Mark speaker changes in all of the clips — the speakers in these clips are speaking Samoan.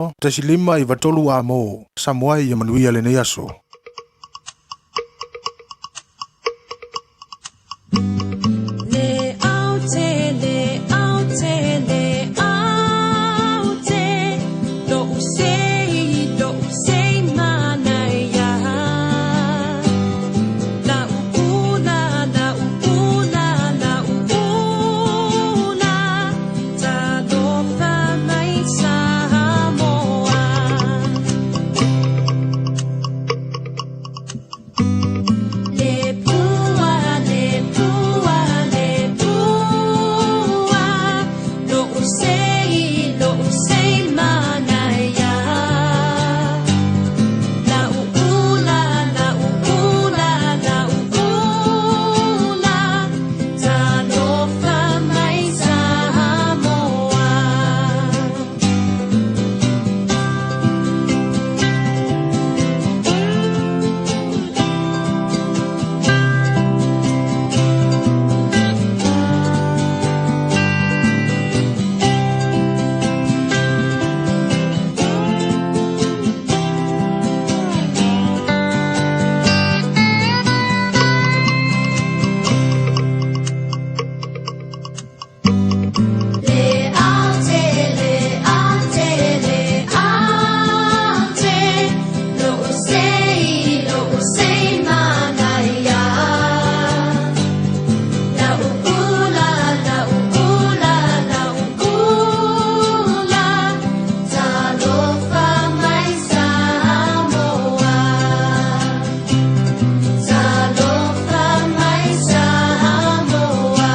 Speaker 1: 1 5 93 A mo Samoa. Ia manuia lenei aso.
Speaker 2: Le aute, le aute, le aute, lo'u sei, lo'u sei manaia. La ula, la ula, la ula, talofa mai Samoa. Le pua, le pua, le pua, lo'u sei, lo'u sei manaia. La ula, la ula, la ula, talofa mai Samoa. Le aute, le aute, le aute, lo'u sei, lo'u sei manaia. La ula, la ula, la ula, talofa mai Samoa. Talofa mai Samoa.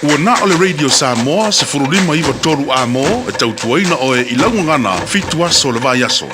Speaker 3: Ua na o le Radio Samoa 15 93 A mo e tautuaina oe i laugagana 7 aso le vai aso.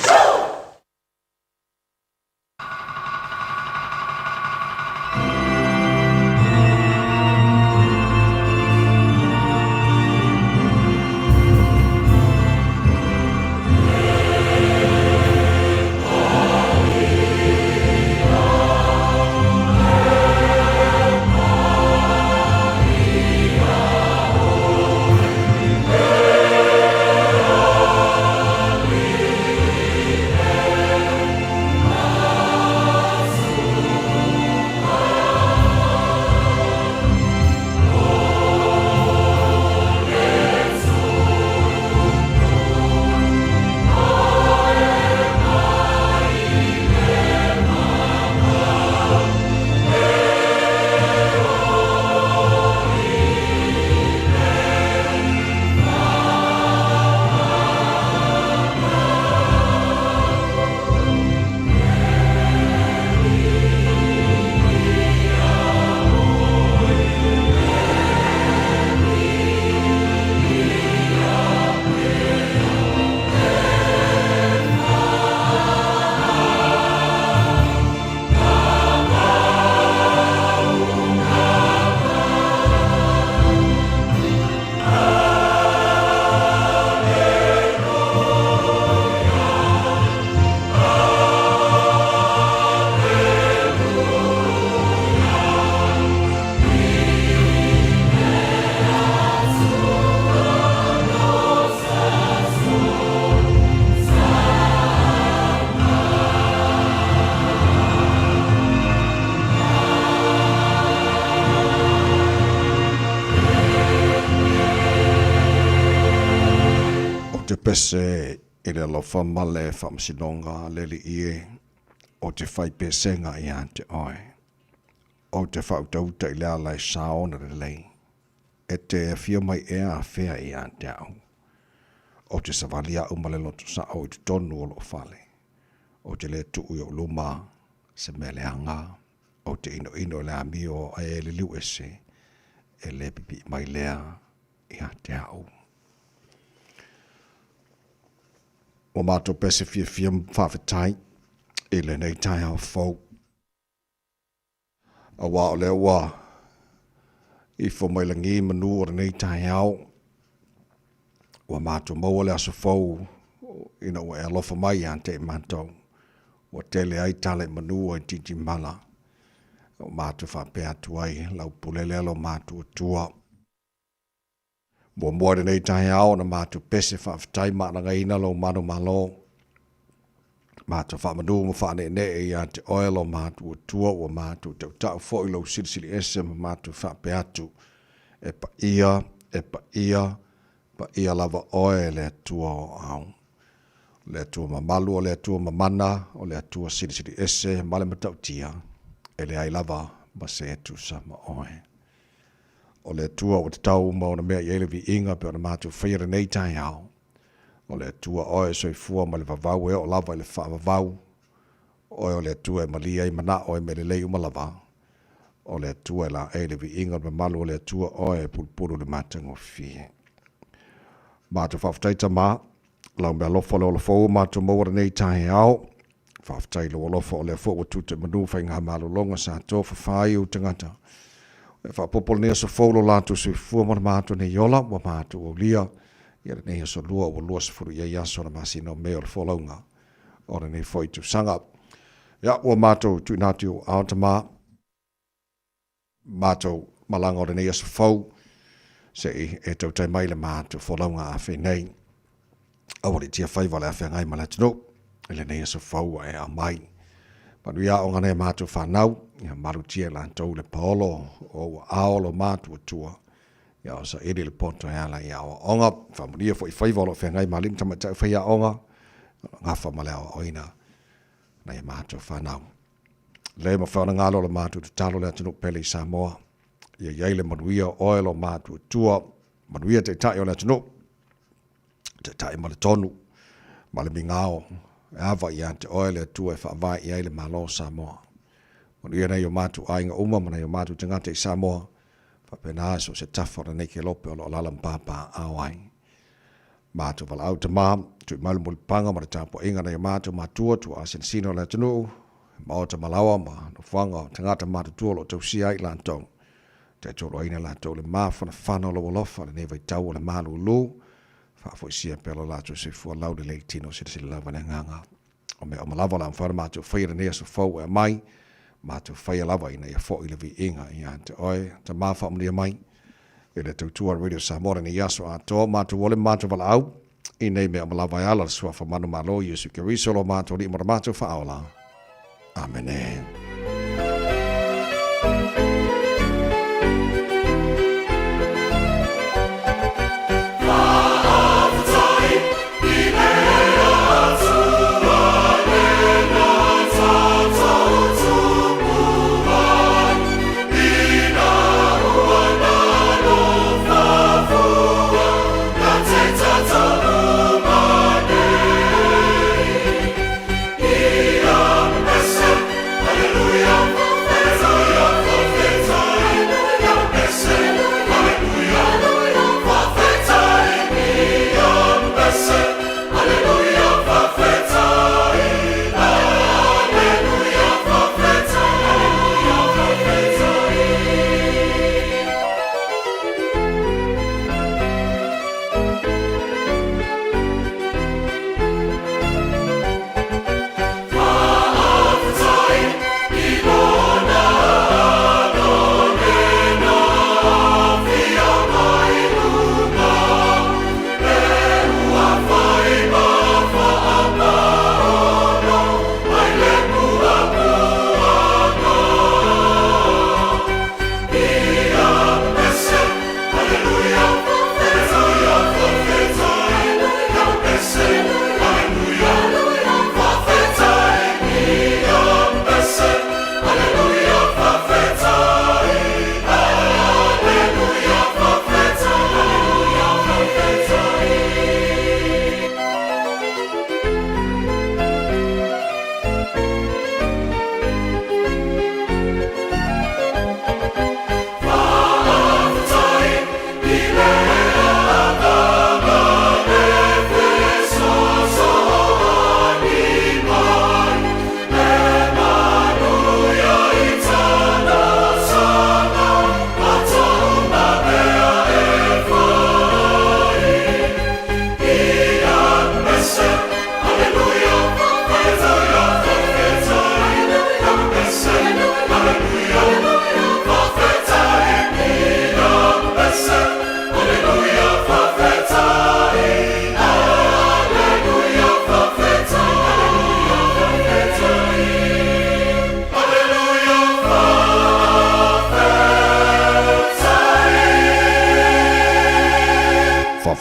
Speaker 4: pese i le alofa ma le faamasinoga a le Alii e, ou te fai pesega ia te oe. Ou te faautauta i le ala e sa ona lelei. E te afio mai ea afea ia te au. Ou te savali au ma le loto sao i totonu o lou fale. Ou te le tuu i ou luma se mea leaga. Ou te inoino i le amio ae e liliu ese, e le pipii mai lea ia te au. Ua matou pese fiafia ma faafetai i lenei taeao fou. Aua o lea ua ifo mai lagi manu o lenei taeao, ua matou maua le aso fou ina ua e alofa mai ia te i matou. Ua tele ai tala i manu o itiitimala. Ua matou faapea atu ai, lau pule lea lo matou Atua. Muamua i lenei taeao na matou pese faafetai ma alagaina lou manumalo. Matou faamanu ma faaneenee ia te oe lo matou Atua ua matou tautau foi lou silisili ese ma matou faapea atu, E paia, e paia, paia lava oe le Atua o au. O le Atua mamalu, o le Atua mamana, o le Atua silisili ese ma le matautia, e leai lava ma se e tusa ma oe. O le Atua ua tatau uma ona mea i ai le viiga pei ona matou faia lenei taeao. O le Atua oe e soifua mai le vavau e oo lava i le faavavau. Oe o le Atua e malie ai manao e mea lelei uma lava. O le Atua e laei le viiga o le mamalu o le Atua oe e pulupulu i le matagofie. Matou faafetai Tama, lau mealofa o le ola fou ua matou maua lenei taeao. Faafetai i lou alofa o lea foi ua tuta i manu faigamalologa sa tofafa ai ou tagata. E faaopoopo lenei aso fou lo latou soifua ma le matou nei ola ua matou aulia ia lenei aso lua ua 20 i ai aso o le masina o Me o le folauga o lenei foi tausaga. Ia, ua matou tuuina atu i ou aao Tama, matou malaga o lenei aso fou, se i e tautai mai le matou folauga a fenei. Aua le tia faiva le afeagai ma le atunuu i lenei aso fou ua e aumai. Manuia aoga nai a matou fanau, ia malutia i latou le paolo o ua ao lo matou Atua. Ia o saili le poto e ala i aoaoga, faamanuia foi faiva o lo o feagai ma alii ma tamaitai faiaoga, gafa ma le aoaoina nai a matou fanau. Le mafai ona galo le matou tatalo le atunuu pele i Samoa. Ia i ai le manuia o oe lo matou Atua, manuia taitai o le atunuu, taitai ma le tonu, ma le migao, e ava ia te oe le Atua e faavae i ai le Malo o Samoa. Manuia nai o matou aiga uma ma nai o matou tagata i Samoa, faapena so o se tafa o lenei kelope o lo o alaala ma papaaao ai. Matou valaau Tama, tui mai le mulipapaga ma le tapuaiga a nai o matou matua, tuaa sinasina o le atunuu, maota malaoa ma nofoaga o tagata matutua o lo o tausia ai i latou. Taitoloaina latou i le mafanafana o lou alofa i lenei vaitau o le malulu, faafoisia pea lo latou soifua laulelei tino silasila lava i le agaga. O mea uma lava o le a mafai ona matou faia i lenei aso fou e aumai, matou faia lava ina ia foi le viiga ia te oe. Tama faamanuia mai i le tautua a le Radio Samoa lenei aso atoa, matou ole ma matou valaau i nei mea uma lava e ala i le Suafa manumalo Iesu Keriso lo matou Alii ma lo matou Faaola. Amene.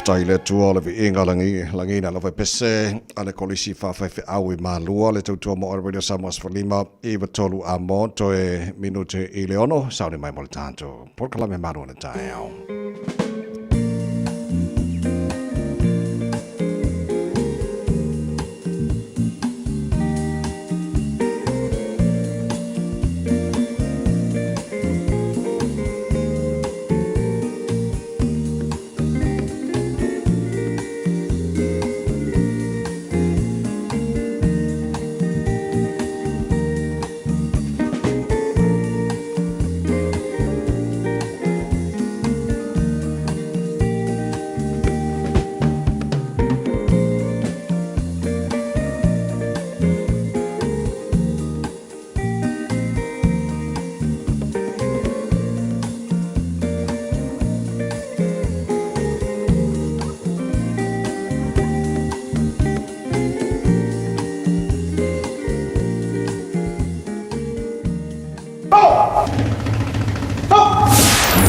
Speaker 4: Faafetai i le Atua o le viiga lagi, lagiina lava e pese a le Kolisi Faafaifeau i Malua le tautua mo Radio Samoa 15 93 a mo toe minute i le 6 sauni mai mo le tatou polokalame malu o le taeao.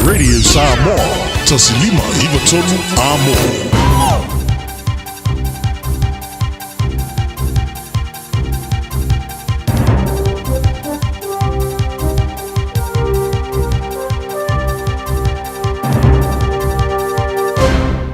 Speaker 3: Radio Samoa, 1593 Amo.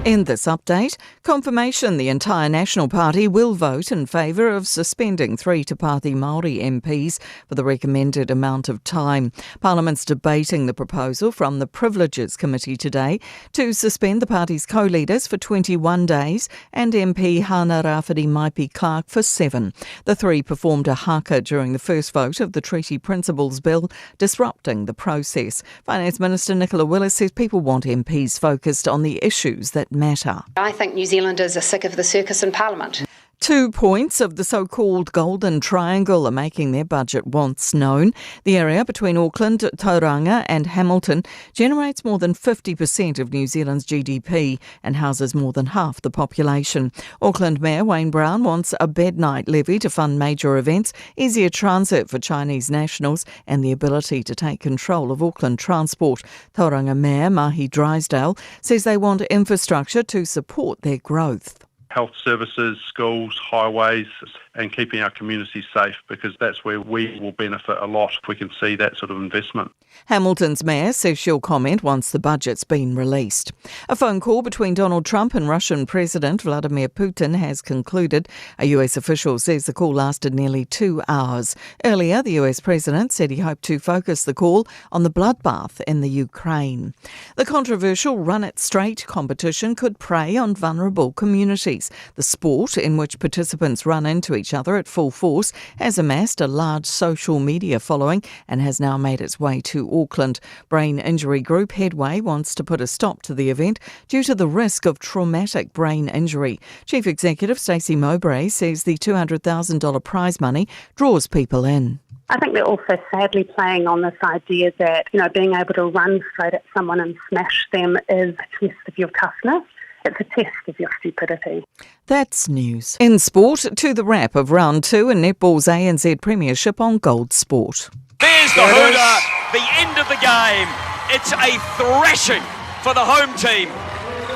Speaker 5: In this update, confirmation the entire National Party will vote in favour of suspending three Te Pāti Māori MPs for the recommended amount of time. Parliament's debating the proposal from the Privileges Committee today to suspend the party's co-leaders for 21 days and MP Hana Rafferty Maipi Clark for seven. The three performed a haka during the first vote of the Treaty Principles Bill, disrupting the process. Finance Minister Nicola Willis says people want MPs focused on the issues that matter.
Speaker 6: I think New Zealanders are sick of the circus in Parliament.
Speaker 5: 2 points of the so called Golden Triangle are making their budget wants known. The area between Auckland, Tauranga, and Hamilton generates more than 50% of New Zealand's GDP and houses more than half the population. Auckland Mayor Wayne Brown wants a bed night levy to fund major events, easier transit for Chinese nationals, and the ability to take control of Auckland transport. Tauranga Mayor Mahi Drysdale says they want infrastructure to support their growth
Speaker 7: health services, schools, highways, and keeping our communities safe because that's where we will benefit a lot if we can see that sort of investment.
Speaker 5: Hamilton's mayor says she'll comment once the budget's been released. A phone call between Donald Trump and Russian President Vladimir Putin has concluded. A US official says the call lasted nearly two hours. Earlier, the US president said he hoped to focus the call on the bloodbath in the Ukraine. The controversial Run It Straight competition could prey on vulnerable communities. The sport, in which participants run into each other at full force, has amassed a large social media following and has now made its way to Auckland. Brain injury group Headway wants to put a stop to the event due to the risk of traumatic brain injury. Chief Executive Stacey Mowbray says the $200,000 prize money draws people in.
Speaker 8: I think they're also sadly playing on this idea that, you know, being able to run straight at someone and smash them is a test of your toughness. It's a test of your stupidity.
Speaker 5: That's news. In sport, to the wrap of round two in netball's ANZ Premiership on Gold Sport.
Speaker 9: There's the hooter, the end of the game. It's a thrashing for the home team.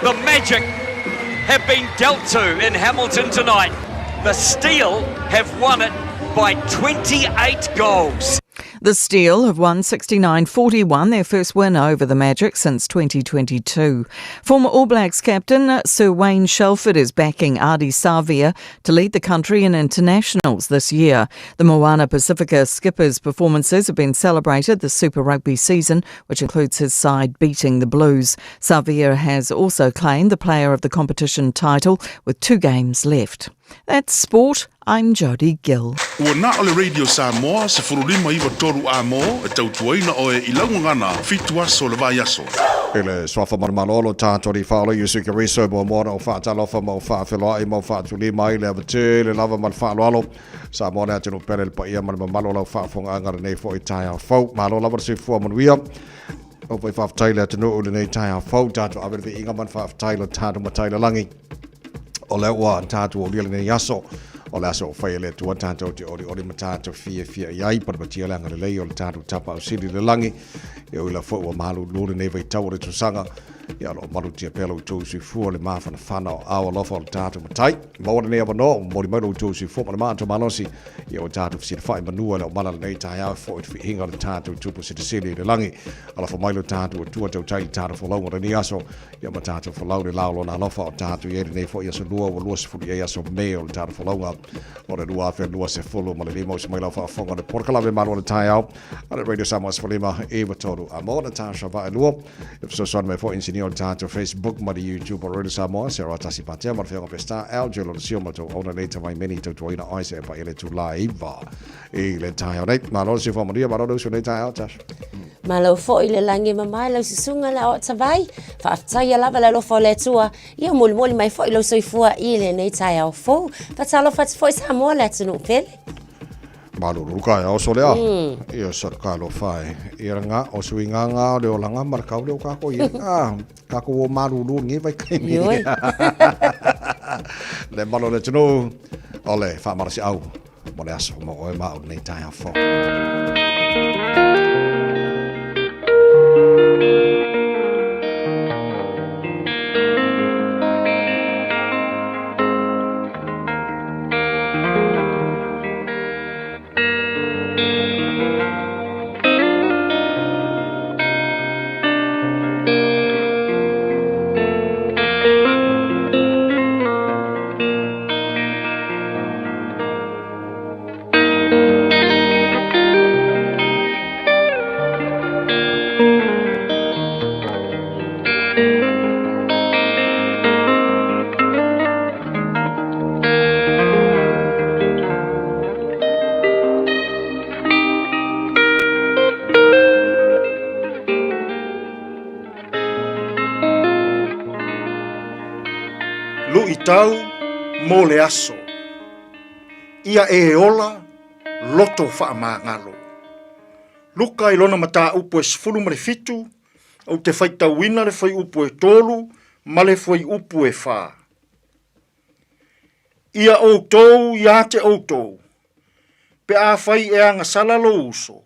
Speaker 9: The Magic have been dealt to in Hamilton tonight. The Steel have won it by 28 goals.
Speaker 5: The Steel have won 69 41, their first win over the Magic since 2022. Former All Blacks captain Sir Wayne Shelford is backing Ardie Savea to lead the country in internationals this year. The Moana Pacifica skipper's performances have been celebrated the Super Rugby season, which includes his side beating the Blues. Savea has also claimed the player of the competition title with two games left. That's sport. I'm Jodie Gill.
Speaker 3: Ua na o le Radio Samoa 1593 a mo e tautuaina oe i laugagana fitu aso le vaiaso.
Speaker 4: I le suafa malumalolo tatou alii faaola Iesu Keriso mo moana o faatalofa ma o faafeloai ma o faatulima ai le avatele lava ma le faaaloalo Samoa le atunuu pele le paia ma le mamalu o lau faafofogaaga lenei foi taeao fou. Malo lava le soifua manuia. O foi faafetai le atunuu lenei taeao fou tatou ave le viiga ma le faafetai lo tatou matai lalagi. O lea ua tatou aulia lenei aso, o le aso o fai e le Atua tatou te olioli ma tatou fiafia i ai, patapatia le agalelei o le tatou Tapaau Sili i le lagi, e ui la foi ua malulu lenei vaitau o le tausaga, Ia o lo o malutia pea lo outou soifua i le mafanafana o aao alofa o le tatou Matai. Maua lenei avanoa ua momoli mai lo outou soifua ma le matou malosi, ia ua tatou fesilafai manua i le aumala lenei taeao e foi i le viiga o le tatou Tupu Silisili i le lagi. Alofa mai lo tatou Atua tautai i le tatou folauga o lenei aso, ia ma tatou folau i le la o Lona alofa o tatou i ai lenei foi aso lua ua 20 i ai aso Me o le tatou folauga o le 2025. Uso mai lau faafofoga o le polokalame Malu o le Taeao a le Radio Samoa 15 i 3 a mo Natasha Vaelua. E fesoasoani mai foi inisinia o le tatou Facebook ma le YouTube o Radio Samoa, Sarah Tasi Patea ma le Afioga Peseta Al Jelo le Sio ma tou ona nei tawai meni tautuaina ai se e pa ele tula iva i le taeao nei. Malo le soifua manuia, malo le uso nei taeao, Tash.
Speaker 10: Malo foi le lagi e mamae lau susuga le aoatavai, faafetaia lava le alofa o le Atua, ia molimoli mai foi lou soifua i lenei taeao fou. Faatalofa atu foi Samoa le atunuu pele.
Speaker 4: Malulu ka e oso lea. Ia sa ka lo fae. Ia nga o sui nga nga o le olanga ma ka le o ka ko ia. Ah, ka ko o malulu ngi vai kai mi. Le malo le tunu. Ole, fa marasi au. Mo le aso mo oe ma o nei tai afo.
Speaker 11: Luitau mo le aso. Ia e ola, loto faamagalo. Luka i lona mataupu e 17, ou te faitauina le fuaiupu e 3 ma le fuaiupu e 4. Ia outou ia te outou, pe afai e agasala lou uso,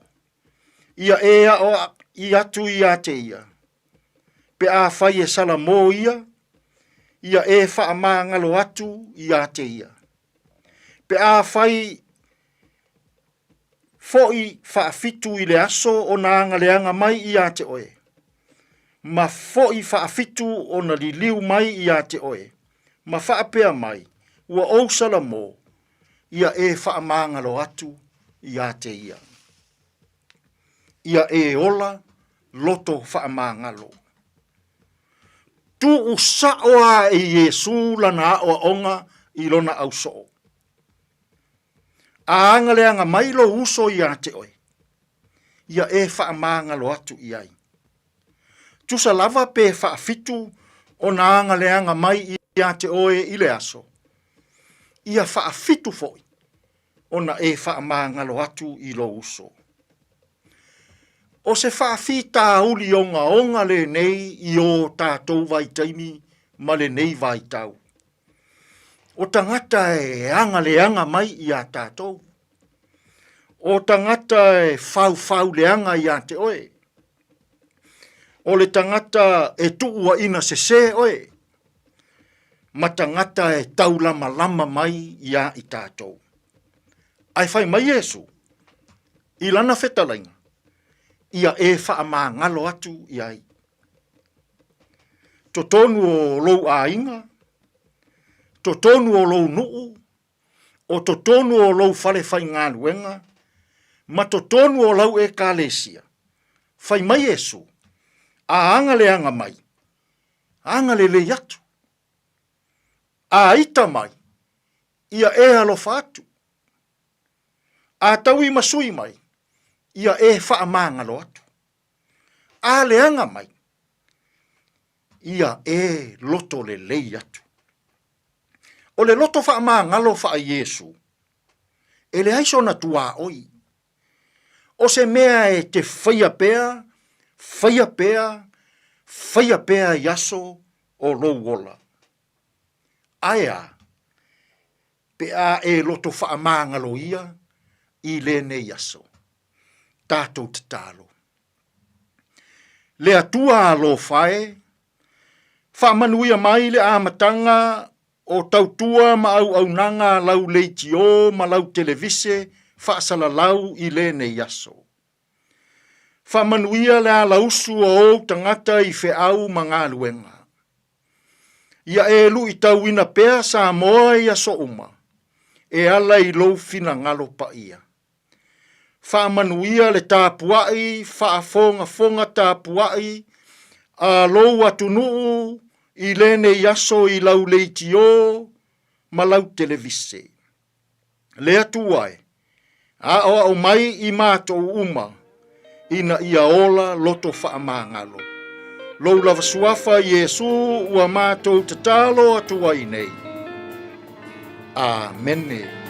Speaker 11: ia e aoaʻi atu ia te ia, pe afai e salamo ia, ia e faamagalo atu ia te ia. Pe afai Foʻi faafitu i le aso ona agaleaga mai ia te oe, ma foʻi faafitu ona liliu mai ia te oe, ma faapea mai, Ua ou salamo, ia e faamagalo atu ia te ia. Ia e ola loto faamagalo. Tuu sao a e Iesu lana aoaoga i lona ausoo. A agaleaga mai lou uso ia te oe, ia e faamagalo atu i ai. Tusa lava pe faafitu ona agaleaga mai ia te oe i le aso, ia faafitu foi ona e faamagalo atu i lou uso. O se faafitauli ogaoga lenei i o tatou vaitaimi ma lenei vaitau. O tagata e agaleaga mai iā tatou. O tagata e faufau leaga iā te oe. O le tagata e tuuaina sesē oe, ma tagata e taulamalama mai iā i tatou. Ae fai mai Iesu i lana fetalaiga, ia e faamagalo atu i ai. Totonu o lou aiga, totonu o lou nuu, o totonu o lou fale faigaluega, ma totonu o lau ekalesia, fai mai Iesu, a agaleaga mai, agalelei atu. A ita mai, ia e alofa atu. A tauimasui mai, ia e faamagalo atu. A leaga mai, ia e loto lelei atu. O le loto faamagalo faa-Iesu, e leai sona tuaoi. O se mea e te faia pea, faia pea, faia pea i aso o lou ola. Ae a, pe a e loto faamagalo ia i lenei aso. Tatou tatalo. Le Atua alofa e, Faamanuia mai le amataga o tautua ma auaunaga a lau leitio ma lau televise faasalalau i lenei aso. Faamanuia le alausu o ou tagata i feau ma galuega. Ia e luitauina pea Samoa i aso uma, e ala i lou finagalo paia. Faamanuia le tapuai faafogafoga tapuai a lou atunuu i lenei aso i lau leitio ma lau televise. Le Atua e, aoao mai i matou uma ina ia ola loto faamagalo. Lou lava suafa Iesu ua matou tatalo atu ai nei. Amene.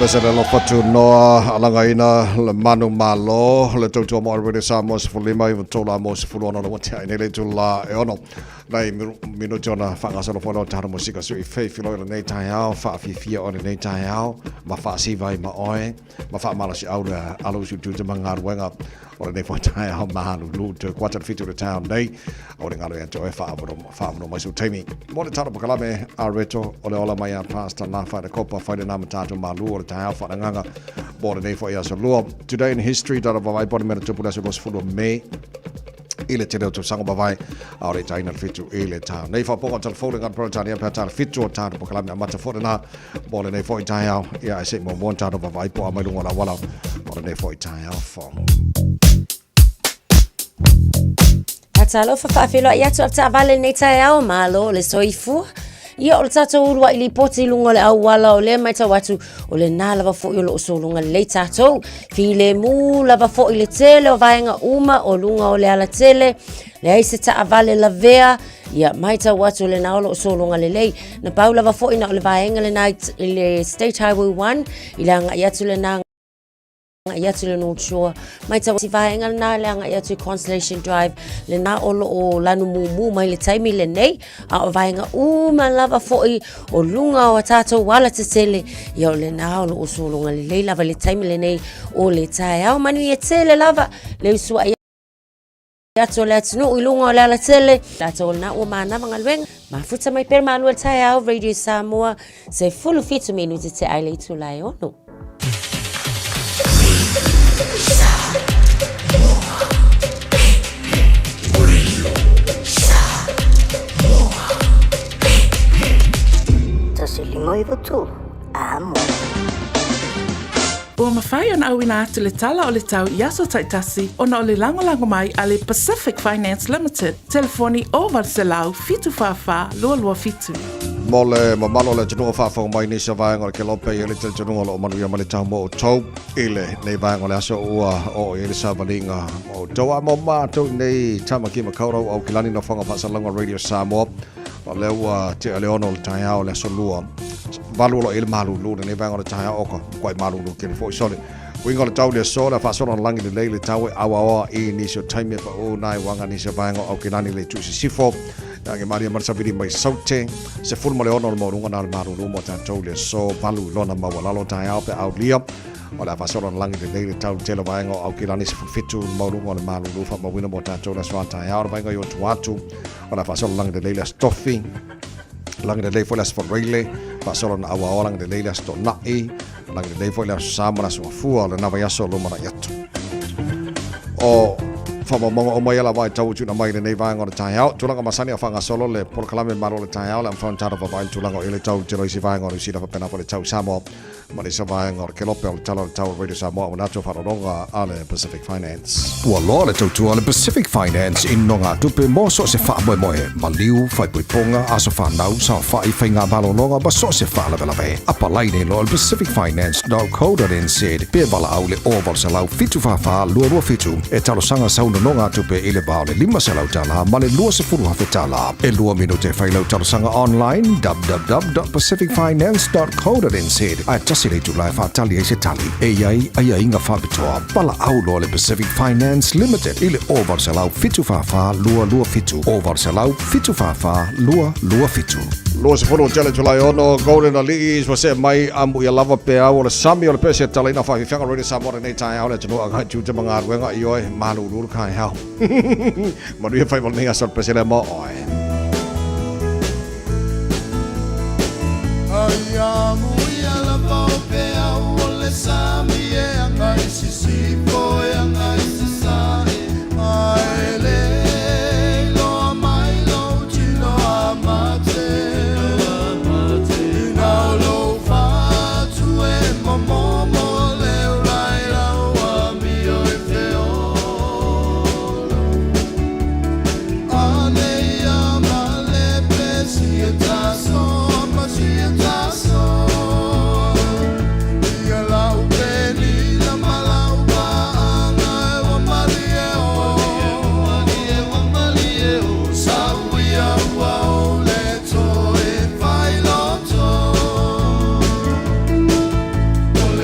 Speaker 4: Pese le alofa tunoa alagaina le manu malo le tautua mo Radio Samoa 15 i tola mo 16 le wate ai nei le tula e ono nei minuti ona whangasalo fo lo taro musika su i fei filo i lenei taeao whaafifia o lenei taeao ma whaasiva i ma oe ma whaamalasi au le alo su tute mangaruenga o lenei foi taeao mahalulu te kwata le fitu le taeao nei o le ngalo ia te oe whaamano mai su taimi. Mo le taro pakalame a reto o le ola mai a Pastor Nafa le kopa whai le nama tātou malu o le taeao whaanganga mo lenei foi aso lua. Today in history tara vavai pone mena tupu le aso 20 Mei i le tele o tausaga mavae a o le taina le fitu i le taeao nei whaponga telefone ngā Peretania pea tāna fitu o tāna pakalame a mata fo nā mo lenei foi taeao ia e se mo mo tāna vavai po a mai lunga la wala mo lenei foi taeao fo.
Speaker 10: Talofa faafeiloai atu a le taavale lenei taeao, malo le soifua. Ia o le tatou uluai lipoti i luga o le auala o lea matau atu o lena lava foi o loo sologa lelei tatou. Filemu lava foi le tele o vaega uma o luga o le alatele, leai se taavale lavea, ia matau atu o lena o loo sologa lelei. Na pau lava foi na o le vaega lena i le State Highway 1 i le agai atu lena agai atu le North Shore. Matau si vaega lena le agai atu i Constellation Drive, lena o loo lanu mumu mai le taimi lenei, a o vaega uma lava foi o luga o a tātou alatetele, ia o lena o loo sologa lelei lava le taimi lenei o le taeao. Manuia tele lava le usuai atu o le atunuu i luga o le alatele. Latou o lena ua manava galuega. Mafuta mai pea le malua i le taeao, Radio Samoa, 17 minute te ai le itula e ono.
Speaker 12: 153 Amo.
Speaker 13: Ua mafai ona auina atu le tala o le tau i aso taitasi ona o le lagolago mai a le Pacific Finance Limited, telefoni 0800 744 227.
Speaker 4: Mo le mamalu o le atunuu o faafofoga mai nisi o vaega o le Kelope i le talitonuga o lo o manuia mai le tau mo outou i lenei vaega o le aso ua oo i ai le savaliga mo outou a mo matou i nei Tāmaki Makaurau Aukilani Nofoaga Faasalalauga Radio Samoa. O lea ua tea le ono o le taeao o le aso lua. Valu o lo o i ai le malulu lenei vaega o le taeao oka makuai malulu tele foi sole. Uiga o le tau i le aso le a faasolo ana lagi lelei le tau e auaoa i nisi o taimi e paʻu nai uaga nisi o vaega o Aukilani le itu i sisifo. Ia age malie ma le savili mai Saute. 16 le maualuga na o le malulu mo tatou i le aso valu i lona maualalo taeao pe aulia. O le a faasolo ana lagi lelei le tau i le tele o vaega o Aukilani 17 le maualuga o le malulu faamauina mo tatou i le aso a taeao le vaega i Otuatu. O le a faasolo lagi lelei le Aso Tofi, lagi lelei foi le Aso Faraile, faasolo na auaoa lagi lelei le Aso Toonai, lagi lelei foi le Aso Sa ma le Aso Gafua o lena vaiaso o lumanai atu. O faamaumauga uma ia lava e tau tuuina mai i lenei vaega o le taeao. Tulaga masani a faagasolo le polokalame malo o le taeao le amfana tala vavaai le tulaga o i le tau telo isi vaega o Niu Sila faapena foi le tau Samoa. Ma le isi vaega o le Kelope o le Tala o le Tau Radio Samoa ua nato faalologa a le Pacific Finance.
Speaker 14: Ua loa le tautua a le Pacific Finance i nogatupe mo so o se faamoemoe, maliu, faaipoipoga, aso fanau, saofai, faiga malologa ma so o se faalavelave. Apalai nei loa i le pacificfinance.co.nz pe valaau i le 0800 744 227 e talosaga sau nonogatupe i le va o le $500 ma le $20,000. E lua minute e fai lau talosaga online www.pacificfinance.co.nz ae tasi le itula e faatali ai se tali. E i ai aiaiga faapitoa. Valaau loa le Pacific Finance Limited i le 0800 744 227, 0800 744 227.
Speaker 4: 20 o tele July 6, Golden Alii, ua see mai amu ia lava peau o le sami o le pese talaina whawhiwhianga Radio Samoa lenei taeao le atunuu agai tiute ma galuega i oe malulu le kaeao. Manuia faiva o lenei aso le pese lea mo oe.
Speaker 15: Ai amu ia lava o peau o le sami e agai sisifo e agai sasae ae le iloa mai lou tino a mate Ina o lou fatu e momomo le ula i lau amio i feolo Ane ia ma le pesi e taso ma si e taso Ia lau penina ma lau pa'aga e ua malie o Ua malie o Sau ia ua ou le toe fai loto O le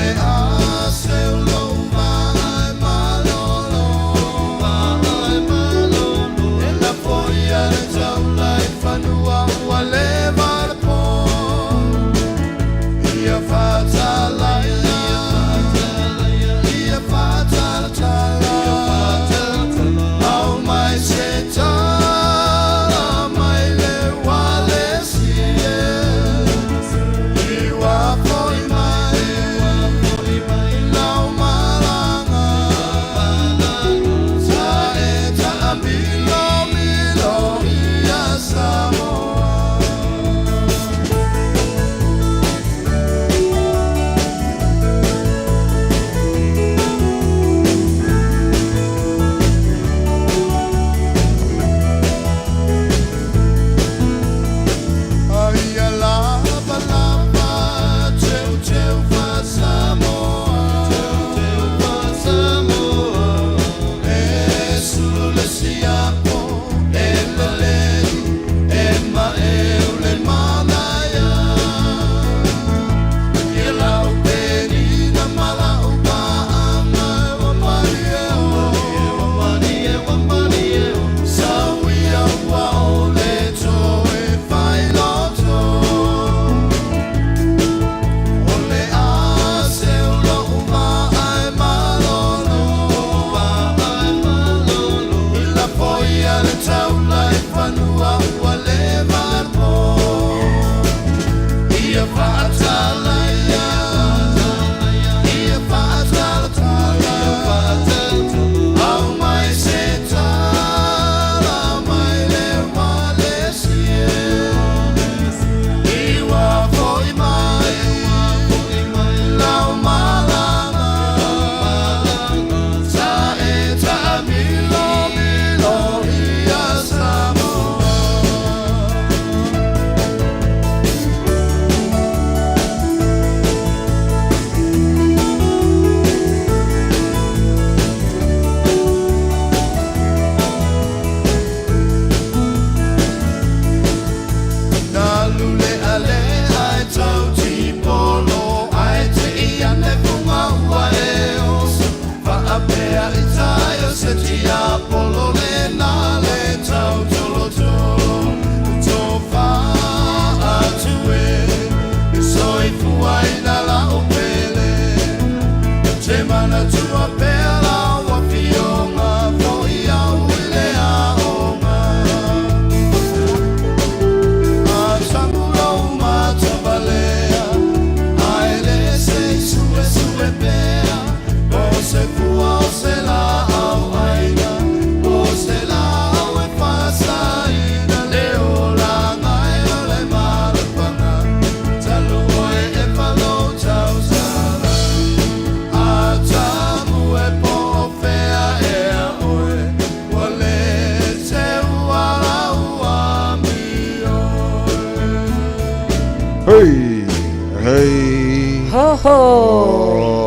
Speaker 10: Oho!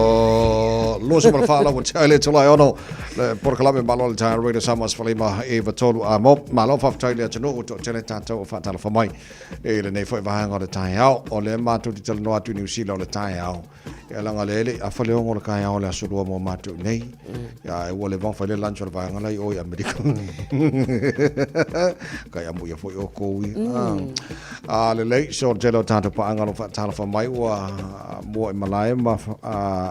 Speaker 4: 24 lau ua le itula e ono le polokalame malo le taeao Radio Samoa 15 i 3 a mo. Malo faafetai le atunuu ua toatele tatou o faatalofa mai i lenei foi vaega o le taeao. O lea matou te talanoa atu i Niu Sila o le taeao. Ia leaga lea e le i afa le 6 o le taeao o le aso lua mo matou i nei. Ia ae ua leva ona fai le lunch o le vaega la i o i Amerika. Kai amu ia foi outou ia. A lelei, so o le tele o tatou paaga o lo o faatalofa mai ua mua i malae ma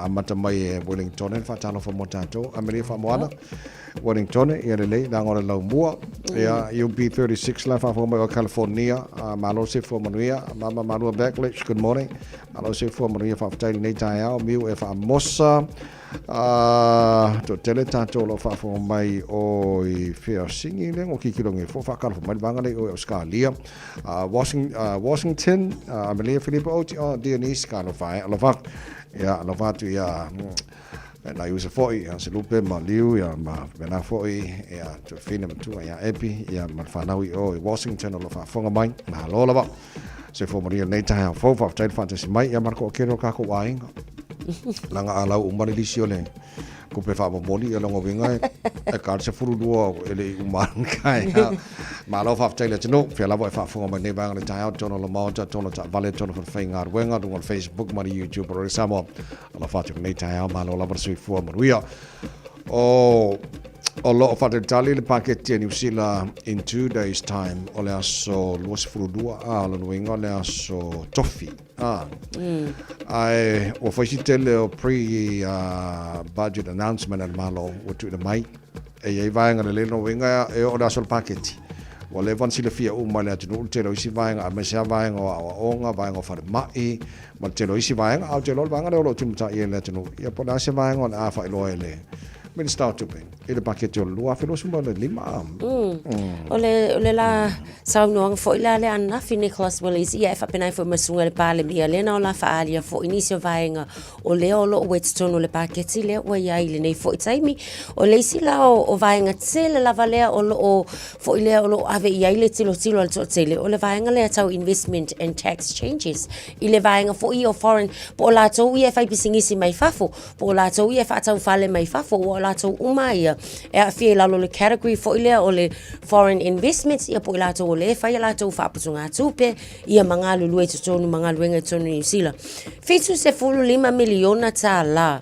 Speaker 4: amata mai e Wellington le faatalofa mo tatou. Amelia Faamoana. Wellington, ia lelei, leaga o le laumua. Ia, UB36 la faafofoga mai o California. Malo le soifua manuia. Mama Malua Backlich, good morning. Malo le soifua manuia, faafetai i lenei taeao. Miu e faamosa. Toatele tatou o lo o faafofoga mai o i fea sigi le ngo kikilo nge fo faatalofa mai le vaega nei o i Australia. Washington, Amelia Filipa Oti, oh, Dionys, ka alofa e, alofa. Ia, alofa atu ia nai uso foi, ia Selupe ma Liu, ia ma faapena foi, ia Tuafine Matua ia Epi, ia ma le fanau i o i Washington o lo o faafofoga mai. Malo lava. Soifua manuia lenei taeao fou, faafetai le faatasi mai, ia ma le toatele o tatou aiga. Leaga a lau uma le lisi o le tupe faamomoli, ia lona uiga e ta le 12 e le i uma le taeao. Malo faafetai le atunuu, fea lava e faafofoga mai lenei vaega o le taeao, totonu o le Maota, totonu o taavale, totonu o falefaigaluega, luga o le Facebook ma le YouTube o Radio Samoa. Alofa atu i lenei taeao, malo lava le soifua manuia. O o lo o faatalitali le paketi a Niu Sila in 2 days time o le aso 22 a o lona uiga o le aso tofi a. Ae ua fai si tele o pre budget announcement a le Malo ua tuuina mai e i ai vaega lelei lona uiga e oo i le aso o le paketi ua leva ona silafia uma e le atunuu le tele o isi vaega aemaise lava vaega o aoaoga, vaega o falemai ma le tele o isi vaega, a ou te iloa o le vaega lea o lo o tumatai ai le atunuu, ia po o le a se vaega o le a faailoa e le Minisita o Tupe i le paketi o le 2025.
Speaker 10: O le, o le la saunoaga foi la lea ananafi Nicholas Willies, ia e faapena ai foi ma le susuga i le Palemia, lea na o la faaalia foi nisi o vaega o lea o lo o ua i totonu o le paketi lea ua i ai i lenei foi taimi. O le isi la o, o vaega tele lava lea o lo o foi lea o lo o ave i ai le tilotilo a le toatele, o le vaega lea tau investment and tax changes. I le vaega foi ia o foreign, po o latou ia e faipisinisi mai fafo, po o latou ia e faatau fale mai fafo, ua o latou uma ia e aafia i lalo o le category foi lea o le foreign investments, ia po o i latou o lea e fai a latou faaputugatupe, ia ma galulue i totonu ma galuega i totonu o Niu Sila. $75 miliona tālā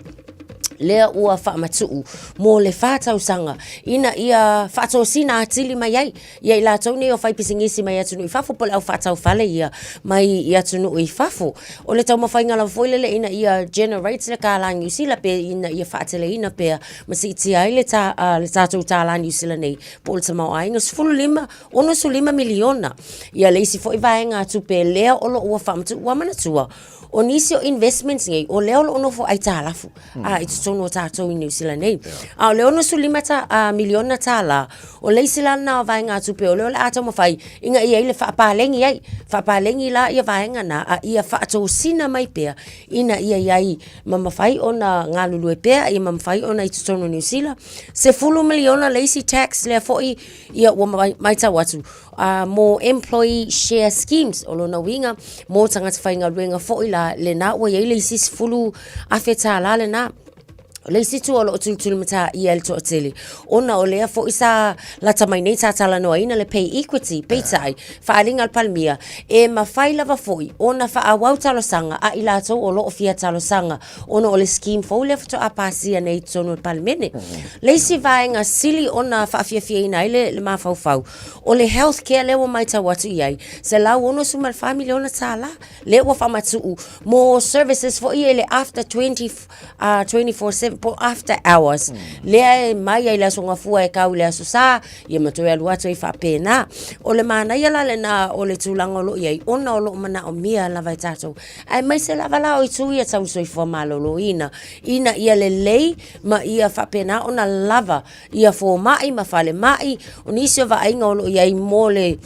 Speaker 10: lea ua faamatuu mo le 4 tausaga ina ia faatosina atili mai ai ia i latou nei o faipisinisi mai atunuu i fafo po o le au faatau fale ia mai i atunuu i fafo. O le taumafaiga lava foi lele ina ia generate le kālā Niu Sila pe ina ia faateleina pea ma siitia ai le, tā, le tatou tālā Niu Sila nei po o le tamaoaiga 15, 65 miliona. Ia le isi foi vaega tupe lea o lo o ua faamatuu ua manatua o nisi o investments nei o lea o lo o nofo aitalafu a i totonu o tatou i Niu Sila nei. A o le 65 ta, miliona tālā, o le isi la lena o vaegatupe o lea o le a taumafai ina ia i le faapaleni ai. Faapaleni la ia vaega na a ia faatosina mai pea ina ia i ai ma mafai ona galulue pea ia ma mafai ona i totonu o Niu Sila. 10 miliona le isi tax lea foi ia ua matau atu mo employee share schemes. O lona uiga mo tagata faigaluega foi la lena ua i ai le isi $10,000 lena. O le isi itu o lo o tulitulimatā ia e le toatele, ona o lea foi sa lata mai nei sa talanoaina le pay equity, peitai, faaaliga a le Palemia, e mafai lava foi ona faaauau talosaga a i latou o lo o fia talosaga ona o le scheme fou lea faatoa pasia nei i totonu o le Palemene. Le isi vaega sili ona faafiafiaina ai le, le mafaufau, o le health care lea ua matau atu i ai, $164 miliona tālā lea ua faamatuu mo services foi ia i le after 20, 24/7 po after hours. Lea e mai ai le Aso Gafua e kau i le Aso Sa, ia ma toe alu atu ai faapena. O le manaia la lena o le tulaga o lo o i ai, ona o lo o manaomia lava e tatou. Aemaise lava la o itu ia tau soifua maloloina, ina ia lelei ma ia faapena ona lava ia fomai ma falemai, o nisi o vaaiga o lo o i ai mo le.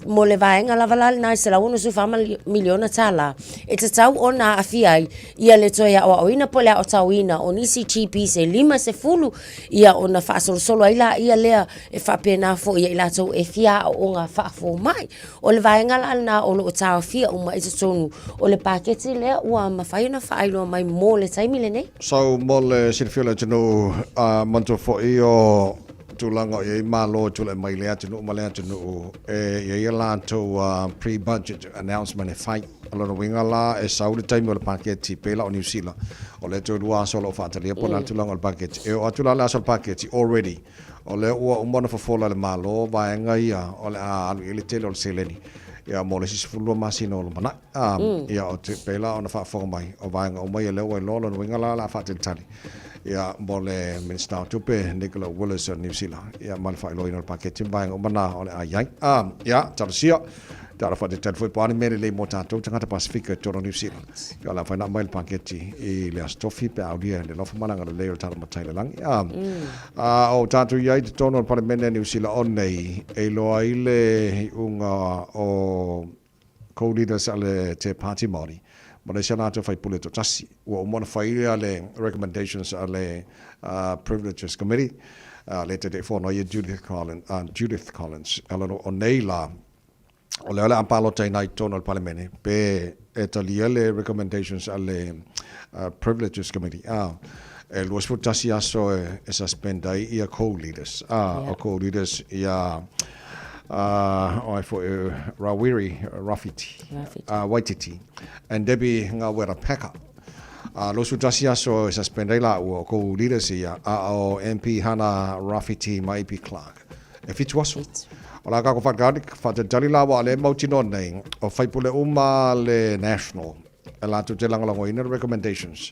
Speaker 10: Mo le vaega lava la lena e $164 miliona tālā e tatau ona aafia ai ia le toe aoaoina po o le aotaoina o nisi GPs e 50, ia ona faasolosolo ai laia lea e faapena foi ia i latou e fia aooga faafomai. O le vaega la lena o lo o taofia uma i totonu o le paketi lea ua mafai ona faailoa mai mo le taimi lenei.
Speaker 4: So mo le silafia o le atunuu, a manatua foi o tulaga o i ai Malo e tulai mai i lea atunuu ma lea atunuu, e i ai a latou pre-budget announcement e fai. O lona uiga la, e sau le taimi o le paketi, pei la o Niu Sila, o lea toe lua aso o lo o faatalia po o le a le tulaga o le paketi. E oo atu la le aso o le paketi, already, o lea ua uma ona fofola e le Malo vaega ia o le a alu i ai le tele o le seleni ia mo le isi 12 masina o lumanai. Ia, o te, pei la ona faafofoga mai, o vaega uma ia lea ua iloa, o lona uiga la o le a faatalitali ia mo le Minisita o Tupe Nicola Willis o Niu Sila ia ma le faailoaina o le paketi ma vaega uma na o le a i ai. Ia, talosia, tala faatalitali foi po o a ni mea lelei mo tatou tagata Pasefika i totonu o Niu Sila. Ia o le a mafai ona aumai le paketi i le Aso Tofi pe a aulia le alofa ma le agalelei o le Tala Matai i le Lagi. A o tatou i ai i totonu o le Palemene a Niu Sila o nei, e iloa ai le iuga o co-leaders a le Te Pāti Māori ma le isi a latou faipule toatasi. Ua uma ona fai le recommendations a le Privileges Committee, le Taitaifono ai e Judith Collins, Judith Collins. O nei la, o lea o le a palotaina ai i totonu o le Palemene pe e talia le recommendations a le Privileges Committee. E 21 aso e suspend ai ia co-leaders. O co-leaders ia o ai foi Rawiri Rawhiti, Waititi and Debbie Ngawera Packer. 21 aso e suspend ai laua o co-leaders ia, a o MP Hana Rawhiti ma AP Clark. E fitu aso. O la kako whakatali la wa le mautinoa nei, o faipule uma le National, e latou te lagolagoina le recommendations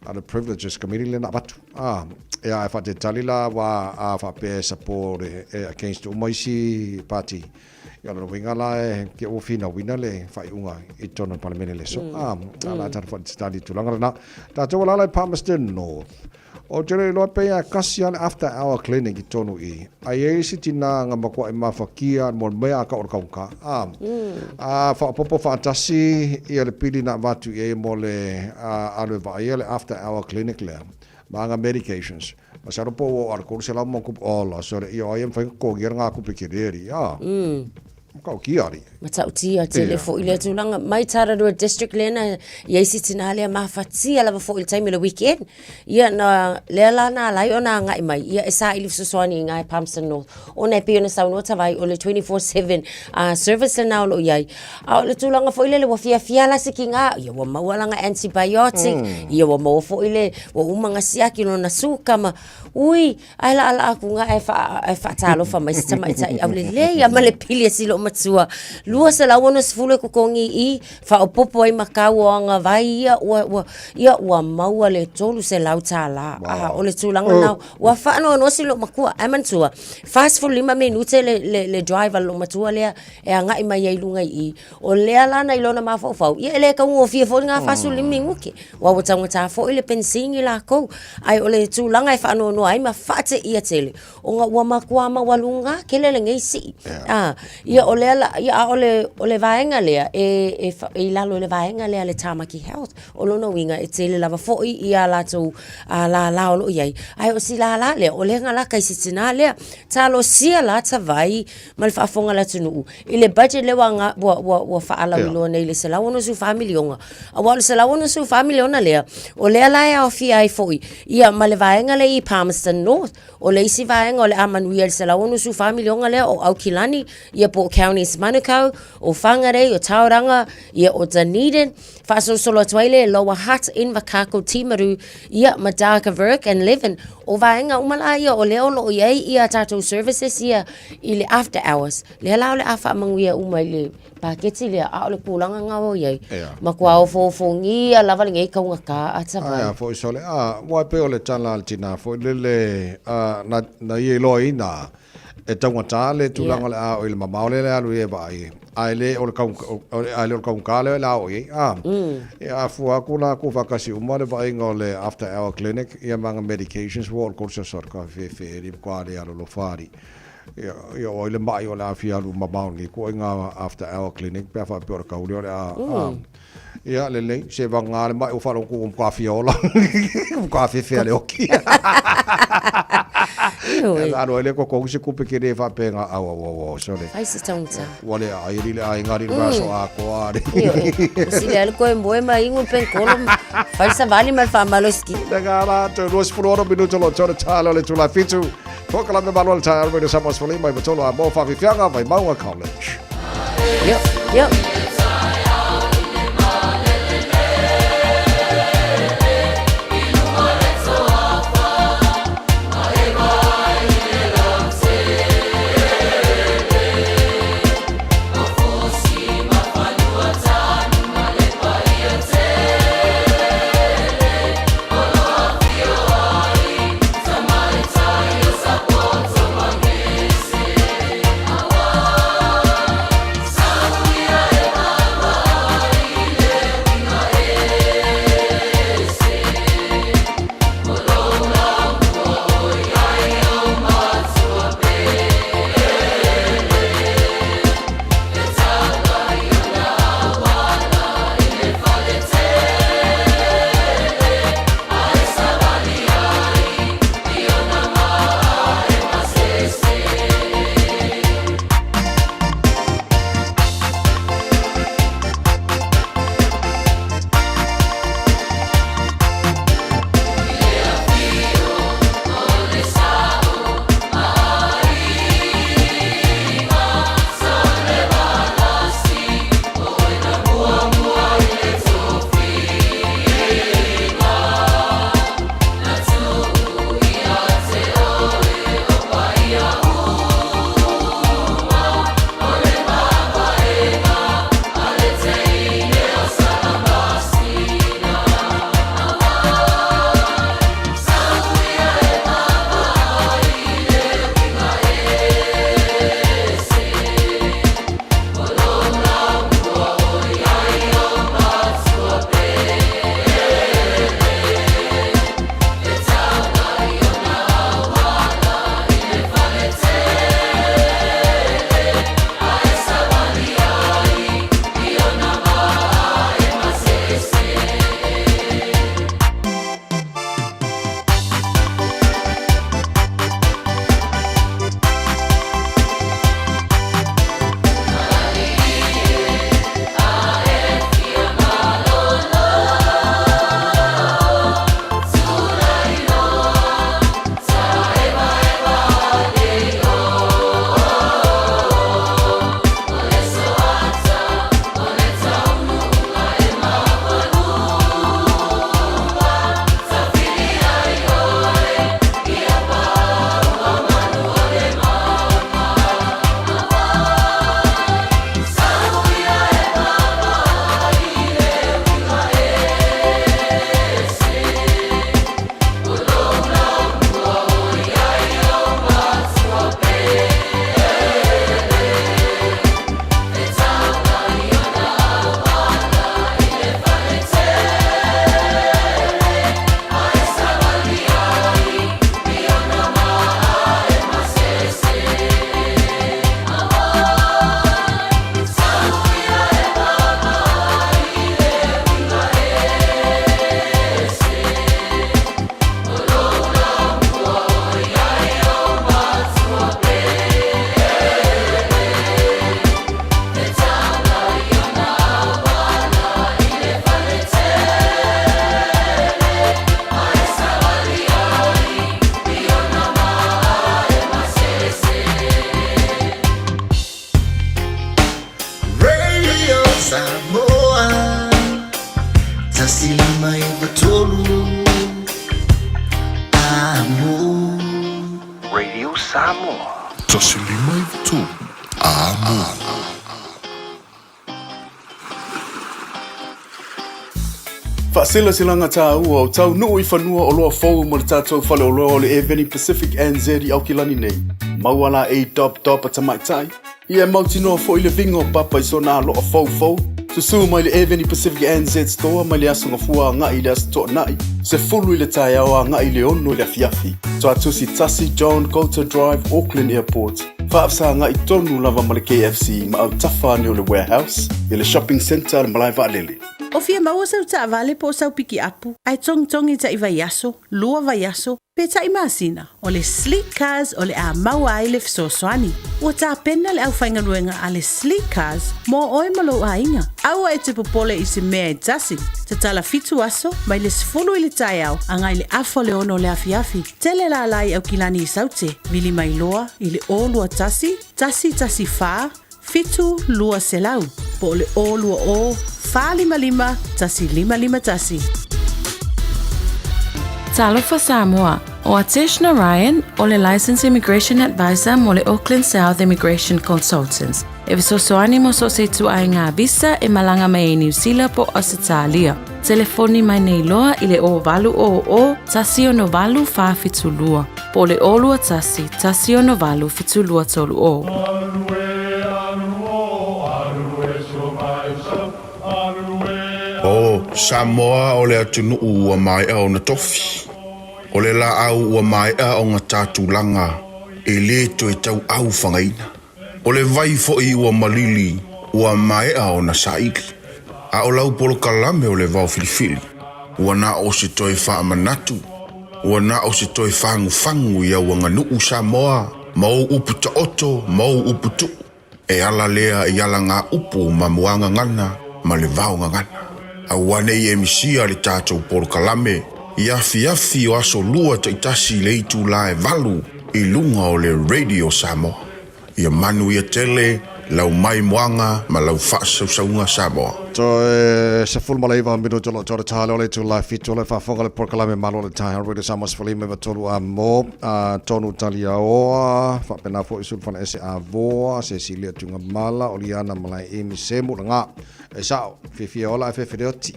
Speaker 4: a le Privileges Committee le na avatu. Ah, ia e whakatali la wa a whapea e support e against uma isi party. Ia lona uiga la e ke ua finauina le faaiuga i totonu o le Palemene le aso. Ah, la tata whakatali tulaga lena. Tatou alala i Palmerston North. Ou te le iloa pea ia kasi a le after hour clinic i tonu i. A i ai isi tina nga makuaʻi mafakia mo le mea a ka o le kaunka. A, a faaopoopo faatasi ia le pili na avatu i ai mo le alu e vaaia le after hour clinic lea ma nga medications. Masalo po ua oo a le 300 ma kupu ola sore ia o ai e mawhai ka kogia nga kupe kere ari. A. Matautia alii.
Speaker 10: Matautia tele foi lea tulaga. Mai Tararua District lea na i ai si tina lea mafatia lava foi i le taimi o le weekend. Ia na lea la na ala ai ona agai mai ia e saili fesoasoani i ina i Palmerston North ona e pei ona saunoa Tavai o le 24/7 service lena o lo o i ai. A o le tulaga foi lele ua fiafia la si kiga ia ua maua lana antibiotic, ia ua maua foi le ua uma ona siaki lona suka ma ui Ae laalaa atu ga ae ae faatalofa mai si tamaitai aulelei lava ma le pili a si loomatua. 260 e totogi i i, faaopoopo ai ma tau o agavai ia ua, ua, ia ua maua le $300. A o le tulaga lena, ua faanoanoa si loomatua. Ae manatua, 45 minute le, le, le drive a le loomatua lea e agai mai ai i luga i i. O lea la na i lona mafaufau, ia e le taugofie foi lena 45 minute, aua ua taugata foi le penisini lakou. Ae o le tulaga e faanoanoa ai ma faateia tele, ona ua matua maualuga tele lenei sii. A, ia o lea la, ia a o le, o le vaega lea, e, e, e i lalo i le vaega lea a le Tamaki Health, o lona uiga e tele lava foi ia latou lala o lo o i ai. Ae o si lala lea, o lea na lata i si tina lea. Talosia la Tavai ma le faafofoga a le atunuu i le budget lea ua, ua, ua, ua faalauiloa nei i le $164 miliona. Aua o le $164 miliona lea, o lea la e aofia ai foi ia ma le vaega lea i Palmerston North. O le isi vaega o le a manuia i le $164 miliona lea o Aukilani, ia po o Counties Manukau, o Whangarei, o Tauranga, ia o Dunedin. Faasolosolo atu ai le Lower Hutt, Invercargill, Timaru, ia ma Dargaville and Levin. O vaega uma la ia o lea o lo o i ai ia tatou services ia i le after hours. Lea la o le a faamanuia uma i le paketi lea, a o le tulaga na o i ai, matua ofoofogia lava lenei taugata a Tavai.
Speaker 4: Ae a foi sole, a, ua pei o le tala a le tina foi lele, a, na, na ia iloaina e taugata le tulaga o le a oo i le mamao lea e alu ai e vaai, ae le o le ae le o le taugata lea o le a oo i ai. A, ia a fua atu la tuufaatasi uma le vaaiga o le after hour clinic ia ma ana medications ua oo i le 300 ka fefe e matua le alolofa alii. Ia, ia o ai le ma'i o le a fia alu mamao lenei ituaiga after hour clinic pe a faapea o le tau lea o le a, a. Ia, lelei, se vagana le ma'i ua faalogo atu ua matua fia ola, ua matua afefea le oti.
Speaker 10: Ioe.
Speaker 4: Ia, alu ai lea totogi se tupe tele faapena, au, au, au, au, sole.
Speaker 10: Fai se taugata.
Speaker 4: Ua le aai alii le aiga alii le vaiaso atoa alii.
Speaker 10: Ioe. Ua sili ai le toe moe ma inu le penikolo ma fai le savali ma le faamalosi.
Speaker 4: Lega latou, 26 minuta o lo o toa le tala o le itula e fitu. Polokalame malo le taeao mai le Samoa 15 i 3 a mo Faafiafiaga Vaimauga College.
Speaker 10: Yo, yo.
Speaker 16: Radio Samoa 153 Amo
Speaker 17: Radio Samoa
Speaker 3: 153 Amo.
Speaker 18: Faaselaselaga tāua o taunuu i fanua oloa fou mo le tatou faleoloa o le Airveni Pacific NZ i Aukilani nei. Maua la ei dop dop a tamaitai, ia e mautinoa foi le viga o papa i sona aloa foufou, Susū mai le Aveni Pacific NZ Store mai le Aso Gafua agai i le Aso Toonai, 10 i le taeao agai i le 6 i le afiafi. Tuatusi 1 John Goulter Drive, Auckland Airport. Faafesagai tonu lava ma le KFC ma autafa ane o le Warehouse i le Shopping Centre a le Malae Vaalele.
Speaker 13: O fia maua sau taavale po o sau pikiapu ae togitogi taʻi vaiaso, lua vaiaso, pe taʻi masina, o le Sleek Cars o le a maua ai le fesoasoani. Ua tapena le aufaigaluega a le Sleek Cars mo oe ma lou aiga. Aua e te popole i se mea e tasi. Tatala fitu aso, mai le 10 i le taeao agai le afa o le 6 o le afiafi. Tele lala i Aukilani i Saute, vili mai loa i le 021 114 7200 po o le 020 455 1551.
Speaker 19: Talofa Samoa, ʻO Atesh Narayan, ʻo le Licensed Immigration Advisor mo le Auckland South Immigration Consultants. E fesoasoani mo so o se ituaiga visa e malaga mai ai Niu Sila po o Ausetalia. Telefoni mai nei loa i le 0800 168 472 po o le 021 168 7230.
Speaker 3: O Samoa o le atunuu ua maea ona tofi. O le laau ua maea ona ta tulaga e le toe tauau fagaina. O le vai foi ua malili ua maea ona saili. A o lau polokalame o le vao filifili, ua na o se toe faamanatu, ua na o se toe fagufagu i au aganuu Samoa ma ou upu taoto ma ou upu tuu. E ala lea i alagaupu ma muagagana ma le vaogagana. Aua ne i e misia le tatou polokalame i afiafi o aso lua taitasi i le itula e 8 i luga o le Radio Samoa. Ia manuia tele lau maimoaga ma lau faasausauga Samoa.
Speaker 4: Toe 19 minuto lo tore tale o le itula e 7 o le faafofoga le polokalame malo o le taeao Radio Samoa 53 a mo a Tonu Taliaoa faapena foi Sulufana Ese Avoa Cecilia Tugamala Oliana Malae Amy Semu laga e sao fiafia ola e fefeleoti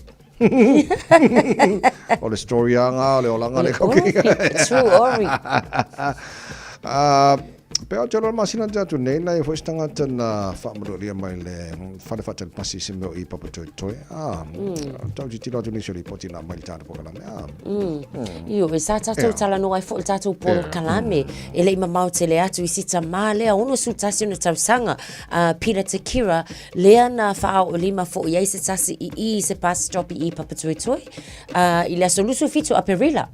Speaker 4: o le story anga o le olaga le
Speaker 10: Ori, true ori.
Speaker 4: Ah, pe o te olo masina te atu nei, nei foi se tagata na faamalualia mai le fale faatali pasi se mea o i Papatoetoe. Ah, tau titilo atu nisi o lipoti na mai le tāna pokalame. Ah.
Speaker 10: Ioe, sa tatou talanoa ai foi i le tatou polokalame, e le i mamao tele atu i si tamā lea, 61 ona tausaga, a Peter Tekira, lea na faaoolima foi ai se tasi i i se bus stop i i Papatoetoe, i le aso 27 o Aperila.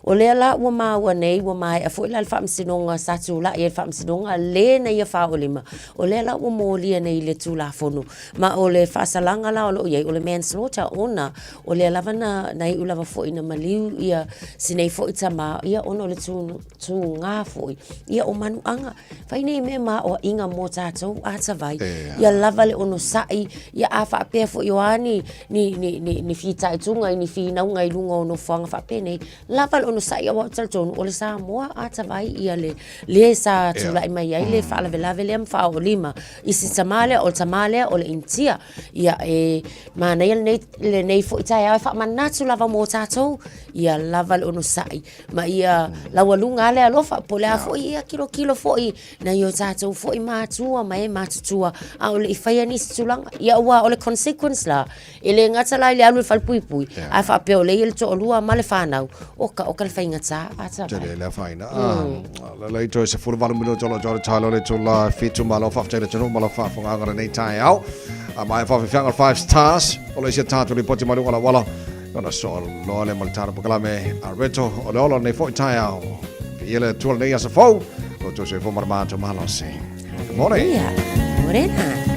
Speaker 10: O lea la ua maua nei, ua maea foi la le faamasinoga sa tulai ai le faamasinoga le na ia faaoolima, o lea la ua molia nei i le Tulafono. Ma o le faasalaga la o lo o i ai, o le manslaughter ona o lea lava na, na iu lava foi ina maliu ia si nei foi tamā, ia ona o le tū, tūgā foi, ia o manuaga. Fai nei mea maoaʻiga mo tātou atawai, ia lava le onosaʻi, ia a faapea foi o a ni, ni, ni, ni, ni fitaituga i ni finauga i luga o nofoaga faapenei, lava le onosaʻi aua ou te talitonu o le Samoa atawai ia le, le sa tulaʻi mai ai le faalavelave lea ma faaoolima i si tamā lea, o le tamā lea o le Initia. Ia e manaia lenei, lenei foi taeao e faamanatu lava mo tātou, ia lava le onosaʻi ma ia laualuga lava le alofa, po o le a foi ia kilokilo foi nai o tatou foi matua ma e matutua a o le i faia nisi tulaga. Ia aua o le consequence la, e le gata la i le alu i le falepuipui, ae faapea o lea e i ai le toalua ma le fanau, oka oka le faigata ata vai.
Speaker 4: Tele le afaina. La lei toe 18 minuta o lo tore talo le tula fitu malo faafetai le atunuu ma lau faafofogaaga lenei taeao. A maea faafeafeaga o le Five Stars o le isi a tatou lipoti mai luga o le auala ona soo loa lea ma le tala polokalame a Reto o le ola o lenei foi taeao. Viia le Atua lenei aso fou, lo outou soifua ma le matou malosi. Good morning.
Speaker 10: Ia, morena.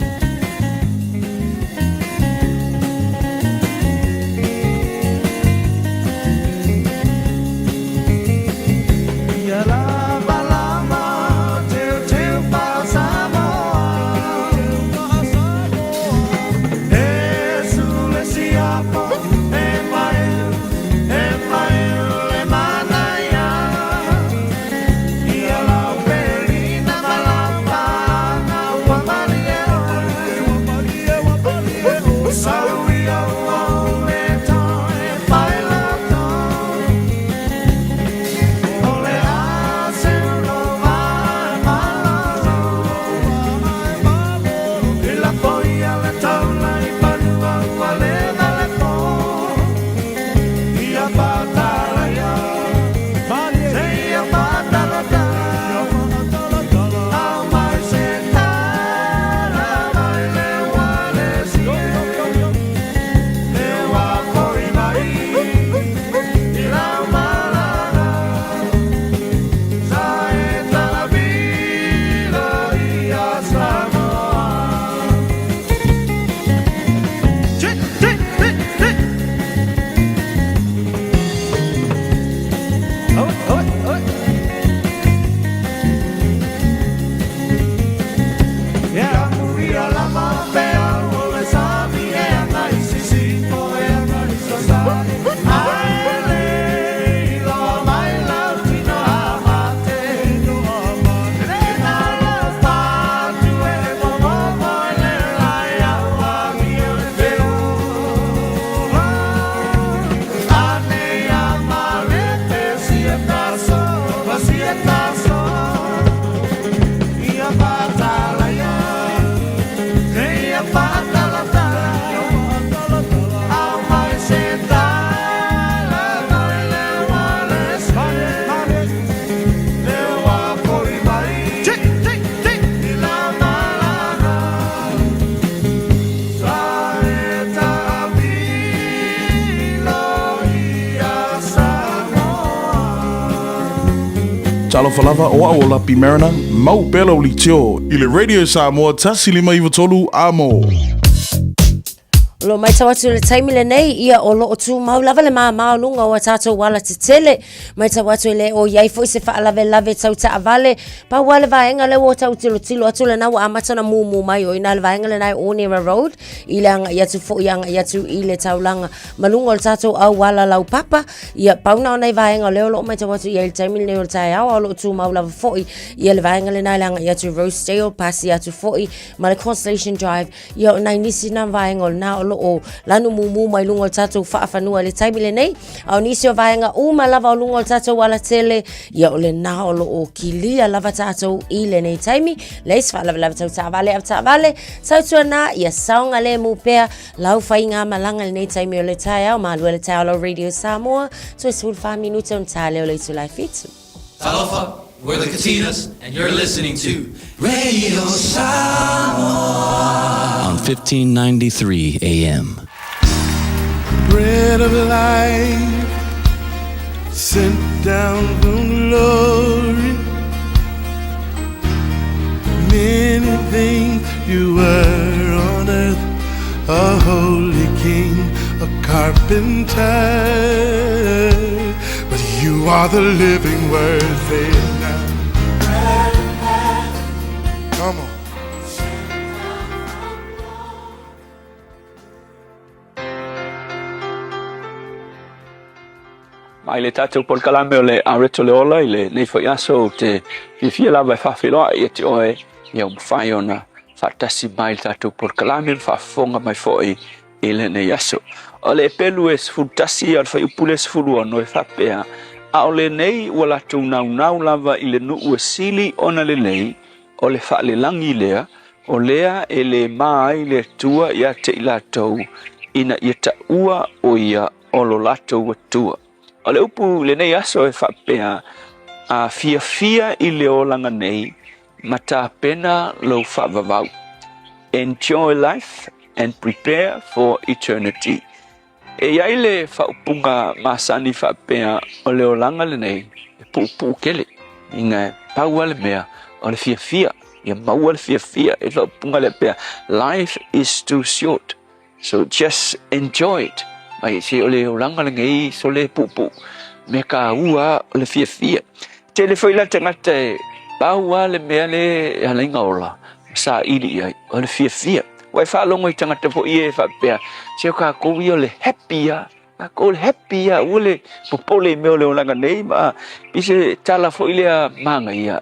Speaker 20: Talofa lava o au o Lapi Mariner, mau pea lau leitio i le Radio Samoa 105 9 3 Amo.
Speaker 10: O lo o matau atu i le taimi lenei, ia o lo o tumau lava le māmā o luga o a tātou ala tetele. Matau atu e le o i ai foi se faalavelave tau taavale. Pau lava le vaega lea ua tau tilotilo atu lena ua amata ona mumu mai o i ina le vaega lena e Onera Road i le agai atu foi agai atu i le taulaga ma luga o le tātou auala laupapa. Ia, pau na o nai vaega o lea o lo o matau atu i ai i le taimi lenei o le taeao, a o lo o tumau lava foi ia le vaega lena i le agai atu i Rosedale, pasi atu foi ma le Constellation Drive. Ia, o nai nisi na vaega o lena o lo o lanu mumu mai luga o le tatou faafanua i le taimi lenei. A o nisi o vaega uma lava o luga o le tatou alatele, ia o lena o lo o kilia lava tatou i lenei taimi. Leai se faalavelave tau taavale au taavale, tautuana ia saogalemu pea lau faigamalaga i lenei taimi o le taeao. Malu ai le taeao lau Radio Samoa, toe 14 minute ona ta lea o le itula e fitu.
Speaker 21: Talofa, we're the Katinas, and you're listening to Radio Samoa
Speaker 22: on 1593 AM.
Speaker 15: Bread of life sent down from glory. Many things you were on earth, a holy king, a carpenter. But you are the living word, say it now. Come on.
Speaker 23: Mai le tatou polokalame o le Areto le Ola i lenei foi aso ou te fiafia lava e faafeiloai ia te oe ia ua mafai ona faatasi mai i le tatou polokalame ma faafofoga mai foi i lenei aso. O le pelu e 11 o le fuaiupu le 16 e faapea, A o lenei ua latou naunau lava i le nuu e sili ona lelei, o le faalelagi lea, o lea e le ma ai le Atua ia te i latou ina ia taua o ia o lo latou Atua. O le upu i lenei aso e faapea, A fiafia i le olaga nei, ma tapena lou faavavau. Enjoy life and prepare for eternity. E i ai le faaupuga masani faapea, o le olaga lenei e puupuu tele, ina e pau lava le mea o le fiafia, ia maua le fiafia. E le faaupuga lea pea, life is too short, so just enjoy it. Mai se o le olaga lenei sole puupuu, mea taua o le fiafia. Tele foi la tagata e pau lava le mea le e ala ai ona ola, ma saili i ai, o le fiafia. Ua e faalogo i tagata foi ia e faapea, se o tatou ia o le happy lava, tatou o le happy lava, aua le popole i mea o le olaga nei ma pei se tala foi lea manaia,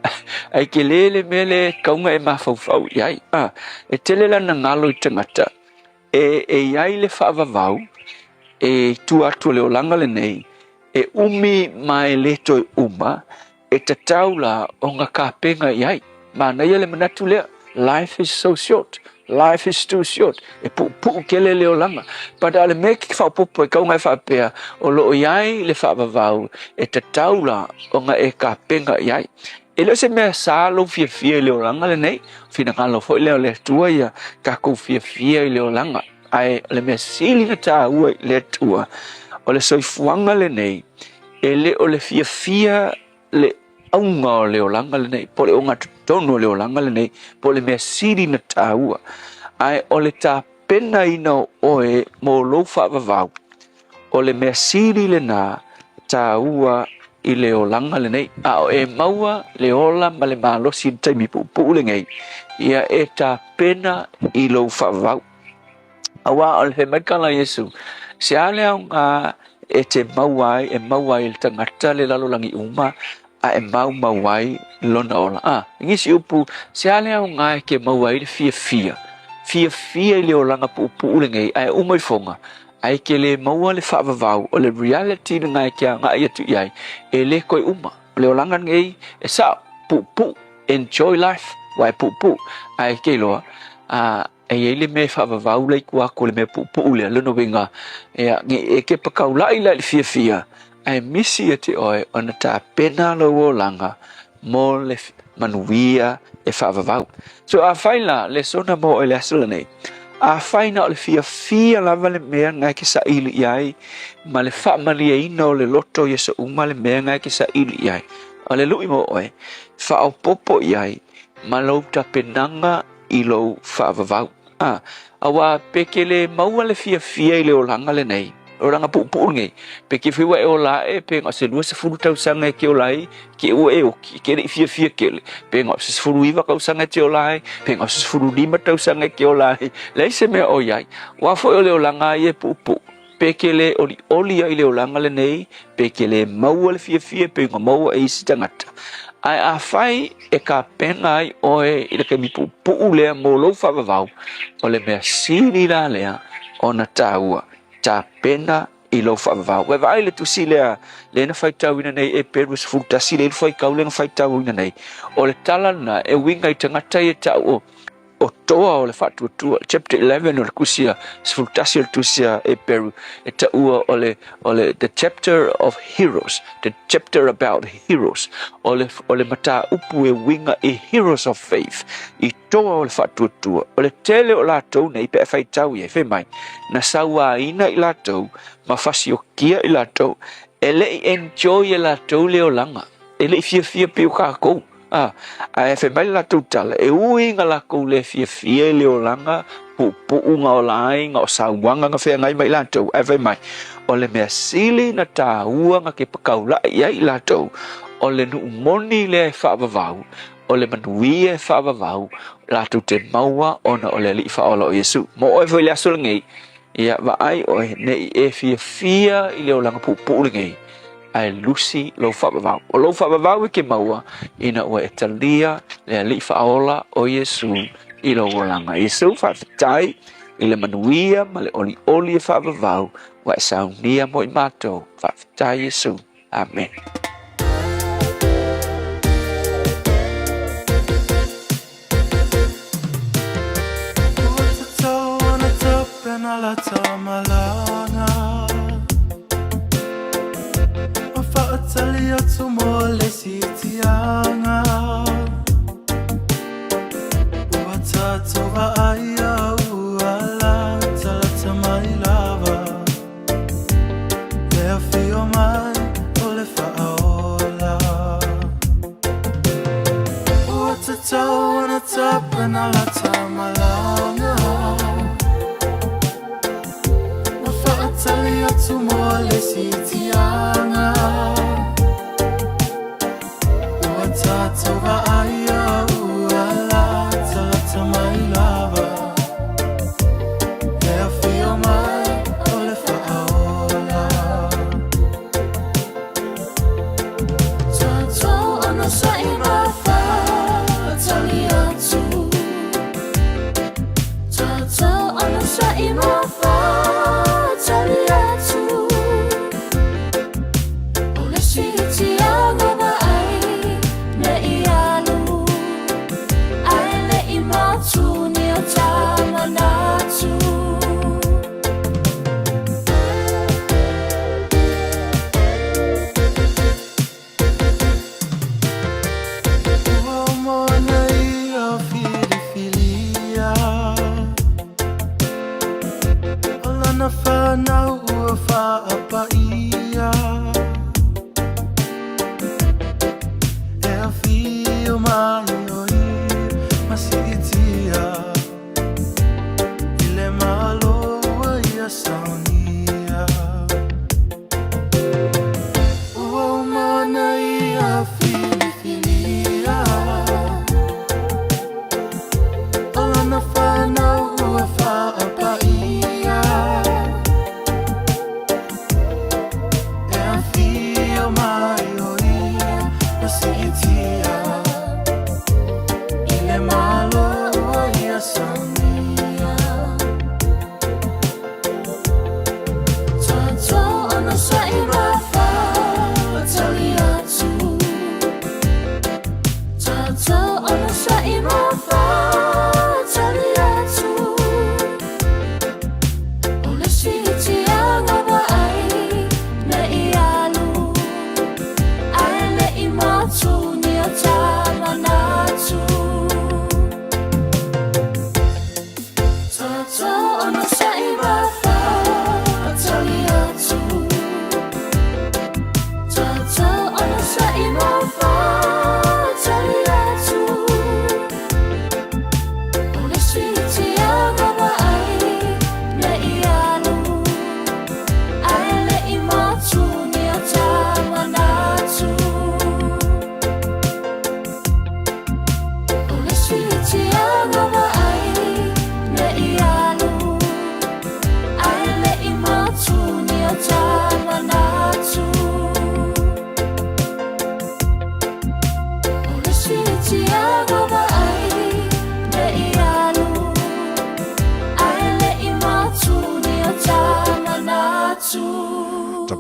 Speaker 23: ae tele le mea lea e tatau ona e mafaufau i ai. E tele lana galo i tagata e i ai le faavavau e i tua atu o le olaga lenei, e umi ma e le toe uma, e tatau la ona tapena i ai. Manaia le manatu lea, life is so short, life is too short, e puupuu tele le olaga. But a o le mea e te faaopoopo e tatau ona e faapea, o lo o i ai le faavavau e tatau la ona e tapena i ai. E le o se mea sa lou fiafia i le olaga lenei, finagalo foi lea o le Atua ia tatou fiafia i le olaga. Ae o le mea sili ona taua i le Atua, o le soifuaga lenei, e le o le fiafia le auga o le olaga lenei, po o le ogatotonu o le olaga lenei, po o le mea sili ona taua. Ae o le tapenaina o oe mo lou faavavau, o le mea sili lena taua i le olaga lenei. A o e maua le ola ma le malosi i le taimi puupuu lenei, ia e tapena i lou faavavau. Aua o le fai mai tala a Iesu, se a le aoga e te maua ai, e maua ai e le tagata le lalolagi uma, a e maumau ai lona ola. A, i nisi upu, se a le aoga e te maua ai le fiafia, fiafia i le olaga puupuu lenei, ae uma ifoga, ae e te le maua le faavavau, o le reality lena e te agai atu i ai, e le toe uma. O le olaga lenei e sao, puupuu, enjoy life, aua e puupuu, ae e te iloa, a, E i ai le mea e faavavau la i tua atu o le mea puupuu lea, lona uiga, ia, ne i e kepa taula'i la i le fiafia, ae misi ia te oe ona tapena lou olaga mo le manuia e faavavau. So afai la, lesona mo oe i le aso lenei, afai na o le fiafia lava le mea na e te saili i ai, ma le faamalieina o le loto i aso uma le mea na e te saili i ai. O le luʻi mo oe, faaopoopo i ai ma lou tapenaga i lou faavavau. A, auā pe ke lē maua le fiafia i le olaga lenei, le olaga puupuu lenei, pe ke foi ua e ola aʻe pe na o se 20 tausaga e te ola ai, ke ua e oki, e ke leʻi fiafia tele, pe na o se 19 tausaga e te ola ai, pe na o se 15 tausaga e te ola ai, leai se mea o i ai. Auā foi o le olaga lava ia e puupuu. Pe ke lē olioli ai le olaga lenei, pe ke lē maua le fiafia e pei ona maua e isi tagata. Ae afai e tapena ai oe i le taimi puupuu lea mo lou faavavau, o le mea sili la lea ona taua, tapena i lou faavavau. Ua e vaai i le tusi lea, lea na faitauina nei Eperu 11 le faitau lea na faitauina nei, o le tala lena e uiga i tagata ia e tau o o toa o le faatuatua, chapter 11 o le tusi a 11 o le tusi a Eperu, e taua o le, o le the chapter of heroes, the chapter about heroes, o le, o le mataupu e uiga i heroes of faith, i toa o le faatuatua. O le tele o latou nei pe a faitau i ai, fai mai, na sauaina i latou ma fasiokia i latou, e le i enjoy e latou le olaga, e le i fiafia pei o kākou. A, ae fai mai le latou tala, e ui na lakou le fiafia i le olaga puupuu na ola ai na o sauaga na feagai ma i latou, ae fai mai, o le mea sili na taua na ke pakaulaʻi i ai i latou, o le nuu moni lea e faavavau, o le manuia e faavavau, latou te maua ona o le Alii Faaola o Iesu. Mo oe foi i le aso lenei, ia vaai oe ne i e fiafia i le olaga puupuu lenei, ae lusi lou faavavau. O lou faavavau e ke maua ina ua e talia le Alii Faaola o Iesu i lou olaga. Iesu, faafetai i le manuia ma le olioli e faavavau ua e saunia mo i matou. Faafetai Iesu. Amene.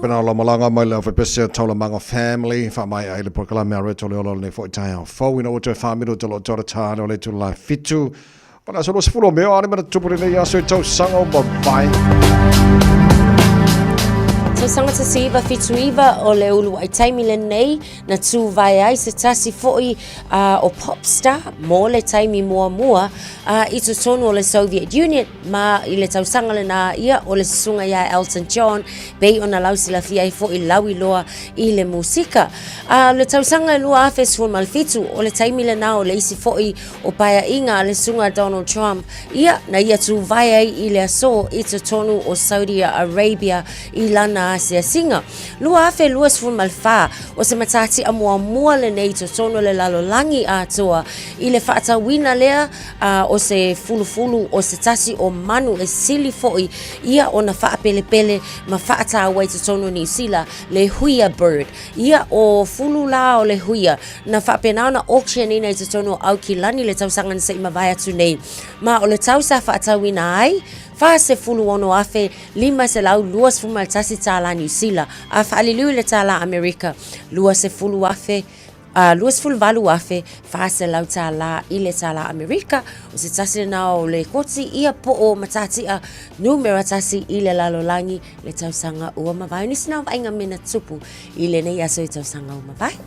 Speaker 4: Tapena o lau malaga mai le aufaipese o Taulamaga Family, faamaea ai le polokalame a Reto Leola o lenei foi taeao fou ina ua toe faamilo te loo toa tā le o le itula 7 o le aso 20 o Me o a ni mana tupu lenei aso i tausaga o mavae.
Speaker 10: Tausaga 1979 o le uluai taimi lenei na tūvae ai se tasi foi o pop star mo le taimi muamua i totonu o le Soviet Union ma i le tausaga lena ia o le susuga ia Elton John pei ona lausilafia ai foi lauiloa i le musika. A le tausaga e 2017 o le taimi lena o le isi foi o paeaiga a le susuga Donald Trump ia na ia tūvae ai i le aso i totonu o Saudi Arabia i lana asiasiga. 2024 o se matatia muamua lenei i totonu o le lalolagi atoa i le faatauina lea a o se fulufulu o se tasi o manu e sili foi ia ona faapelepele ma faataua i totonu o Niu Sila, le huia bird. Ia o fulu la o le huia na faapena ona auction ina i totonu o Aukilani le tausaga na se i mavae atu nei. Ma o le tau sa faatauina ai, $46,521 tālā Niu Sila, a faaliliu i le tālā Amerika, 20,000 a $28,400 tālā i le tālā Amerika, o se tasi lena o le koti ia po o matatia numera tasi i le lalolagi le tausaga ua mavae. O nisi na o vaaiga mea na tupu i lenei aso i tausaga ua mavae.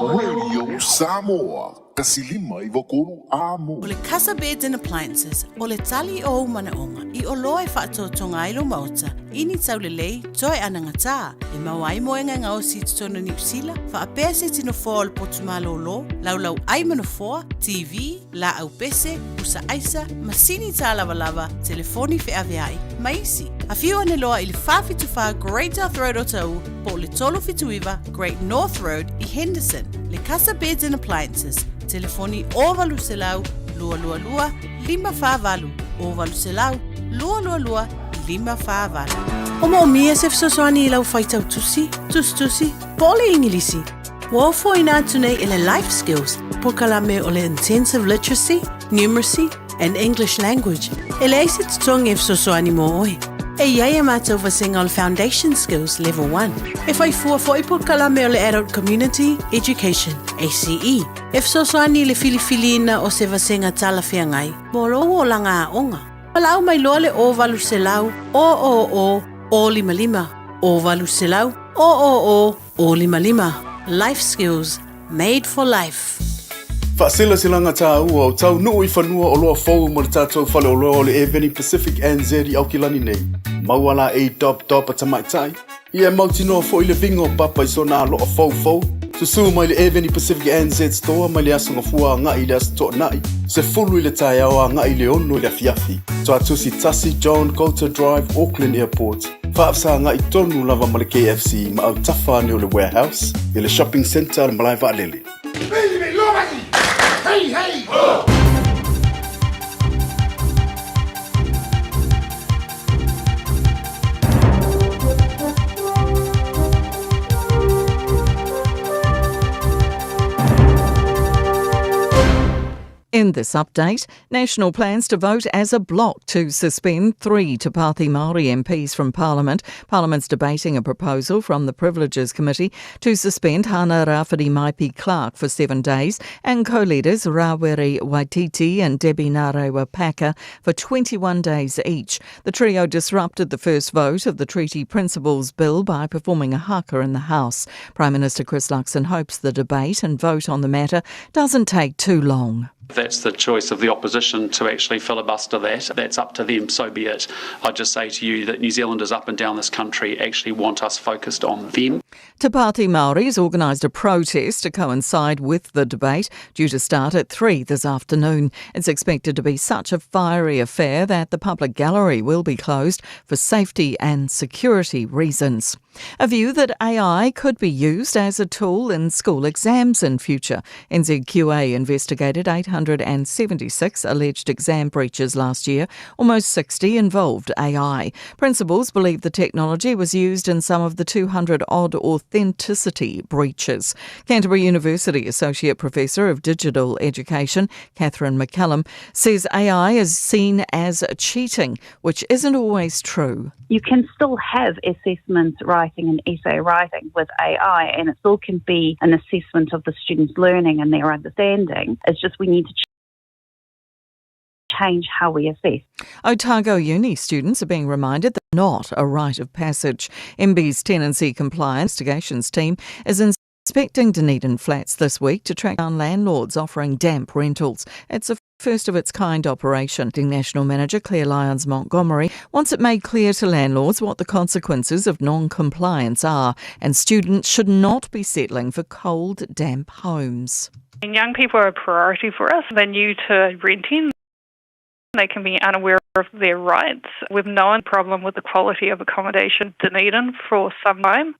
Speaker 20: Radio Samoa, 153 Amo.
Speaker 13: O le Casa Beds and Appliances, o le tali o ou manaoga i oloa e faatoatoga ai lou maota i ni taulelei toe anagatā e maua ai moega e gaosi i totonu o Niu Sila, faapea se iti nofoa o le potu malōlō, laulau ai ma nofoa, TV, laau pese, pusa aisa, masini tālavalava, telefoni feaveai, ma isi. Afio ane loa i le 474 Great South Road Otahuhu po o le 379 Great North Road i Henderson. Le Casa Beds and Appliances, telefoni 0800 222 548, 0800 222 548. O moomia se fesoasoani i lau faitau tusi, tusitusi, po o le Igilisi? Ua ofoina atu nei e le Life Skills polokalame o le Intensive Literacy, Numeracy and English Language e leai se totogi e fesoasoani mo oe. E i ai a mātou vasega o le Foundation Skills Level 1. E whai fua foi polokalame o le Adult Community Education, ACE, e fesoasoani i le filifiliina o se vasega talafeagai mo lou olaga aoga. Valaau mai loa le 0800 000 055, 0800 000 055. Life Skills, Made for Life.
Speaker 18: Faaselasilaga tāua o taunuu i fanua oloa fou mo le tatou faleoloa o le Airveni Pacific NZ i Aukilani nei. Maua la ei dop dop a tamaitai. Ia e mautinoa foi le viga o papa i sona aloa foufou. Susū mai le Airveni Pacific NZ Store mai le Aso Gafua agai i le Aso Toonai, 10 i le taeao agai i le 6 i le afiafi. Tuatusi 1 John Coulter Drive, Auckland Airport. Faafesagai tonu lava ma le KFC ma autafa ane o le Warehouse i le Shopping Centre a le Malae Vaalele.
Speaker 1: Hey, hey, ho!
Speaker 5: In this update, National plans to vote as a bloc to suspend three Te Pāti Māori MPs from Parliament. Parliament's debating a proposal from the Privileges Committee to suspend Hana Rawhiti Maipi Clark for seven days and co-leaders Rawiri Waititi and Debbie Ngarewa Packer for 21 days each. The trio disrupted the first vote of the Treaty Principles Bill by performing a haka in the House. Prime Minister Chris Luxon hopes the debate and vote on the matter doesn't take too long.
Speaker 1: That's the choice of the opposition to actually filibuster that. That's up to them, so be it. I just say to you that New Zealanders up and down this country actually want us focused on them.
Speaker 5: Te Pāti Māori has organised a protest to coincide with the debate, due to start at 3 this afternoon. It's expected to be such a fiery affair that the public gallery will be closed for safety and security reasons. A view that AI could be used as a tool in school exams in future. NZQA investigated 876 alleged exam breaches last year. Almost 60 involved AI. Principals believe the technology was used in some of the 200 odd authenticity breaches. Canterbury University Associate Professor of Digital Education, Catherine McCallum, says AI is seen as cheating, which isn't always true.
Speaker 2: You can still have assessment writing and essay writing with AI, and it still can be an assessment of the student's learning and their understanding. It's just we need to change how we assess.
Speaker 5: Otago Uni students are being reminded that not a rite of passage. MB's Tenancy Compliance Investigations team is inspecting Dunedin flats this week to track down landlords offering damp rentals. It's a first of its kind operation. National Manager Claire Lyons Montgomery wants it made clear to landlords what the consequences of non compliance are, and students should not be settling for cold, damp homes.
Speaker 6: And young people are a priority for us. They're new to renting. They can be unaware of their rights. We've known problem with the quality of accommodation in Dunedin for some time.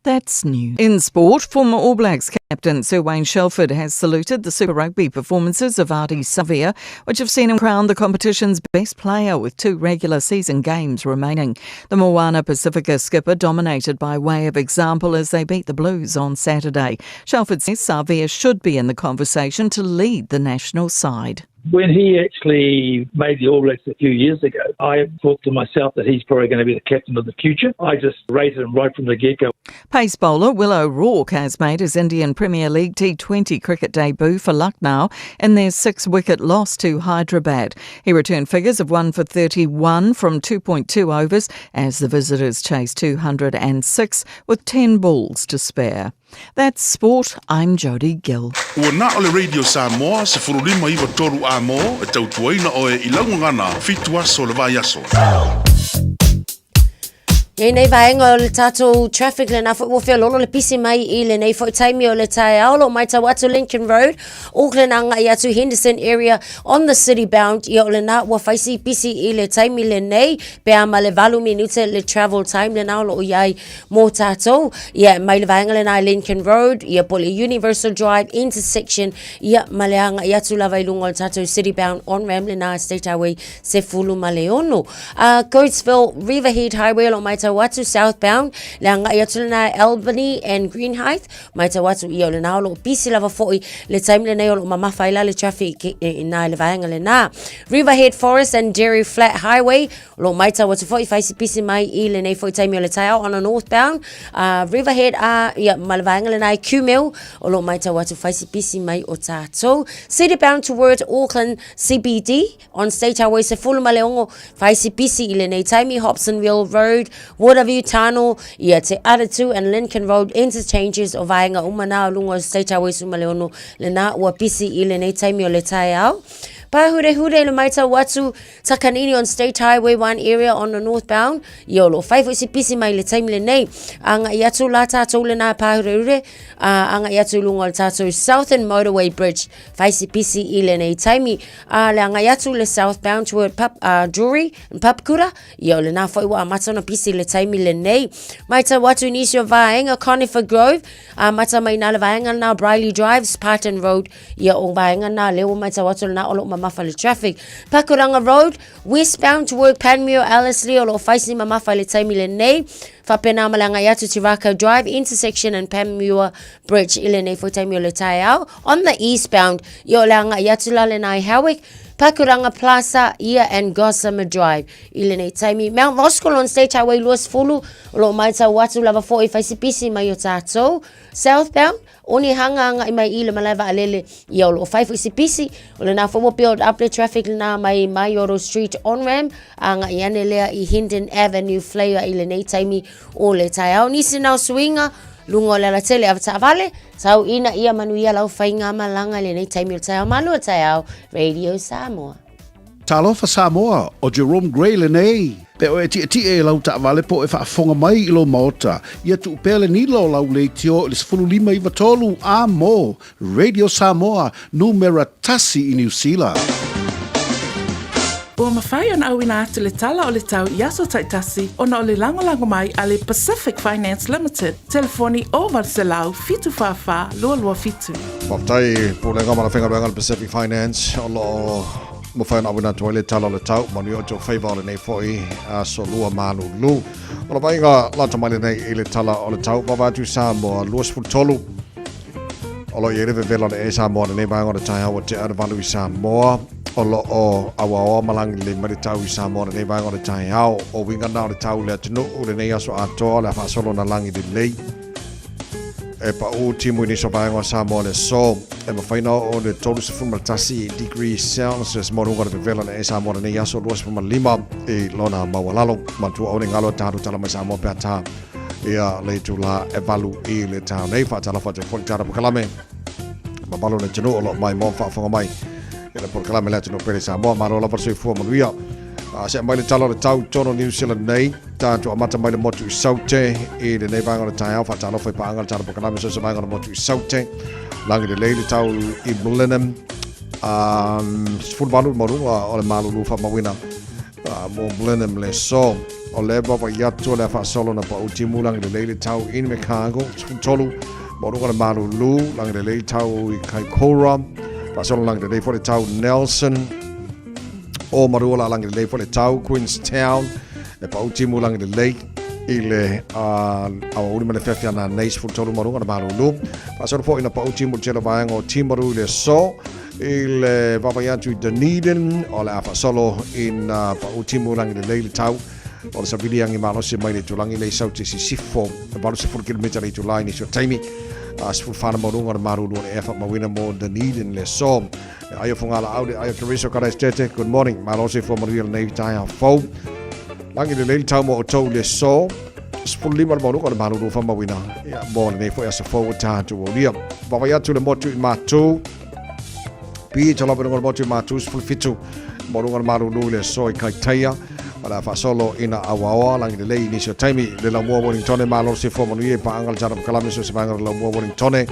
Speaker 5: That's new. In sport, former All Blacks captain Sir Wayne Shelford has saluted the Super Rugby performances of Ardie Savea, which have seen him crowned the competition's best player with two regular season games remaining. The Moana Pacifica skipper dominated by way of example as they beat the Blues on Saturday. Shelford says Savea should be in the conversation to lead the national side.
Speaker 24: When he actually made the All Blacks a few years ago, I thought to myself that he's probably going to be the captain of the future. I just rated him right from the get go.
Speaker 5: Pace bowler Will O'Rourke has made his Indian Premier League T20 cricket debut for Lucknow in their six wicket loss to Hyderabad. He returned figures of 1 for 31 from 2.2 overs as the visitors chased 206 with 10 balls to spare. That's sport. I'm Jody Gill.
Speaker 20: Ua na o le Radio Samoa, 153 a mō, e tautuaina oe i Laugagana, fitu aso le vai aso.
Speaker 10: Nei nei vaenga o le tātou traffic le nā foi ua whea lolo le pisi mai i le nei foi taimi o le taeao lo mai tau atu Lincoln Road, Auckland anga i atu Henderson area on the city bound ia o le nā ua whaisi pisi i le taimi le nei pe a ma le valu minute le travel time le nā o lo o iai mō tātou, ia, mai le vaenga lena i Lincoln Road, ia, po le Universal Drive intersection, ia, ma le agai atu lava i luga o le tātou City Bound on-ramp lena State Highway 16. Uh, Coatesville, Riverhead Highway o lo matau atu southbound, le agai atu lena i Albany and Greenhithe, matau atu ia o lena o lo o pisi lava foi le taimi lenei o lo o mamafa ai la le traffic i nā i le vaenga lena. Riverhead Forest and Dairy Flat Highway, O lo o matau atu foi whaisipisi mai i lenei foi taimi o le taiao on a northbound uh, Riverhead a ia, ma le vaenga lenai Kumeu o lo o matau atu whaisipisi mai o tātou. City bound toward Auckland CBD on State Highway sefulu ma le ongo whaisipisi i lenei taimi Hobsonville Road, Waterview Tunnel, ia Te Aratu and Lincoln Road interchanges o vaenga uma nā o lunga o State Highway suma le ono lena ua pisi i lenei taimi o le taiao. Pāhurehure le matau atu Takanini on State Highway 1 area on the northbound, ia o lo o whai foi se pisi mai le taimi lenei. Anga i atu la tātou le nā pāhurehure, a anga i atu lunga o le tātou Southern Motorway Bridge, whai se pisi i lenei taimi. A le anga i atu le southbound toward Pap, uh, Drury and Papakura, ia o le nā whai wa amata ona pisi le taimi lenei. Mai tau atu nisi o vaenga Conifer Grove, a mata mai nā le vaenga nā Briley Drive, Spartan Road, Ia o vaenga nā leo mai tau atu nā o lo mamafa le traffic. Pakuranga Road, westbound to work Panmure, Ellerslie o lo whaisi mamafa le taimi le nei. Faapena ma le agai atu Te Rākau Drive intersection and Panmure Bridge i lenei foi taimi o le taeao. On the eastbound, ia o le agai atu la lena i Howick, Pakuranga Plaza, ia and Gossamer Drive i lenei taimi. Mount Roskill on State Highway 20, o lo o maitau atu lava foi i faisipisi mai o tātou. Southbound, O ni hanga agai mai i le malae vaalele, ia o lo o fai foi se pisi, o lena foi ua build up le traffic lena mai Maioro Street on ramp, agai ane lea i Hendon Avenue Flayer i lenei taimi o le taeao. Nisi na o suiga, luga o le alatele avetaavale, tau ina ia manuia lau faigamalaga i lenei taimi o le taeao. Malu o taeao, Radio Samoa.
Speaker 7: Talofa Samoa, ʻo Jerome Gray lenei. Pe oe e tiʻetiʻe i lau taavale po o e faafofoga mai i lou maota, ia tuu pea le nila o lau leitio i le 15 93 a mo Radio Samoa, numera tasi i Niu Sila.
Speaker 13: Ua mafai ona auina atu le tala o le tau i aso taitasi ona o le lagolago mai a le Pacific Finance Limited, telefoni 0800 744 227.
Speaker 4: Faafetai i Pulega ma le Faigaluega a le Pacific Finance o lo o mafai ona auina atu ai le tala o le tau. Manuia o tou faiva o lenei foi aso lua malulu. O le vaaiga lata mai lenei i le tala o le tau. Vava atu i Samoa 23. O lo o i ai le vevela o le e Samoa lenei vaega o le taeao ua tea le valu i Samoa. O lo o auaoa ma lagilelei mai le tau i Samoa lenei vaega o le taeao. O uiga na o le tau i le atunuu lenei aso atoa o le a faasolo na lagilelei. E paʻu timu i nisi o vaega o Samoa le aso. E mafai ona oo le 31 degree Celsius mo luga o le vevela le e Samoa lenei aso 25 i lona maualalo. Matua o le galo talu tala mai Samoa pe ata ia le itula e valu i le tau nei. Faatalofa atu foi tala polokalame. Mamalu le atunuu o lo o mai mo faafofoga mai i le polokalame le atunuu pele Samoa. Malo lava le soifua manuia. Se mai le tala o le tau tonu New Zealand nei. Tātou amata mai le motu i Saute i lenei vaega o le taeao. Faatalofa i paaga le tala polokalame so se vaega o le motu i Saute. Lagi lelei le tau i Blenheim. 18 le maualuga o le malulu faamauina mo Blenheim le so. O le vaavaai atu o le a faasolo na pau timu lagi lelei le tau i Invercargill. 13 maualuga le malulu lagi lelei le tau i Kaikoura. Faasolo lagi lelei foi le tau Nelson. O Marua la lagi lelei foi le tau Queenstown. E pau timu lagi lelei i le aoauli ma le fiafia na nei 13 maualuga le malulu. Faasolo foi na pau timu le tele o vaega o Timaru i le aso i le vaavaai atu i Dunedin o le a faasolo i na pau timu lagi lelei le tau o le savili agi malosi mai le itulagi le i Saute Sisifo 80 kilomita le itula i nisi o taimi a 14 maualuga le malulu o le ea faamauina mo Dunedin le aso. E ai o Fogalaau le ai o Teresa Karaistete. Good morning. Malo soifua manuia lenei taeao fou. Lagi lelei le tau mo outou le aso. 15 le maualuga o le malulu faamauina. Ia, mo lenei foi aso fou o tatou aulia. Vaavaai atu le motu i Matu. Pito lava i luga o le motu i Matu, 17 maualuga le malulu i le aso i Kaitaia. O le a faasolo ina auaoa lagi lelei i nisi o taimi. Le Laumua Wellingtone, malo le soifua manuia i paaga le tala pakalame so se vaega o le Laumua Wellingtone.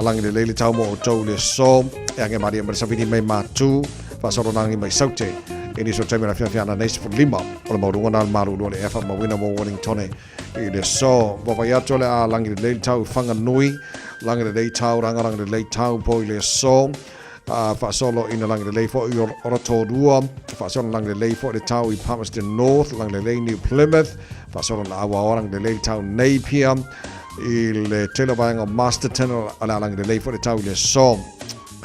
Speaker 4: Lagi lelei le tau mo outou le aso. E age malie mai le savini mai Matu. Faasolo nagi mai Saute. I nisi o taimi o le afiafi ana nei 15 o le maualuga na le malulu o le ea faamauina mo Wellingtone i le aso. Vaavaai atu o le a lagi lelei le tau i Whanganui. Lagi lelei tau ranga lagi lelei tau po i le aso. Faasolo ina lagi lelei foi i Rotorua. Faasolo lagi lelei foi le tau i Palmerston North. Lagi lelei New Plymouth. Faasolo na aua lagi lelei le tau Napier. I le tele o vaega o Masterton o le a lagi lelei foi le tau i le aso.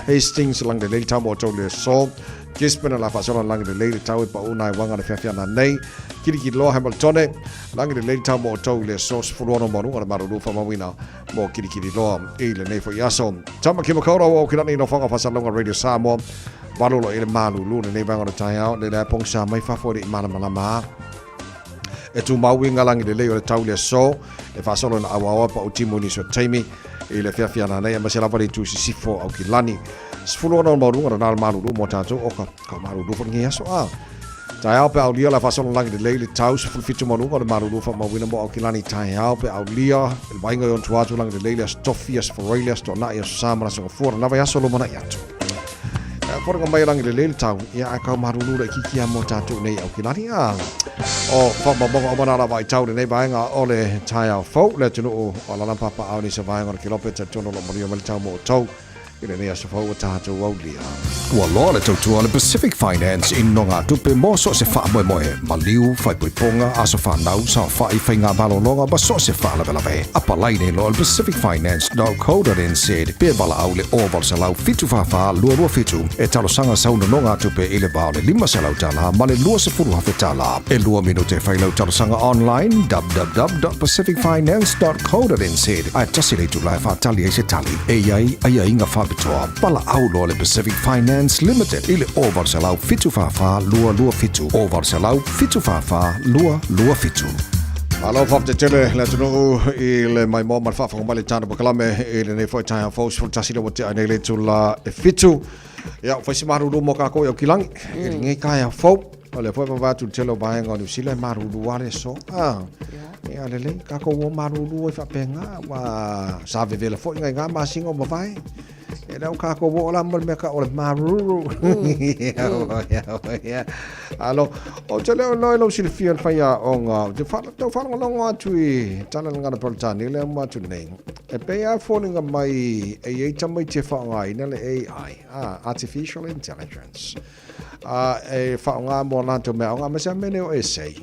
Speaker 4: Hastings lagi lelei le tau mo outou i le aso. Gisborne o le a faasolo na lagi lelei le tau e paʻu nai uaga le fiafia nanei. Kirikiriloa Hamiltone lagi lelei le tau mo outou i le aso 16 maualuga le malulu faamauina mo Kirikiriloa i lenei foi aso. Tāmaki Makaurau o Aukilani i nofoaga o Faasalauga Radio Samoa. Valu loa i le malulu lenei vaega o le taeao, le lea pogisa mai fafo e le i malamalama a. E tumau i ngā lagi lelei o le tau i le aso, e faasolo ina auaoa pa o timu i nisi o taimi i le fiafia nanei aemaise lava le itu i sisifo o Aukilani. 16 o maualuga na le malulu mo tātou o ka, ka malulu foi lenei aso a. Taeao pe aulia la faasolo lagi lelei le tau 17 maualuga o le malulu faamauina mo Aukilani taeao pe aulia le vaaiga i ona tua atu lagi lelei le aso Tofi, aso Faraile, aso Toanai, aso Sa ma le aso Gafua lena vaiaso lumanai atu. Foliga mai lagi lelei le tau ia ae kau malulu laitiiti lava mo tatou nei Aukilani a. O faamaumauga uma na lava i tau lenei vaega o le taeao fou le atunuu o Alalampa Paao nisi o vaega o le Kelope talitonu o lo o manuia mai le tau mo outou. I lenei aso fou ua tatou aulia.
Speaker 14: Ua loa le tautua a le Pacific Finance i nogatupe mo so o se faamoemoe, maliu, faaipoipoga, aso fanau, saofai, faiga malologa ma so o se faalavelave. Apalai nei loa i le pacificfinance.co.nz pe valaau i le 0800 744 227 e talosaga sau nonogatupe i le va o le $500 ma le $20,000. E lua minute e fai lau talosaga online www.pacificfinance.co.nz ae tasi le itula e faatali ai se tali. E i ai aiaiga faapitoa, valaau loa le Pacific Finance Limited i le 0800 744 227, 0800 744 227.
Speaker 4: Malo faafetai tele le atunuu i le maimoa ma le faafofoga mai le tana pakalame i lenei foi taeao fou 11 le ua tea nei le itula e fitu. Ia, ua fai se malulu mo kākou i Aukilagi i lenei taeao fou. O lea foi e vaavaai atu i le tele o vaega o Niu Sila e malulu lava le aso. Ah, ia lelei, kākou o malulu ai faapena, ua sa vevela foi ngai ngā masina o mavae. E lea o kākou o la mo le mea ka o le maruru. Ia, Alo, o te leo loe lau silafia le whai a onga, o te tau whalongolongo atu i tala le ngana Peretania lea mo atu nei. E pei a foliga mai e iai tamaiti e whaongaina le AI, ah, Artificial Intelligence. A e whaonga mo latou mea aoga, ma se mea nei o essay.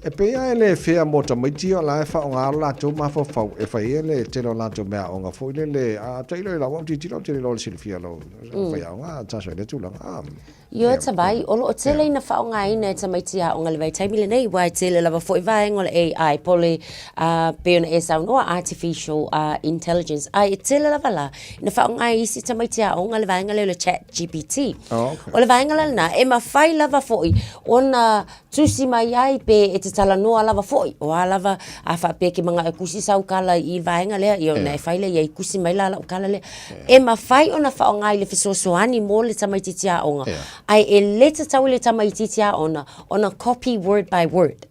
Speaker 4: E pei a e le fair mo tamaiti o la e whaonga o latou mafaufau e whai e le tele o latou mea aoga foi le le, a tailo i lau au titilo te le lo le silafia lau whai aoga, taso i le tulaga. Ah.
Speaker 10: Ioe Tavai, o lo o tele ina faaaogaina e tamaiti aoga i le vaitaimi lenei, aua e tele lava foi vaega o le AI, po o le, pei ona e saunoa, artificial intelligence, ae e tele lava la ina faaaoga e isi tamaiti aoga le vaega lea o le chat GPT.
Speaker 4: Oh, okay.
Speaker 10: O le vaega la lena, e mafai lava foi ona tusi mai ai pe e te talanoa lava foi, o a lava, a faapea e ke mana'o e kusi sau kala i le vaega lea, ia ona e fai lea, ia i kusi mai la lau kala lea. E mafai ona faaaoga i le fesoasoani mo le tamaitiiti aoga, ae e le tatau i le tamaitiiti aoga ona copy word by word.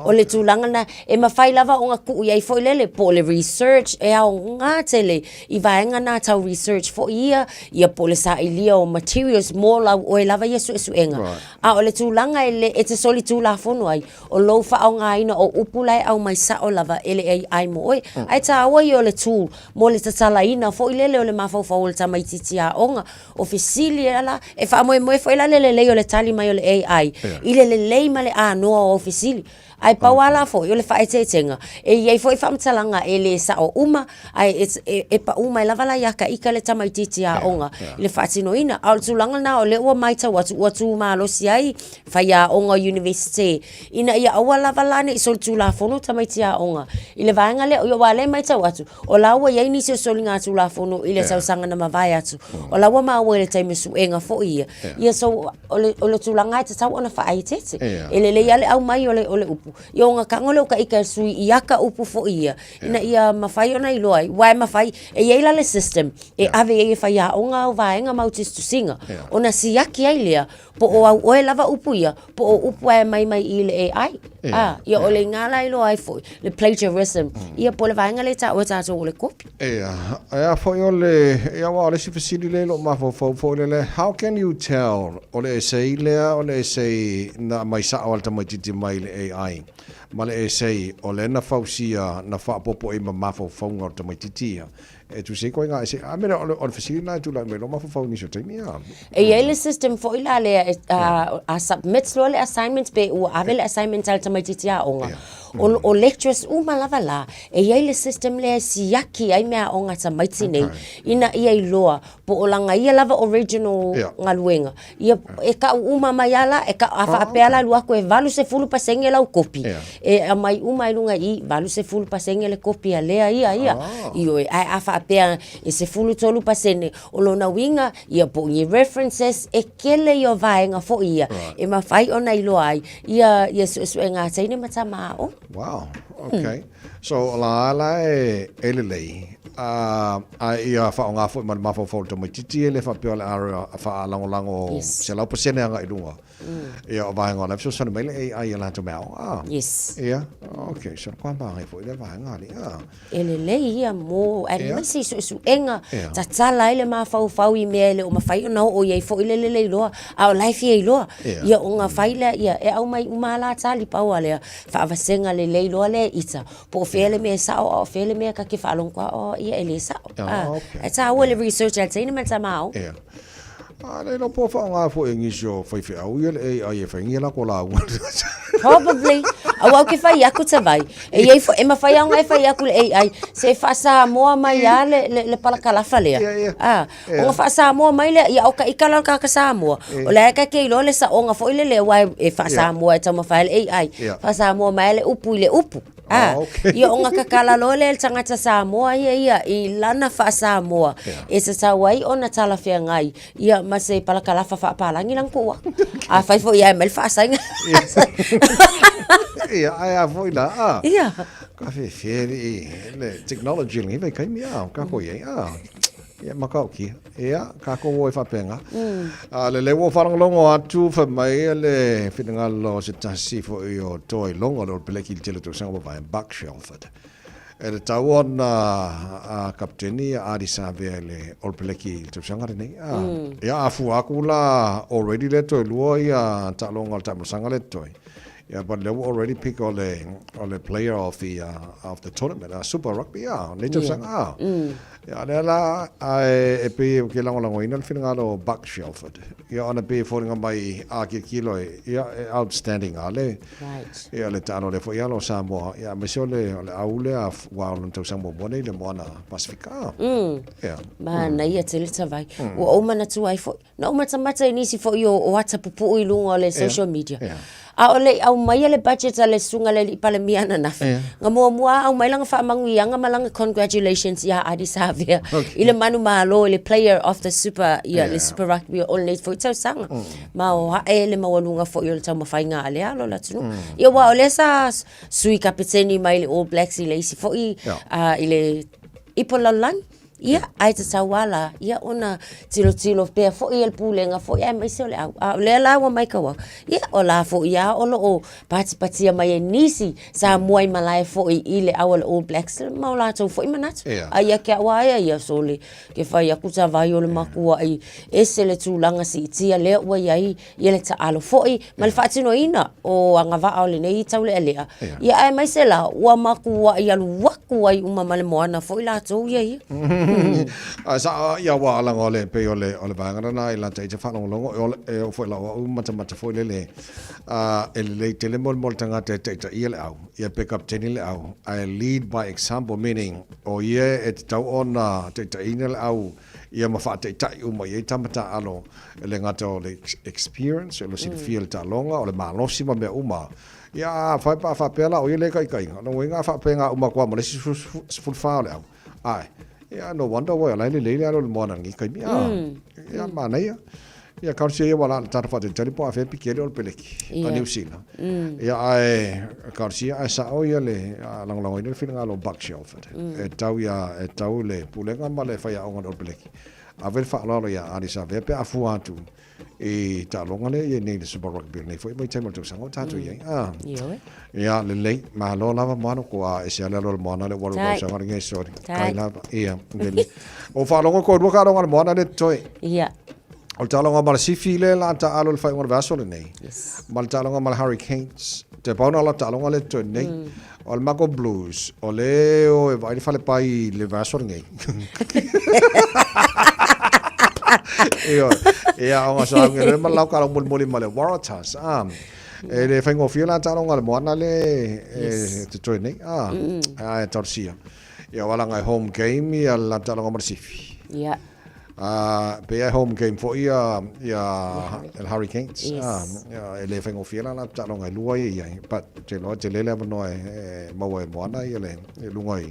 Speaker 10: O le tulaga lena, e mafai lava ona tuu i ai foi lele, po o le research, e aoga tele i vaega na tau research foi ia, ia po o le sailia o materials mo lau oe lava ia suesuega. A o le tulaga e le, e te solitulafono ai, o lou faaaogaina o upu la e aumai sao lava e le AI mo oe. Ae taua ia o le tool mo le tatalaina foi lele o le mafaufau o le tamaitiiti aoga. O fesili ala, e faamoemoe foi la le lelei o le tali mai o le AI i le lelei ma le anoa o au fesili. Ae pau lava la foi o le faaeteetega, e i ai foi faamatalaga e le sao uma, ae e pau mai lava la ia ka ika le tamaitiiti aoga i le faatinoina. A o le tulaga lena o lea ua matau atu ua tu malosi ai faiaoga o Iunivesite ina ia aua lava la ne i solitulafono tamaiti aoga i le vaega lea. Aua o lea e matau atu, o la ua i ai nisi o soligatulafono i le tausaga na mavae atu, o la ua maua i le taimi o suega foi ia. Ia so, o le, o le tulaga e tatau ona faaeteete. E lelei lava le aumai o le, o le upu, ia ona tago lea o ka ika e sui i aka upu foi ia, ina ia mafai ona iloa ai, aua e mafai, e i ai la le system e ave i ai e faiaoga au vaega ma au tusitusiga, ona siaki ai lea, po o au oe lava upu ia, po o upu e aumai mai i le AI. A, ia o le iga la iloa ai foi, le plagiarism, ia po o le vaega lea e taua e tatou o le kopi.
Speaker 4: Ia, e a foi o le, ia aua o le isi fesili lea i lou mafaufau foi lele, how can you tell o le essay lea o le essay na aumai sao a le tamaitiiti mai le AI, ma le essay o lea na fausia na faaopoopo i ai ma mafaufauga o le tamaitiiti ia. E tusi ai koe ngā essay, a mea o le, o le fesili lena e tulai mai lou mafaufau i nisi o taimi a.
Speaker 10: E i ai le system foi la lea e, a, a submit loa le assignment pe ua ave le assignment a le tamaitiiti aoga, o, o lecturers uma lava la, e i ai le system lea e siaki ai meaaoga a tamaiti nei, ina ia iloa po o lana ia lava original galuega. Ia, e kau uma mai lava la, e kau, a faapea la alu atu e 80% lau kopi, e aumai uma i luga i i, 80% le kopi a lea ia, ia. Ioe, ae a faapea e 13%, o lona uiga, ia po o ni references, e tele ia o vaega foi ia, e mafai ona iloa ai ia, ia suesuega a teine ma tama aoga.
Speaker 4: Wow, okay. So, o la ala e, e lelei, a, a ia whaonga foi ma le mafaufau o le tamaitiiti e le faapea o le a whaalagolago
Speaker 10: Yes.
Speaker 4: 100% anga i lunga. Ia, o vaega o la e fesoasoani mai le AI ia latou mea aoga.
Speaker 10: Yes.
Speaker 4: Ia, okay, so kua māngai foi lea vaega ali. Ah.
Speaker 10: E lelei ia mo, aemaise i suesuega,
Speaker 4: Ia.
Speaker 10: tatala ai le mafaufau i mea e le o mafai ona oo i ai foi le lelei loa, a o la e fia iloa.
Speaker 4: Ia.
Speaker 10: Ia ona fai lea, ia, e aumai uma lava la tali, pau lava lea, faavasega lelei loa lea e ita, po o fea le mea e sao a o fea le mea ta te faalogo atu, oh, ia. Ia e le sa'o.
Speaker 4: Ah, okay.
Speaker 10: Ae taua le research a le teine ma le tama aoga.
Speaker 4: Ia. A le iloa po o faaaoga foi e nisi o faifeau ia le AI e faingia lako lauga.
Speaker 10: Probably. Aua ou te fai atu Tavai. E iai foi, e mafai lava ona e fai atu i le AI, se faa-Samoa mai lava le, le, le palakalafa lea.
Speaker 4: Ia, ia.
Speaker 10: Ah,
Speaker 4: Ia.
Speaker 10: ona faa-Samoa mai lea, ia o ka ika la o le tagata Samoa.
Speaker 4: Ia.
Speaker 10: O lea ta te iloa le saoga foi lele, aua e, e faa-Samoa e taumafai ai le AI.
Speaker 4: Ia.
Speaker 10: Faa-Samoa mai lava le upu i le upu.
Speaker 4: Ah, okay.
Speaker 10: Ia ona tatala loa lea e le tagata Samoa ia ia i lana faa-Samoa e tatau ai ona talafeagai ia ma se palakalafa faapalagi lana tuua. Afai foi ia ae mai le faasaiga.
Speaker 4: Ia, ae a foi la, ah.
Speaker 10: Ia.
Speaker 4: Ka whewhea le technology lenei vaitaimi, ah, ka ko iai, ah. Ia, matautia. Ia, kākou o e faapena. A lelei ua faalogologo atu fai mai le finagalo o se tasi foi o toa iloga o le All Black i le tele o tausaga ua mavae, Buck Shelford. E tatau ona a kaputeni ia Ardie Savea i le All Black i le tausaga lenei. A, ia, a fua atu la already lea toe lua ia taaloga o le taamilosaga lea totoe. Ia, but lea ua already pick o le, o le player of the, of the tournament, Super Rugby, a, lenei tausaga, a. Ia, lea la, ae e pei ou te lagolagoina le finagalo o Buck Shelford. Ia, ona pei e foliga mai a tilotilo e, ia, e outstanding lava le,
Speaker 10: Right.
Speaker 4: ia, le taalo lea foi alo o Samoa. Ia, aemaise o le, o le au lea ua ao lona tausaga muamua nei i le Moana Pasifika. Ia.
Speaker 10: Manaia tele Tavai. Ua ou manatua ai foi. Na ou matamata i nisi foi o, o ata pupuu i luga o le social media.
Speaker 4: Yeah.
Speaker 10: A o le i aumaia le budget a le susuga le alii Palemia ananafi,
Speaker 4: Yeah.
Speaker 10: na muamua aumai lana faamanuiaga ma lana congratulations ia Ardie Savea
Speaker 4: Okay.
Speaker 10: i le manumalo i le player of the super, ia, le
Speaker 4: Yeah.
Speaker 10: Super Rugby o lenei foi tausaga. Ma o ae le maualuga foi o le taumafaiga a lea alo o le atunuu. Ia aua o lea sa sui kapeteni mai le All Blacks i le isi foi
Speaker 4: Yeah.
Speaker 10: i le ipu o le lalolagi. Ia, ae tatau lava la, ia ona tilotilo pea foi e le pulega foi aemaise o le au. A o lea la ua matau atu, ia o la foi lava o lo o patipatia mai e nisi Samoa i malae foi i le au a le All Blacks ma o latou foi manatu.
Speaker 4: Ia.
Speaker 10: A ia ke au lava ia, ia sole, ke fai atu sa vai o le makuaʻi ese le tulaga siitia lea ua i ai ia le taalo foi ma le faatinoina o agavaa o lenei taulealea. Ia aemaise la, ua makuaʻi alu atu ai uma ma le moana foi latou ia ia.
Speaker 4: Ae sa ia ua alaga o le pei o le o le vaega lena i lata i te faalogologo e ola e oo foi i lau au matamata foi lele a e lelei tele mo le tagata e taitaia le au ia pe kapeteni le au ae lead by example meaning o ia e tatau ona taitaiina le au ia ma faataitai uma i ai tama taaalo e le gata o le experience, o le silafia i le taaloga, o le malosi ma mea uma. Ia, a fai pe a faapea la o ia le taitaiga, lona uiga a faapea uma atu lava ma le isi 14 o le au. Ae, ia, no wonder ua la e lelei le alo o le moana i lenei taimi. A, ia, manaia. Ia, talosia ia ua la le tatou faatalitali po o afea piki ai le Olopeleki a Niu Sila. Ia, ae, talosia ae sao ia le lagolagoina le finagalo o Buck Shelford. E tau ia, e tau le pulega ma le faiaoga o le Olopeleki. Ave le faaaloalo ia Ardie Savea pe a fua atu i taaloga lea i ai nei i le Super Rugby lenei foi vaitaimi o le tausaga o tatou i ai. Ah.
Speaker 10: Ioe.
Speaker 4: Ia, lelei, malo lava moana kua ese ale alo le moana le ua
Speaker 10: Tai.
Speaker 4: tausaga lenei sorry.
Speaker 10: Tai.
Speaker 4: Kai lava. Ia, lelei. O faalogo koe lua taaloga a le moana le totoe.
Speaker 10: Ia.
Speaker 4: O le taaloga ma le Sifi le la taalo i le faaiuga o le vaiaso lenei.
Speaker 10: Yes.
Speaker 4: Ma le taaloga ma le Hurricanes. Te pau na o la taaloga le totoe nei. O le Mako Blues, o le o e vaai le falepai i le vaiaso lenei. Ioe. Ia, o ngā saunga le ma lau ka lau molimoli ma le Waratahs. Ah, e le whaingofie la taaloga le moana le e, te toe nei. Ah, ah, e tausia. Ia, o alanga e home game ia la taaloga ma le Sifi.
Speaker 10: Ia.
Speaker 4: Ā, pei e home game foi ia, ia le Hurricanes.
Speaker 10: Yes.
Speaker 4: Ā, ia, e le faigofie la latou taaloga e lua ia i ai. But te iloa tele le avanoa e, e maua e Moana ia le, e luga i,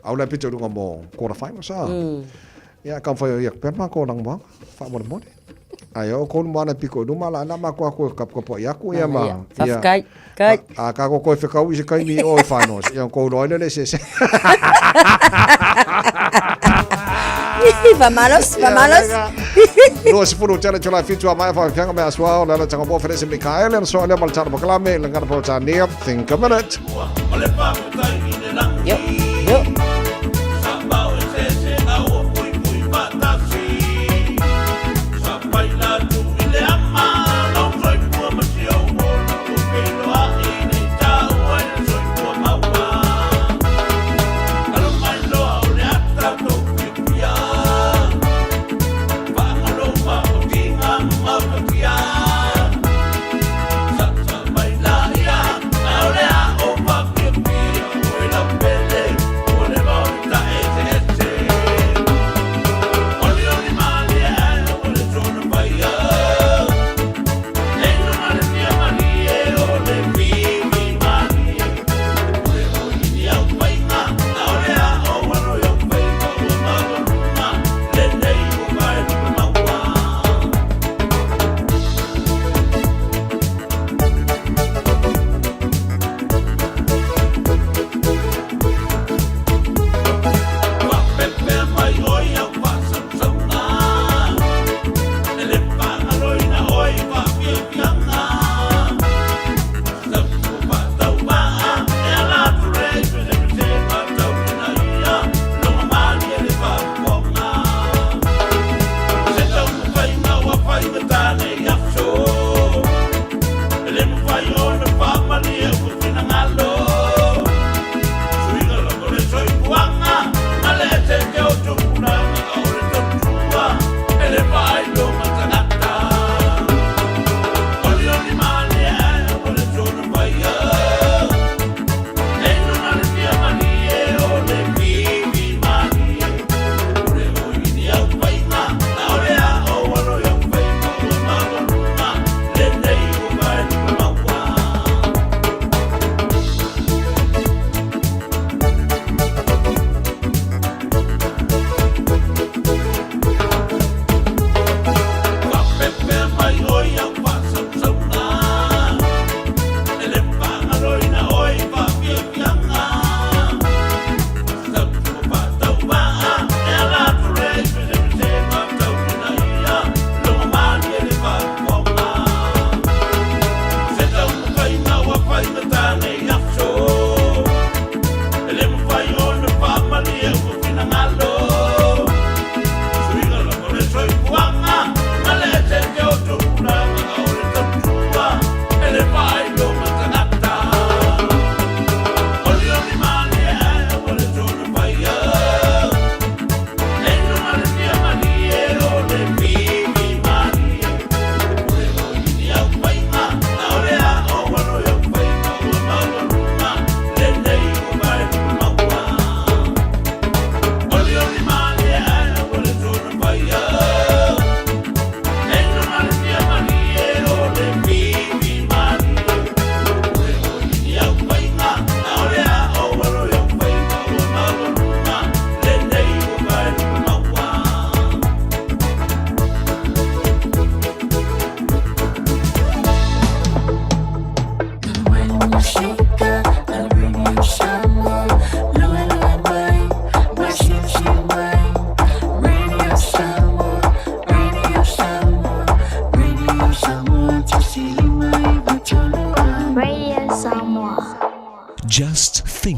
Speaker 4: au le pito i luga mo quarter finals, ā. Ia, ka whai o ia, pea mākou nang moanga, whaamolemole. Ai, o konu moana piko i luma, la na mākou aku e kapukapu ai aku, ia ma.
Speaker 10: Ia, whawhikai, kai.
Speaker 4: A, ka ko koe whekau i se kaimi o i finals. Ia, kou loa ile le se se.
Speaker 10: Vamalos, vamalos.
Speaker 4: Lua sefulu tele tula fitu a mai whakanga mea sua o lala tanga mo Fenese Mikaele na soa lea ma le tana pakalame le ngana pautania. Think a minute.
Speaker 10: Yo, yo.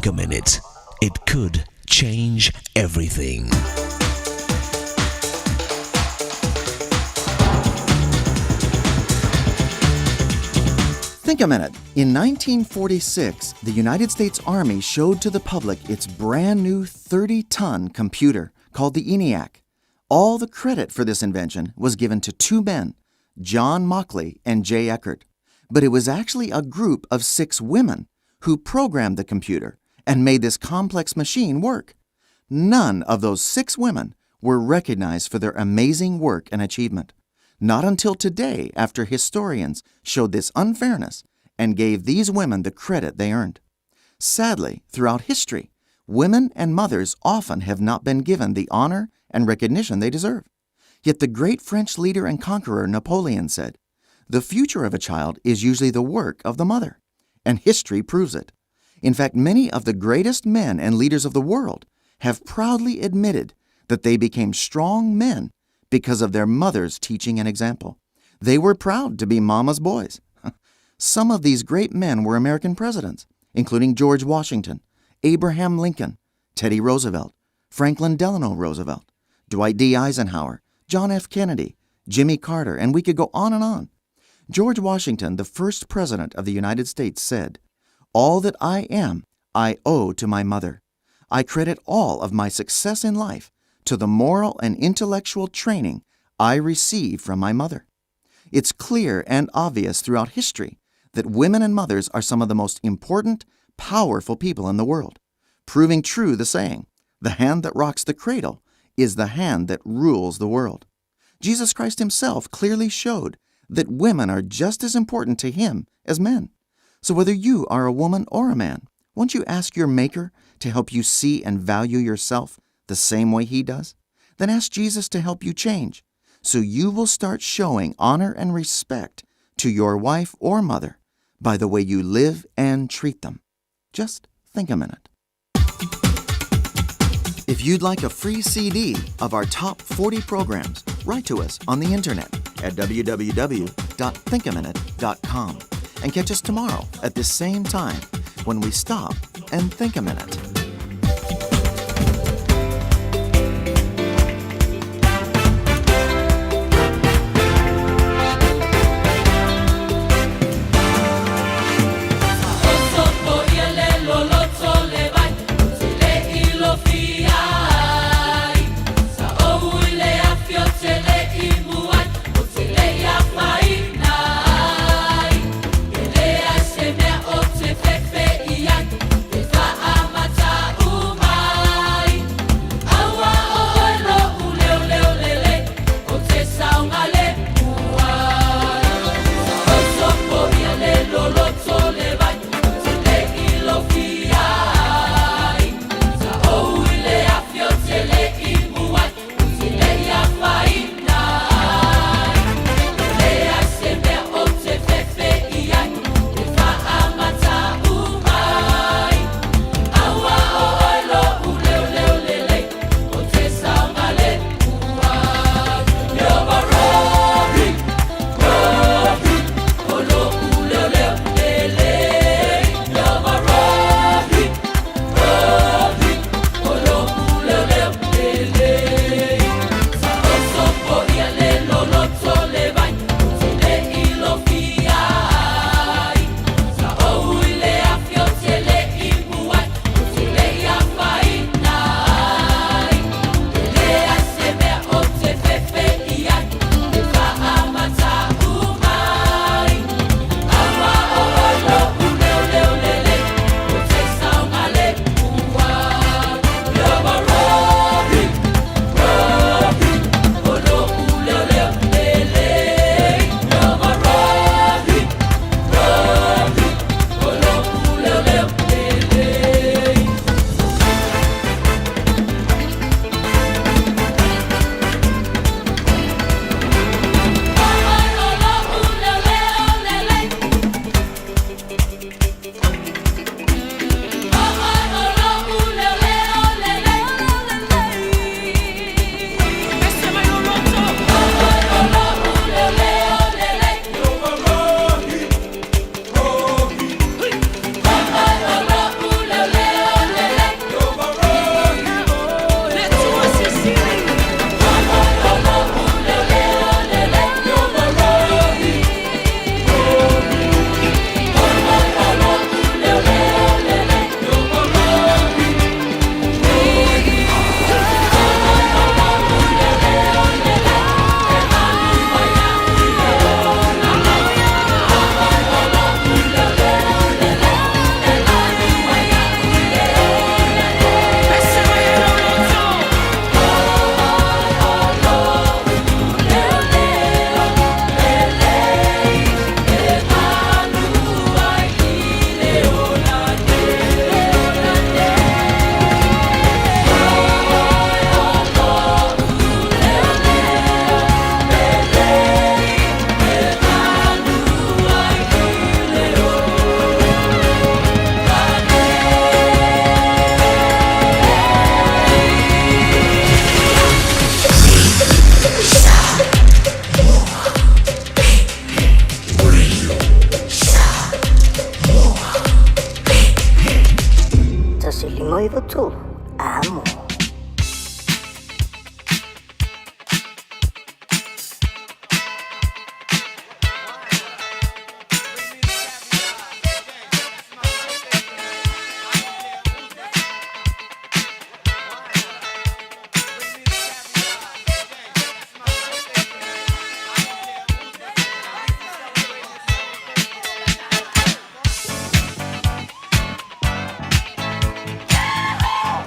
Speaker 8: Think a minute. It could change everything.
Speaker 9: Think a minute. In 1946, the United States Army showed to the public its brand new 30 ton computer called the ENIAC. All the credit for this invention was given to two men, John Mauchly and Jay Eckert. But it was actually a group of six women who programmed the computer and made this complex machine work. None of those six women were recognized for their amazing work and achievement. Not until today, after historians showed this unfairness and gave these women the credit they earned. Sadly, throughout history, women and mothers often have not been given the honor and recognition they deserve. Yet the great French leader and conqueror Napoleon said, The future of a child is usually the work of the mother, and history proves it. In fact, many of the greatest men and leaders of the world have proudly admitted that they became strong men because of their mother's teaching and example. They were proud to be mama's boys. Some of these great men were American presidents, including George Washington, Abraham Lincoln, Teddy Roosevelt, Franklin Delano Roosevelt, Dwight D. Eisenhower, John F. Kennedy, Jimmy Carter, and we could go on and on. George Washington, the first president of the United States, said, All that I am, I owe to my mother. I credit all of my success in life to the moral and intellectual training I received from my mother. It's clear and obvious throughout history that women and mothers are some of the most important, powerful people in the world, proving true the saying, the hand that rocks the cradle is the hand that rules the world. Jesus Christ himself clearly showed that women are just as important to him as men. So whether you are a woman or a man, won't you ask your Maker to help you see and value yourself the same way he does? Then ask Jesus to help you change so you will start showing honor and respect to your wife or mother by the way you live and treat them. Just think a minute. If you'd like a free CD of our top 40 programs, write to us on the internet at www.thinkaminute.com and catch us tomorrow at this same time when we stop and think a minute.
Speaker 11: 3 Amo.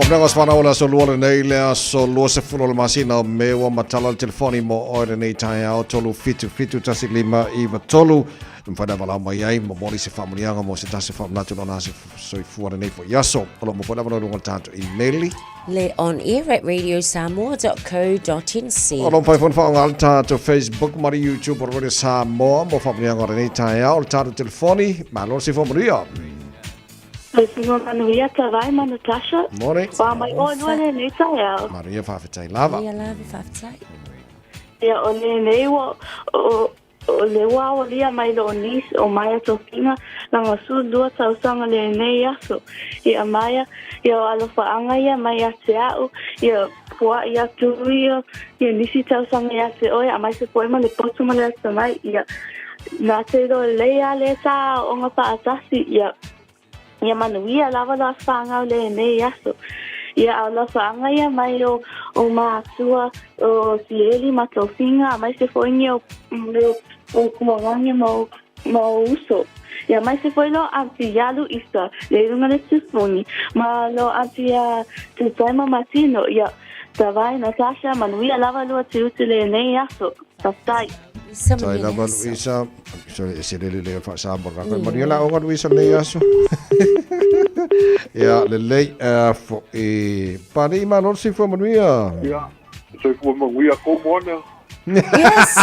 Speaker 4: Komnega swana o le aso lua lenei le aso 20 o le masina o Me ua matala le telefoni mo oe lenei taeao 3 7 7 1 5 9 3 e mafai ona valaau mai ai momoli se faamuniaga mo se tasi faamanatu lona se soifua lenei foi aso. O lo o maua foi lava luga o le tatou imeli.
Speaker 10: Le on air at radiosamoa.co.nz.
Speaker 4: O lo o mafai foi ona faaaoga le tatou Facebook ma le YouTube o Radio Samoa mo faamuniaga o lenei taeao. O le tatou telefoni, malo le soifua manuia.
Speaker 12: Soifua manuia Tavai ma Natasha.
Speaker 4: More.
Speaker 12: Wa mai olua lenei taeao.
Speaker 4: Manuia faafetai lava.
Speaker 10: Ia lava faafetai.
Speaker 12: Ia o lenei ua o O le ua aolia mai lou niece o Maia Tofiga lana 12 tausaga lenei aso. Ia Maia, ia o alofaaga ia mai ia te a'u, ia pua'i atu ia ia nisi tausaga ia te oe, aemaise foi ma le poto ma le atamai, ia na te iloa lelei a le ta aoaoga faatasi, ia Ia manuia lava lo aso lenei aso. Ia a o lafaaga ia mai o, o matua o Sieli ma Tofiga aemaise foi ni o, o, o kuagangi ma o, ma o uso. Ia aemaise foi lo aunty ia Luisa le i luga le telefoni ma lo aunty ia Tutai ma Martino. Ia Tavai Natasha manuia lava lua tiute lenei aso. Faafetai.
Speaker 4: Tai lava Luisa. So e se lele le faasamoa le raka. Manuia la aoga Luisa lenei aso. Ia lelei foi. Pāniʻi malo le soifua manuia.
Speaker 16: Ia, soifua manuia kou moana.
Speaker 10: Yes.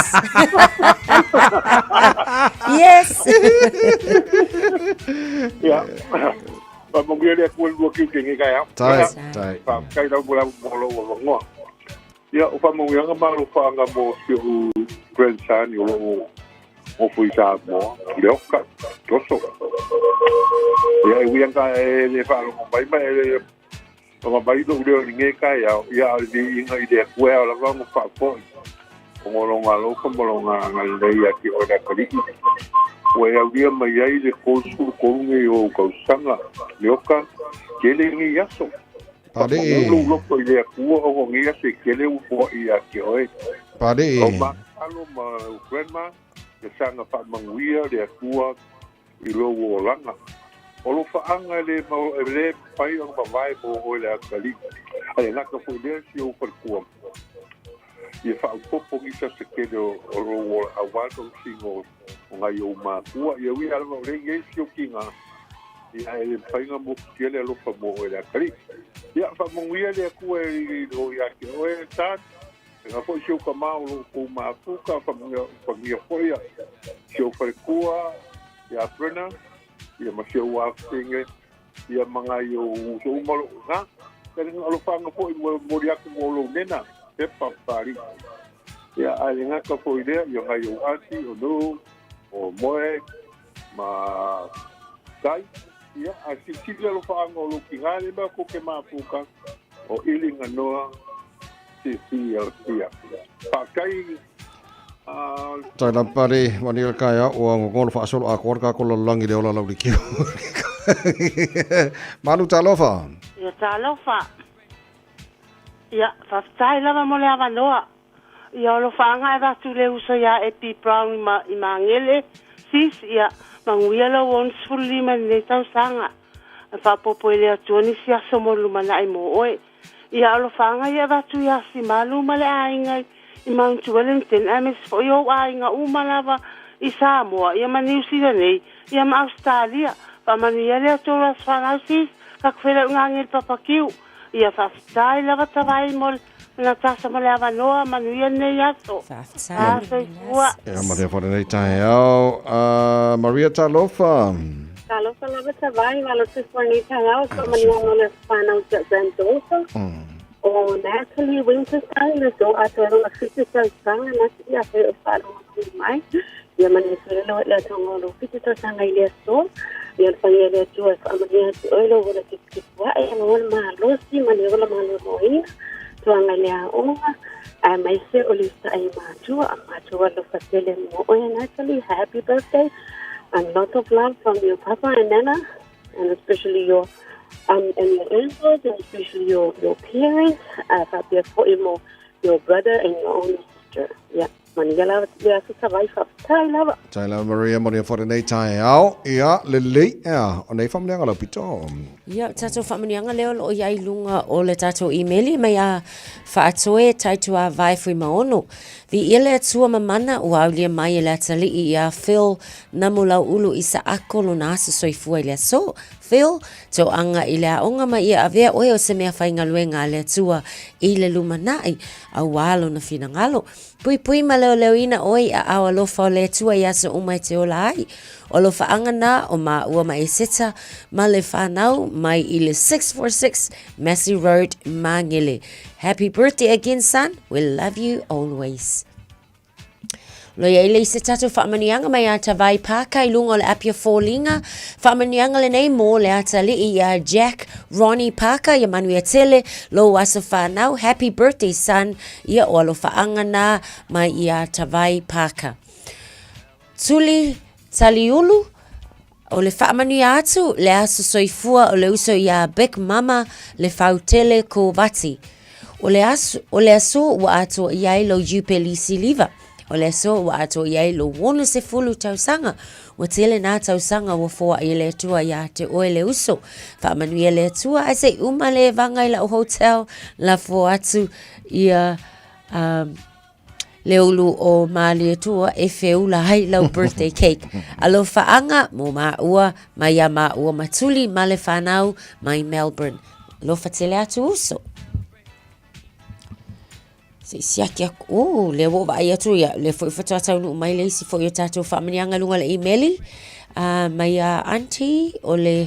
Speaker 10: Yes.
Speaker 16: Ia. Faamanuia le Atua i lua tiute i lenei taeao.
Speaker 4: Tai, tai.
Speaker 16: Faafetai lava mo le ava mo lou avanoa. Ia, o faamanuiaga ma alofaaga mo si o'u grandson o lo o nofo i Samoa, Leoka, Toso. Ia, e ui anga e le faalogo mai ma e le ona mai lo'u leo i lenei taeao, ia, a o le viiga i le Atua e ao lava ona faafoi, ona o lona alofa ma lona agalelei ia te oe le atalii, ua e aulia mai ai le 33 nei o ou tausaga, Leoka, tele nei aso.
Speaker 4: Pāliʻi.
Speaker 16: Pau lou loto i le Atua ona o nei aso e tele ua foai ia te oe.
Speaker 4: Pāliʻi.
Speaker 16: O mākalo ma lau grandma, ia saga faamanuia le Atua i lou olaga. O alofaaga e le mau, e le mafai ona mavae mo oe le atalii. A e gata foi lea si ou faletua ia faaopoopo nisi aso tele o lou ola aua le tausiga o nai ou matua. Ia ui lava o lea e i ai si ou tiga, ia ae le mafai ona motusia le alofa mo oe le atalii. Ia faamanuia le Atua i o ia te oe Tan, e foi si ou tama o lo outou mafuta, faamanuia foi si ou faletua ia Brenna, ia ma si ou afafine, ia ma nai ou uso uma o lo o i ina. Ia le alofaaga foi ua momoli atu mo lou nena, Pepa Papali'i. Ia, ae le gata foi i lea, ia nai ou aunty, o Nuu, o Moe, ma Tai. Ia, ae silisili alofaaga o lou tiga le mea kou te mafuta, o Ili Ganoa, Fiafia Alafia. Faafetai.
Speaker 4: Tai lapa le manuia le taeao ua gogolo faasolo atoa le tatou lalolagi i le ola laulikiu. Malu talofa.
Speaker 13: Ia talofa. Ia, faafetai lava mo le avanoa. Ia o alofaaga e avatu i le uso ia Epi Brown i ma, i Magele, sis, ia, manuia lou 65 i lenei tausaga. E faaopoopo e le Atua nisi aso mo le lumanai mo oe. Ia alofaaga ia avatu ia Simalu ma le aiga i Mount Wellington aemaise foi ou aiga uma lava i Samoa ia ma Niu Sila nei ia ma Ausetalia. Faamanuia le Atua o Aso Fanau sis, kaku felauga ange le papakiu. Ia faafetai lava Tavai mo le Natasha mo le avanoa, manuia lenei aso.
Speaker 10: Faafetai.
Speaker 13: A soifua.
Speaker 4: Ia manuia foi lenei taeao. Maria talofa.
Speaker 17: Talofa lava Tavai, malo soifua lenei taeao, faamanuia mo le aso fanau si au granddaughter. O Natalie Winterstein le do atoa lona 7 tausaga na te ia fe o whaalongo mai. Ia manuia tele le atonga o lo 7 tausaga i le aso. Ia le faia le Atua e faamanuia atu oe lou ola tuputupu ae, maua le malosi ma le ola maloloina, tuaga i le aoga, aemaise o le usaʻi i matua, a matou alofa tele mo oe Natalie. Happy birthday and lots of love from your papa and nana and especially your and your in-laws and especially your your parents, faapea foi mo your brother and your only sister. Yeah. Manuia lava le aso Savai, faafetai lava.
Speaker 4: Tai lava Maria, manuia foi lenei taeao. Ia, lelei, ea, o nei faamanuiaga lau pito.
Speaker 10: Ia, o tatou faamanuiaga lea o lo o i ai i luga o le tatou imeli mai a Faatoe Taituāvae Fuimaono. Viia le Atua mamana ua aulia mai e le atalii iā Phil Namulauulu Isaako lona aso soifua i le aso. Phil, toaga i le aoga ma ia avea oe o se mea faigaluega a le Atua i le lumanai, auā lona finagalo. Puipui ma leoleoina oe i aao alofa o le Atua i aso uma e te ola ai. O alofaaga na o māua ma Eseta ma le whanau mai i le 646 Massey Road, Mangere. Happy birthday again son, we love you always. Lo iai le isi tatou faamanuiaga mai a Tavai Parker i luga o le Apia Foliga. Faamanuiaga lenei mo le atalii iā Jack Ronnie Parker ia manuia tele lou aso whanau. Happy birthday son. Ia o alofaaga na mai iā Tavai Parker. Tuli Taliulu, o le faamanuia atu le aso soifua o le uso iā Big Mama le Fautele Kovati. O le aso, o le aso ua atoa i ai lou iupeli siliva. O le aso ua atoa i ai lou 60 tausaga. Ua tele nā tausaga ua foai e le Atua iā te oe le uso. Faamanuia le Atua ae se i uma le evaga i la'u hotel, lafo atu ia um, le ulu o Malietoa e feula ai lau birthday cake. Alofaaga mo māua mai iā māua ma Tuli ma le whanau mai Melbourne. Alofa tele atu uso. Se i siaki aku, oh, lea ua ou vaai atu ia, lea foi faatoa taunuu mai le isi foi o tatou faamanuiaga i luga o le imeli mai iā aunty, o le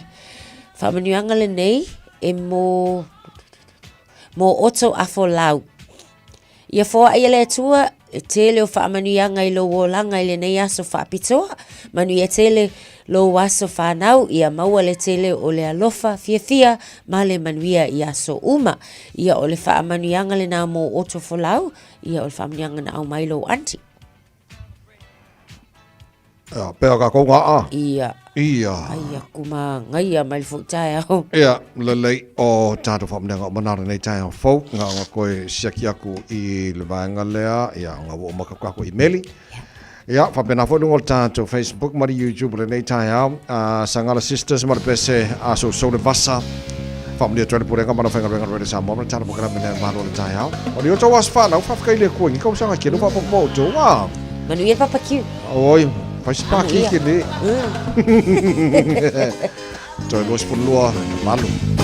Speaker 10: faamanuiaga lenei e mo, mo Otto Afolau. Ia foai e le Atua le tele o faamanuiaga i lou olaga i lenei aso faapitoa. Manuia tele lou aso whanau, ia maua le tele o le alofa fiafia ma le manuia i aso uma. Ia o le faamanuiaga lena mo Otto Folau, ia o le faamanuiaga na aumai lou aunty.
Speaker 4: Ia, pea ka kou ngā a.
Speaker 10: Ia.
Speaker 4: Ia.
Speaker 10: Ai aku māngaia mai le foʻi taeao.
Speaker 4: Ia, lelei o tātou whamanenga o manara nei taeao fou, ngā nga koe siaki aku i le vaenga lea, ia, ngā wo o maka kako i meli. Ia, whapena foi lunga o le tātou Facebook ma le YouTube lenei taeao, Sangala Sisters ma le pese a so so le vasa. Whamunia atu ai le pulenga ma le whaingaluenga Radio Samoa ma le tala pokalame lea malo le taeao. O le o tau aso whanau, whawhikai le kua ngi kausaga kelu whapopo o tau a.
Speaker 10: Manuia le papakū.
Speaker 4: Oi, fai se pākī ke le. Toe 22, 8.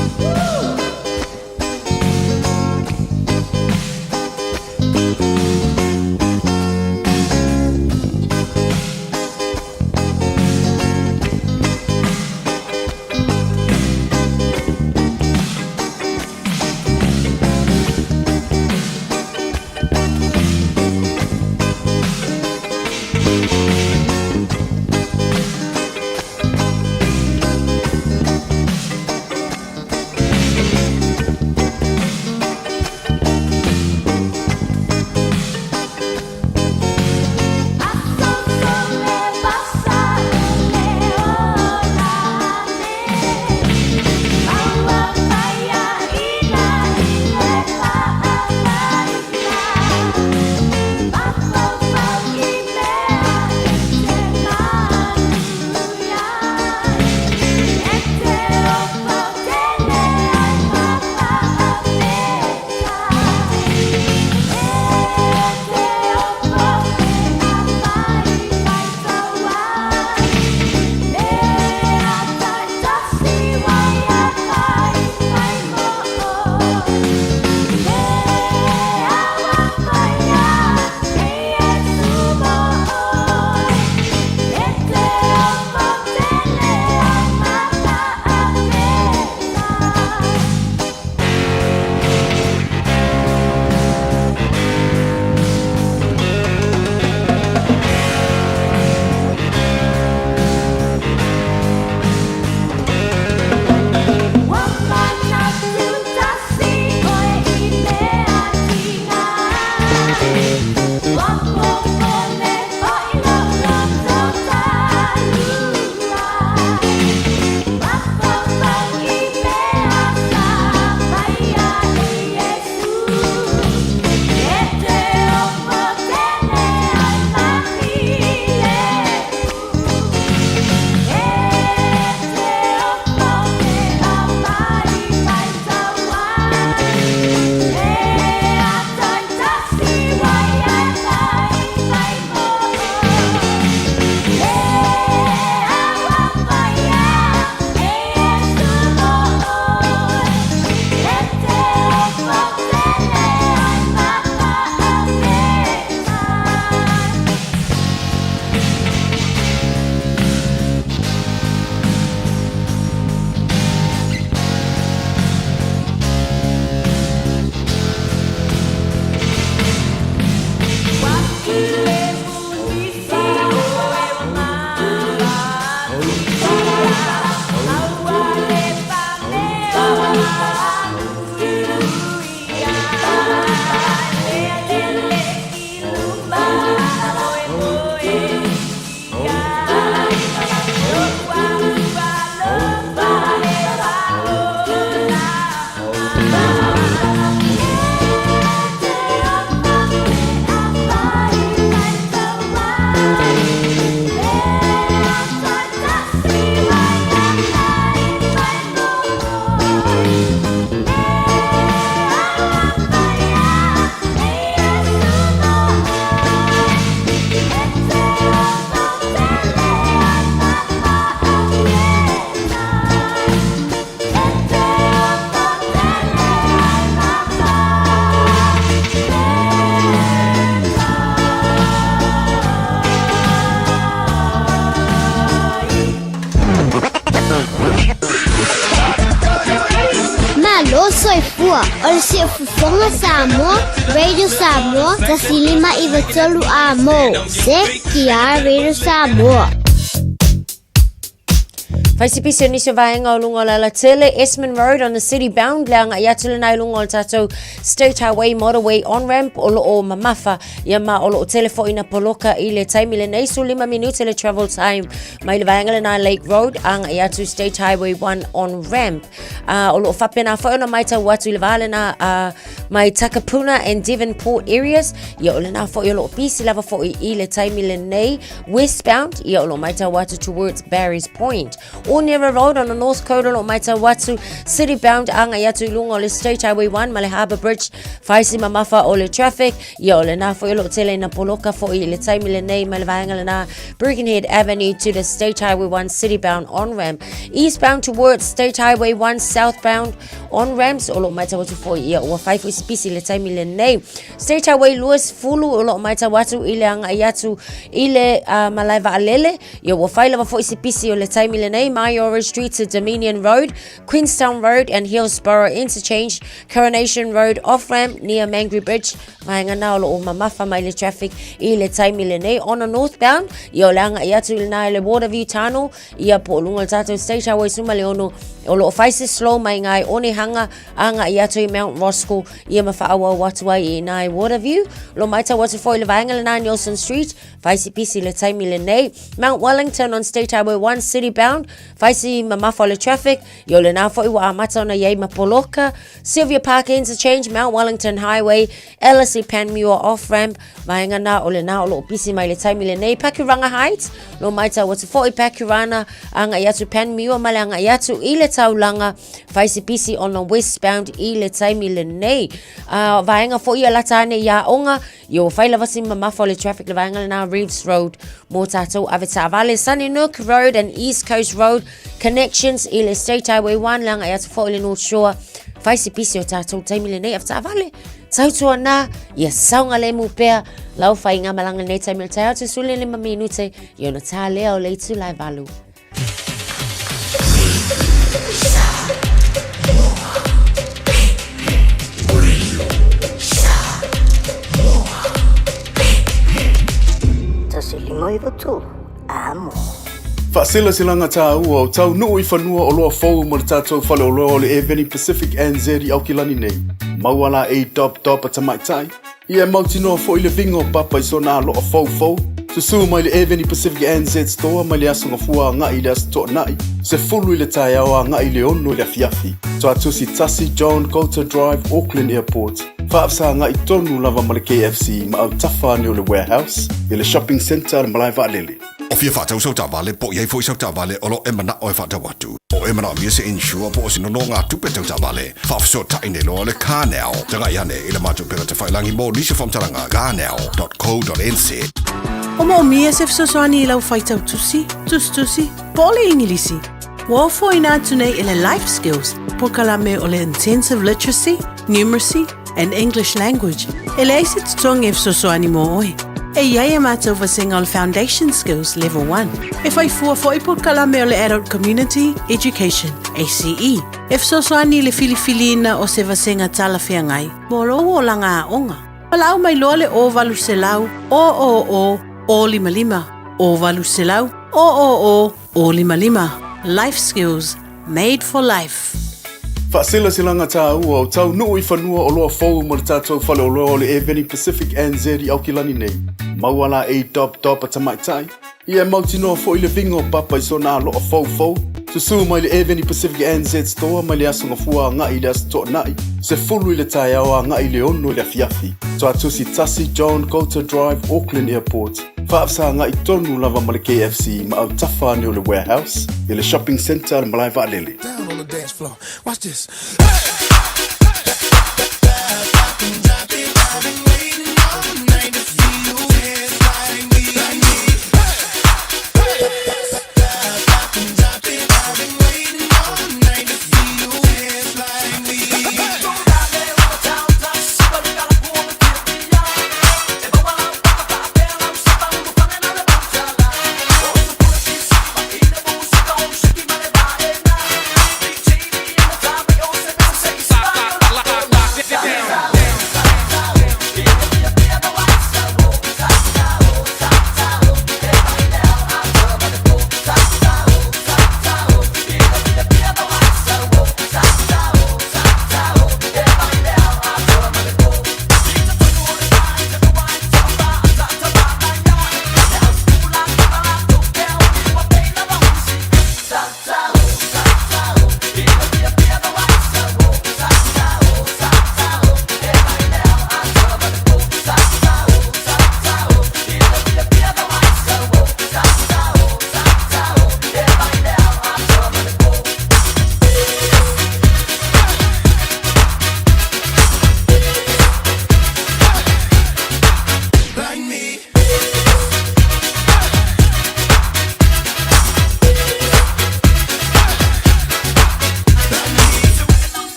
Speaker 3: Malo soifua o le siufofoga Samoa, Radio Samoa, 153 A mo. CTR Radio Samoa.
Speaker 10: Faisipisi o nisi o vaega o luga o le alatele, Esmond Road on the city bound, le agai atu lena i luga o le tatou State Highway Motorway on-ramp o loo mamafa ia ma o loo tele foi na poloka i le taimi lenei 15 minute le travel time mai le vaega lena Lake Road agai atu State Highway 1 on-ramp. O loo faapena foi ona maitau atu i le va lena mai Takapuna and Devonport areas ia o lena foi o loo pisi lava foi i le taimi lenei westbound ia o lo maitau atu towards Barry's Point. Onera Road on the North Coast o lo maitau atu city bound agai atu i luga o le State Highway 1 ma le Harbour Bridge faisi mamafa o le traffic ia o lena foi o lo tele na poloka foi i le taimi lenei mai le vaega lena Birkenhead Avenue to the State Highway 1 city bound on ramp eastbound towards State Highway 1 southbound on ramps o lo maitau atu foi ia ua fai foi sipisi le taimi lenei State Highway 20 o loo maitau atu i le agai atu i le malae vaalele. Ia ua fai lava foi se pisi o le taimi lenei, Maioro Street to Dominion Road, Queenstown Road and Hillsborough Interchange, Coronation Road off-ramp near Mangere Bridge. Vaega na o loo mamafa mai le traffic i le taimi lenei. On a northbound, ia o le agai atu i lena i le Waterview Tunnel, ia po o luga o le tatou State Highway 16, o loo fai se slow mai ngai onehanga agai atu i Mount Roskill ia ma faaauau atu ai i ina i Waterview. Lo maitau atu foi le vaega lena Nielsen Street, faisi pisi le taimi lenei. Mount Wellington on State Highway 1 city bound, faisi mamafa o le traffic, ia o lena foi ua amata ona i ai ma poloka. Sylvia Park Interchange, Mount Wellington Highway, Ellerslie Panmure off-ramp, vaega na o lena o loo pisi mai le taimi lenei. Pakuranga Heights, lo maitau atu foi Pakuranga, agai atu Panmure ma le agai atu i le taulaga, Faisipisi on the westbound i le taimi lenei. Vaega foi ia lata ane i aoga, ia ua fai lava si mamafa o le traffic le vaega lena Reeves Road mō tātou ave taavale. Sunnynook Road and East Coast Road connections i le State Highway 1 le agai atu foi i le North Shore. Faisipisi o tātou taimi lenei ave taavale. Tautua nā, ia saogalemu pea lau faigamalaga lenei taimi o le taeao te 15 minute i ona tā lea o le itula e 8.
Speaker 11: 153 amo.
Speaker 18: Faaselaselaga tāua o taunuu i fanua oloa fou mo le tatou faleoloa o le Air Pacific NZ i Aukilani nei. Maua la ei dop dop a tamaitai. Ia e mautinoa foi le viga o Papa i sona aloa foufou. Susū mai le Aveni Pacific NZ Store mai le Aso Gafua agai i le Aso Toonai, 10 i le taeao agai i le 6 i le afiafi. Tuatusi 1 John Goulter Drive, Auckland Airport. Faafesagai tonu lava ma le KFC ma autafa ane o le Warehouse i le Shopping Centre a le Malae Vaalele.
Speaker 14: O fia faatau sau taavale po o i ai foi sau taavale o lo o e manao e faatau atu. Po o e manaomia se insure po o se nonogatupe tau taavale, faafesootai nei loa le CarNow. Tagai ane i le matou pela tafailangi mo nisi o faamatalaga carnow.co.nz.
Speaker 13: O moomia se fesoasoani i lau faitau tusi, tusitusi, po o le Igilisi. Ua ofoina atu nei e le Life Skills polokalame o le Intensive Literacy, Numeracy and English Language e leai se totogi e fesoasoani mo oe. E i ai a mātou vasega o le Foundation Skills Level 1. E whai fua foi polokalame o le Adult Community Education, ACE, e fesoasoani i le filifiliina o se vasega talafeagai mo lou olaga aoga. Valaau mai loa le 0800 000 055 0800 000 055. Life Skills Made for Life.
Speaker 18: Faasilasilaga tāua o taunuu i fanua oloa fou mo le tatou faleoloa o le Airveni Pacific NZ i Aukilani nei. Maua la ei dob dob a tamaitai. Ia e mautinoa foi le viga o Papa i sona aloa foufou. Susū mai le Airveni Pacific NZ Store mai le Aso Gafua agai i le Aso Toonai, 10 i le taeao agai i le 6 i le afiafi. Tuatusi 1 John Goulter Drive, Auckland Airport. Faafesagai tonu lava ma le KFC ma autafa ane o le Warehouse i le Shopping Centre a le Malae Vaalele. Down on the dance floor. Watch this.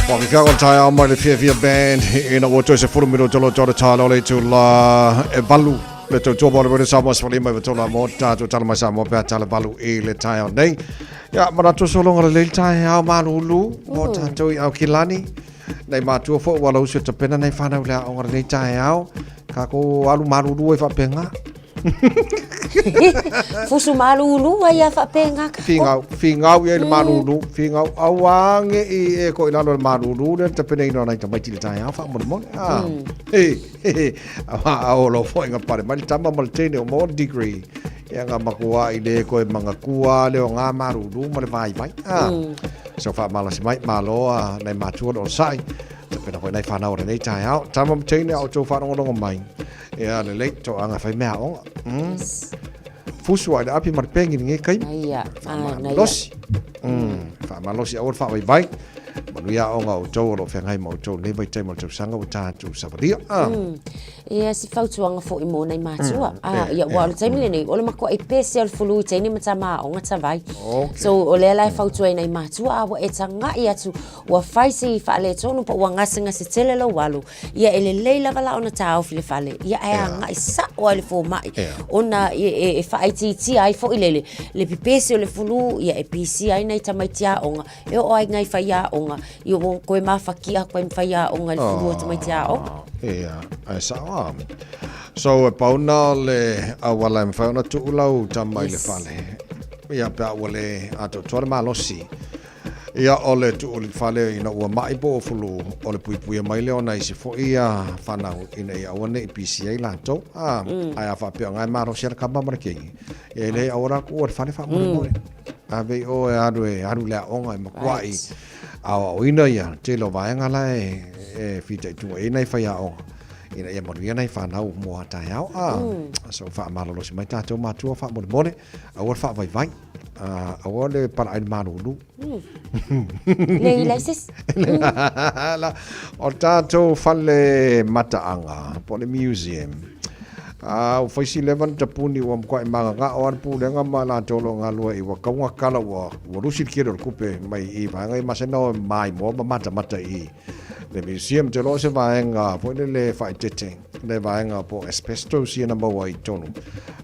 Speaker 4: Waka o taeao mai le Fiafia Band ina ua toe se fulu minute o lo tore talo le tula e valu. Le tautua mo le Radio Samoa 15 i tolu mo tātou tala mai Samoa pea tala valu i le taeao nei. Ia, manatu sologa lelei le taeao malulu mo tātou i Aukilani. Nei mātua foi ua lausu e tapena nei whanau le aonga lenei taeao. Ka ko alu malulu ai whaapenga.
Speaker 10: Fusu malulu ai a whaapenga ka.
Speaker 4: Whingau, whingau ia i le malulu. Whingau, au ange i e ko i lalo le malulu le tapena ino nei tamaiti le taeao whaamolemole. Ah. He, he, he. A o lo foi nga pare mai le tama ma le teine o mo le degree. Ia nga makua i le koe manga kua le o ngā maruru ma le vai vai. Ah. So wha malasi mai, malo a nei mātua o sai. Te pena koe nei whanau o nei tai ao. Tama ma teine au tō wharongorongo mai. Ia le lei tō anga whai mea onga. Yes. Fusu ai le api ma le pengi nge kai.
Speaker 10: Ia,
Speaker 4: Whaamalosi. Whaamalosi aua le whaavaivai. Manuia aoga o outou o lo o feagai ma outou nei vaitaimi o le tausaga ua tatou savalia.
Speaker 10: Ia se fautuaga foi mo nai matua. Ah, ia ua o le taimi lenei, o le makuaʻi pese o le fulu i teine ma tama aoga tavai. So o lea la e fautua i nai matua a ua e tagaʻi atu, ua fai si faaletonu po ua gasegase tele lou alo, Ia e lelei lava la ona taofi le fale, ia ae agai sao ai le fomai, ona e faaitiitia ai foi le le pepesi o le fulu, ia e pisia ai nai tamaiti aoga, e oo ai nai faiaoga, ia ua koe mafakia atu ai ma faiaoga i le fulu o tamaiti aoga.
Speaker 4: Ia, ae sao lava. So e pau na o le auala e mafai ona tuu lau tama i le fale, ia pe a ua le atoatoa le malosi. Ia, o le tuu i le fale ina ua maʻi po o fulu, o le puipuia mai lea o nai isi foi ia fanau ina ia aua ne i pisi ai latou. A, ae a faapea o nga e malosi a le kama ma le keiki, ia e leai aua la kuʻu o le fale faamolemole. Ave i o e alu e alu i le aoga e makuaʻi aoaoina ia tele o vaega la e fitaituga i ai nai faiaoga ina ia manuia nai fanau mo a taeao. A, so faamalolosi mai tatou matua faamolemole, aua le faavaivai. Aua le palaai le malulu.
Speaker 10: Le ilai sis.
Speaker 4: La, o tātou fale mataaga, po le museum. Ua fai si leva na tapuni ua makuaʻi magagao a le pulega ma latou o lo o galue i ua kauga kala ua ua lusi le kele o le kupe mai i vaega i masina o maimoa ma matamata i le museum. Te loa o se vaega foi lele faaeteete le vaega po o asbestos ia na maua i totonu.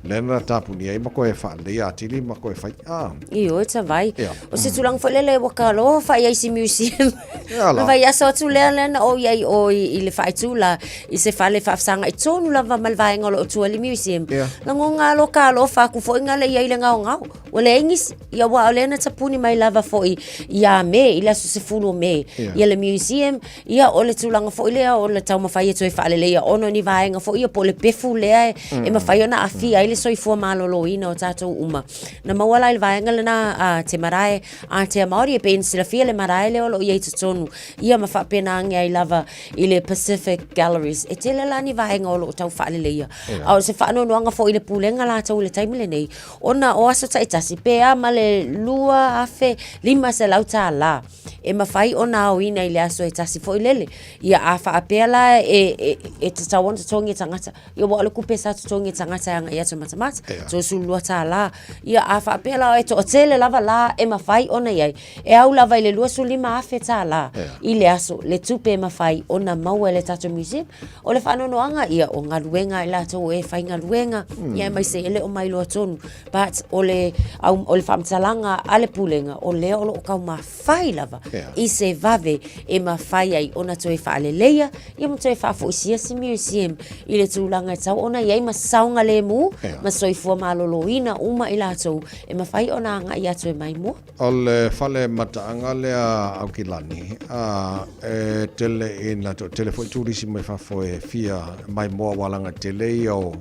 Speaker 4: Lea na tapuni ai ma koe faaleleia atili ma koe fai. Ah.
Speaker 10: Ioe tavai. Yeah. O se tulaga foi lele ua ka alofa i ai si museum. Yeah, la. Vai aso atu lea lea na o i ai o i, i le faaitu la i se fale faafesaga i tonu lava ma le vaega o lo o tua i le museum. Yeah. Lagoga alo ka alofa aku foi nga le i ai le ngaongao. Ua leai nisi, ia aua o lea na tapuni mai lava foi ia Me, i le aso 10 o Me, yeah. ia le museum, ia o le tulaga foi lea o le taumafai e toe faaleleia ona o ni vaega foi ia po o le pefu lea e, e mafai ona aafia ai le soifua maloloina o tatou uma. Na maua la i le vaega lena a te marae Ātea Māori e pei ona silafia le marae lea o lo o i ai i totonu ia ma faapena age ai lava i le Pacific Galleries. E tele la ni vaega o lo o tau faaleleia. A o se faanoanoaga foi i le pulega latou i le taimi lenei, ona o aso taitasi pe a ma le $2,500 e mafai ona aoina i le aso e tasi foi lele. Ia a faapea la e, e, e tatau ona totogi e tagata, ia ua o le kupe sa totogi e tagata e agai atu e matamata, $32. Ia a faapea la e toatele lava la e mafai ona i ai, e au lava i le $25,000 i le aso le tupe e mafai ona maua e le tatou museum. O le faanoanoaga ia o galuega a i latou e faigaluega, ia aemaise e le o mailoa tonu. But o le, au, o le faamatalaga a le Pulega, o lea o lo o taumafai lava i se vave e mafai ai ona toe faaleleia ia ma toe faafoisia si museum i le tulaga e tatau ona i ai ma saogalemu ma soifua maloloina uma i latou e mafai ona agai atu e maimoa.
Speaker 4: O le fale mataaga lea Aukilani, a, e tele ina toatele foi turisi mai fafo e fia maimoa aua leaga tele ia o,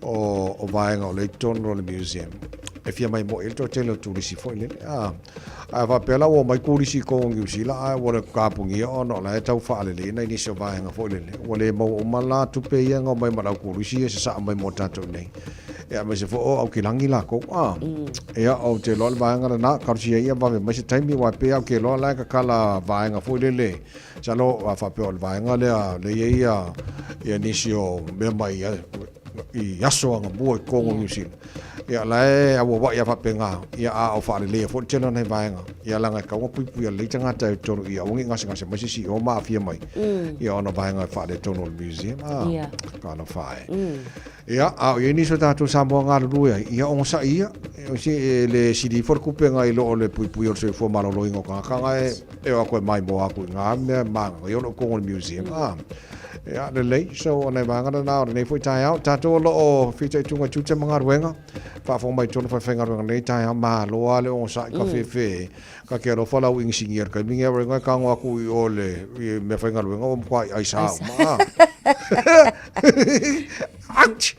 Speaker 4: o, o vaega o lea i totonu o le museum. E fia maimoa i ai le toatele o turisi foi lele. A, ae faapea la ua omai turisi i totonu o Niu Sila ae ua le kapunia ona o la e tau faalelei nai nisi o vaega foi lele. Ua le maua uma la tupe ia na omai ma le au turisi ia e sasaa mai mo tatou i inei. Ia aemaise foi o Aukilani lakou a. Ia ou te iloa le vaega lena, talosia ia vave mai se taimi aua e pei lava ou te iloa la e tatala vaega foi lele, masalo a faapea o le vaega lea lea e i ai ia, ia nisi o mea mai i aso anamua i totonu o Niu Sila. Ia la e auauai a faapena, ia a o faaleleia foi le tele o nai vaega, ia leaga e tatau ona puipuia lelei tagata i totonu ia aua ne i gasegase mai se isi i o ma aafia mai, ia ona o vaega e faaletonu o le museum, a, talofa e. Ia, a o i ai nisi o tatou Samoa galulue ai, ia onosai ia, e le sili ifo le tupe nai lo o le puipuia o le soifua maloloina o tagata na e o atu e maimoa atu i na mea manaia o lo o i totonu o le museum. A, ia, lelei, so o nai vaega na o lenei foi taeao. Tatou o lo o fitaituga i tiute ma galuega, faafofoga mai i totonu o falefaigaluega i lenei taeao, malo lava le onosai, kafefe, Ka te alofa lau inisinia i le taimi nei, e tago atu i o le mea faigaluega ua matua aisa uma. Ouch!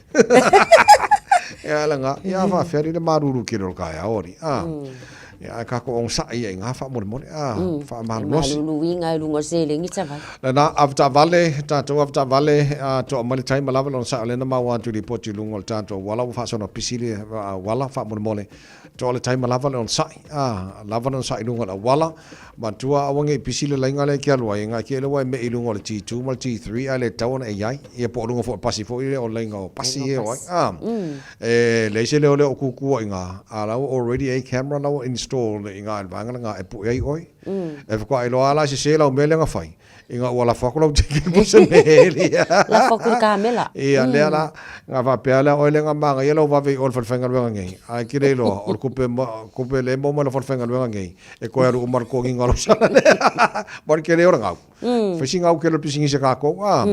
Speaker 4: Ia ala ia faafeari le malulu tele o le taeao alii. Ah. Ia ae tatou onosai ia i ngā faamolemole. Ah, faamalolosi.
Speaker 10: Maluluina i luga o seleni tavale.
Speaker 4: Lena, avetaavale, tatou avetaavale, toa mai le taima lava le onosai o lea na maua atu i lipoti i luga o le tatou auala ua faasono pisi le auala faamolemole. Toa le taima lava le onosai, a, lava le onosai i luga o le auala, matua aua ne i pisi le laina lea e te alu ai, nai te iloa e me'i i luga o le T2 ma le T3 ae le tatau ona e i ai, ia po o luga foi o le pasi foi lea o laina o pasi ia e o ai, a. E leai se leo lea o kukua i ina, a la ua already i ai camera la ua install i ina i le vaega lena e pue ai oe. E faatoa iloa lava la e sese lau mea lea na fai, Ina ua lafo atu lau ticket mo se meli.
Speaker 10: Lafo atu le kamela.
Speaker 4: Ia, lea la, na faapea lea, oe lea na manaia lau vave i o i le falefaigaluega nei, ae e te le iloa, o le tupe, tupe lea e maua mai le falefaigaluega nei, e toe alu uma i le totogiina o lau sala lea. Ma le tele o le gau. Fai si gau tele o le pisinisi a tatou, a.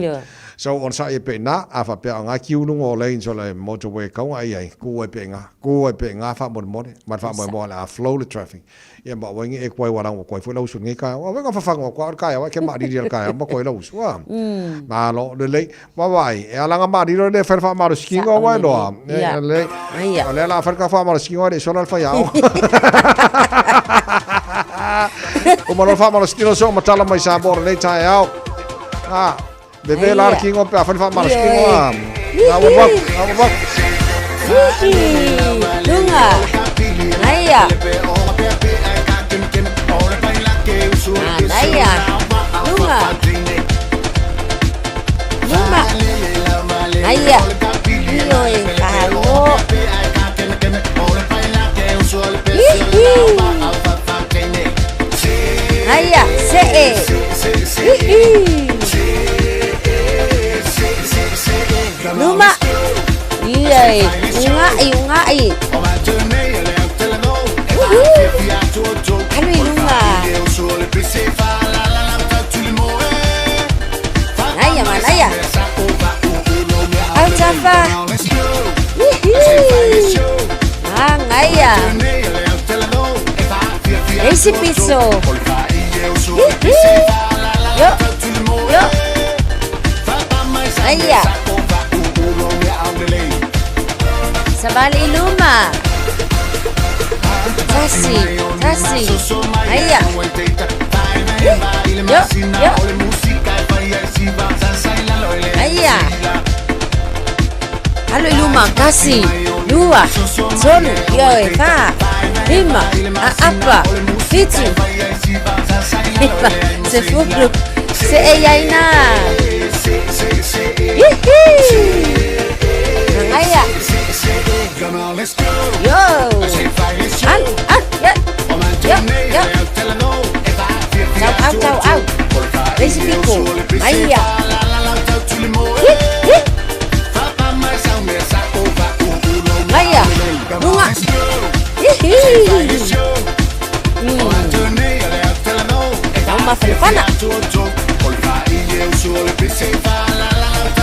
Speaker 4: So, onosai ai pea i ina, a faapea o lena e queue luga o lanes o le motorway e tatau ona e i ai, tu ai pea i ina, tu ai pea i ina faamolemole, ma le faamoemoe o le a flow le traffic. Ia ma aua nei e koe ua koe foi lau usu i lenei taeao. Aua na fafaga atu lava o le taeao ae ke maalili le taeao ma koe lau usu. A. Malo, lelei. Vaavaai, e ala na maalili le fai le faamalositino aua e loa. Lelei. O lea la fai le faamalositino e le sola le faiaoga. Uma loa le faamalositino so matala mai Samoa lenei taeao. A. Bebe la le kingo pe a fai le faamalositino a. Ngā wawa, ngā wawa.
Speaker 10: Lunga. Aia. Aia. Lunga. Luma. Aia. Io e whahalo. Hihi. Aia. Se e. Hihi. Luma. Ia e. Ungai, ungai. Alu i luma. Aia, manaia. Au tafa. Hihi. Angaia. Isi piso. Hihi. Yo. Yo. Aia. Savali i luma. Tasi, tasi. Aia. Yo, yo. Aia. Alu i luma, kasi, lua, tolu, ioe, fa, lima, aapa, fitu, iva, sefulu, se e iai nā. Hihi! Hangaia. Yo! An, an, yo, yo, yo. Tau au, tau au. Leisi piko. Aia. Hi, hi. Aia. Lunga. Hihi. Tau mafalefana.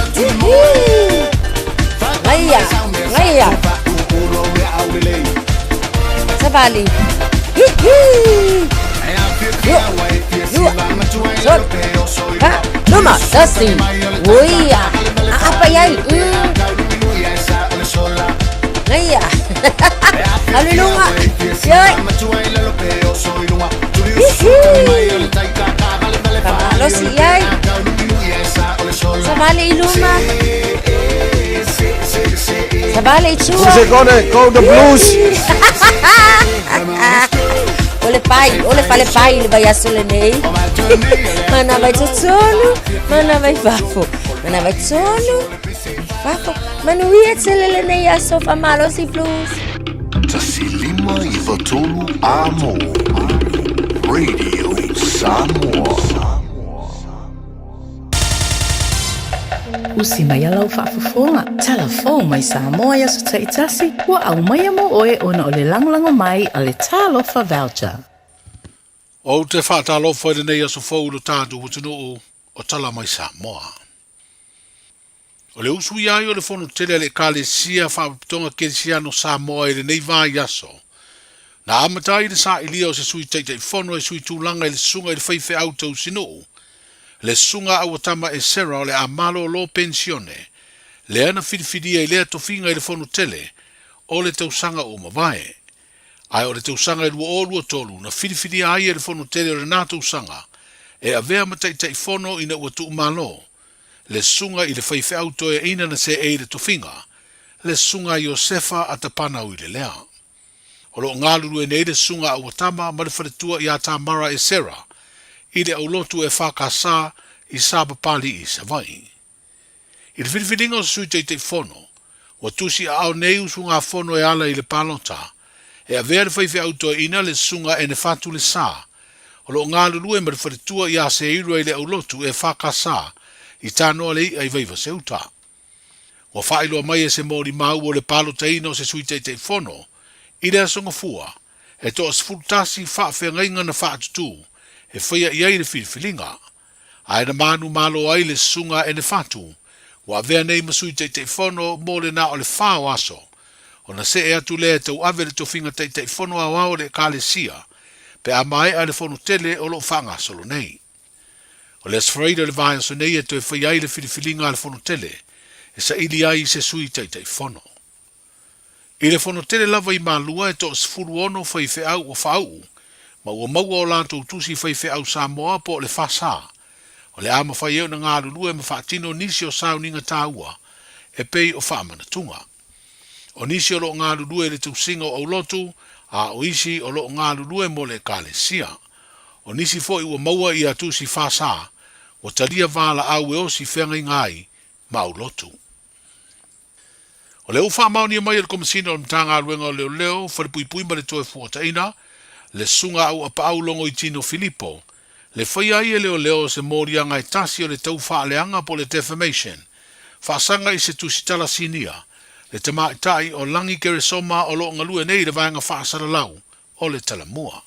Speaker 10: Hihi. Aia. Aia. Savali. Hihi. Yo. Yo. Sol. Ha. Luma. Tasi. Uia. Apa iai. Aia. Alu i luga. Ioi. Hihi. Faamalosi i ai. Savali i luma. Savali i tua.
Speaker 4: Sekone, go the blues.
Speaker 10: O le pai, o le fale pai le vaiaso lenei. Mana vai totonu, mana vai fafo. Mana vai totonu, fafo. Manuia tele lenei aso faamalosi blues.
Speaker 15: 1 5 93 Amo Radio Samoa.
Speaker 13: Usi mai lau faafofoga, talafou mai Samoa i aso taitasi, ua aumaia mo oe ona o le lagolago mai a le Talofa Voucher.
Speaker 7: Ou te faatalofa i lenei aso fou i lo tatou atunuu o tala mai Samoa. O le usuia ai o le fono tele a le Ekalesia Faapotopotoga Kerisiano Samoa i lenei vaiaso, na amata ai le sailia o se sui Taitaifono e sui tulaga i le susuga i le faifeau tausinuu, le susuga Auatama Esera o le a malolo penisione, lea na filifilia i lea tofiga i le fono tele o le tausaga ua mavae. Ae o le tausaga e 2023 na filifilia ai e le fono tele o lena tausaga e avea ma Taitaifono ina ua tuumalo le susuga i le faifeau toeaina na seei i le tofiga, le susuga a Iosefa Atapanau i le lea. O lo o galulue nei le susuga a Auatama ma le faletua ia Tamara Esera i le aulotu EFKS i Sapapalii i Savaii. I le filifiliga o se Sui Taitaifono, ua tusi aao nei usugafono e ala i le palota, e avea le faifeau toeaina le susuga Enefatu Lesa, o lo o galulue ma le faletua ia Seirua i le aulotu EFKS i Tanoa le I'a i Vaivaseuta. Ua faailoa mai e se molimau o le palotaina o se Sui Taitaifono i le Aso Gafua, e toa 11 faafeagaiga na faatutū e faia i ai le filifiliga, ae na manumalo ai le susuga a Enefatu, ua avea nei ma Sui Taitaifono mo le na o le fa o aso, ona see atu lea e tauave le tofiga Taitaifono aoao o le Ekalesia, pe a maea le fono tele o lo o faagasolo nei. O le Aso Faraile o le vaiaso nei e toe faia ai le filifiliga a le fono tele e saili ai i se Sui Taitaifono. I le fono tele lava i Malua e toa 16 faifeau ua faauu ma ua maua o latou tusi faifeau Samoa po o le FASA. O le a mafai ai ona galulue ma faatino nisi o sauniga taua e pei o faamanatuga. O nisi o lo o galulue i le tausiga o aulotu, a o isi o lo o galulue mo le Ekalesia. O nisi foi ua maua ia tusi FASA ua talia valaau e osi feagaiga ai ma aulotu. O lea ua faamaonia mai e le Komesina o le Matagaluega o Leoleo, Falepuipui ma le Toefuataiga, le Susuga Auapaau Logoitino Filipo, le faia ai e leoleo o se moliaga e tasi o le tau faaleaga po o le defamation, faasaga i se tusitala sinia, le tamaitai o Lagi Keresoma o lo o galue nei i le vaega faasalalau o le Talamua.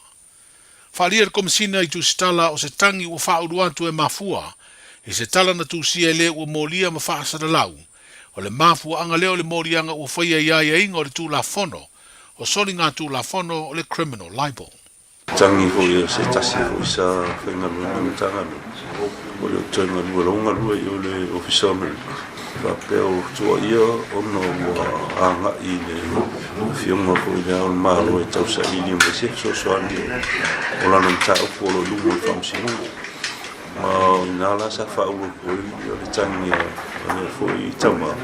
Speaker 7: Faaalia le Komesina i tusitala o se tagi ua faaulu atu e mafua i se tala na tusia e le ua molia ma faasalalau, o le mafuaaga lea o le moliaga ua faia i aiaiga o le Tulafono o Soligatulafono o le Criminal Libel.
Speaker 19: Tagi foi o se tasi foi sa faigaluega i Matagaluega, o le toe galue lou galue i o le Ofisa o Amerika. Faapea o tuuaia ona ua agai i le Afioga foi i Le Ao o le Malo e tausaili mai se fesoasoani o lana mataupu o lo o i luma o le Faamasinoga. Ma o i ina la sa faaulu atu ai le tagi a lea foi tama,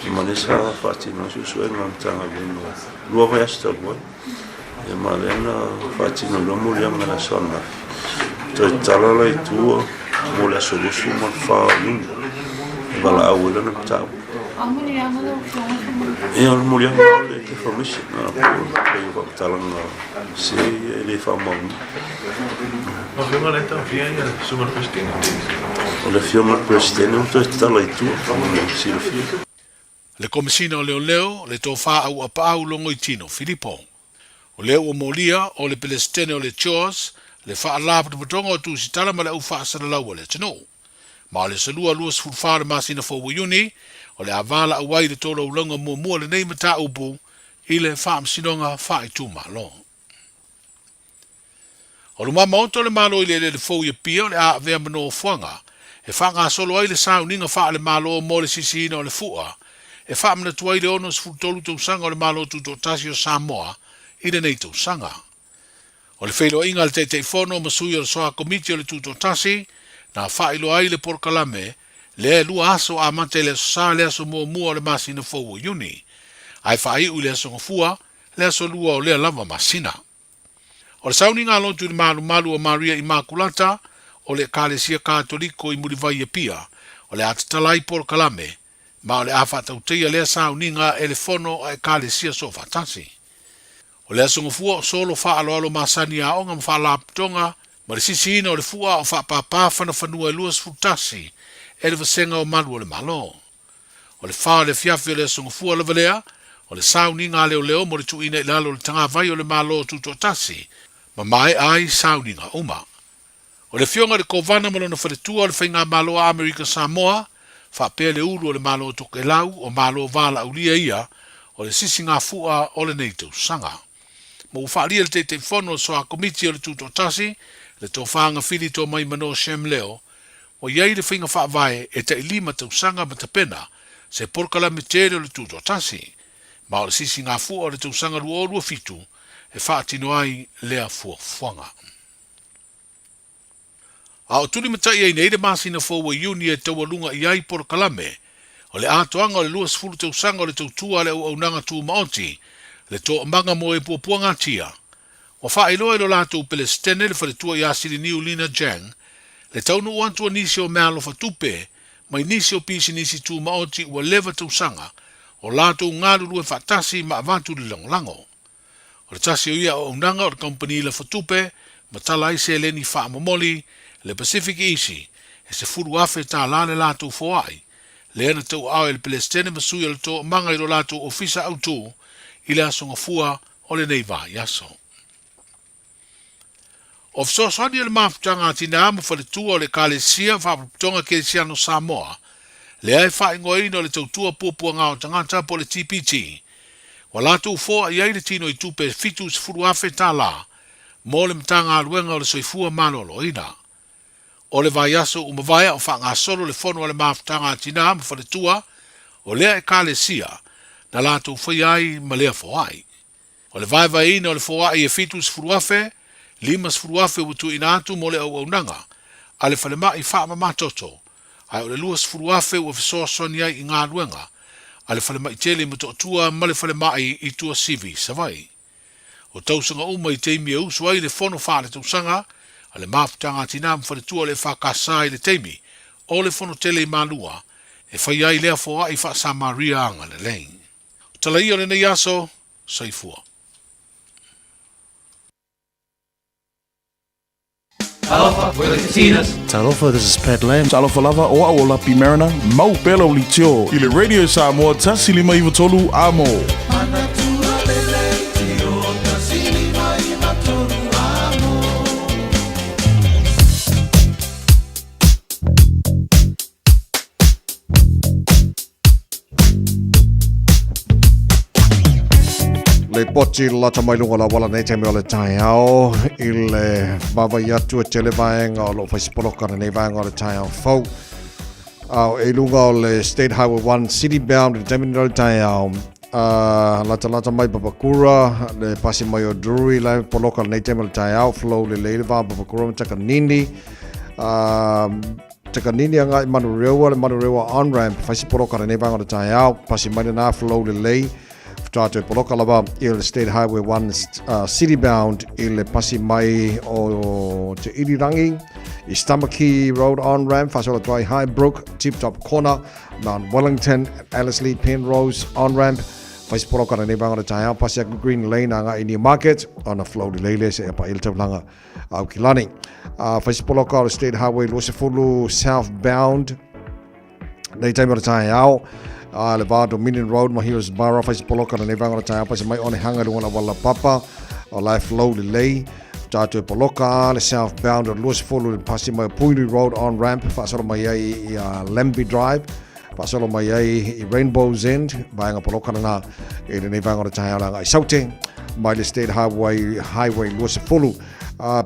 Speaker 19: ma lea sa faatino ai suesuega a le Matagaluega 2 vaiaso talu ai. Ia ma lea na faatino ai loa moliaga i le aso ananafi. Toe tatala la i tua mo le aso 24 o Iuni e valaau ai lana mataupu. Ia o le moliaga o le defamation po o le pei o faamatalaga se e le faamaonia. O le Afioga i le Peresetene ua toe tatala i tua mo le silafia.
Speaker 7: Le Komesina o Leoleo, le Tofa Auapaau Logoitino Filipo. O lea ua molia o le Pelesitene o le CHOAS le Faalapotopotoga o Tusitala ma le Au Faasalalau a le Atunuu. Ma o le aso Lua 24 o le masina fou o Iuni, o le a valaau ai le tolaulauga muamua o lenei mataupu i le Faamasinoga Faaitumalo. O luma maota o le Malo i le eleele fou i Apia o le a avea ma nofoaga e faagasolo ai le sauniga faale-Malo mo le sisiina o le fua e faamanatu ai le 63 tausaga o le Malo Tutoatasi o Samoa i lenei tausaga. O le feiloaiga a le Taitaifono ma sui o le Soa Komiti o le Tutoatasi na faailoa ai le polokalame lea e 2 aso amata i le Aso Sa le aso muamua o le masina fou o Iuni ae faaiu i le Aso Gafua le aso Lua o lea lava masina. O le sauniga a lotu i le malumalu o Maria Imakulata o le Ekalesia Katoliko i Mulivai i Apia, o le a tatala ai polokalame, ma o le a faatautaia lea sauniga e le Fono a Ekalesia Soofaatasi.
Speaker 1: O le Aso Gafua o solo faaaloalo masani aoga ma faalapotopotoga ma le sisiina o le fua o faapāpā fanafanua e 21 e le Vasega o Malu o le Malo. O le fa o le afiafi o le Aso Gafua lava lea, o le sauniga a leoleo mo le tuuina i lalo o le tagavai o le Malo Tutoatasi ma maea ai sauniga uma. O le Afioga i le Kovana ma lona faletua o le Faigamalo a Amerika Samoa, faapea le ulu o le Malo o Tokelau o Malo Valaaulia ia o le sisigafua o lenei tausaga. Ma ua faaalia le Taitaifono o le Soa Komiti o le Tutoatasi, le Tofa Gafili Tomaimano Shem Leo, ua i ai le faiga faavae e tailima tausaga ma tapena se polokalame tele o le Tutoatasi, ma o le sisigafua o le tausaga 2027 e faatino ai lea fuafuaga. A o tulimatai ai nei le masina fou o Iuni e taualuga i ai polokalame o le atoaga o le 20 tausaga o le tautua a le auaunaga tumaoti, le toamaga mo e puapuagatia. Ua faailoa i lo latou Pelesitene le faletua ia Siliniu Lina Jang le taunuu atu o nisi o meaalofa tupe mai nisi o pisinisi tumaoti ua leva tausaga o latou galulue faatasi ma avatu le lagolago. O le tasi o ia auaunaga o le kamupani lafatupe ma tala ai seleni faamomoli, le Pacific Easy, e $10,000 le latou foai, lea na tauaao e le Pelesitene ma sui o le Toomaga i lo latou ofisa autu i le Aso Gafua o lenei vaiaso. O fesoasoani o le mafutaga a tinā ma faletua o le Ekalesia Faalapotopotoga Kerisiano Samoa, lea e faaigoaina o le Tautua Puapuaga o Tagata po o le TPT, ua latou foa i ai le tino i tupe $70,000 mo le Matagaluega o le Soifua Maloloina. O le vaiaso ua mavae a o faagasolo le fono a le mafutaga a tinā ma faletua o lea Ekalesia na latou faia ai ma lea foai. O le vaevaeina o le foai e 70,000, 50,000 ua tuuina atu mo le auaunaga a le falemai faamamatoto, ae o le 20,000 ua fesoasoani ai i galuega a le falemai tele i Motootua ma le falemai i Tuasivi, Savaii. O tausaga uma i taimi e usu ai le fono faaletausaga a le mafutaga a Tinā ma Faletua o le EFKS i le taimi o le fono tele i Malua e faia ai lea foai faa-Samaria agalelei. O tala ia o lenei aso, soifua.
Speaker 8: Talofa, we're the Katinas.
Speaker 20: Talofa, this is Pat Lam. Talofa lava, o au o Lapi Mariner. Mau pea lau leitio i le Radio Samoa 153 Amo.
Speaker 4: Lipoti lata mai luga o le auala nei taimi o le taeao i le vaavaai atu e tele vaega o lo o fai se poloka lenei vaega o le taeao fou. A o e luga o le State Highway 1 City Bound i le taimi nei o le taeao, latalata mai Papakura, le pasi mai o Drury la e poloka lenei taimi o le taeao, flow lelei le va o Papakura ma Takanini. Takanini agai Manurewa, le Manurewa on-ramp, fai se poloka lenei vaega o le taeao, pasi mai lena flow lelei, faatoa toe poloka lava i le State Highway 1 City Bound i le pasi mai o Te Irirangi, i Stamaki Road on-ramp, faasolo atu ai Highbrook, Tip Top Corner, Mount Wellington, Ellerslie, Penrose on-ramp, fai se poloka lenei vaega o le taeao, pasi atu Green Lane agai i Newmarket, ona flow lelei lea seia paia le taulaga Aukilani. Fai se poloka o le State Highway 20 southbound nei taimi o le taeao. Le va Dominion Road ma Hillsborough fai se poloka lenei vaega o le taeao pasi mai Onehunga i luga o le auala papa o Life Low lelei. Tātou e poloka le southbound o le 20 le pasi mai o Puhinui Road on ramp faasolo mai ai i Lambie Drive faasolo mai ai i Rainbow's End vaega poloka lena i lenei vaega o le taeao le agai Saute mai le State Highway, Highway 20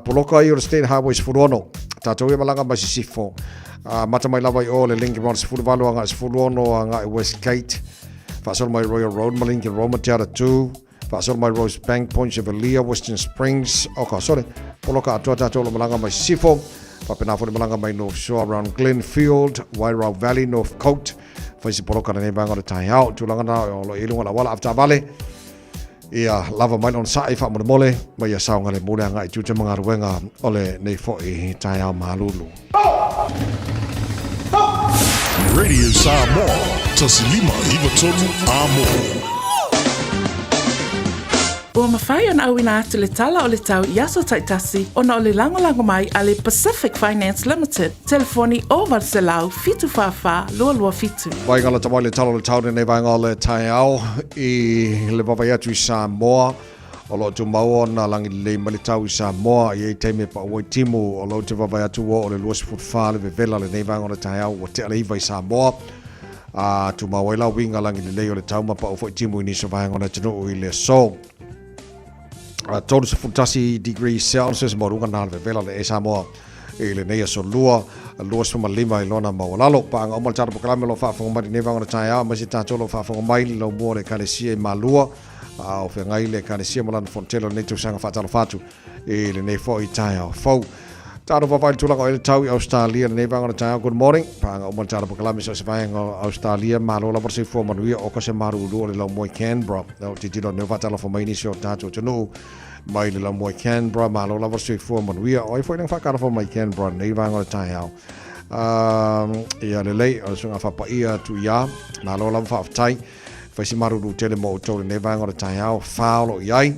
Speaker 4: poloka ai o le State Highway 16 tātou e malaga mai Sisifo mata mai lava i o le Lincoln Road 18 agai 16 agai Westgate faasolo mai Royal Road ma Lincoln Road ma Te Aratū faasolo mai Rosebank, Point Chevalier, Western Springs, o ka sore, poloka atoa tātou o malaga mai Sisifo, faapena foi le malaga mai North Shore around Glenfield, Wairau Valley, North Coast, fai se poloka lenei vaega o le taeao, tulaga na o lo i luga o le auala avetaavale, ia lava mai lona sa'i faamolemole, ma ia saogalemu le agai i tiute ma galuega o lenei foi taeao malulu.
Speaker 20: Radio Samoa, 1593 Amo.
Speaker 13: Ua mafai ona auina atu le tala o le tau i aso taitasi ona o le lagolago mai a le Pacific Finance Limited, telefoni 0800 744 227.
Speaker 4: Vaega lata mai le tala o le tau lenei vaega o le taeao i le vaavaai atu i Samoa. O lo o tumau ona lagi lelei mai le tau i Samoa i ai taimi e pau ai timu. O lo o te vaavaai atu ua oo le 24 le vevela lenei vaega o le taeao ua tea le iva i Samoa. A tumau ai la uiga lagi lelei o le tau ma pau foi timu i nisi o vaega o le atunuu i le aso. 31 degrees Celsius maualuga na le vevela le e Samoa i lenei aso lua, 25 i lona maualalo. Paaga uma le tatou polokalame o lo o faafofoga mai lenei vaega o le taeao, aemaise tatou o lo o faafofoga mai le laumua o le Ekalesia i Malua, a o feagai le Ekalesia ma lana fonotele o lenei tausaga. Faatalofa atu i lenei foi taeao fou. Tatou vaavaai i le tulaga o i ai le tau i Ausetalia i lenei vaega o le taeao. Good morning. Paaga uma le tatou polokalame so o se vaega o Ausetalia. Malo lava le soifua manuia o ka se malulu o le laumua i Canberra. O tilotilo nei o faatalofa mai nisi o tatou atunuu mai le laumua i Canberra. Malo lava le soifua manuia. O ai foi lea na faatalofa mai i Canberra i lenei vaega o le taeao. Ia lelei, o le suiga faapaia atu ia. Malo lava faafetai. Fai se malulu tele mo outou i lenei vaega o le taeao, fa o lo o i ai.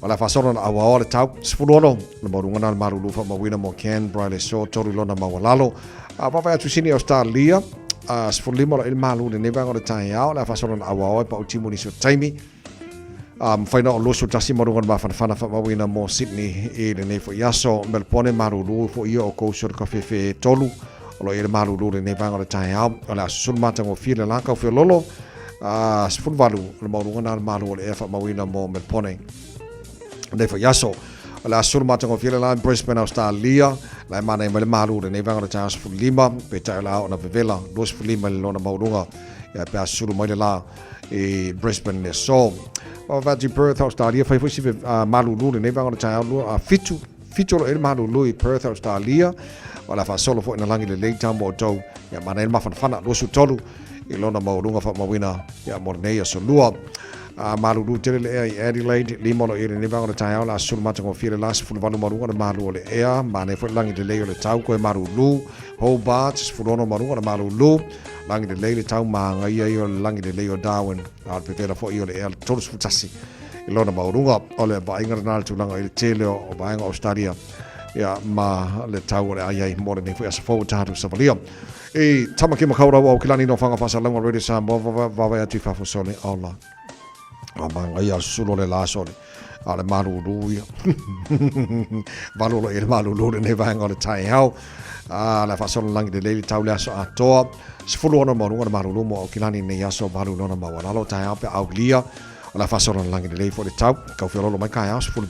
Speaker 4: O le a faasolo na auaoa le tau, 16, le maualuga na le malulu faamauina mo Canberra i le aso 3 i lona maualalo. A vaavaai atu i Sini Ausetalia, 15 o lo o i ai le malu i lenei vaega o le taeao, o le a faasolo na auaoa e pau timu i nisi o taimi. A mafai na o 21 maualuga le mafanafana faamauina mo Sydney i lenei foi aso. Melbourne malulu foi ia o Coast o le kafefe e tolu. O lo o i ai le malulu i lenei vaega o le taeao. O le a susulu matagofie le la kaufeololo. A 18 o le maualuga na le malu o le ea faamauina mo Melbourne lenei foi aso. O le a susulu matagofie le la i Brisbane, Australia. La e manaia mai le malu i lenei vaega o le taeao 15, peitai o le a oo na vevela 25 i le lona maualuga. Ia pe a susulu mai le la i Brisbane le aso. Vaavaai atu i Perth, Australia, fai foi si malulu lenei vaega o le taeao, lua, fitu, fitu o lo o i ai le malulu i Perth, Australia. O le a faasolo foi ina lagi lelei tau mo outou, ia manaia le mafanafana, 23 i lona maualuga faamauina ia mo lenei aso lua. A malulu tele le ea i Adelaide, lima o lo o i ai lenei vaega o le taeao, o le a susulu matagofie le la, 18 maualuga le malu o le ea, manaia foi le lagi lelei o le tau, koe malulu. Hobart, 16 maualuga le malulu. Lagi lelei le tau māngaia ia o le lagi lelei o Darwin, a o le pepela foi o le ea 31 i lona maualuga. O le vaaiga lena le tulaga i le tele o vaega o Australia ia, ma le tau o le a i ai mo lenei foi aso fou o tatou savalia. I Tamaki Makaurau o Aukilani no whanga whasalauga Radio Samoa vaavaai atu i fafo sole ola. A māngaia susulu o le la sole. A le malulu ia. Valu lo i le malulu lenei vaega o le taeao. A le faasolo langi lelei le tau le aso atoa. 16 maualuga le malulu mo Aukilani nei aso valu lona maualalo taeao pe aulia. O le faasolo langi lelei foi le tau. Kau fiololo mai kaeao 18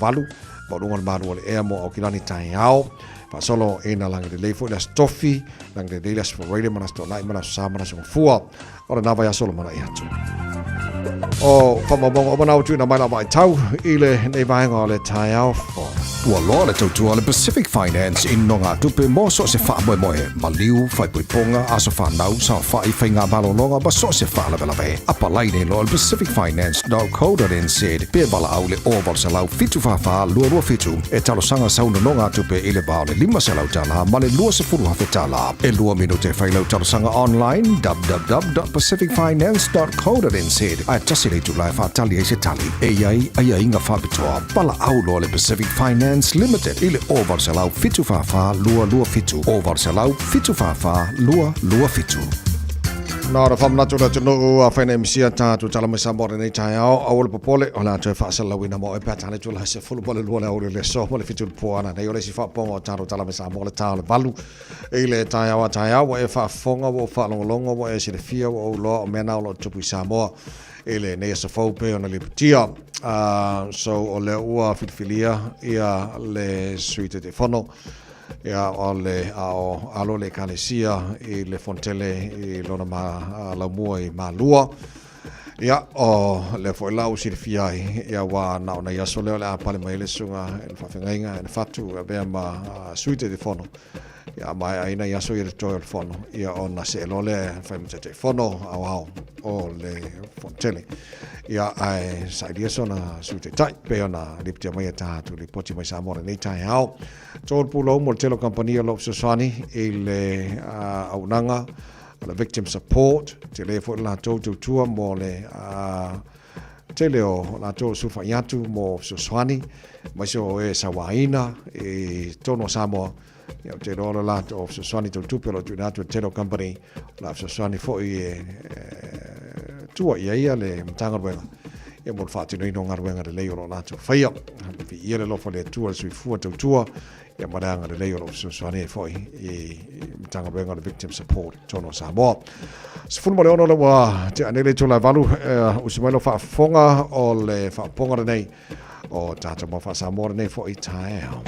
Speaker 4: maualuga le malu o le ea mo Aukilani taeao. Faasolo ina langi lelei foi le aso tofi, langi lelei le aso Faraile ma le aso Toonai ma le aso Sa ma le aso Gafua. O lena vaiaso le manaʻi atu. O faamaumauga uma na ua tuuina mai la vaitau i lenei vaega o le taeao fou.
Speaker 14: Ua loa le tautua a le Pacific Finance i nogatupe mo so o se faamoemoe, maliu, faaipoipoga, aso fanau, saofai, faiga malologa ma so o se faalavelave. Apalai nei loa i le pacificfinance.co.nz pe valaau i le 0800 744 227 e talosaga sau nonogatupe i le va o le $500 ma le $20,000. E lua minute e fai lau talosaga online www.pacificfinance.co.nz ae tasi le itula e faatali ai se tali. E i ai aiaiga faapitoa. Valaau loa le Pacific Finance Limited i le 0800 744 227, 0800 744 227.
Speaker 4: Na ona faamanatu le atunuu a whaina misia tātou tala mai Samoa lenei taeao, aua le popole, o le a toe faasalalauina mo oe pe a tale tula se fulu po le lua le aoauli o le aso ma le fitu le po ana nei o le isi faapopoga o tātou tala mai Samoa le tā o le valu i le taeao a taeao ua e faafofoga ua ou faalogologo ua e silafia ua ou iloa o mea na o lo o tupu i Samoa i lenei aso fou pei ona lipotia. So o lea ua filifilia ia le Sui Taitaifono ia o le a o alo le Ekalesia i le Fonotele i lona ma, laumua i Malua. Ia, o lea foi la ua silafia ai, ia ua na o nai aso lea o le a pale mai ai le susuga i le faafeagaiga i le fatu e avea ma Sui Taitaifono. Ia, a maea ai nai aso ia le toe o le fono, ia ona see loa lea e fai ma Taitaifono aoao o le Fonotele. Ia, ae sailia sona Sui Taitai, pei ona lipotia mai e tatou lipoti mai Samoa lenei taeao. Tolu pulou mo le tele o kamupani o lo o fesoasoani i le auaunaga o le victim support, tele foi le latou tautua mo le Tele o latou sulufai atu mo fesoasoani, aemaise o e sauaina i totonu o Samoa. Ia, ou te iloa o le latou fesoasoani tau tupe o lo o tuuina atu e le tele o company, o le a fesoasoani foi e tua i ai ia le Matagaluega ia mo le faatinoina o galuega lelei o lo o latou faia. Viia le alofa o le Atua i le soifua tautua ia ma le agalelei o lo o fesoasoani ai foi i Matagaluega o le Victim Support i totonu o Samoa. 16 le ua tea nei le itula e 8, usi mai lau faafofoga o le faapopoga lenei o tatou mau faa-Samoa lenei foi taeao.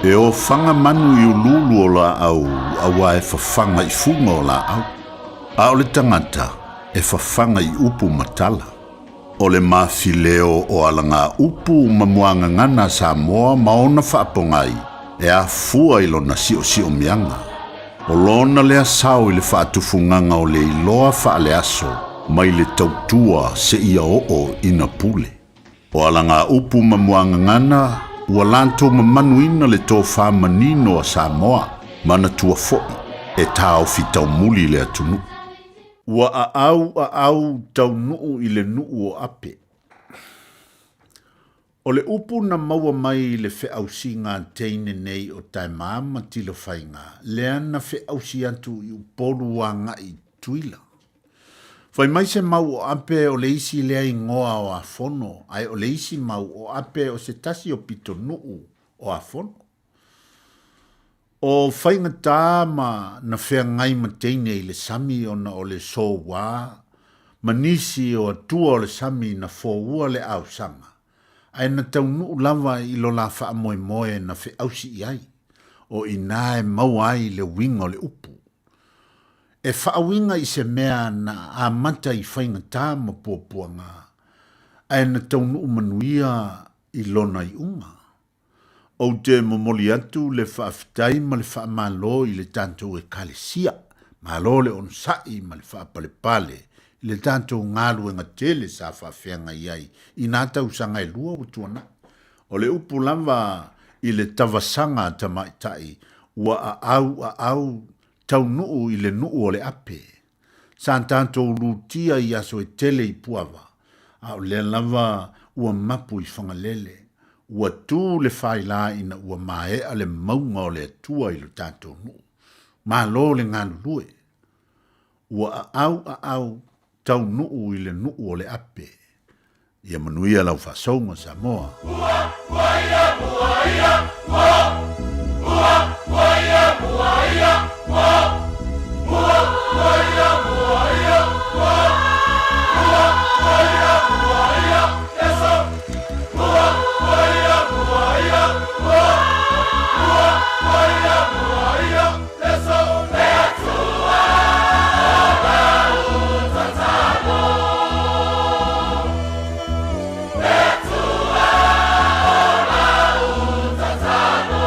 Speaker 15: E ofaga manu i uluulu o laau auā e fafaga i fuga o laau, a o le tagata e fafaga i upu ma tala. O le mafileo o alagaupu ma muagagana a Samoa ma ona faapogai e afua i lona siosiomiaga. O lona lea sao i le faatufugaga o le iloa faaleaso mai le tautua seia oo ina pule. O alagaupu ma muagagana ua latou mamanuina le tofa manino a Samoa, manatua foi e taofi taumuli le atunuu. Ua aau aau taunuu i le nuu o Ape. O le upu na maua mai i le feausiga a teine nei o Taema ma Tilofaiga, lea na feausi atu i Upolu agai i Tutuila. Fai mai se mau o Ape o le isi lea igoa o Afono, ae o le isi mau o Ape o se tasi o pitonuu o Afono. O faigata ma na feagai ma teine i le sami ona o le souā ma nisi o atua o le sami na foua le aosaga, ae na taunuu lava i lo la faamoemoe na feausi i ai, o inā e maua ai le uiga o le upu. E faauiga i se mea na amata i faigata ma puapuaga, ae na taunuu manuia i lona iuga. Ou te momoli atu le faafetai ma le faamalo i le tatou Ekalesia. Malo le onosai ma le faapalepale i le tatou galuega tele sa faafeagai ai i nā tausaga e lua ua tuanai. O le upu lava i le tavasaga a tamaitai ua aau aau taunuu i le nuu o le ape. Sa tatou lutia i aso e tele i Puava, a o lea lava ua mapu i Fagalele. Ua tu le faila ina ua maea le mauga o le Atua i lo tatou nuu. Malo le galulue. Ua aau aau taunuu i le nuu o le ape. Ia manuia lau faasouga Samoa. Ua, ua ia, ua ia, ua. Ua, ua ia, ua ia, ua. Ua, ua ia, ua ia, ua. Ua, ua ia, ua ia, eso. Ua, ua ia, ua ia, ua. Ua, ua ia, ua ia, eso. Le Atua o gauta tamo. Le Atua o gauta tamo.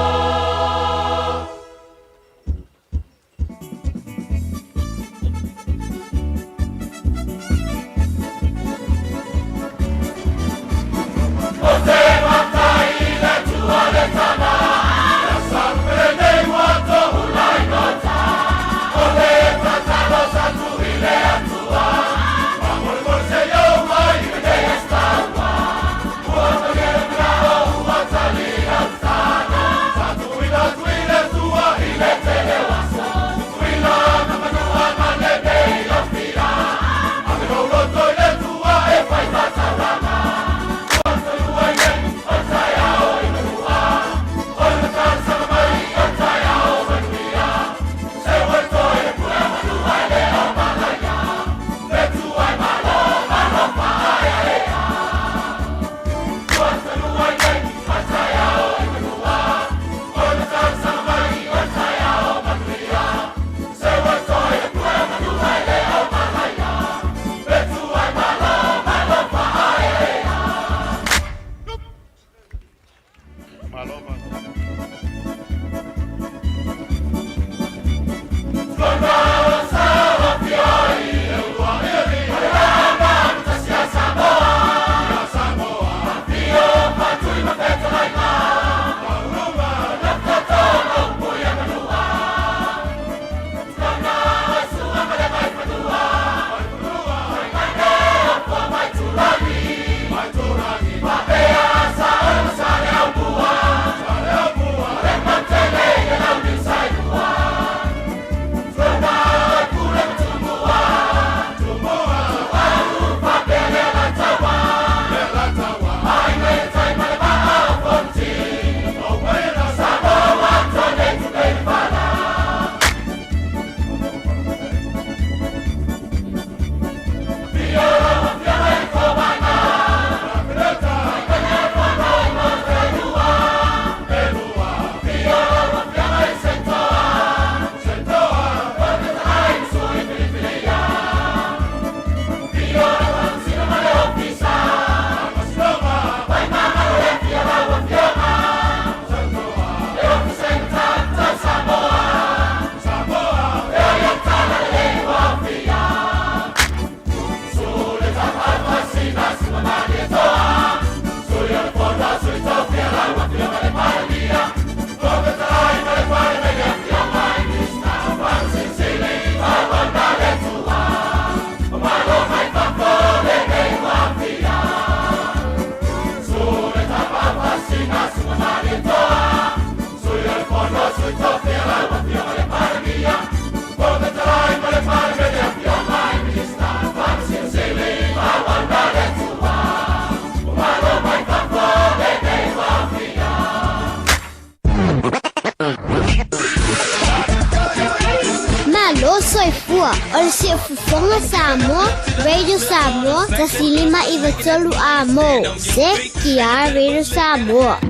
Speaker 3: soifua o le Siufofoga Samoa, Radio Samoa, 1593 A mo, CKR Radio Samoa.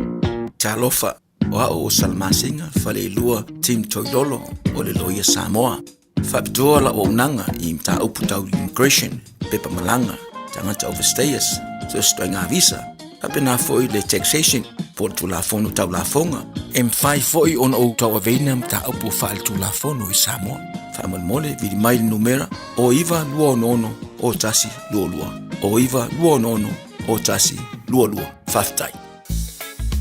Speaker 2: Talofa, o au o Salamasina, Faleilua, Tim Toilolo, o le Loia Samoa. Faapitoa lau auaunaga i mataupu tau immigration, pepa malaga, tagata overstayers, so se ituaiga visa, faapena foi le taxation po o le Tulafono Tau Lafoga. E mafai foi ona ou tauaveina mataupu faaletulafono i Samoa. Faamolemole, vili mai le numera o 9 2 6 o 1 2 2, o 9 2 6 o 1 2 2. Faafetai.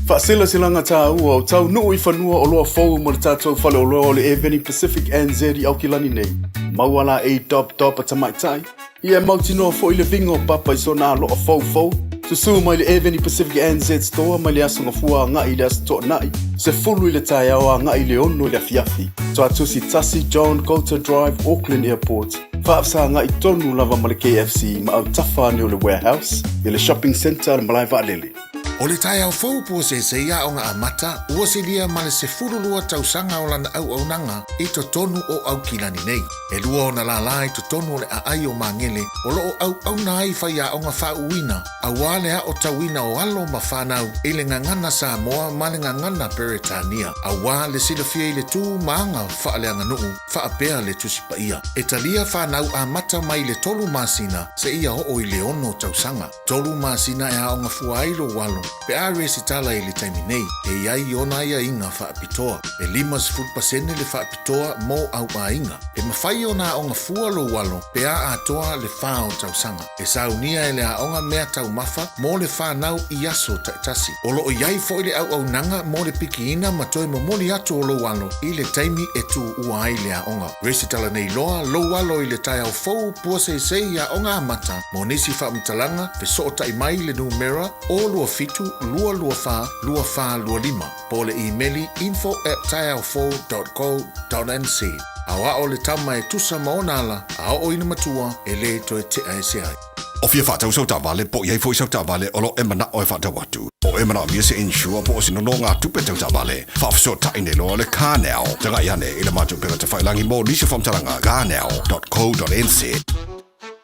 Speaker 18: Faaselaselaga tāua o taunuu i fanua oloa fou mo le tatou faleoloa o le Air Pacific NZ i Aukilani nei. Maua la e dop dop a tamaitai. Ia e mautinoa foi le viga o papa i sona aloa foufou. Susū mai le Air Pacific NZ Store mai le aso Gafua agai i le aso Toonai, 10 i le taeao agai i le 6 i le afiafi. Tuatusi 1 John Coulter Drive, Auckland Airport. Faafesagaai tonu lava ma le KFC ma autafa ane o le Warehouse i le Shopping Centre le malae vaalele.
Speaker 21: O le taeao fou puaseisei Aoga Amata ua silia ma le 12 tausaga o lana auaunaga i totonu o Aukilani nei. E lua ona lālā i totonu o le aai o Magele o lo o auauna ai faiaoga faauuina aua le aotauina o alo ma fanau i le gagana Samoa ma le gagana Peretania aua le silafia i le tu ma aga faaleaganuu faapea le Tusi Paia. E talia fanau amata mai le tolu masina seia oo i le ono tausaga. Tolu masina e aoga fua ai lou alo pe a resitala i le taimi nei, e i ai ona aiaiga faapitoa. E 50% le faapitoa mo au aiga. E mafai ona aoga fua lou alo pe a atoa le fa o tausaga. E saunia e le aoga mea taumafa mo le whanau i aso taitasi. O loo i ai foi le auaunaga mo le pikiina ma toe momoli atu o lou alo i le taimi e tuua ai le aoga. Resitala nei loa lou alo i le taeao fou puaseisei Aoga Amata mo nisi faamatalaga fesootai mai le numera o 27 224 2425 po o le imeli info@taeaofou.co.nz. Aoao le tama e tusa ma ona ala a oo ina matua e lē toe tea ese ai.
Speaker 14: O fia faatau sau taavale po o i ai foi sau taavale o lo o e manao e faatau atu. Po o e manaomia se insure po o se nonogatupe tau taavale, faafesootai nei loa le CarNow. Tagai ane i le matou upega tafailagi mo nisi o faamatalaga carnow.co.nz.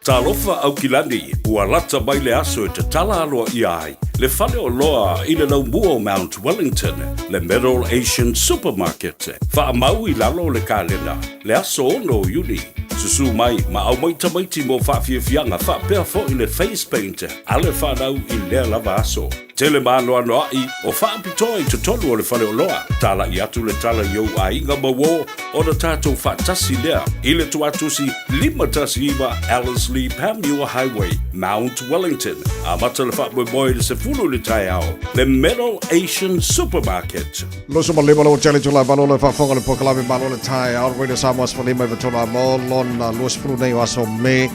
Speaker 22: Talofa Aukilani, ua lata mai le aso e tatala aloaia ai le faleoloa i le laumua o Mount Wellington, le Middle Asian Supermarket. Faamau i lalo o le kalena, le aso 6 o Iuni. Susū mai ma aumai tamaiti mo faafiafiaga faapea foi le face paint a le fanau i lea lava aso. Tele maanoanoaʻi o faapitoa i totonu o le faleoloa. Talaʻi atu le tala i ou aiga ma uō ona tatou faatasi lea i le tuatusi 519 Ellerslie Panmure Highway, Mount Wellington. Amata le faamoemoe i le 10 i le taeao. Le Middle Asian Supermarket.
Speaker 4: 25 lau tele tula malo le faafofoga le polokalame malo le taeao Radio Samoa 15 93 a mo lona 20 nei o aso Me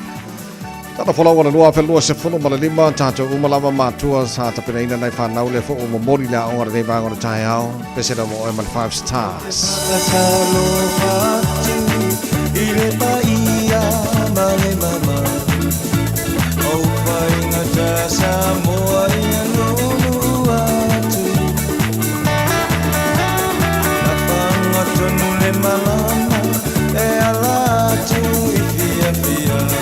Speaker 4: Tana folau o le 2025 tatou uma lava matua sa tapenaina nai whanau le fo o momoli le aoga lenei vaega o le taeao pese lea mo oe ma le Five Stars.
Speaker 23: Talofa atu i le paia ma le mamalu o faigata Samoa ia nunu atu Nafanga tonu le malama e ala atu i fiafiaga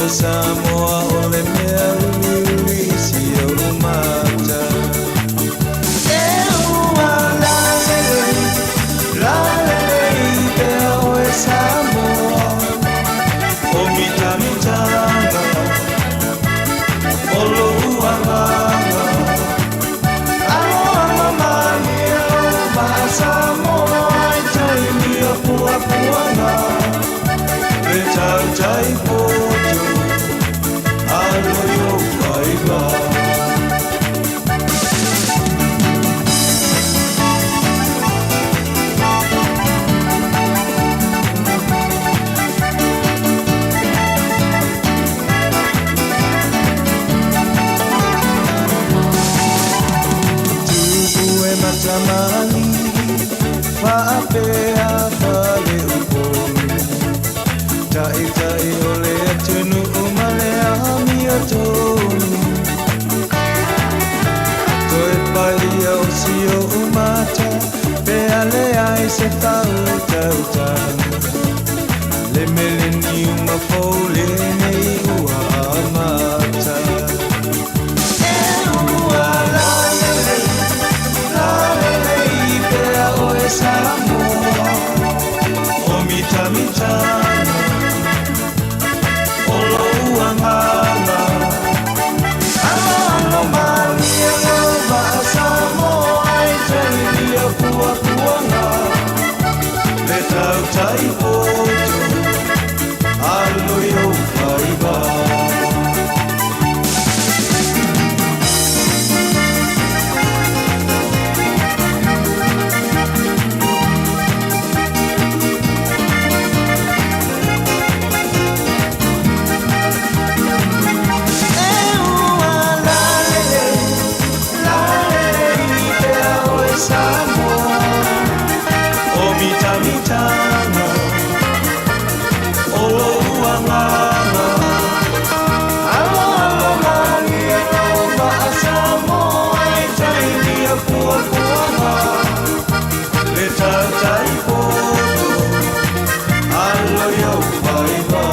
Speaker 23: O Samoa o le mea uliuli si ou mata E ua lalelei, lalelei pea oe Samoa O mitamitaga, o lou agaga Aloha mamalia o maa Samoa i taimi o puapuaga Le tautai poto, alo i ou faiva. Tupu e matamali, faapea faleupolu. Taitai o le atunuu ma le amiotonu. Toe paia o si ou mata, pe a leai se faautautaga. Le meleniuma fou lenei ua amata. E ua lalelei, lalelei pea oe Samoa. O mitamitana, o lou agaga. Alo alo malie lou vaa Samoa e tailia puapuaga. Le tautai poto, alo i ou faiva. E ua lalelei, lalelei pea oe Samoa. O mitamitana, o lou agaga. Alo alo malie lou vaa Samoa e tailia puapuaga. Le tautai poto, alo i ou faiva.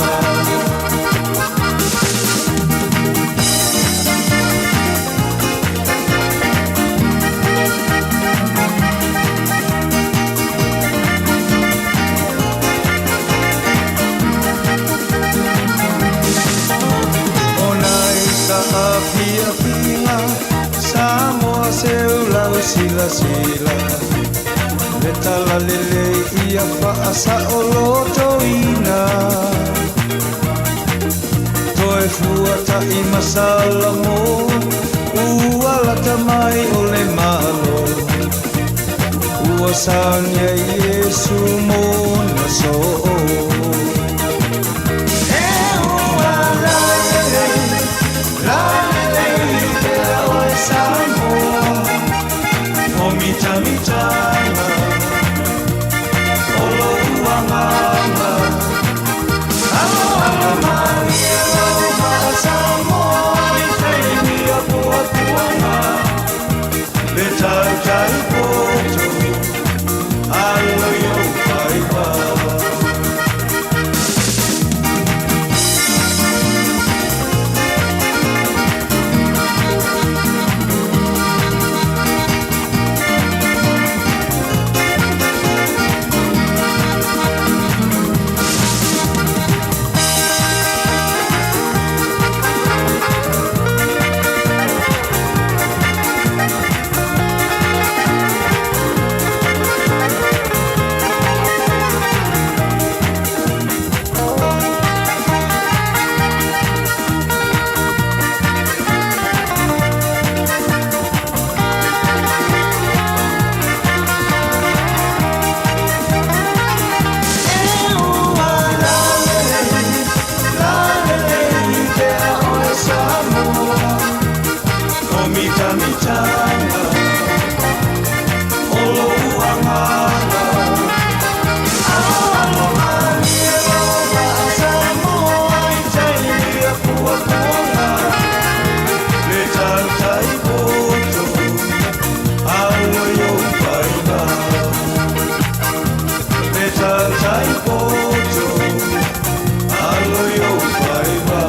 Speaker 23: O nai saafiafiga Samoa seu lau silasila. Le talalelei ia faasaolotoina. Toe fuataʻi masalamo ua lata mai o le malo. Ua saunia Iesu mo na soo. E ua lalelei, lalelei pea oe Samoa. O mitamitana, o lou agaga. Alo alo malie lou vaa Samoa i tailia puapuaga. Le tautai poto, alo i ou faiva. E ua lalelei, lalelei pea oe Samoa. O mitamitana, o lou agaga. Alo alo malie lou vaa Samoa i tailia puapuaga. Le tautai poto, alo i ou faiva. Le tautai poto, alo i ou faiva.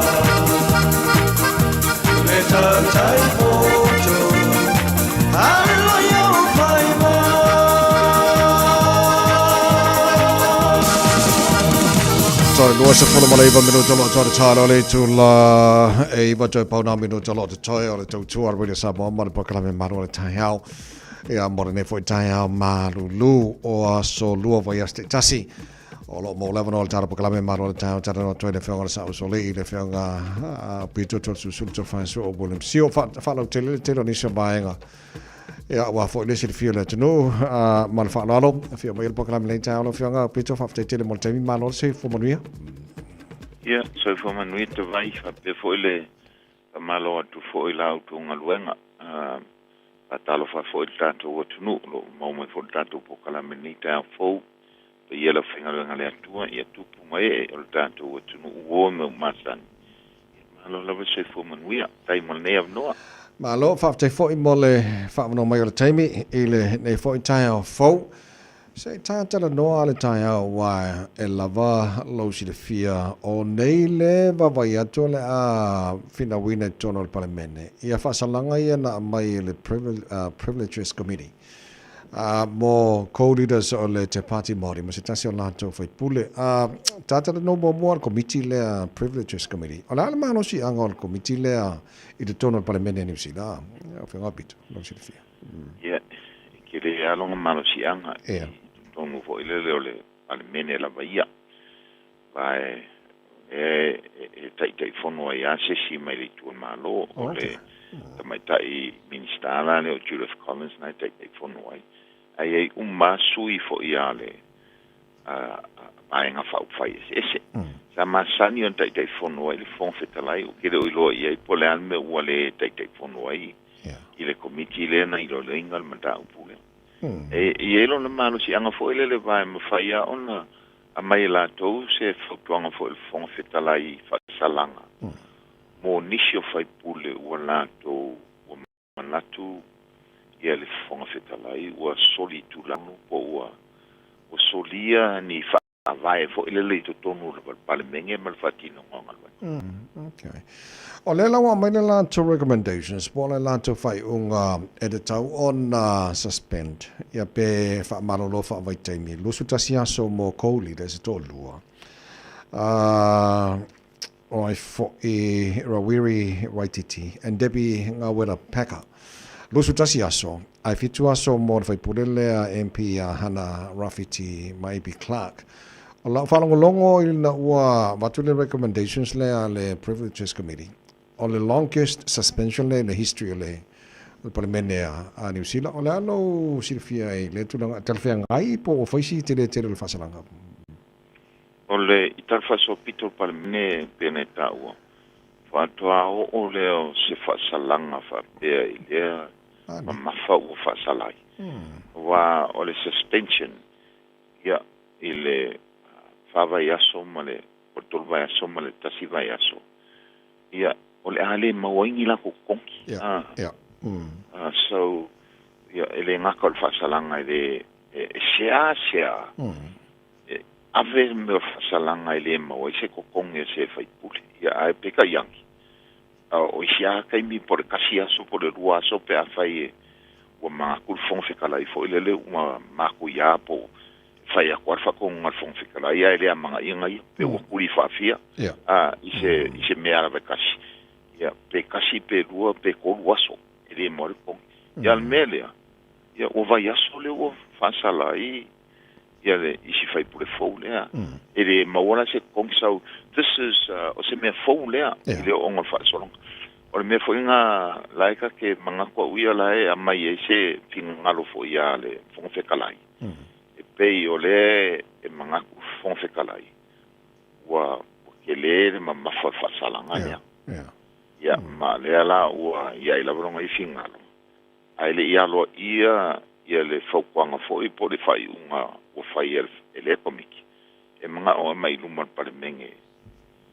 Speaker 23: Le tautai poto, alo i ou faiva.
Speaker 4: Sorry, 29 minuta lo tore talo le tula e iwa toe pauna minuta lo te toe o le tautua Radio Samoa ma le polokalame Malu o le Taeao. Ia mo lenei foi taeao malulu o aso lua vaiaso taitasi. O lo o maua lava no le tala polokalame Malu o le Taeao talanoa atu ai le afioga o le Sa'o Usoalii, le afioga Pito Tolesusulu Tofaisu o William Sio. Faalautele le tele o nisi o vaega. Ia, aua foi le silafia o le atunuu, ma le faaaloalo. Afio mai i le polokalame lenei taeao lau Afioga Pito, faafetai tele mo le taimi, malo le soifua manuia.
Speaker 5: Ia, soifua manuia te vai, faapea foi le faamalo atu foi i la outou galuega. Faatalofa foi i le tatou atunuu o lo o maua mai foi le tatou polokalame i lenei taeao fou. Paia le aufaigaluega a le Atua, ia tupu ma ee o le tatou atunuu ua o e mea ua masani. Ia, malo lava le soifua manuia. Tai mo lenei avanoa.
Speaker 4: Malo, faafetai foi mo le faavanoa mai o le taimi i lenei foi taeao fou. Se i tātalanoa le taeao aua e lava lou silafia o nei le vaavaai atu o le a finauina i totonu o le Palemene ia faasalaga ia na aumai e le Privileges Committee mo co-leaders o le Te Pāti Māori ma se tasi o latou faipule. Tātalanoa muamua le Komiti lea, Privileges Committee. O le a le malosiaga o le Komiti lea i totonu o le Palemene a Niu Sila? Lau Afioga Aupito, lou silafia.
Speaker 5: Ia, e tele lava lona malosiaga i totonu foi lele o le Palemene lava ia. Aua e, e, e Taitaifono ai lava se isi mai le Itu o le Malo, o le tamaitai Minisita la lea o Judith Collins na e Taitaifono ai. Ae i ai uma lava sui foi a le Vaega Faaupufai eseese. Sa masani ona Taitaifono ai le Fofoga Fetalai, ou te le o iloa i ai po o le a le mea ua le Taitaifono ai i le Komiti lea na iloiloina le mataupu lea. E i ai lona malosiaga foi lele aua e mafai lava ona aumai e latou se fautuaga foi i le Fofoga Fetalai i faasalaga mo nisi o faipule ua latou ua manatu ia le Fofoga Fetalai ua soli tulafono po ua solia ni faavae foi lele i totonu o le Palemene ma le faatinoga o galuega.
Speaker 4: Okay. O lea la ua aumai le latou recommendations po o le latou faaiuga e tatau ona suspend ia pe faamalolo faavaitaimi 21 aso mo co-leaders e toalua. O ai foi Rawiri Waititi and Debbie Ngawera Packer. 21 aso, ae 7 aso mo le faipule lea MP a Hana Rawhiti Maipi Clark. O lau faalogologo ina ua avatu le recommendations lea a le Privileges Committee, o le longest suspension lea i le history o le Palemene a Niu Sila. O le a lou silafia i lea tulaga, talafeagai po ua fai si tele tele o le faasalaga?
Speaker 5: O le i tala faasoapito o le Palemene pei ona e taua, faatoa oo lea o se faasalaga faapea i lea mamafa ua faasala ai. Aua o le suspension, ia, i le fa vaiaso ma le, po o le tolu vaiaso ma le tasi vaiaso, ia, o le a le maua ai ni latou totogi. So, ia, e le gata o le faasalaga e le, e seasea E ave le mea o faasalaga e le maua ai se totogi o se faipule. Ia, ae peitai ane, o isi lava taimi po o le tasi aso po o le lua aso pe afai e ua manatu le Fofoga Fetalai foi lele ua matuia po o fai atu lava le faatonuga a le Fofoga Fetalai ae le amanaia ia pe ua tuli faafia i se i se mea lava e tasi. Ia, pe tasi pe lua pe tolu aso e le maua ai le totogi. Ia, a o le mea lea, ia ua vaiaso lea ua faasala ai ia le isi faipule fou lea. E le maua la se totogi so this is o se mea fou lea i le ooga o le faasologa. O le mea foi na la e ta te manatu au ia la e aumai ai se finagalo foi ia le Fofoga Fetalai, e pei o lea e manatu le Fofoga Fetalai ua tele le mamafa o le faasalaga lea. Ia ma lea la ua i ai lava lona ia finagalo. Ae le i aloaia ia le fautuaga foi po o le faaiuga ua fai e lea Komiti, e manao e aumai i luma o le Palemene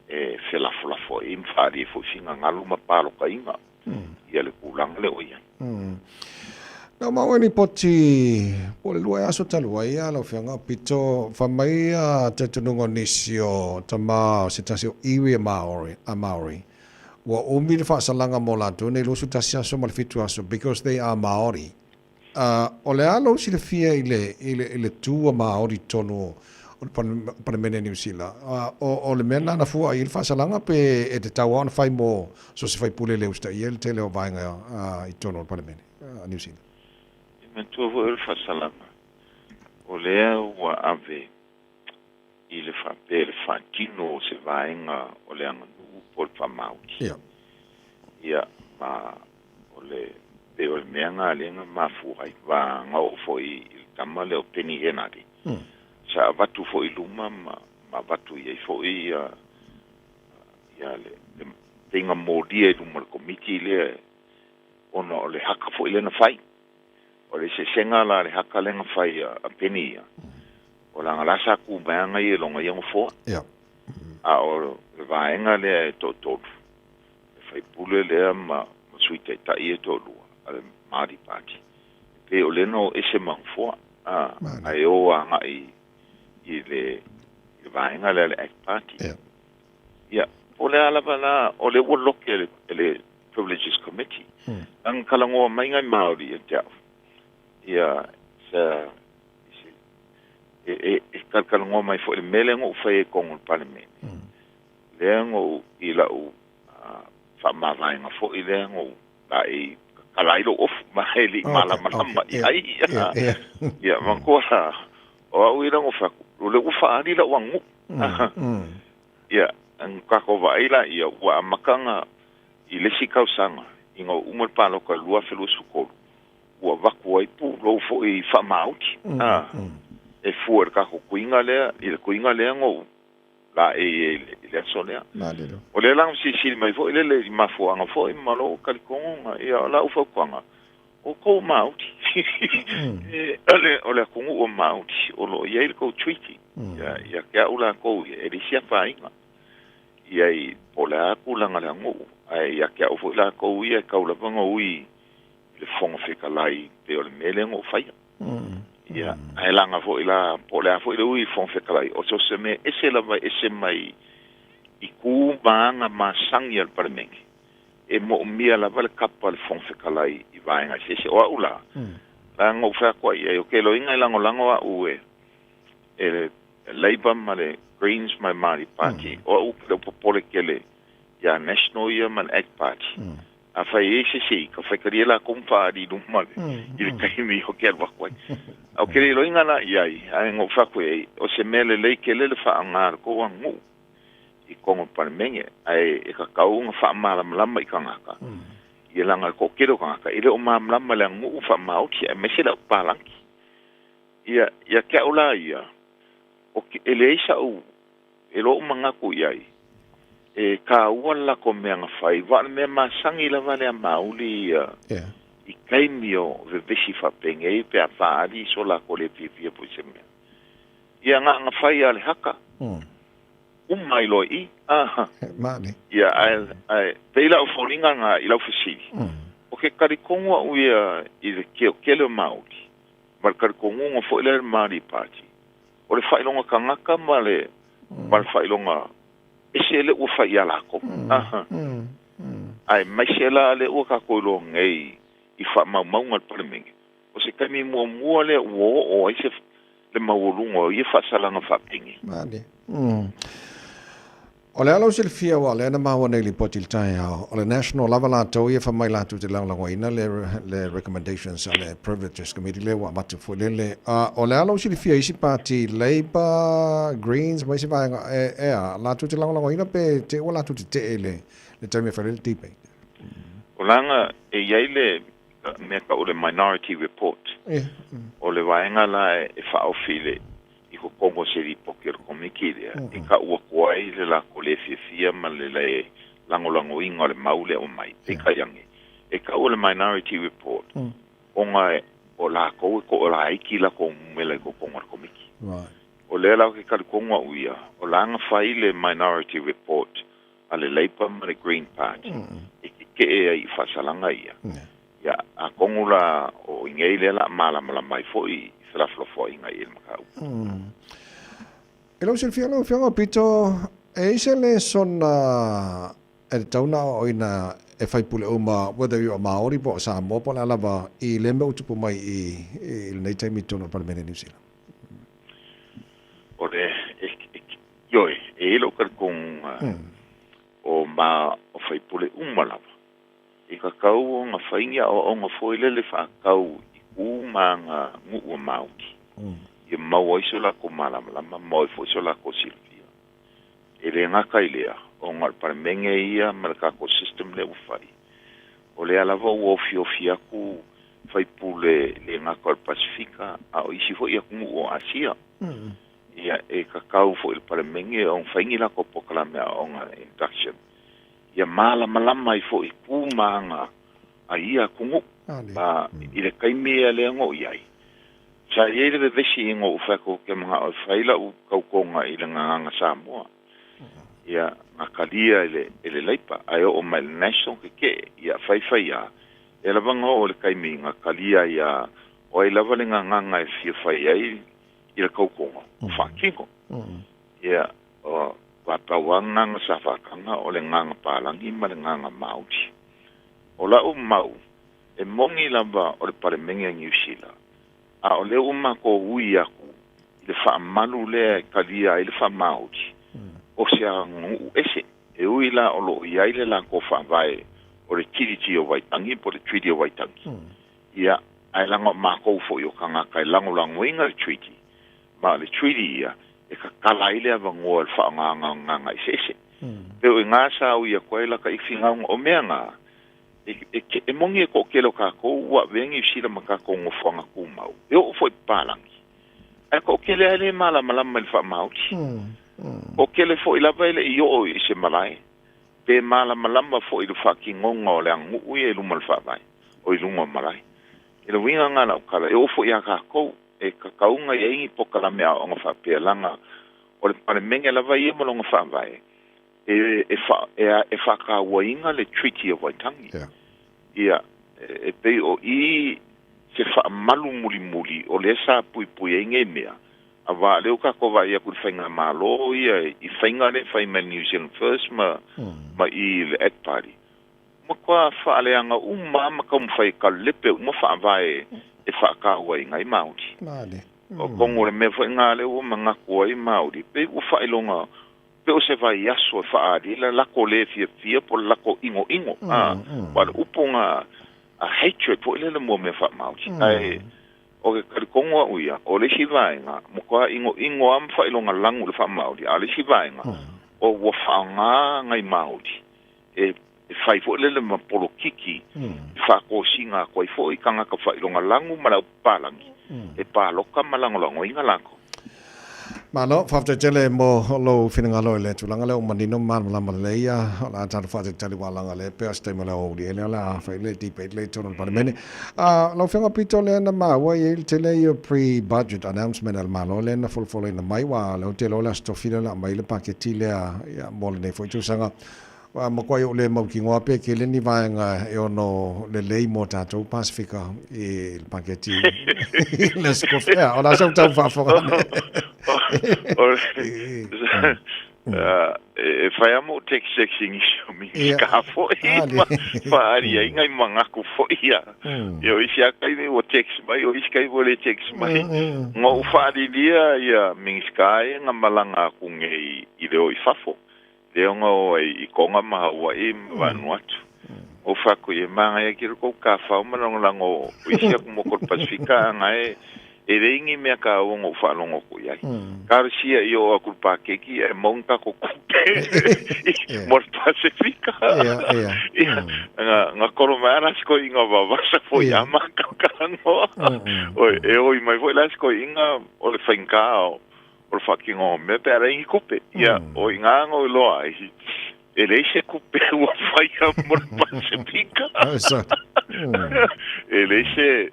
Speaker 5: e felafolafoai ai ma faaalia ai foi finagalo ma palotaina ia le tulaga lea ua i ai.
Speaker 4: Na maua i lipoti po o le lua aso talu ai lau Afioga Pito, fai mai talitonuga o nisi o tama o se tasi o iwi a Maori, Ua umi le faasalaga mo latou nei 21 aso ma le 7 aso because they are Maori. O le a lou silafia i le, i le, i le tu a Maori i totonu o le Palemene a Niu Sila? O le mea lena na fua ai le faasalaga pe e tatau lava ona fai mo so se faipule le usitaia i le tele o vaega i totonu o le Palemene a Niu Sila?
Speaker 5: E manatua foi o le faasalaga o lea ua ave i le faapea i le faatino o se vaega o le aganuu po o le faamaoni. Ia, ma o le, pei o le mea na lea na mafua ai, va na oo foi i le tama lea o Peeni Henare, sa avatu foi i luma ma, ma avatu i ai foi ia, ia le, le pei na molia i luma o le komiti lea ona o le haka foi lea na fai. O le eseesega la le haka lea na fai a Peeni ia, o lana la sa ku mai ana ia i lona ia nofoa. A o le vaega lea e toatolu, le faipule lea ma Sui Taitai e toalua a le Māori Party, e pei o lea na o ese ma nofoa. A, ae o agai i le i le vaega lea le Act Party. Ia, po o le a lava la, o lea ua loke e le, e le Privileges Committee. Ang kalagoa mai ngai Māori ia te au. Ia, sa, se, e, e, e kalakalagoa mai foi le mea lea na ou fai ai i totonu o le Palemene. Lea na ou, i lau faamavaega foi lea na ou laei tatala ai lou ofu ma e le i malamalama i ai. Ia, manatua la, o au ia lea na ou fai atu, o lea ua faaali lau aganuu. Ia, na tatou vaai laia ua amata ona i le isi tausaga ina ua uma le palota i le 2023, ua avatu ai pulou foi faamaoti, e fua i le tatou tuiga lea, i le tuiga lea na ou laei ai i le aso lea. O lea la na silisili mai foi lele i mafuaaga foi ma lou talitonuga, ia o lau fautuaga, o tou maoti, o le atunuu o maoti o lo o i ai le tou treaty, ia te au latou ia, e leai se afaina i ai po o le a tulaga o le aganuu, ae ia te au foi latou ia e tau lava ona ui i le Fofoga Fetalai pei o le mea lea na ou faia. Ia, ae laga foi la, po o le a foi le ui i le Fofoga Fetalai, o so o se mea ese lava e ese mai i tu ma aga masani a le Palemene, e moomia lava le kapa a le Fofoga Fetalai i vaega eseese. O au la, leaga na ou fai atu ai i ai, o ke loiga e lagolago au e, e le Labour ma le Greens ma le Māori Party, o au ou te le o popole tele ia National ia ma le Act Party. Afai e i ai se isi, ka faitalia lakou ma faaali i luma i le taimi o ke alu atu ai. A o ke leiloiga la i ai, ae na ou fai atu i ai, o se mea lelei tele le faaaoga a le tou aganuu i totonu o le Palemene, ae e tatau ona faamalamalama i tagata, ia leaga le toatele o tagata e le o malamalama i le aganuu faamaoti aemaise le aupapalagi. Ia, ia te au la ia, o ke, e leai sa'u E lou manatu i ai, e tāua le latou mea na fai, aua o le mea masani lava lea mauli ia i taimi o vevesi faapenei pe a faaali so latou le fiafia foi i se mea. Ia na ona fai lava le haka, uma ai loa i i. Ia, ae, ae pei la o foliga na i lau fesili, o ke talitonu au ia i le keokele o mauli, ma le talitonuga foi lea i le Māori Party, O le faailoga tagata ma le ma le faailoga ese lea ua fai ia lakou. Aemaise la lea ua tatou iloa nei i faamaumauga a le Palemene, o se taimi muamua lea ua oo ai se le maualuga o ia faasalaga faapenei.
Speaker 4: Malie. O le a lau silafia aua o lea na maua nei lipoti i le taeao, o le National lava latou ia fai mai latou te lagolagoina le, le recommendations a le Privileges Committee lea ua avatu foi lele. A o le a lau silafia i isi pati, Labour, Greens ma isi vaega, e, e a, latou te lagolagoina pe te ua latou tetee i le, le taimi e fai ai le debate?
Speaker 5: O laga e i ai le mea tau o le Minority Report. O le vaega la e faaofi i le i totonu o se lipoti a le Komiti lea e tau atu ai le latou le fiafia ma le le lagolagoina o le mau lea ua mai. Peitai ane, e tau o le Minority Report ona o latou e toalaiti latou numera i totonu o le Komiti. O lea la ou te talitonu au ia, o la na fai le Minority Report a le Labour ma le Green Party e tetee ai i faasalaga ia. Ia, atonu la o i nei lea o le a malamalama ai foi i felafolafoaiga i le mataupu.
Speaker 4: I lou silafia lau Afioga Pito, e i se lesona e tatau ona aoaoina e faipule uma whether you are Maori po o Samoa po o le a lava i lea mea ua tupu mai i lenei taimi i totonu o le Palemene o Niu Sila?
Speaker 5: O le, ioe, e i ai lou talitonuga o ma o faipule uma lava I kakau ona fai ni aoaoga foi lele faatau i ku ma aga nuu o Maori, ia maua ai so latou malamalama, maua ai foi so latou silafia. E le gata i lea, ona o le Palemene ia ma le tatou system lea ua fai, o lea lava ua ofiofi atu faipule le gata o le Pasefika a o isi foi atunuu o Asia. Ia, e kakau foi i le Palemene ona fai ni latou polokalame aoaoga induction ia malamalama ai foi i ku ma aga a ia atunuu. Ma i le taimi ia lea na ou i ai, sa i ai le vevesi ina ua fai atu ou te manao e fai lau tautoga i le gagaga Samoa. Ia, na talia e le, e le Labour, ae oo mai i le National tetee. Ia, fai fai lava, lea lava na oo i le taimi na talia ai a O ai lava le gagaga e fia fai ai i le kaukoga, o faatino. Ia, o pau lava gaga sa faataga o le gaga palagi ma le gaga Maori. O la'u mau, e moni lava o le Palemene a Niu Sila, a o lea ua matou ui aku i le faamalu lea e talia ai le faamaori, o se aganuu ese. E ui la o loo i ai le latou faavae o le Tiriti o Waitangi po o le Treaty o Waitangi. Ia, ae laga o makou foi o tagata e lagolagoina le treaty, ma o le treaty ia e tatala ai le avanoa i le faaaogaina o gaga eseese. Pe o iga sa ui atu ai lata i finauga o mea ga, e moni e toatele o tatou ua avea Niu Sila ma tatou nofoaga tumau, e oo foi i papalagi, ae toatele lava e le malamalama i le faamaori. Toatele foi lava e le i oo i se malae, pe malamalama foi i le faatinoga o le aganuu ia i luma o le faavae, o i luga o malae. I le uiga lena o lau tala, e oo foi ia tatou, e tatau ona i ai ni polokalame aoaoga faapea, laga o le Palemene lava ia ma lona faavae, e faatauaina le Treaty of Waitangi. Ia, e pei o i se faamalu mulimuli o lea sa puipui ai nei mea, auā o lea ua tatou vaai atu i le faigamalo ia i faiga lea e fai mai e le New Zealand First ma i le Act Party, matua faaleaga uma lava ma taumafai e kalepe uma faavae e faatauaina ai Māori. O tonu o le mea foi lena lea ua manatu ai Māori, pei ua faailoga pe o se vaiaso e faaali ai le latou le fiafia po o le latou inoino, a, aua o le upu lena a hatred foi lele mo mea faamaori. Ae o ke talitonu a'u ia, o le isi vaega, matua inoino lava ma faailoga lagu i le faamaori, a o le isi vaega, o ua faaaoga nai Māori e fai foi lele ma polokiki e faatosina atu ai foi tagata faailoga lagu ma le au papalagi e palota ma lagolagoina latou.
Speaker 4: Malo, faafetai tele mo lou finagalo i le tulaga lea ua manino ma malamalama lelei ia. O le a tatou faatalitali aua leaga o lea e pei o se taimi o le aoauli ai lea o le a fai le debate lea i totonu o le Palemene. Lau Afioga Pito lea na maua e i ai le tele ia pre-budget announcement a le Malo lea na folafolaina mai aua o lea ou te iloa o le Aso Tofi lea o le a aumai le paketi lea mo lenei foi tausaga. Ua matuai ou le mautinoa pe tele ni vaega e ono lelei mo tatou Pasefika i le paketi i le Aso Tofi. Ea, o le a sau tau faafofoga ane.
Speaker 5: E fai lava mou text text i nisi o Minisita foi ma faaali ai nai manatu foi ia. Ia o isi lava taimi ua text mai, o isi taimi ua le text mai. Na ou faalilia ia Minisita ia na malaga atu nei i le o i fafo. Lea na o ai i Tonga ma Hawaii ma Vanuatu. Ou fai atu i ai, manaia ki lo tou tafao ma lagolago o isi atu motu o le Pasefika a na e e leai ni mea taua na ou faalogo atu i ai. Talosia ia oo atu i le paketi ae maua ni tatou tupe mo le Pasefika. Ia, na kolo mai lava la si toeaina vavasa foi ia matou talanoa. Oi, e oi mai foi la si toeaina o le faigata o o le faatinoga o mea pe a leai ni tupe. Ia, o i ina na ou iloa ai, e leai se tupe ua faia mo le Pasefika. E leai se,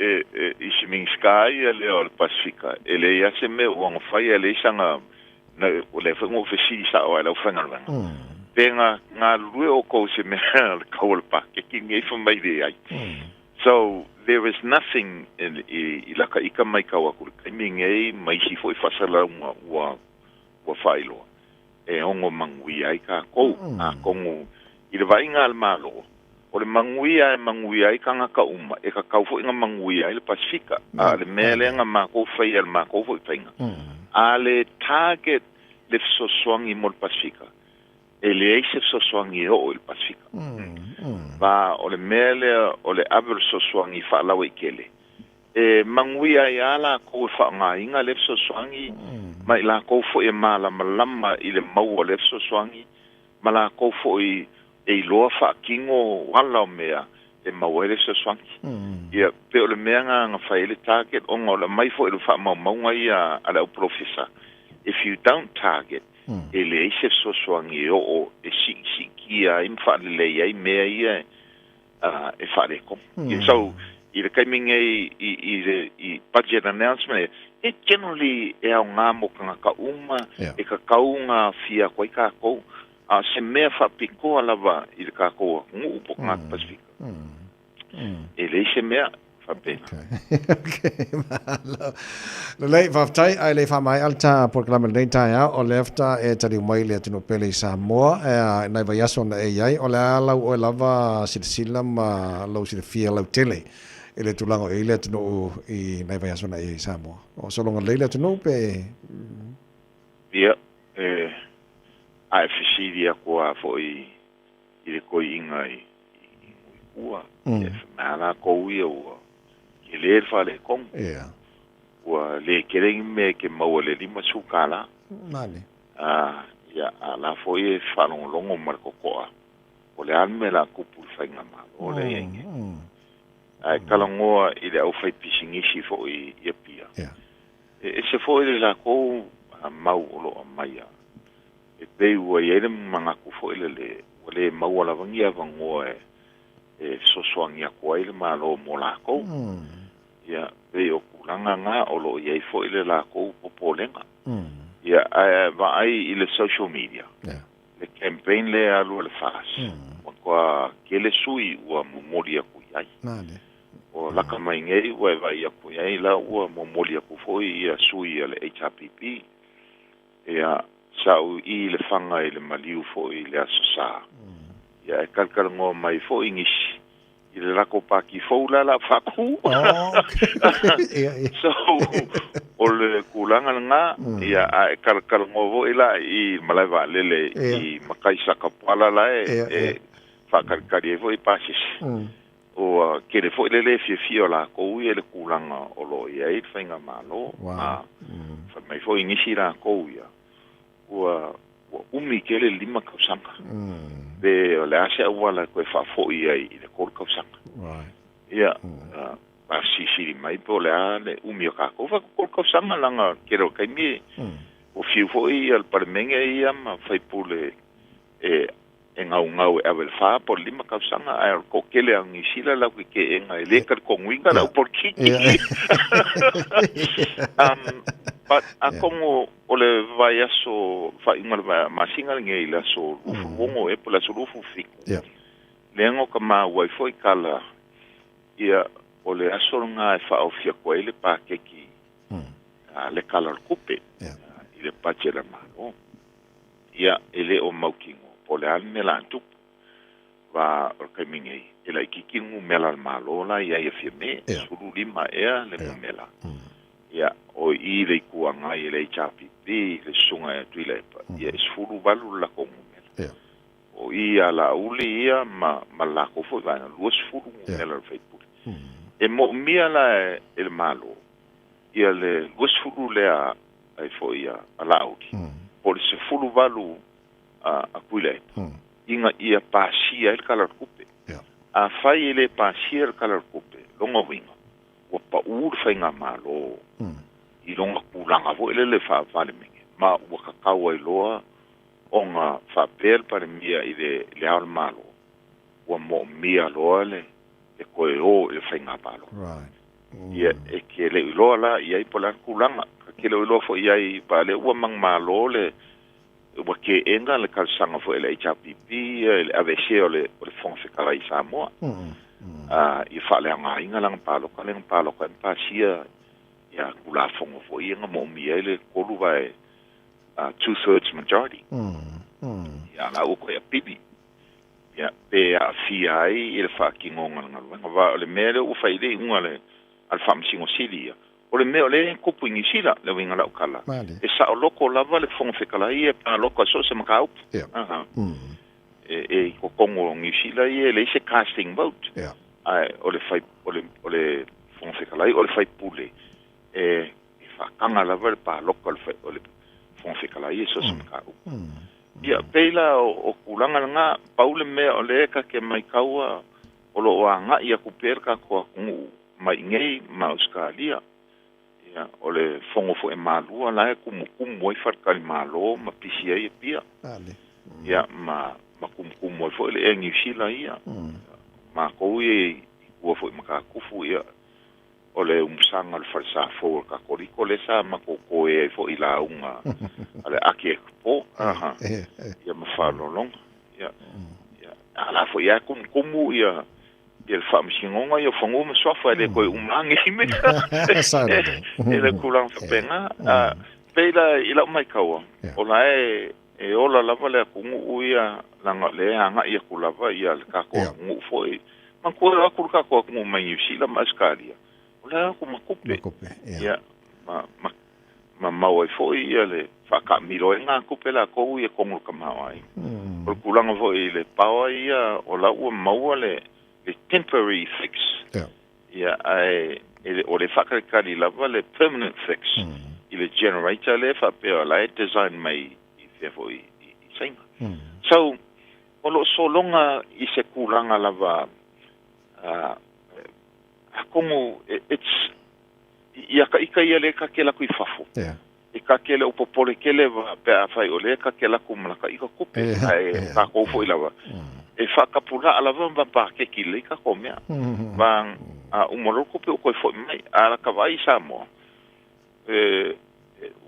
Speaker 5: i se Minisita ia lea o le Pasefika, e leai lava se mea ua na faia, e leai sana, o lea foi na ou fesili sao lava i le aufaigaluega, pe na galulue outou i se mea o le tau o le paketi lenei, fai mai leai. So, there is nothing i laka ika maitau atu i le taimi nei ma isi foi faasalalauga ua ua faailoa e ono manuia ai tatou. Atonu i le vaaiga a le Malo, o le manuia e manuia ai tagata uma, e tatau foi ona manuia ai le Pasefika. A o le mea lea na matou faia i le matou foi faiga, a le target le fesoasoani mo le Pasefika, e leai se fesoasoani e oo i le Pasefika. Ma o le mea lea o le ave o le fesoasoani faalauaitele, e manuia ai lava latou e faaaogaina lea fesoasoani, ma i latou foi e malamalama i le maua o lea fesoasoani, ma latou foi e iloa faatino ala o mea e maua ai le fesoasoani. Ia, pei o le mea lena na fai ai le target, ona o le aumai foi o le faamaumauga ia a le au polofesa, if you don't target, e leai se fesoasoani e oo e siisiitia ai ma faalelei ai mea ia e faaletonu. So, i le taimi nei i le i budget announcement, e generally e aoga mo tagata uma, e tatau ona aafia atu ai tatou, a o se mea faapitoa lava i le tatou atunuu po o tagata Pasefika, e leai se mea. Faapena.
Speaker 4: Okay, malo. Lelei, faafetai, ae le i faamaea le ta polokalame i lenei taeao, o lea faatoa e taliu mai i le atunuu pele i Samoa, i nai vaiaso na e i ai, o le a lau oe lava silasila ma lou silafia lautele i le tulaga o i ai le atunuu i nai vaiaso na e i ai i Samoa? O sologa lelei le atunuu pe?
Speaker 5: Ia, e, a e fesili atu lava foi i le toeaina i Muikua, e fai mai lava latou ia ua tele le faaletonu. Ua le tele ni mea e te maua i le $50. Ia, a o la foi e faalogologo ma le totoa, po o le a le mea o le a tupu i le faigamalo lea e i ai nei. Ae talanoa i le aufaipisinisi foi i Apia, e ese foi le latou mau o lo o aumaia e pei ua i ai le manatu foi lele ua le maua lava ni avanoa e fesoasoani atu ai le Malo mo latou. Ia, pei o tulaga na o lo o i ai foi le latou popolega. Ia, ae vaai i le social media, le campaign lea e alu a le FAS, ua matua tele sui ua momoli atu i ai. O laka mai nei ua e vaai atu i ai la ua momoli atu foi ia sui a le HRPP. Ia, sa ou i i Lefaga i le maliu foi i le Aso Sa. Ia, e kalakalanoa mai foi nisi i le latou pati fou la o le a faatu. So, o le tulaga lena, ia, a e kalakalanoa foi la i le malae vaalele i matai Sakapala la e faatalitali ai foi pasese. Ua tele foi le le fiafia o lakou ia i le tulaga o lo o i ai le faigamalo. A fai mai foi nisi lakou ia, ua ua umi tele le 5 tausaga. Pe o le a se auala e toe faafoi ai i le 3 tausaga. Ia, a silisili mai po o le a le umi o tatou fai atu 3 tausaga leaga o le tele o taimi ua fiu foi le Palemene ia ma faipule e e gaugau e ave i le fa po o le 5 tausaga, ae o le toatele lava o Niu Sila latou te teena e le talitonuina le au polokiki. But atonu o le vaiaso, faaiuga o le masina lenei i le aso 26 ea po o le aso 27, lea na ota maua ai foi tala, ia, o le aso lena e faaofi atu ai le paketi a le Tala o le Tupe i le budget a le Malo. Ia, e le o mautinoa po o le a le mea o le a tupu. Va o le taimi nei, e laitiiti le numera a le Malo la e i ai a Fiamē, 15 ea le numera. Ia, o i i le Itu Agai i le HRPP, le Susuga ia Tuilaepa, ia e 18 le latou numera. O i ia Laauli ia ma ma le latou foi vaega, 20 numera o le faipule. E moomia la e le Malo ia le 20 lea ai foi a Laauli, po o le 18 a Tuilaepa, ina ia pasia ai le Tala o le Tupe. Afai e le pasia le Tala o le Tupe, lona uiga, ua pau le faigamalo i lona tulaga foi lele faa-Palemene, ma ua tatau ai loa ona faapea le Palemia i le Ao o le Malo, ua moomia loa le toe o i le faiga palota. Ia, e te le i iloa la i ai po o le a le tulaga. E te le o iloa foi i ai, aua o lea ua manumalo le, ua teena le talosaga foi a le HRPP i le aveesea o le Fofoga Fetalai i Samoa, ia faaleaogaina lana palota lea na palota ai ma pasia ia Tulafono foi ia na moomia ai le 3 vae, two thirds majority. Ia, a o la ua toe apili. Ia, pe aafia ai i le faatinoga o le galuega. Aua o le mea lea ua fai i le iuga a le Faamasino Sili ia, o le mea o lea e tupu i Niu Sila, le uiga o lau tala, e saoloto lava le Fofoga Fetalai ia e palota i so o se mataupu. E i totonu o Niu Sila ia e leai se casting vote, ae o le Fofoga Fetalai o le faipule e faataga lava le palota o le Fofoga Fetalai i so o se mataupu. Ia, pei la o tulaga lena, pau le mea o lea ta te maitaua o lo o agai atu pea le tatou atunuu mai i inei ma Ausetalia. Ia, o le fono foi a Malua la e tumutumu ai faletalimalo ma pisi ai Apia. Ia, ma tumutumu ai foi le Air New Sila ia. Matou ia i tua foi i Matatufu, ia, o le umusaga o le falesa fou o le Katoliko lea sa matou toe ai foi i lauga a le Aki Ekpo, aha, ia ma faaaloaloga. Ia, ia, a la foi lava e tumutumu ia, Ia le faamasinoga ia o fanua ma suafa e le toe uma age i mea.
Speaker 4: Sao lelei.
Speaker 5: E le tulaga faapena. Pei la i lau maitaua, o la e e ola lava le atunuu ia leaga o lea e agai atu lava ia le tatou atunuu foi. Manatua e o atu le tatou atunuu mai Niu Sila ma Ausetalia, o la e o atu ma tupe. Ia, ma, ma, ma maua ai foi ia le faataamilo ai na tupe latou ia totonu o le tamaoaiga. O le tulaga foi i le power ia, o la ua maua le, le temporary fix. Ia, ae e le o le faatalitali lava le permanent fix i le generator lea faapea o la e design mai i fea foi i, i Saina. So, o lo o sologa i se tulaga lava atonu it's ia ka ika ia lea ta te alu atu i fafo. E ta te le o popole tele wa pe afai o lea ta te alu atu ma lata ika tupe. Ae tatou foi lava e faatapulaa lava ma paketi lelei tatou mea. Ma a uma loa le tupe ua toe foi mai. A lata vaai i Samoa, e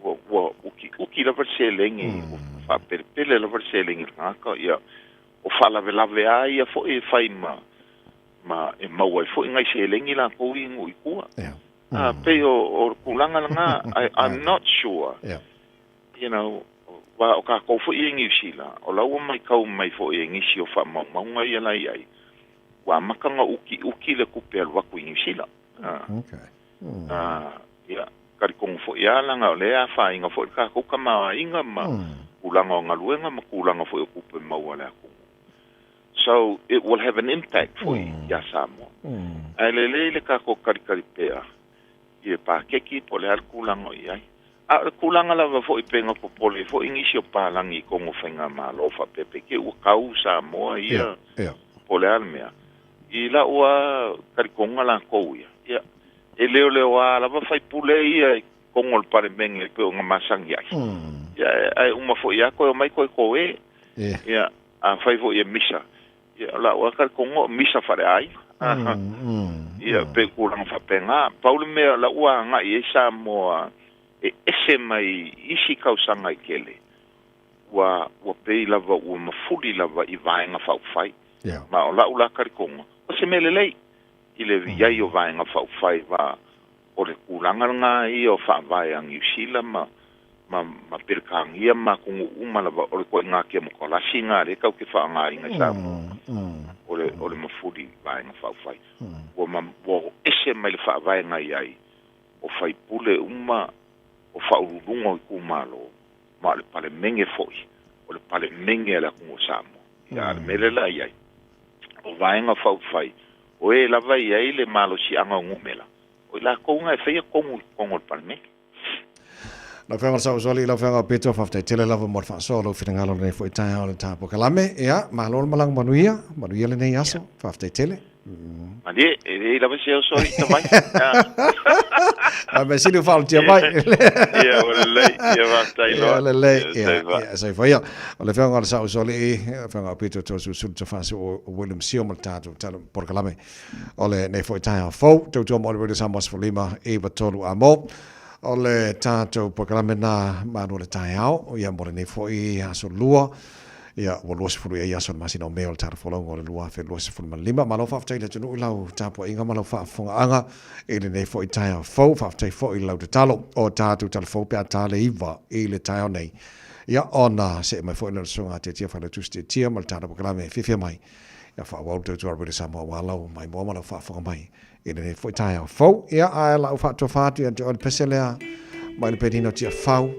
Speaker 5: ua ua utiuti lava le seleni, ua faapelepele lava le seleni i le tagata, ia o faalavelave lava ia foi e fai ma ma e maua ai foi nai seleni latou i nuu i tua. A pei o o le tulaga lena, I I'm not sure. You know, aua o tatou foi ia i Niu Sila, o la ua matau mai foi e nisi o faamaumauga ia la i ai, ua amata ona utiuti le tupe alu atu i Niu Sila. A, ia, talitonu foi lava leaga o lea e afaina foi le tatou tamaoaiga ma tulaga o galuega ma tulaga foi o tupe maua a le atunuu. So, it will have an impact foi iā Samoa. Ae lelei le tatou talitali pea i le pakeki po o le a le tulaga o i ai. A o le tulaga lava foi pei ona popole ai foi nisi o palagi i totonu o faigamalo faapea pei te i ua tau Samoa ia po o le a le mea. I lau lava talitonuga latou ia, ia, e leoleoa lava faipule ia i totonu o le Palemene pei ona masani ai. Ia, ae uma foi lava toe omai toe toe. Ia, afai foi e misa, ia, o lau lava talitonuga o misa faaleaiga. Ia, pei o tulaga faapena. Pau le mea o la ua agai i ai Samoa e ese mai isi tausaga e tele, ua, ua pei lava ua mafuli lava i Vaega Faaupufai. Ma o lau la talitonuga, o se mea lelei i le i ai o Vaega Faaupufai va O le tulaga lena ia o faavae a Niu Sila ma, ma, ma Peretania ma atunuu uma lava, o le ituaiga kemokarasi lena lea tatou te faaaogaina i Samoa, o le, o le mafuli vaega faaupufai. Ua ma, ua oo ese mai le faavae na i ai o faipule uma, o faauluuluga o itumalo, ma o le Palemene foi, o le Palemene a le atunuu o Samoa. Ia, a o le mea lea la i ai, o vaega faaupufai, O e lava e i ai le malosiaga o numera, o i latou na e faia tonu i totonu o le Palemene.
Speaker 4: Lau Afioga i le Saosoalii, lau Afioga Peto, faafetai tele lava mo le faasoa o lou finagalo i lenei foi taeao i le ta polokalame. Ia, malo le malaga manuia, manuia lenei aso. Faafetai tele.
Speaker 5: Malie, e leai lava se oso i ta mai.
Speaker 4: A mea sili ua faaolotia mai.
Speaker 5: Ia, ua lelei. Ia, faafetai loa.
Speaker 4: Ia, lelei. Ia, ia, soifua ia. O le Afioga i le Saosoalii, le Afioga o Peto Toeolesulusulu Tafasi o William Sio ma le tatou tala polokalame o lenei foi taeao fou. Tautua mo le Radio Samoa 15 93 a mo. O le tatou polokalame na malu o le taeao, ia mo lenei foi aso lua, ia ua 20 i ai aso o le masina o Me o le tala folauga o le 2025. Malo faafetai i le atunuu i lau tapuaiga ma lau faafofogaaga i lenei foi taeao fou. Faafetai foi i lau tatalo o tatou tala fou pe a ta le 9 i le taeao nei. Ia ona see mai foi lea o le Susuga a Tiatia Failautusi Tiatia ma le tatou polokalame e fiafia mai ia faaauau le tautua a Radio Samoa aua lau maimoa ma lau faafofoga mai i lenei foi taeao fou. Ia ae lau faatofa atu ia te oe le pese lea mai le penina o Tiafau.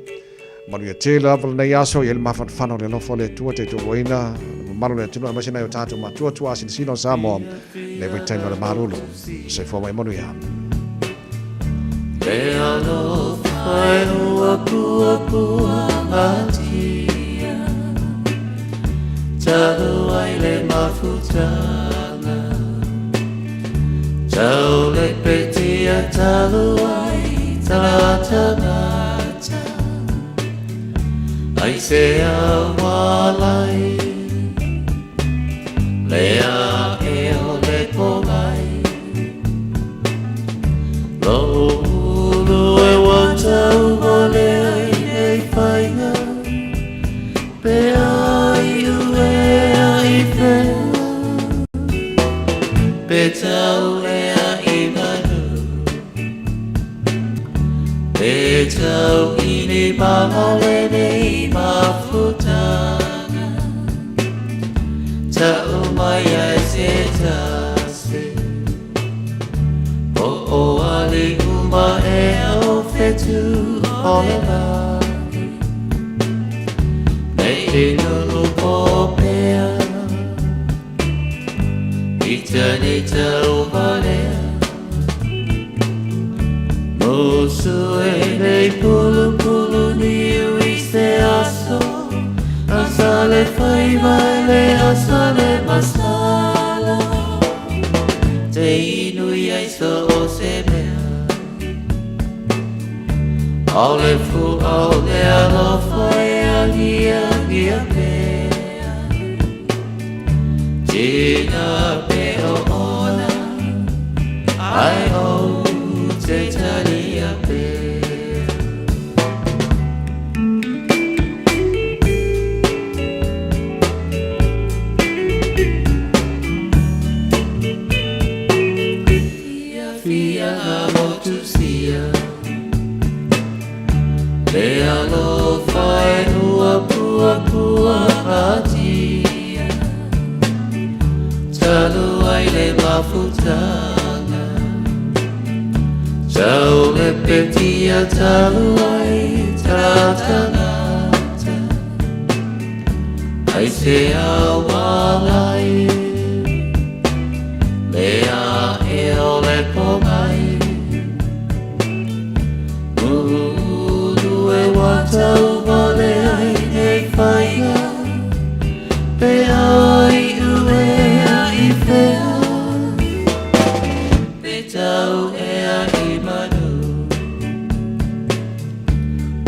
Speaker 4: Manuia tele lava lenei aso, i ai le mafanafana o le alofa o le Atua tautuaina le mamalu o le atunuu aemaise nai o tatou matua tuasilasila o Samoa nei vaitaimi o le malolo. Soifua ma ia manuia.
Speaker 23: Le alofa e ua puapua atia Talu ai le mafutaga Tau le petia talu ai talata gata Ai se awalai Le a e o le polai Lou e ua tau ole ai nei whainga Pe ai ue ai whea Pe ni malale nei mafutanga Tau mai ai se tasi O o ali uma e au whetu o le lagi Nei te nuu po pea I tani tau valea Musu e nei pulu pulu niu i se aso Asa le faiva le asa le masala Te inu i so o se mea Au le fu au le alofa e agia gia pea Tina pe o ona Ai o te talia pea Fia fia a motu sia Le alofa e ua pua pua atia Talu ai le mafutanga Tau le petia talu ai tatangata Ai se awalai Le a e o le pongai Ulu e watau vale ai nei whainga Pe ai uea i whea Pe tau ea i manu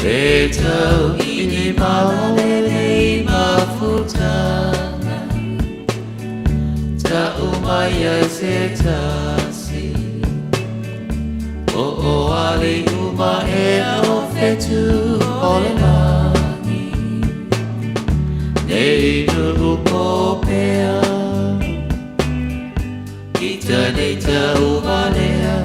Speaker 23: Pe tau i ni malale nei mafutanga Tau mai ai se tasi O o ali uma e au whetu o le lagi Nei nuu po pea I tani tau valea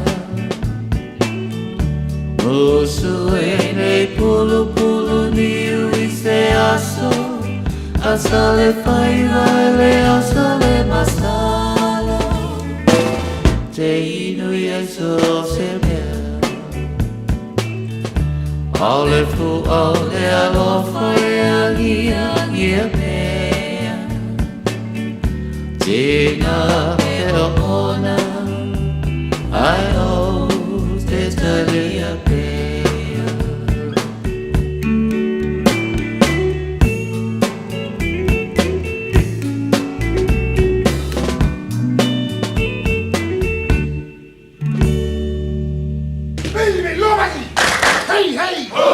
Speaker 23: Musu e nei pulu pulu niu i se aso Asa le faiva le asa le masala Te inu i ai so se mea Au le fu au le alofa e agia gia pea Tina pe o ona Ai o te talia pea
Speaker 6: Hey, hey! Ho!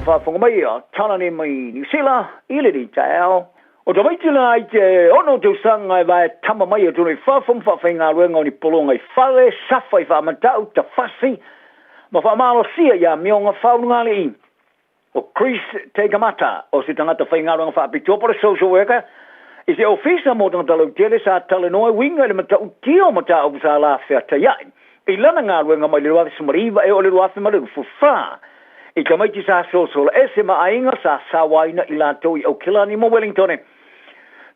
Speaker 9: Faafofoga mai a Talani mai Niu Sila i lenei taeao. O tamaiti lena i te 6 tausaga e vae tama mai atunuu i fafo ma faafaigaluega o ni pologa i fale, safa i faamatau, tafasi ma faamalosia i amioga faaulugalii. O Chris Teigamata, o se tagata faigaluega faapitoa po o le social worker i se ofisa mo tagata lautele sa talanoa e uiga i le matautia o mataupu sa lafeataia'i i lana galuega mai le 2019 e oo i le 2024 i tamaiti sa sosola ese ma aiga sa sauaina i latou i Aukilani ma Wellingtone.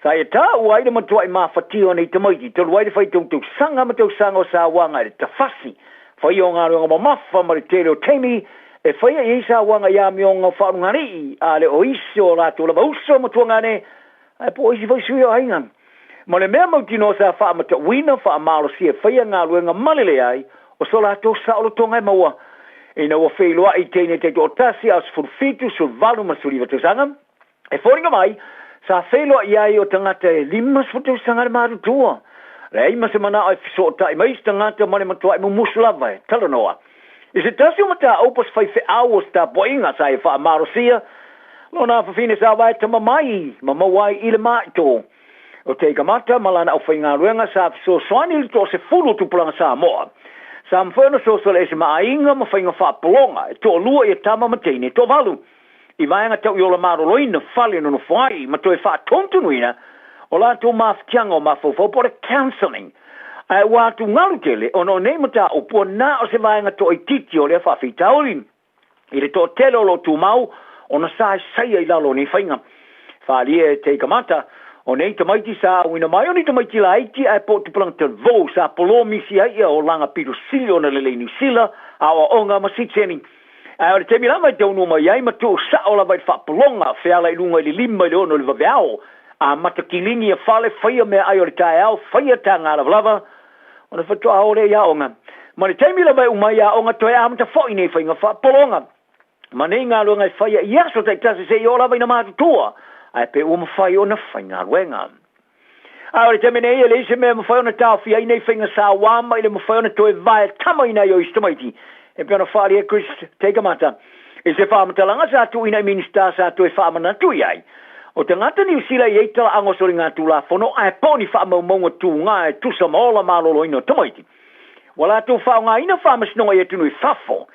Speaker 9: Sa ia taua ai le matua'i mafatia o nei tamaiti talu ai le fai tautausaga ma tausaga o sauaga i le tafasi faia o galuega mamafa ma le tele o taimi e faia i ai sauaga i amioga o faaulugalii a le o isi o latou lava uso ma tuagane ae po o isi foi sui o aiga. Ma le mea mautinoa sa faamatauina faamalosia e faia galuega ma le leai o so latou saolotoga e maua ina ua feiloai i teine taitoatasi a o 17, 18 ma 19 tausaga. E foliga mai, sa feiloai ai o tagata e 50 tausaga le matutua. Leai ma se manao e fesootai mai isi tagata ma le matuai mumusu lava e talanoa. I se tasi o mataupu a se faifeau o se tapuaiga sa e faamalosia lona fafine sa vae tama mai ma maua ai i le maito o Teigamata ma lana aufaigaluega sa fesoasoani i le toasefulu o tupulaga Samoa. Sa mafai ona sosola ese ma aiga ma faiga faapologa e toalua ia tama ma teine e toavalu i vaega tau i ola maloloina fale nonofo ai ma toe faatontonuina o latou mafatiaga o mafaufau po o le counselling. Ae ua atugalu tele ona o nei mataupu ua na o se vaega toaitiiti o lea faafitauli i le toatele o lo o tumau ona saesaia i lalo o nei faiga. Faaalia e Teikamata, o nei tamaiti sa auina mai o ni tamaiti laiti ae po o tupulaga talavou sa polomisi ai ia olaga pito sili ona lelei Niu Sila, aoaoga ma siteni. Ae o le taimi lava e taunuu mai ai ma tuu sao lava i le faapologa, feala i luga i le 5 i le 6 i le vaveao, amata kilini ia fale, faia meaai o le taeao, faia taga lavalava, ona faatoa o lea i aoga. Ma le taimi lava e uma ai aoga, toe amata foi nei faiga faapologa ma nei galuega e faia i aso taitasi seia oo lava ina matutua, ae pe ua mafai ona faigaluega. A o le taimi nei, e leai se mea e mafai ona taofia ai nei faiga sauā ma i le mafai ona toe vaetamaina ai o isi tamaiti, e pei ona faaali ai Chris Teikamata i se faamatalaga sa tuuina i Minisita sa toe faamanatu i ai o tagata Niu Sila e i ai talaaga o soligatulafono ae po o ni faamaumauga tuga e tusa ma ola maloloina o tamaiti ua latou faaaogaina faamasinoga i atunuu i fafo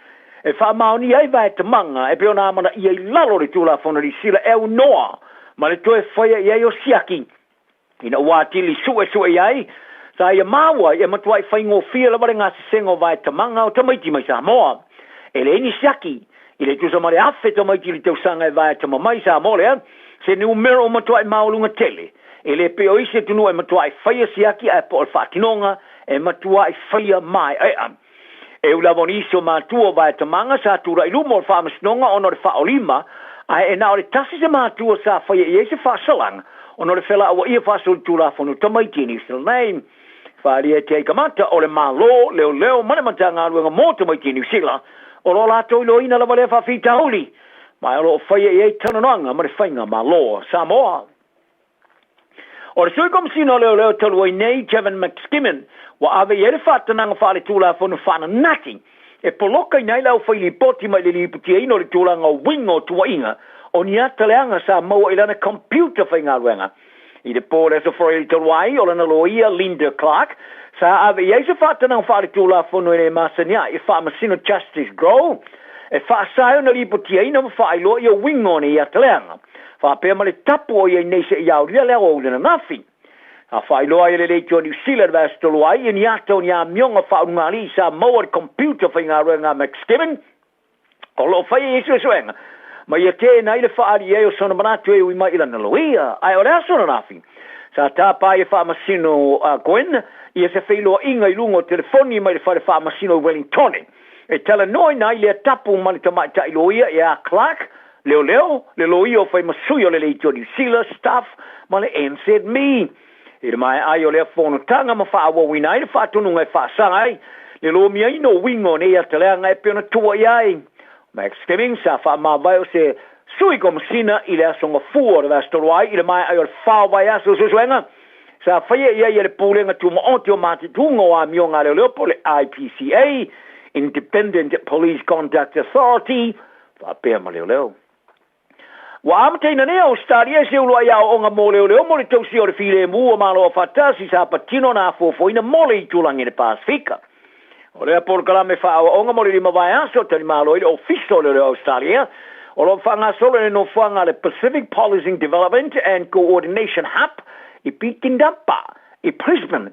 Speaker 9: e faamaonia ai vaetamaga e pei ona amanaia i lalo o le Tulafono Niu Sila e aunoa ma le toe faia i ai o siaki Ina ua atili suesue i ai, sa ia maua ai e matuai faigofie lava le gasesega o vaetamaga o tamaiti mai Samoa. E leai ni siaki, i le tusa ma le 1000 tamaiti i le tausaga e vaetama mai Samoa lea, se numera ua matuai maualuga tele. E le pei o isi atunuu e matuai faia siaki ae po o le faatinoga e matuai faia maeaea. E ui lava o nisi o matua o vaetamaga sa tulai i luma o le faamasinoga ona o le faaolima, ae e na o le tasi se matua sa faia i ai se faasalaga ona o le felauaia faasolitulafono tamaiti i Niu Sila nei. Faaalia e Te Aikamata o le Malo, Leoleo ma le Matagaluega mo Tamaiti i Niu Sila o lo o latou iloaina lava lea faafitauli, ma o lo o faia i ai talanoaga ma le Faigamalo a Samoa. O le Sui Komesina o Leoleo talu ai nei, Kevin McSkimming, ua ave i ai le faatanaga faaletulafono faananati e polokaina ai le aufailipoti mai le liputiaina o le tulaga o uiga o tuuaiga o ni ata leaga sa maua i lana computer faigaluega. I le po o le Aso Faraile talu ai, o lana loia, Linda Clark, sa ave i ai se faatanaga faaletulafono e le masani ai e Faamasino Justice Grow e faasa ai ona lipotiaina ma faailoa ia uiga o nei ata leaga. Faapea ma le tapu o i ai nei seia aulia le aoauli ananafi. A faailoa ai e le Leitio a Niu Sila i le vaiaso talu ai, ia ni ata o ni amioga faaulugalii sa maua i le computer faigaluega a McSkimming, o lo o faia i ai suesuega, ma ia teena ai le faaali i ai o sona manatu e ui mai i lana loia. Ae o le aso ananafi, sa tapa ai e Faamasino a Gwynne ia se feiloaiga i luga o telefoni mai le fale faamasino i Wellingtone, e talanoaina ai lea tapu ma le tamaitai loia ia Clark, Leoleo, le loia o fai ma sui o le Leitio Niu Sila, Staff, ma le NZME. I le maea ai o lea fonotaga ma faaauauina ai le faatonuga e faasaga ai le lomiaina o uiga o nei ata leaga e pei ona tua i ai Max Skimming sa faamavae o se Sui Komesina i le aso Gafua o le vaiaso talu ai i le maea ai o le fa o vaiaso o suesuega sa faia i ai e le Pulega Tumaoti o Matituga o Amioga a Leoleo po o le IPCA, Independent Police Conduct Authority, faapea ma leoleo. Ua amataina nei a Ausetalia i se uluai aoaoga mo leoleo mo le tausia o le filemu o Malo Aufaatasi sa patino na afuafuaina mo le itulagi i le Pasefika. O lea polokalame faaaoaoga mo le 5 vaiaso talimalo ai le Ofisa o Leoleo Ausetalia o lo o faagasolo i le nofoaga a le Pacific Policing Development and Coordination Hub i Pitindapa i Brisbane.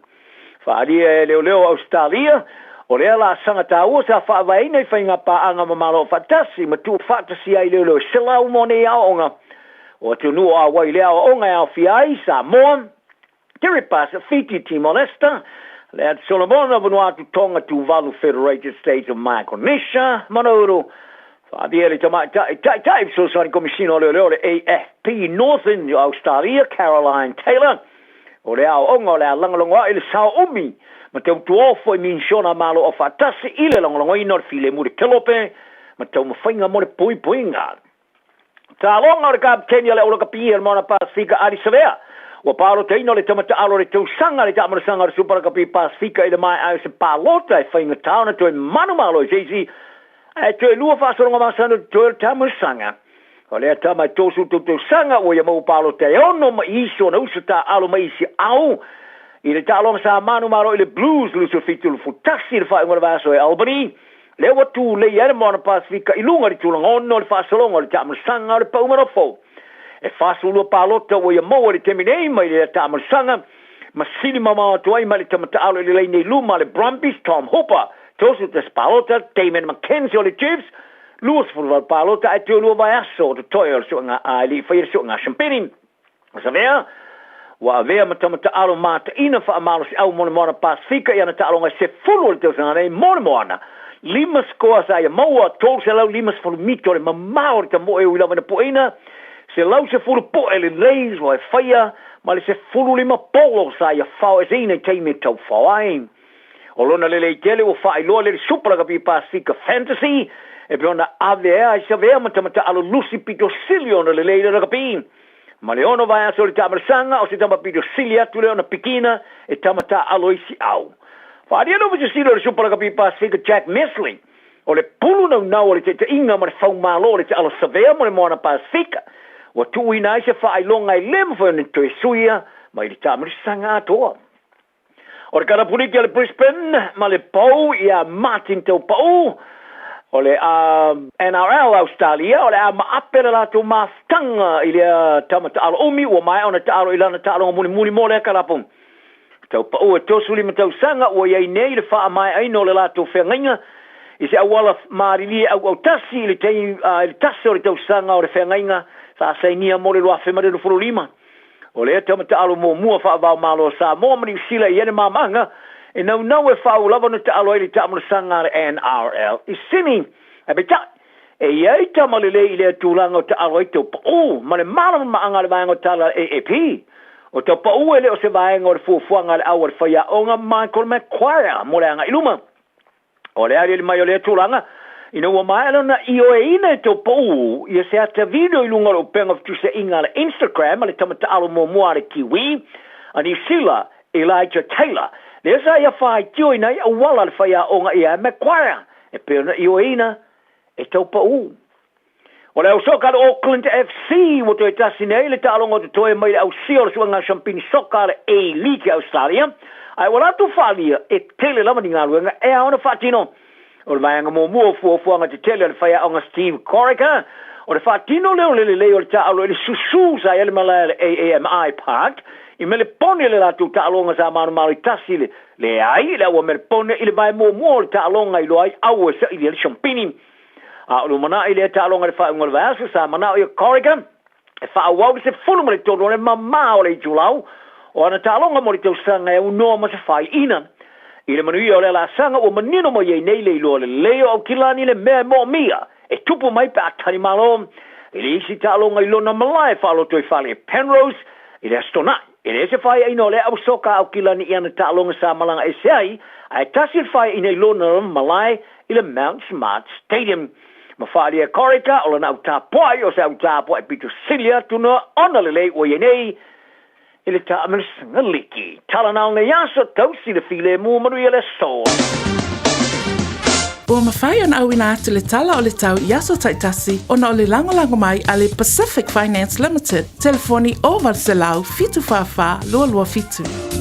Speaker 9: Faaalia e leoleo o Ausetalia, o lea laasaga taua sa faavaeina i faiga paaga ma Malo Aufaatasi ma tuufaatasia ai leoleo e 100 mo nei aoaoga. O atunuu o auai i lea aoaoga e aofia ai Samoa, Kiribati, Fiti, Timor-Leste, le Atu Solomona, Vanuatu, Tonga, Tuvalu, Federated States of Micronesia, ma Nauru. Faaalia e le Tamaitai Taitai Fesoasoani Komesina o Leoleo o le AFP Northern o Ausetalia, Caroline Taylor, O le aoaoga o le a lagolago ae i le sao umi ma tautuofo i minisiona a Malo Aufaatasi i le lagolagoina o le filemu i le kelope ma taumafaiga mo le puipuiga. Taaloga o le Kapeteni a le Aulakapi a le Moana Pasefika Ali Savea ua palotaina o le tama taalo o le tausaga le taamalasaga o le Supa Lakapi Pasefika i le maea ai o se palota e faigata ona toe manumalo i se isi ae toe lua faasologa masani o totoe o le taamalasaga. O lea tama e 33 tausaga ua ia maua palota e ono ma isi ona uso taaalo mai isi au i le taaloga sa manumalo i le Blues 27-21 i le faaiuga o le vaiaso e Albany. Lea ua tulei ai le Moana Pasefika i luga i le tulaga ono o le faasologa o le taamalasaga o le pau manofou. E 42 palota ua ia maua i le taimi nei mai le taamalosaga ma sili mamao atu ai mai le tama taalo i le laina i luma a le Brumbies Tom Hooper, 31 palota, Damien McKenzie o le Chiefs, 28 palota ae toe lua vaiaso o totoe o le suega a e le i faia le suega shampeni. O Savea ua avea ma tama taalo mataina faamalosiau mo le Moana Pasefika i ana taaloga e 10 o le tausaga nei mo le Moana. Lima sikoa sa ia maua, 350 mita o le mamao o le tamoe ui lava ina pueina, 110 poe lelei ua e faia ma le 15 polo sa ia faoeseina i taimi e taufao ai. O lona lelei tele ua faailoa lea i le Supa Lakapi Pasefika Fantasy e pei ona avea ai Savea ma tama taalo lusi pito sili ona lelei i le rakapi. Ma le ono vaiaso o le taamalosaga o se tama pito sili atu lea ona pikina e tama taaalo isi au. Faaalia le Ofisa Sili o le Supa Lakapi Pasefika Jack Mesley o le pulu naunau o le taitaiga ma le faumalo o le taalo Savea mo le Moana Pasefika ua tuuina ai se faailoga e le mafai ona toe suia mai le taamalosaga atoa. O le kalapuliki a le Brisbane ma le pou ia Martin Taupau o le NRL Australia o le a maape le latou mafutaga i lea tama taalo umi ua maea ona taalo i lana taaloga mulimuli mo lea kalapu. Taupau e 35 tausaga ua i ai nei le faamaeaina o le latou feagaiga i se auala malilie auautasi i le tasi o le tausaga o le feagaiga sa sainia mo le 2025. O lea tama taalo muamua faava-o-Malo o Samoa ma Niu Sila e i ai le mamaaga e naunau e faauu lava ona taalo ai le taamulasaga a le NRL i Sini. Ae peitai, e i ai tama lelei i lea tulaga o taalo ai tau pau ma le malamalamaaga a le vaega o tala a le AAP. O tau pau e le o se vaega o le fuafuaga a le au a le faiaoga Michael Maguire mo le agai i luma. O le aliali mai o lea tulaga, ina ua maea lona ioeina e tou pau ia se ata video i luga o le upega o fetuseaiga a le Instagram a le tama taalo muamua a le Kiwi, a Niu Sila, Elijah Taylor, lea sa ia faitioina ai auala a le faiaoga ia Maguire e pei ona ioeina e tau pau. O le au soka a le Auckland FC ua toe tasi nei le taaloga o totoe mai le ausia o le suega Champini Soka a le A-League i Australia, ae ua latou faaalia e tele lava ni galuega e ao ona faatino. O le vaega muamua o fuafuaga tetele a le faiaoga Steve Corica, o le faatino lea o le lelei o le taaalo i le susu sa i ai le malae a le AAMI Park i Melepone le latou taaloga sa manumalo i tasi le leai le au a Melepone i le vae muamua o le taaloga i loa ai au e saili ai le Champini. A o lumanai lea taaloga i le faaiuga o le vaiaso, sa manao ia Corrigan e faaauau le 13 o le mamao o le itulau o ana taaloga mo le tausaga e aunoa ma se faaiuina. I le manuia o le laasaga ua manino mai ai nei le iloa lelei o Aukilani le mea e moomia e tupu mai pe a tali malo i le isi taaloga i lona malae faalotoifale i Penrose i le Aso Toonai. E le se faaiaina o lea ausoka a Aukilani i ana taaloga sa malaga ese ai, ae tasi le faaiaina i lona malae i le Mount Smart Stadium. Ma faaalia e Corica, o lana au tapuai o se au tapuai pito sili atu na ona lelei ua i ai nei i le taamilisaga liki. Tala na o nei aso, tausi le filemu manuia le aso.
Speaker 13: Ua mafai ona auina atu le tala o le tau i aso taitasi ona o le lagolago mai a le Pacific Finance Limited, telefoni 0800 744 227.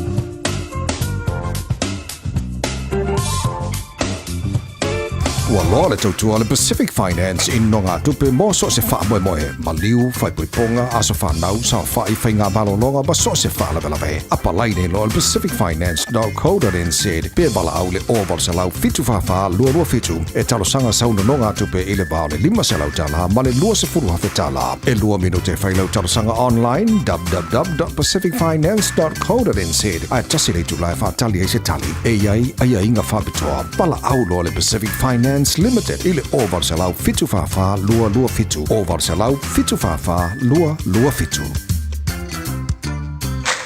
Speaker 14: Ua loa le tautua a le Pacific Finance i nogatupe mo so o se faamoemoe, maliu, faaipoipoga, aso fanau, saofai, faiga malologa ma so o se faalavelave. Apalai nei loa le pacificfinance.co.nz pe valaau le 0800 744 227 e talosaga sau nonogatupe i le va o le $500 tala ma le $20,000 tala. E lua minute e fai lau talosaga online www.pacificfinance.co.nz ae tasi le itula e faatali ai se tali e i ai aiaiga faapitoa. Valaau loa le Pacific Finance Limited i le 0800 744 227 0800 744 227.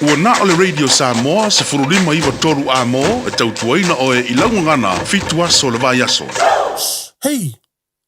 Speaker 20: Ua na o le Radio Samoa 15 9 3 A-mo e tautuaina oe i lau gagana fitu aso o le vaiaso.
Speaker 12: Hei,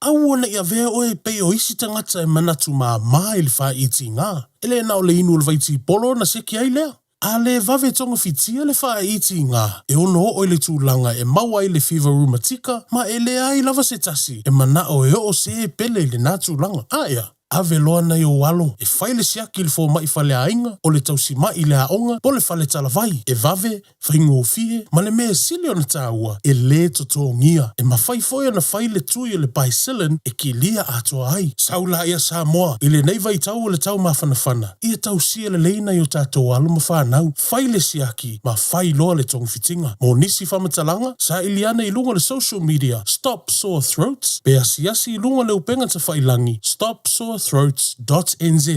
Speaker 12: aua ne i avea oe e pei o isi tagata e manatu māmā i le fāitiga, e le na o le inu o le vaitipolo ona seki ai lea. A le vave togafitia le fāitiga, e ono oo i le tulaga e maua ai le fiva rumatika ma e leai lava se tasi e manao e oo se pele i lena tulaga. Aea! Ave loa nai ou alo e fai le siaki i le fomai faleaiga, o le tausimai i le aoga, po o le fale talavai, e vave, faigofie, ma le mea e sili ona taua, e lē totogia. E mafai foi ona fai le tui o le Bicillin e kilia atoa ai. Sau laia Samoa, i lenei vaitau o le tau mafanafana, ia tausia lelei nai o tatou alo ma fanau, fai le siaki ma fai loa le togafitiga. Mo nisi faamatalaga, saili ane i luga o le social media Stop Sore Throats pe asiasi i luga o le upega tafailangi stopsorethroats dot nz.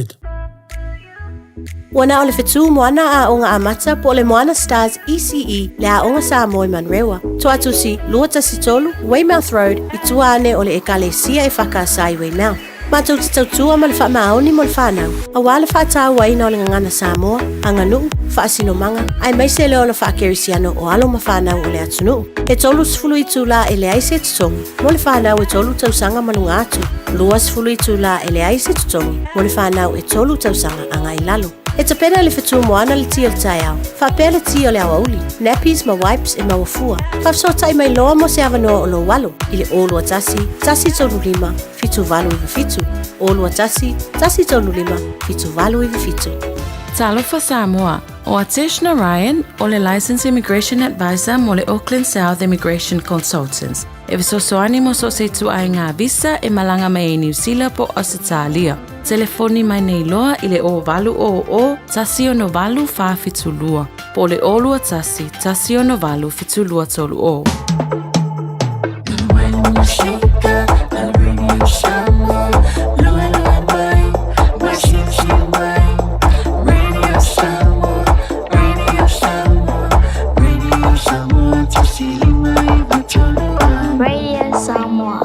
Speaker 13: Ua na o le fetu moana aoga amata po o le Moana Stars ECE le Aoga Samoa i Manurewa. Toatusi 213 Weymouth Road i tua ane o le Ekalesia e Whakaasa i Weymouth. Matou te tautua ma le faamaoni mo le whanau, auā le faatauaina o le gagana Samoa, aganuu, faasinomaga, aemaise le ola faakerisiano o alo ma fanau o le atunuu. E 30 itulā e leai se totogi mo le fanau e tolu tausaga ma luga atu, 20 itulā e leai se totogi mo le fanau e tolu tausaga agai i lalo. E tapena le fetu moana le ti o le taeao, faapea le ti o le aoauli, nappies ma wipes e maua fua. Faafesootai mai loa mo se avanoa o lou alo i le 021 135 7897, 021 135 7897.
Speaker 11: Talofa Samoa, ʻO Atesh Narayan, ʻo le Licensed Immigration Advisor mo le Auckland South Immigration Consultants, e fesoasoani mo so o se ituaiga visa e malaga mai ai Niu Sila po o Ausetalia. Telefoni mai nei loa i le 0800 168 472 po o le 021 168 7230.
Speaker 3: Radio Samoa.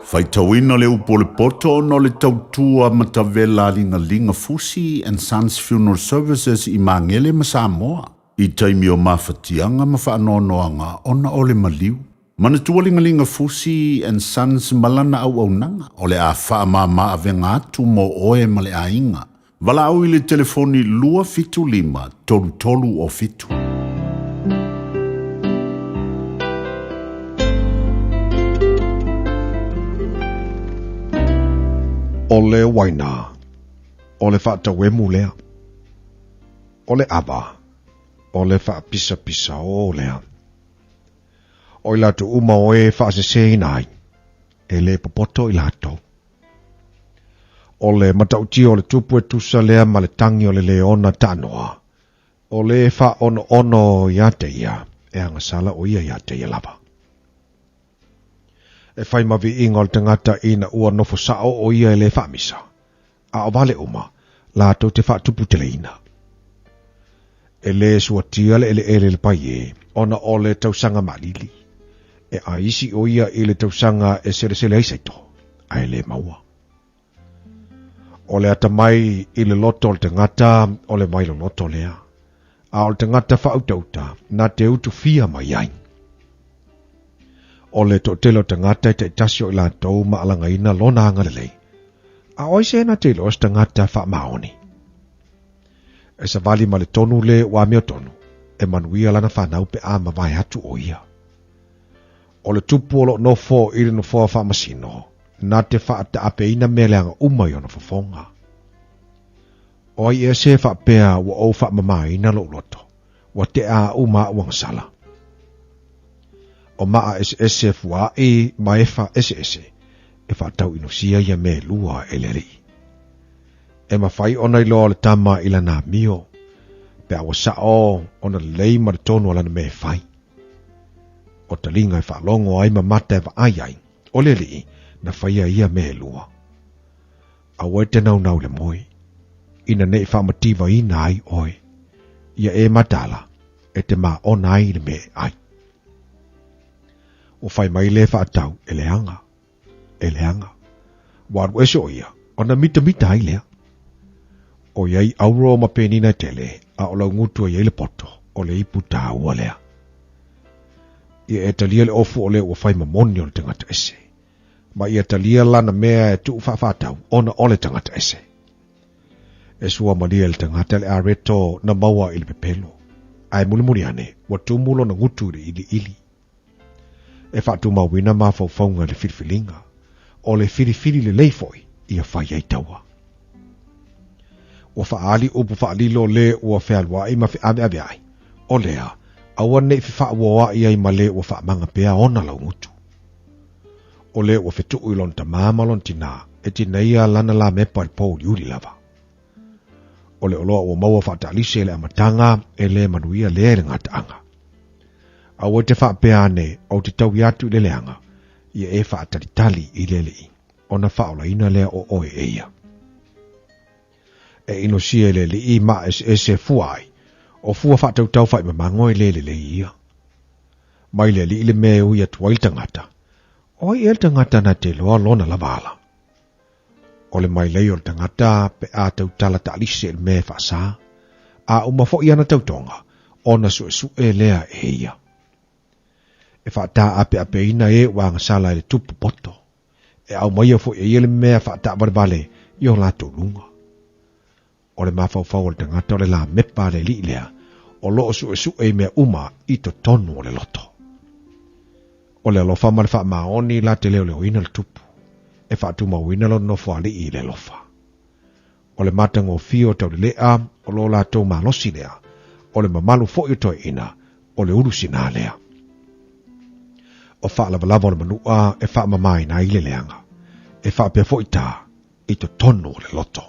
Speaker 15: Faitauina le upu o le poto ona o le tautua matavela a Ligaliga Fusi and Sons Funeral Services i Magele ma Samoa i taimi o mafatiaga ma faanoanoaga ona o le maliu. Manatua Ligaliga Fusi and Sons ma lana auaunaga o le a faamama avega atu mo oe ma le aiga. Valaau i le telefoni 275 33 o 7.
Speaker 4: O le uaina, o le faatauemu lea. O le ava, o le faapisapisaō lea. O i latou uma o e faaseseina ai, e lē popoto i latou. O le matautia o le tupu e tusa lea ma le tagi o le leona taanoa, o le faaonoono iā te ia, e agasala ʻo ia iā te ia lava. E fai ma viiga o le tagata ina ua nofo saʻo ʻo ia e lē faamisa, a o wale uma, latou te faatuputeleina. E lē suatia le eleele i le paie, ona o le tausaga maalili. E aisi ʻo ia i le tausaga e selesele ai saito, ae lē maua. O le atamai i le loto o le tagata, o le vai loloto lea. A o le tagata faautauta, na te utufia mai ai. O le toatele o tagata e taitasi o i latou ma alagaina lona agalelei. A o ai se na te iloa se tagata faamaoni? E savali ma le tonu le ua amiotonu, e manuia lana fanau pe a mavae atu ʻo ia. O le tupu o loo nofo i le nofoa faamasino, na te faataapeina mea leaga uma i ona fofoga. O ai ea se faapea ua ou faamamaina lou loto, ua tea aʻu ma aʻu agasala. O maa eseese fuaaʻi ma efa eseese e faatauinosia ia mea e lua e le Alii. E mafai ona iloa o le tama i lana amio, pe a ua saʻo ona lelei ma le tonu o lana mea e fai. O taliga e faalogo ai ma mata e vaai ai, o le Alii na faia ia mea e lua. Aua e te naunau i le moe, ina nei faamativaina ai oe. Ia e mataala, e te maona ai i le mea e ai. Ua fai mai le faatau, e leaga, e leaga. Ua alu ese ʻo ia, ona mitamita ai lea. ʻOiai auro ma penina e tele, a o laugutu e i ai le poto, o le ipu tāua lea. Ia e talia le ofu o le ua fai ma moni o le tagata ese. Ma ia talia lana mea e tuu faafaatau ona o le tagata ese. E sua malie le tagata le areto na maua i le pepelo, ae mulimuli ane ua tumu lona gutu i le iliili. E faatumauina mafaufauga i le filifiliga, o le filifili lelei foi, ia fai ai taua. Ua faaali upu faalilo le ua fealuai ma feaveaveai, o lea, aua ne i fefaauoai ai ma le ua faamaga pea ona laugutu. O le ua fetuu i lona tamā ma lona tinā, e tineia lana lamepa i le pouliuli lava. O le oloa ua maua faataalise i le amataga, e le manuia lea i le gataaga. Aua e te faapea ane, Ou te taui atu i le leaga, ia e faatalitali i le Alii, ona faaolaina lea o oe e ia. E inosia i le Alii maa eseese e fua ai, o fua faatautau faimamago e le lelei ia. Mai le Alii le mea e ui atu ai le tagata, o ai ea le tagata na te iloa lona lava ala? O le mailei o le tagata pe a tautala taalise i le mea e faasa, a uma foi ana tautoga, ona suesue lea e ia. E faataapeapeina e ua agasala i le tupu poto, e aumaia foi e ia le mea faataavalevale i o latou luga. O le mafaufau o le tagata o le lamepa a le alii lea, o lo o suesue i mea uma i totonu o le loto. O le alofa ma le faamaoni la te leoleoina le tupu, e faatumauina lona nofoalii i le alofa. O le matagofie o taulelea o lo latou malosi lea, o le mamalu foi o toeaiina, o le ulu sinā lea. O faalavalava o le manua e faamamaina ai le leaga, e faapea foi tā i totonu o le loto.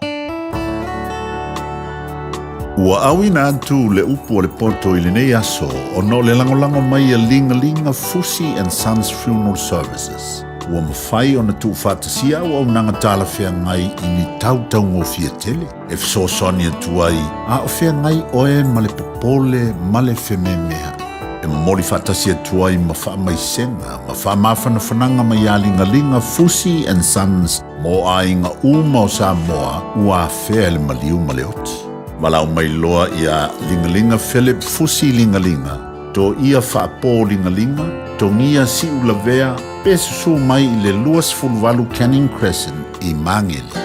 Speaker 15: Ua auina atu le upu a le poto i lenei aso ona o le lagolago mai a Ligalinga Fusi and Sons Funeral Services. Ua mafai ona tuufaatasia auaunaga talafeagai i ni tau taugofie tele e fesoasoani atu ai a o feagai oe ma le popole ma le fememea'i. E momoli faatasi atu ai ma faamaisega ma faamafanafanaga mai ia Ligaliga Fusi and Sons mo aiga uma o Samoa ua afea e le maliu ma le oti. Valaau mai loa ia Ligaliga Philip Fusi Ligaliga, Toia Faapo Ligaliga, Togia Siulavea pe susu mai i le 28 Canning Crescent i Magele.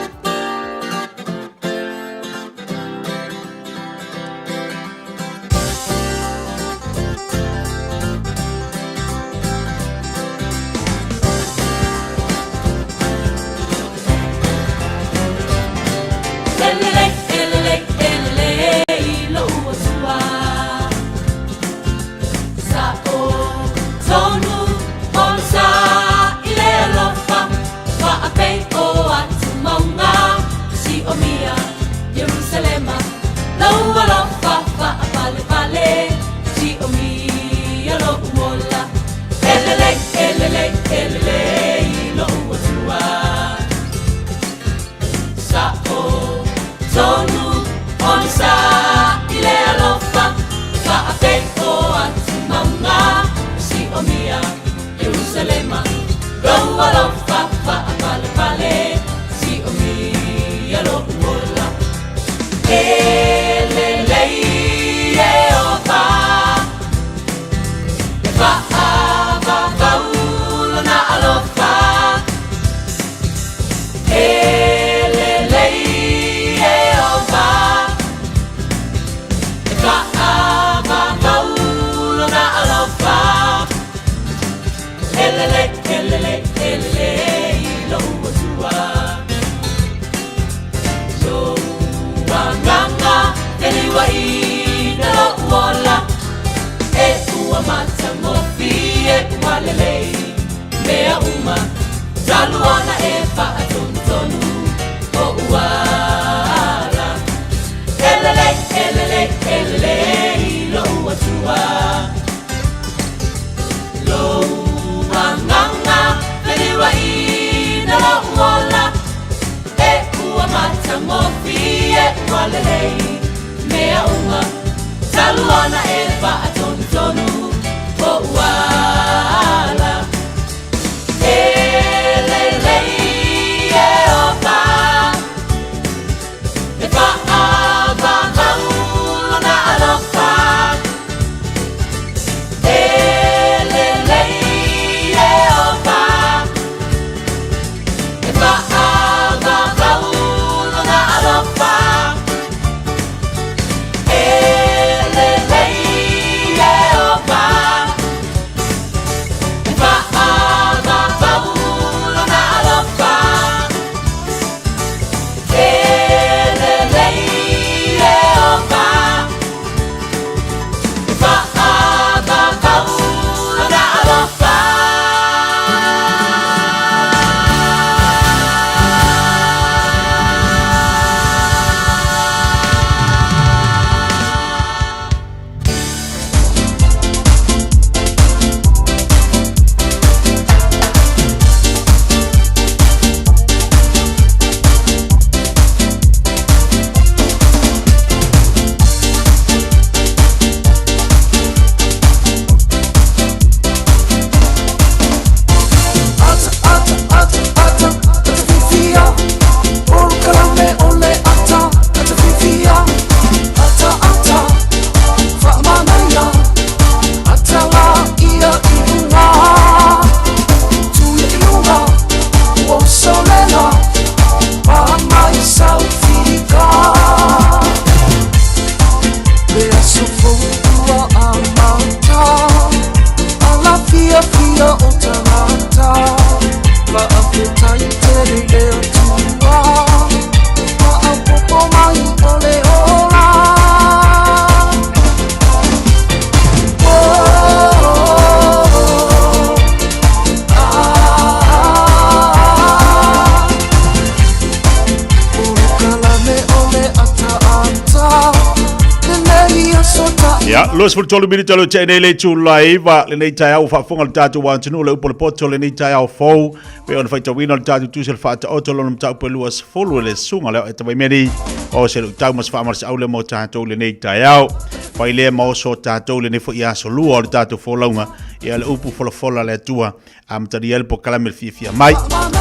Speaker 7: 23 minute o le tea nei le itula e 9 lenei taeao ua faafofoga le tatou atunuu le upu o le poto lenei taeao fou pei ona faitauina le tatou tusi o le faataoto lona mataupu e 20 e le susuga lea o Eta Vaimeni o se luitau ma se faamalosiau lea mo tatou lenei taeao. Fai lea ma oso tatou lenei foi aso lua o le tatou folauga ia le upu folafola a le Atua amatalia ai le polokalame le fiafia mai.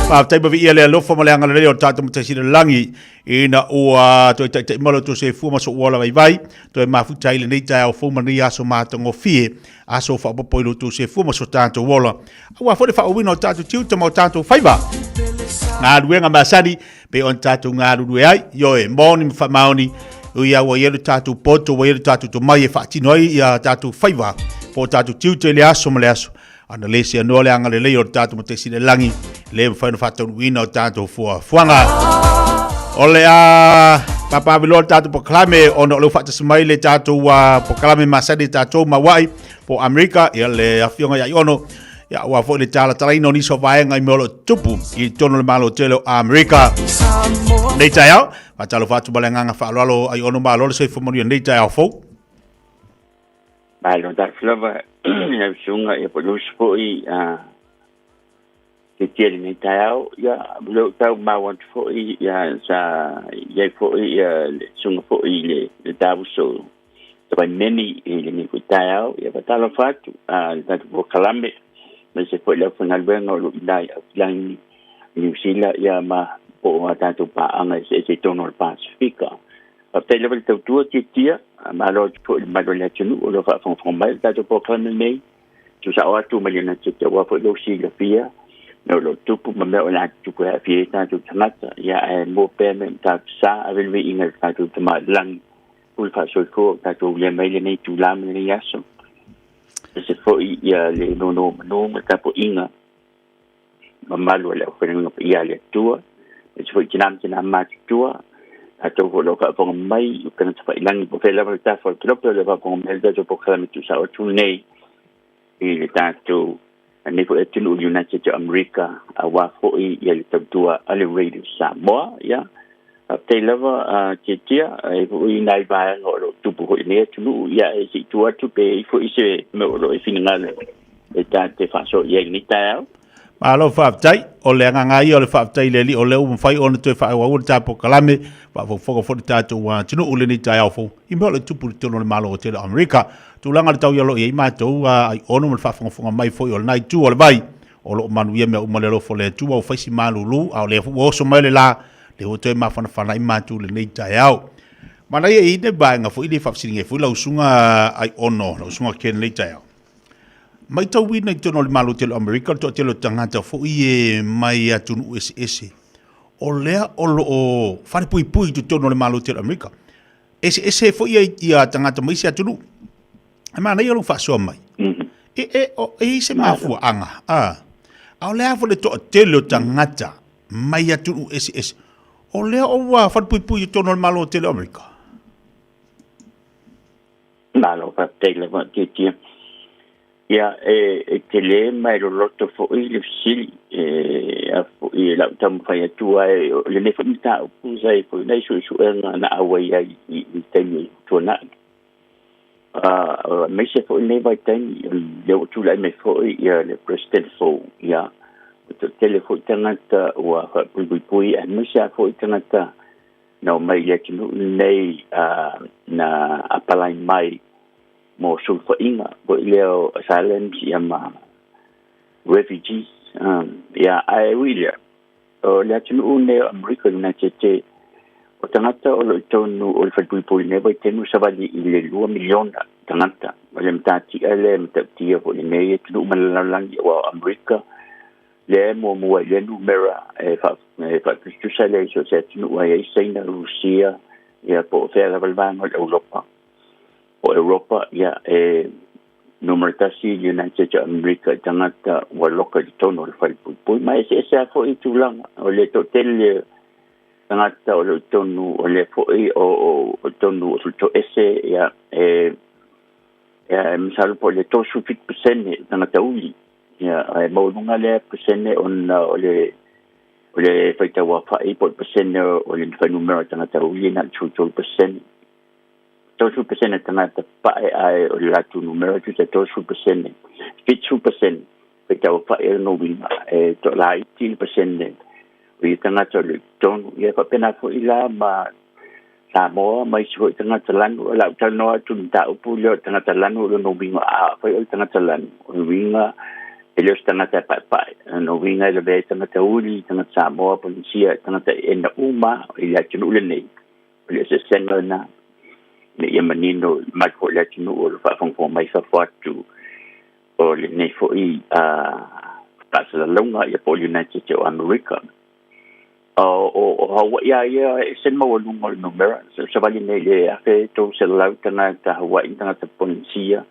Speaker 7: Faafetai ma viia le alofa ma le agalelei o le tatou Matai Sili o le Lagi ina ua toe taitai mai lo outou soifua ma sou ola vaivai, toe mafuta ai lenei taeao fou ma lenei aso matagofie, aso faaopoopo i lo outou soifua ma so tatou ola, aua foi le faaauauina o tatou tiute ma o tatou faiva. Galuega masani pei ona tatou galulue ai, ioe, moni ma faamaoni, ia ua i ai lo tatou poto, ua i ai lo tatou tomai e faatino ai ia tatou faiva po o tatou tiute i le aso ma le aso. Ana le seanoa le agalelei o le tatou Matai Sili i le Lagi, le mafai ona faataunuuina o tatou fuafuaga. O le a papaaveloa le tatou polokalame ona o lea ua faatasi mai le tatou polokalame masani e tatou ma Hawaii po o Amerika, ia le afioga ia Iono, ia aua foi le talatalaina o nisi o vaega i mea o lo o tutupu i totonu o le Malo tele o Amerika. Nei taeao, faatalofa atu ma le agaga faaaloalo ai ono malo le soifua manuia nei taeao fou.
Speaker 10: Malo tasi lava i lau susuga ia po o Lucy foi te tia lenei taeao. Ia, o lea ua tau maua atu foi ia sa i ai foi ia le susuga foi i le le tavuso Tafaimeni i lenei foi taeao. Ia faatalofa atu i le tatou polokalame aemaise foi le aufaigaluega o lo o i ina i Aukilani, Niu Sila ia ma po o a tatou paaga eseese i totonu o le Pasefika. Faafetai lava le tautua tiatia, malo atu foi i le mamalu o le atunuu o lo o faafogafoga mai i le tatou polokalame nei. Tuusao atu ma le United aua foi lou silafia mea o lo o tupu ma mea o le a tutupu e aafia ai tatou tagata. Ia ae mua pea mea mataupu sa ave le viiga i le tatou Tama i le Lagi, pule faasoifua o tatou ulia mai lenei itula ma lenei aso. Aemaise foi ia le nonomanu ma le tapuaiga mamalu o le aufaigaluega paia a le Atua, aemaise foi tina ma tina matutua, tatou foi o lo o faafofoga mai i upega tafailagi po o fea lava le tafa o le kelope o lo o faafofoga mai le tatou polokalame tuusao atu nei i le tatou nei foi atunuu United o Amerika aua foi ia le tautua a le Radio Samoa. Ia, faafetai lava Tiatia, e foi nai vaega o lo o tupu foi i lenei atunuu, ia e se i tuu atu pe i ai foi se mea o lo o e finagalo e ta te faasoa i ai i lenei taeao.
Speaker 7: Malo faafetai. O le agaga lava ia o le faafetai i le Alii o lea ua mafai ona toe faaauau le ta polokalame, faafogafoga foi le tatou atunuu i lenei taeao fou i mea o lo o tupu i totonu o le Malo tele o Amerika. Tulaga o le tau i alo i ai matou aiono ma le faafogafoga mai foi o lena itu o le vai, o lo o manuia mea uma i le alofa o le Atua, ua fai si malulu, a o lea foi ua oso mai le la, lea ua toe mafanafana ai matou i lenei taeao. Manaia e i ai le vaega foi lea e faafesiligia ai foi lau susuga Aiono, lau susuga Ken i lenei taeao. Matauina i totonu o le Malo tele o Amerika le toatele o tagata foi e mai atunuu eseese o lea o lo o falepuipui i totonu o le Malo tele o Amerika. Eseese foi ia tagata mai isi atunuu. E manaia lou faasoa mai. E, e, o, e i se mafuaaga. A, a o le a foi le toatele o tagata mai atunuu eseese o lea o ua falepuipui i totonu o le Malo tele o Amerika.
Speaker 10: Malo faafetai lava Tiatia. Ia, e, e tele ma e loloto foi le fesili, e, a foi e lau taumafai atu ai, o lenei foi mataupu sa i ai foi nai suesuega na auai ai i, i taimi ua tuanai. Aemaise foi lenei vaitaimi, lea ua tulai mai foi ia le President fou, ia, ua toatele foi tagata ua faapuipuipui, aemaise lava foi tagata na omai i le atunuu lenei na apalai mai mo sulufaiga foi lea o asylums ia ma refugees ia ae ui i lea o le atunuu lenei o Amerika United States o tagata o lo o i totonu o le falepuipui i lenei vaitaimi ua savali i le 2 miliona tagata. O le matatia lea e matautia foi i lenei atunuu ma le lalolagi aua o Amerika lea e muamua i lea numera e faatusatusa lea i so o se atunuu ai ai Saina, Rusia, ia po o fea lava le vaega o le Europa. O Europa, ia e numera tasi United States of America i tagata ua loka i totonu o le falepuipui. Ma e eseese lava foi tulaga o le toatele tagata o lo o i totonu o lea foi o totonu o toese, ia e masalo po o le 37% tagata uli. Ia, e maualuga lea pasene ona o le o le faitau aofai po o le pasene o le fuainumera o tagata uli na o le 13%. 30% tagata papae ae o le latou numera e tusa 30%, 70% faitauafa'i ai lona uiga e to'alaiti le pasene o ia tagata o le totonu. Ia faapena fo'i la ma Samoa ma isi fo'i tagata lanu. O le a ou talanoa atu i le mataupu lea o le tagata lanu o lona uiga afai o le tagata lanu o le uiga e le o se tagata e pa'epaʻe. O lona uiga e lavea ai tagata uli, tagata Samoa, Polenisia, tagata eena uma i le atunuu lenei. O le eseesega lena ina ia manino mai fo'i le atunuu o lo faafogafoga mai fafo atu o lenei fo'i faasalalauga ia po o le United States o Amerika. O Hawaii a ia e ese le maualuga o le numera. Savali nei i le 1,300 tagata Hawaii, tagata Polenisia,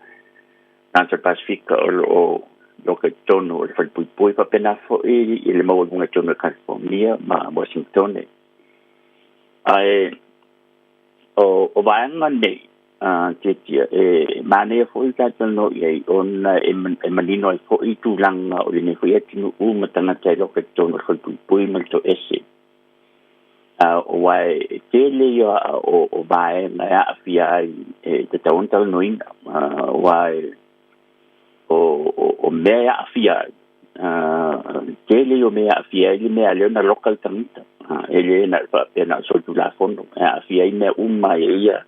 Speaker 10: tagata Pasifika o lo o loka i totonu o le falepuipui, faapena foi i le maualuga i totonu o California ma Washingtone. Ae o vaega nei Tiatia e manaia foi le tatou i ai ona e manino ai foi tulaga o lenei foi atunuu ma tagata e loka i totonu o le falepuipui ma le toese. Aua e tele ia o vaega e aafia ai e tatau ona talanoaina, aua o mea e aafia ai, tele ia o mea e aafia ai le mea lea ona loka le tagata. E le na o le faapea na o le solitulafono, e aafia ai mea uma e ia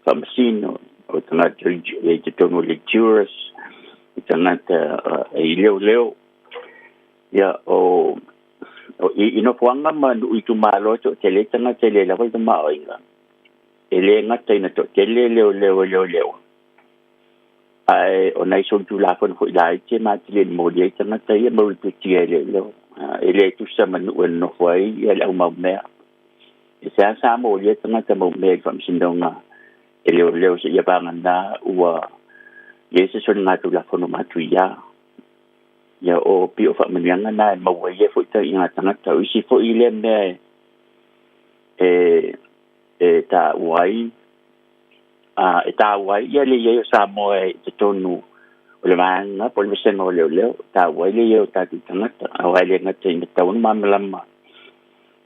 Speaker 10: faamasino, o tagata e i totonu o le jurors, o tagata e i leoleo. Ia o i nofoaga ma nuu itumalo e toatele ai tagata e le lava le tamaoaiga, e le gata ina toatele leoleo e leoleo, ae o nai solitulafono foi laiti e matili e momoli ai tagata ia ma ripotia e leoleo. E le tusa ma nuu e nonofo ai ia le aumaumea. E seasea molia tagata maumea i le faamasinoga e leoleo seia vagana ua i ai se soligatulafono matuiā. Ia o pei o faamanuiaga na e maua ai ia foi taʻiga tagata. O isi foi lea mea e taua ai e taua ai ia le i ai o Samoa i totonu o le vaega po o le vasega o leoleo, taua ai le i ai o tatou tagata, aua e le gata ina tatau ona malamalama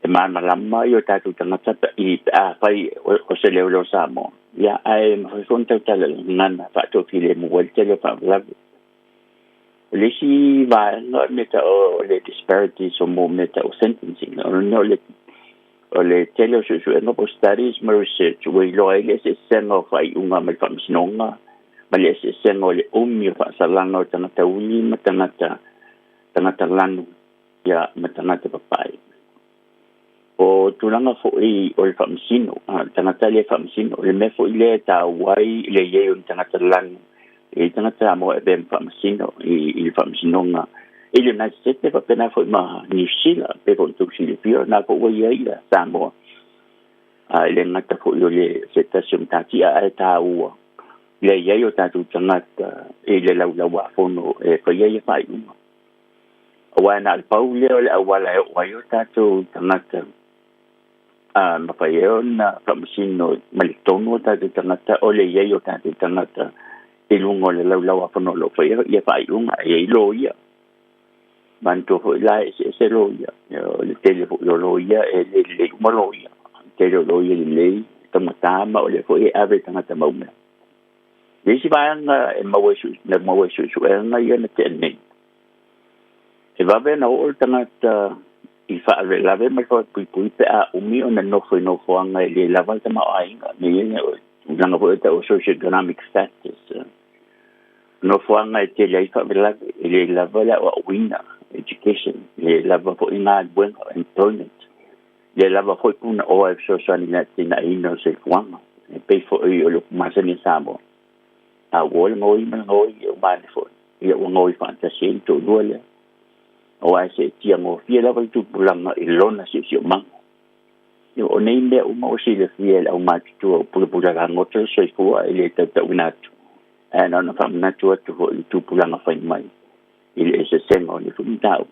Speaker 10: e malamalama i o tatou tagata i pe afai o se leoleo Samoa, ia ae mafai foi ona tautala i le gagana faatoafilemu ai le tele o faalavelave. O le isi vaega o le mea tau o le disparities o mo mea tau sentencing, o le o le tele o suesuega po o studies ma research ua iloa ai le eseesega o faaiuga mai le faamasinoga ma le eseesega o le umi o faasalaga o tagata uli ma tagata tagata lanu ia ma tagata papae. O tulaga foi o le faamasino, le tagata lea e faamasino, o le mea foi lea e taua ai le i ai o ni tagata lanu e i tagata Samoa e avea ma faamasino i le faamasinoga i le United States, pe faapena foi ma Niu Sila, pei foi ona outou silafia o lena foi ua i ai ia Samoa. E le gata foi o le se tasi o matatia ae taua le i ai o tatou tagata i le laulauafono e faia ia faaiuga. Aua na o le pau lea o le auala e oo ai o tatou tagata mafai ai ona faamasino ma le tonu o tatou tagata o le i ai o tatou tagata i luga o le laulauafono o lo o faia ia faaiuga e i ai loia. Manatua foi la e eseese loia. O le tele foi o loia e le lelei uma loia. O le tele o loia lelei e taugata ma o lea foi e ave i tagata maumea. Le isi vaega e maua i na maua i suesuega ia na tea nei, e vave ona oo le tagata i faalavelave ma le falepuipui pe a umi ona nofo i nofoaga e le lava le tamaoaiga. Mea ia o tulaga foi e tau o socioeconomic factors. Nofoaga e tele ai faalavelave, e le lava le aoaoina, education, e le lava foi galuega, employment, e le lava foi punaoa e fesoasoani i le atinaeina o le soifuaga. E pei foi o le upu masani a Samoa, a ua le gaoi ma le gaoi, ia uma ane foi, ia ua gaoi faatasi ai le toalua lea. Aua e seetia gofie lava le tupulaga i lona siosiomaga. O nei mea uma ua silafia e le aumatutua o pulapula lagoto le soifua e le tautauina atu, ae na ona faamanatu atu foi i le tupulaga fai mai i le eseesega o nei foi mataupu.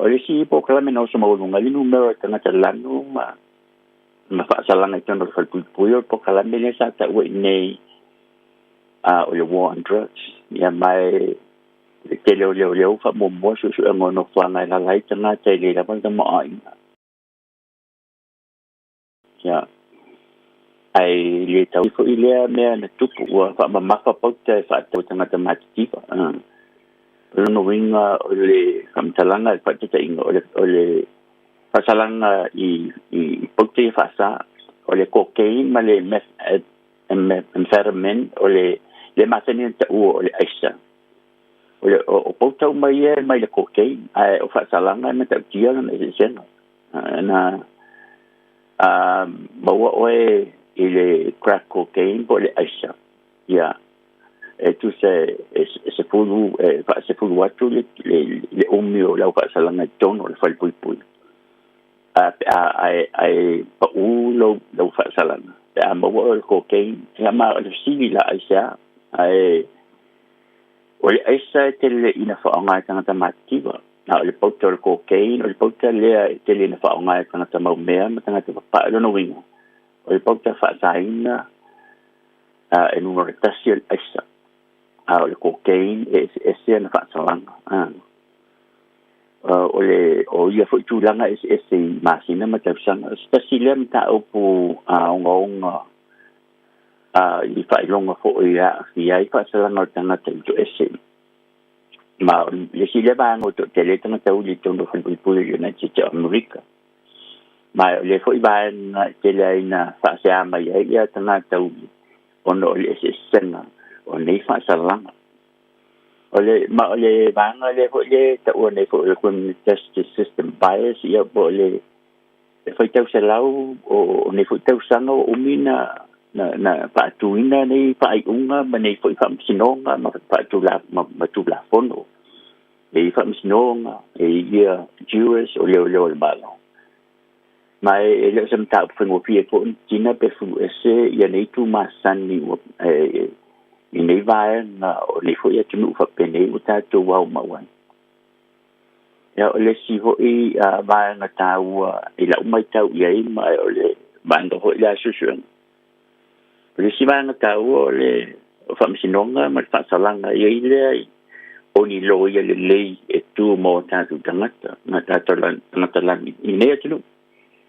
Speaker 10: O le isi polokalame na oso maualuga ai le numera o tagata lanu ma faasalaga i totonu o le falepuipui o le polokalame lea sa taua i inei o le War on Drugs. Ia ma e le tele o leoleo faamuamua suesuega o nofoaga e alaala ai tagata e le lava le tamaoaiga. Ia, Ai le tau fo'i lea mea na tupu ua fa'amamafa pauta e fa'atau tagata matitiva. O lona uiga o le fa'amatalaga e fa'atata'iga o le fa'asalaga i pauta ia fa'asā o le cocaine ma le meth amphetamine o le masani na ta'ua o le aisa o le o pauta uma ia mai le cocaine ae o fa'asalaga e mata'utia lona eseesega na a maua oe i le crack cocaine po o le aisa ia e tusa e 10 e fa'asefulu atu le umi o lau fa'asalaga i totonu o le falepuipui a a ai ai pa'ū lau fa'asalaga pe a maua o le cocaine ia ma o le fesili la aisea ae o le aisa e tele ina fa'aaoga e tagata matitiva a o le pauta o le cocaine o le pauta lea e tele ina fa'aaoga e tagata maumea ma tagata papa'i lona uiga o le pauta fa'asaina e numera 1 o le aisa a o le cocaine e eseese ana fa'asalaga o le o ia fo'i tulaga eseese i masina ma tausaga o se tasi lea mataupu ogaoga i fa'ailoga fo'i a'afia ai fa'asalaga o le tagata i to'ese ma le isi lea vaega o to'atele tagata uli i totonu o falepuipui o United States of America ma o le fo'i vaega e tele ai na fa'aseā mai ai ia tagata uli ona o le eseesega o nei fa'asalaga o le ma o le vaega lea fo'i le ta'ua nei fo'i o le criminal justice system bias ia po o le e faitau selau o nei fo'i tausaga ua umi na fa'atuina nei fa'ai'uga ma nei fo'i fa'amasinoga ma fa'atula ma tulafono e fa'amasinoga e ia jurors o leoleo o le Malo ma e le o se mataupu faigofie fo'i tina pe fuluese ia nei tumasani ua e i nei vaega o nei fo'i atunu'u fa'apenei ua tatou ao mau ai. Ia o le isi fo'i vaega tāua i la'u maitau i ai ma o le vaega fo'i le asusuega. O le isi vaega tāua o le fa'amasinoga ma le fa'asalaga i ai lea o ni loia lelei e tu mo tatou tagata ma tatou tagata lagi i nei atunuu.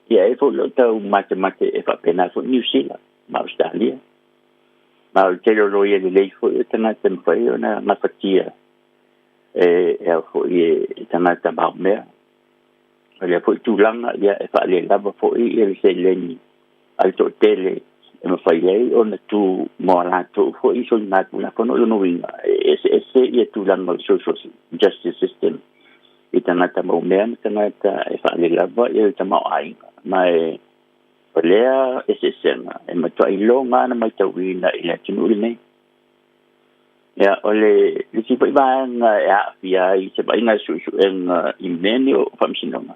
Speaker 10: Ia e fo'i lo'o tau matemate e fa'apena fo'i Niu Sila ma Australia. Ma o le tele o loia lelei fo'i o tagata mafai ona gafatia e au fo'i e tagata maomea. O lea fo'i tulaga ia e fa'alelava fo'i ia le seleni a le to'atele e mafai ai ona tu mo a latou fo'i soligatulafono. O lona uiga e eseese ia tulaga o le social justice system i tagata maumea ma tagata e fa'alelava ia le tamaoaiga ma e o lea eseesega e matua'i iloga ana maitauina i le atunuu lenei. Ia o le isi fo'i vaega e a'afia ai se vaaiga su'esu'ega i mea nei o fa'amasinoga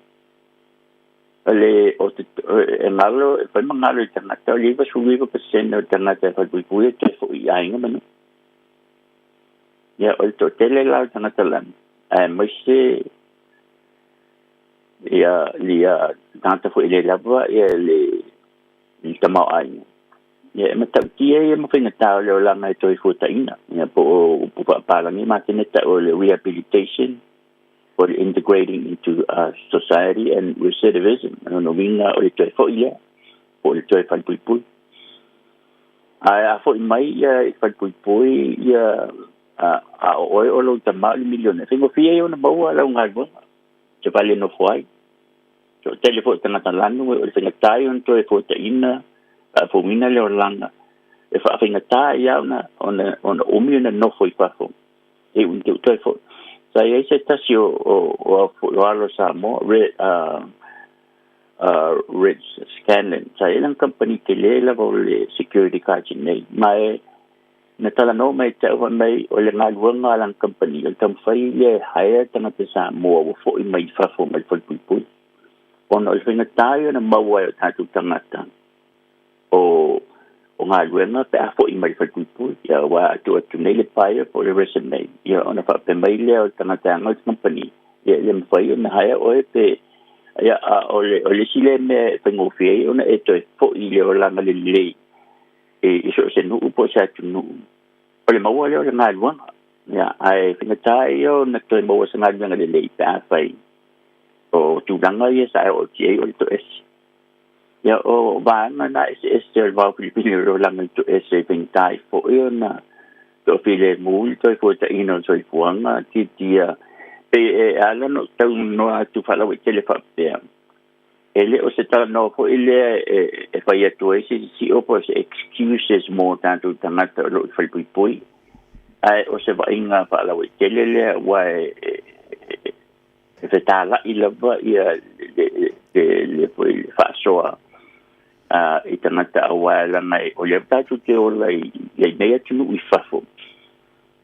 Speaker 10: o le o te e galo e fai magalo i tagata o le 99% o le tagata e falepuipui e toe fo'i i aiga ma nuu. Ia o le to'atele la o tagata lagi ae maise ia lia tagata fo'i le lava ia le tamaoaiga ia e mata'utia ia ma faigatā o le olaga e toe fuata'ina ia po o upu fa'apalagi masani ta'u o le rehabilitation po le integrating into society and recidivism lona uiga o le toe fo'i lea po o le toe falepuipui ae a fo'i mai ia i falepuipui ia a o oe o lou tamā o le miliona e faigofie ai ona maua lau galuega te fale nofo ai to'atele fo'i tagata lanu o le faigatā ia ona toe fuata'ina fa'afouina le olaga e fa'afaigatā ia ona umi ona nofo i fafo e ui te toe fo'i. Sa i ai se tasi o alo Samoa Rich Scanlon sa i ai lana company tele lava o le security guards nei ma e na talanoa mai ta'u fai mai o le galuega a lana company o le taumafai le hire tagata Samoa ua fo'i mai fafo mai le falepuipui ona o le faigatā ia ona maua ai o tatou tagata o galuega pe a fo'i mai le falepuipui ia ua atu atu nei le paia po o le resume ia ona fa'apea mai lea o le tagata aga o le company ia le mafai ona hire oe pe ia a o le isi lea mea e faigofie ai ona e toe fo'i le olaga lelei e i so o se nu'u po o se atunu'u o le maua lea o le galuega ia ae faigatā ia ona toe maua se galuega lelei pe a fai o tulaga ia sa e o ti ai o le to'esi. Ia o vaega na eseese o le vaofilifili o lo laga i to'ese i faigata ai fo'i ona to'afilemu i le toe fuataʻiina o le soifuaga tiatia pe e ala ona ou taunoa atu faalauaitele faapea e lē o se talanoa fo'i lea e fai atu ai se sisi'o po o se excuses mo tatou tagata o loo i falepuipui ae o se vaaiga faalauaitele lea ua e e fetala'i lava ia le foi le faasoa i tagata auā laga o lea tatou te ola i nei atunuu i fafo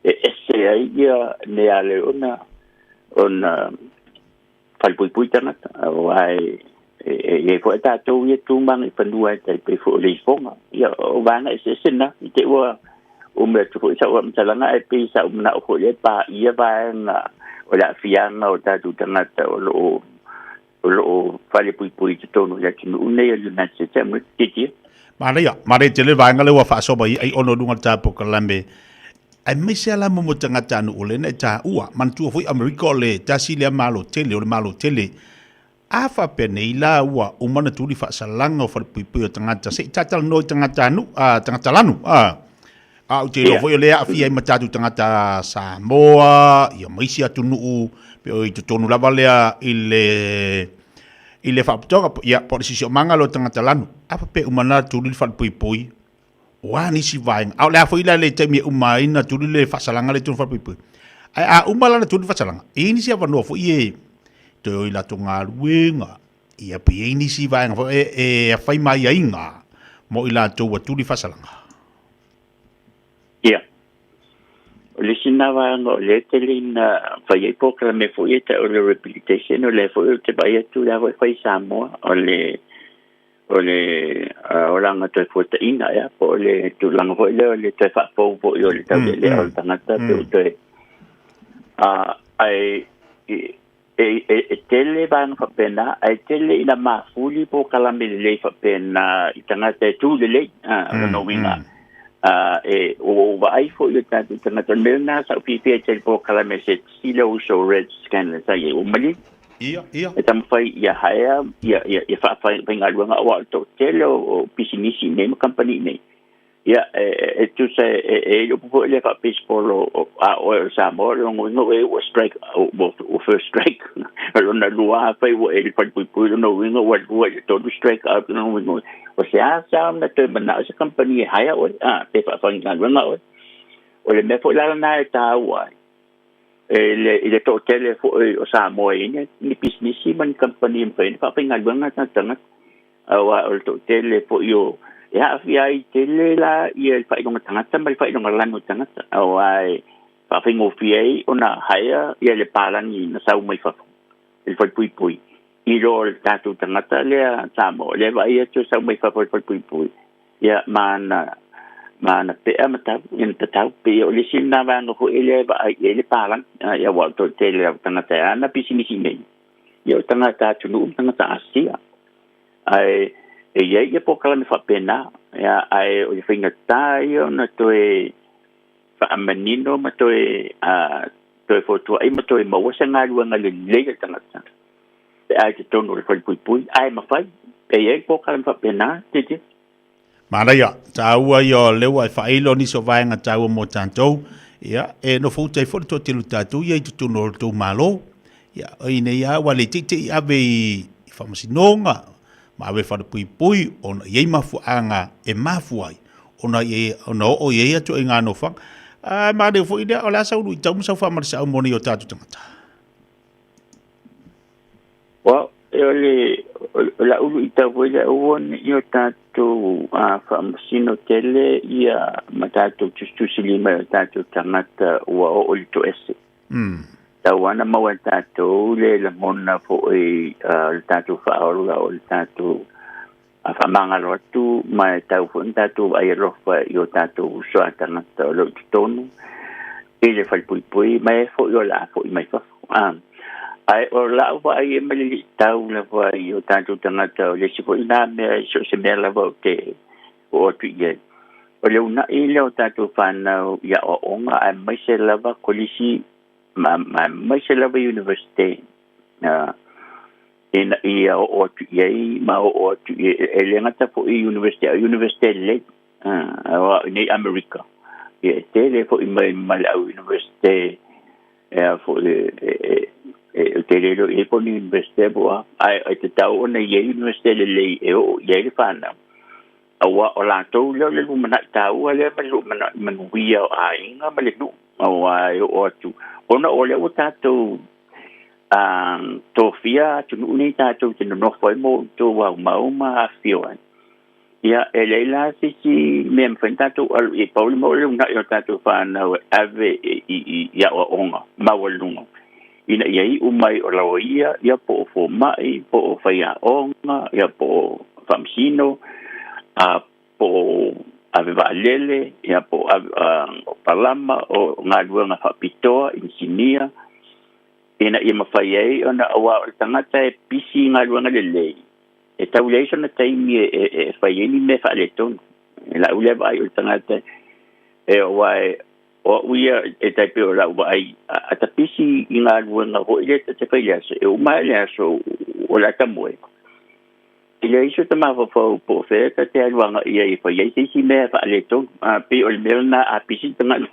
Speaker 10: e ese ai ia mea ale ona ona falepuipui tagata auā e i ai foi tatou ia tumaga i fanua e tai pei foi o le ifoga ia o vaega eseese na i te ua umi atu foi sa'u faamatalaga ae pei sa'u mana'o foi e paia vaega o le aafiaga o tatou tagata o loo o loo falepuipui i totonu o le atunuu nei o le United States America titia.
Speaker 7: Manaia, manaia tele le vaega lea ua faasoa mai ai ona o luga o le ta polokalame. Aemaise lava la mo tagata anu'u lea na e taua. Manatua foi Amerika o le tasi lea Malo tele, o le Malo tele. A faapea nei la ua uma ona tuli faasalaga o falepuipui o tagata, se i tatalanoa i tagata anu'u, tagata lanu, a. A ou te iloa foi o lea e aafia ai ma tatou tagata Samoa, ia ma isi atunuu, pe o i totonu lava lea i le i le faapotoga, ia, po o le siosiomaga lea o tagata lanu. A faapea e uma ona tuli le falepuipui, o a nisi vaega? A o le a foi la le taimi e uma ai na tuli le faasalaga lea i totonu o falepuipui? Ae a uma la ona tuli le faasalaga, e i ai nisi avanoa foi e toe o i latou galuega, ia pe i ai nisi vaega foi e fai ma aiaiga mo i latou ua tuli faasalaga.
Speaker 10: Ia. O le isi lena vaega o lea e tele ina fai ai polokalame foi e tau o le rehabilitation, o lea foi ou te vaai atu o lea foi e fai i Samoa, o le o le olaga toe fuataina ea, po o le tulaga foi lea o le toe faafou foi o le taulealea o le tagata pe ua toe ae E tele vaega faapena, ae tele ina mafuli polokalame lelei faapena i tagata e tu lelei. O lona uiga, e ua ou vaai foi i o tatou tagata. O le mea lena sa ou fiafia ai tele i polokalame se tasi lea uso Red Scanlan sa i ai, ua maligi. E taumafai ia hire, ia faafaigaluega aua o le toatele o pisinisi i inei ma kamupani i inei. Ia, e tusa e i ai le upu foi lea faa-baseball o a oe o le Samoa, o lona uiga ua e ua strike, ua first strike. O lona lua, afai ua e i le falepuipui, o lona uiga ua lua i le tolu strike out, o lona uiga, o se a sa ona toe manao se kamupani e hire oe, a, pe faafaigaluega oe. O le mea foi la lena e taua ai, i le toatele foi o Samoa e i ai ni pisinisi ma ni kamupani e mafai ai ona faafaigaluega tagata. Aua o le toatele foi o e aafia ai tele la ia le faailoga tagata ma le faailoga lanu o tagata, aua e faafaigofie ai ona hire ia le palagi na sau mai fafo i le falepuipui i lo le tatou tagata lea Samoa lea e vaai atu e sau mai fafo i le falepuipui ia ma ana ma ana pea ma tau ia na tatau pei o le isi lena vaega foi lea e vaai i ai le palagi ia aua o le toatele o tagata e ana pisinisi nei ia o tagata atunuu ma tagata Asia. Ae e i ai ia polokalame faapena, ia, ae o le faigata ia ona toe faamanino ma toe, toe fotuai ma toe maua se galuega lelei a le tagata pe a i totonu o le falepuipui, ae mafai, e i ai le polokalame faapena, Titi.
Speaker 7: Manaia, taua ia o lea ua e faailo nisi o vaega taua mo tatou. Ia, e nofo uta ai foi le toatele o tatou ia i totonu o le tou Malo. Ia, o i nei lava ua le teitei ave i faamasinoga ma ave i falepuipui ona i ai mafuaaga e mafua ai ona i ona oo i ai atu i ngā nofoaga. A manaia foi lea, o le a sau luitau ma sau faamalisau mo nei o tatou tagata.
Speaker 10: Well, o le o lau luitau foi lea aua ne i o tatou faamasino tele ia ma tatou tusitusilima i o tatou tagata ua oo i le toese. Tau lava na maua e tatou le lagona foi o le tatou faaola o le tatou faamagalo atu ma e tau foi na tatou vaai alofa i o tatou uso a tagata o lo o i totonu i le falepuipui ma e foi o le a foi mai fafo. Ae o lau vaai e ma le liitau lava i o tatou tagata o le isi foi lena mea i so o se mea lava ou te oo atu i ai. O le uunai lea o tatou fanau i aoaoga aemaise lava kolisi ma aemaise lava iunivesite. Ina ia oo atu i ai ma oo atu i e le gata foi i university a university lelei aua i nei Amerika ia e tele foi mai ma le au university e a foi e e te le i po ni university po a ai e te tau ona i ai university lelei e oo i ai le whanau aua o latou lea o le lumanai taua lea ma le lumanai manuia o aiga ma le nuu aua e oo atu ona o lea ua tatou tofia atunuu nei tatou te nonofo ai mo outou aumau ma afifio ai. Ia, e leai la se isi mea e mafai ona tatou alu i ai, pau le mea o le uunai o tatou fanau e ave i aoaoga maualuluga ina ia iu mai o laoia, ia po o fomai, po o faiaoga, ia po o faamasino, a po o ave vaalele, ia po o ave, o palama, o galuega faapitoa, inisinia, ina ia mafai ai ona, aua o le tagata e pisi i galuega lelei, e tau leai sona taimi e fai ai ni mea faaletonu. I lau lea vaai o le tagata e aua e o au ia e tai pei o lau vaai, a ta pisi i galuega foi lea ta te fai i le aso, e uma lava le aso o le a ta moe. E leai so ta mafaufau po o fea ta te alu agai ai e fai ai se isi mea e faaletonu. A pei o le mea lena a pisi le tagata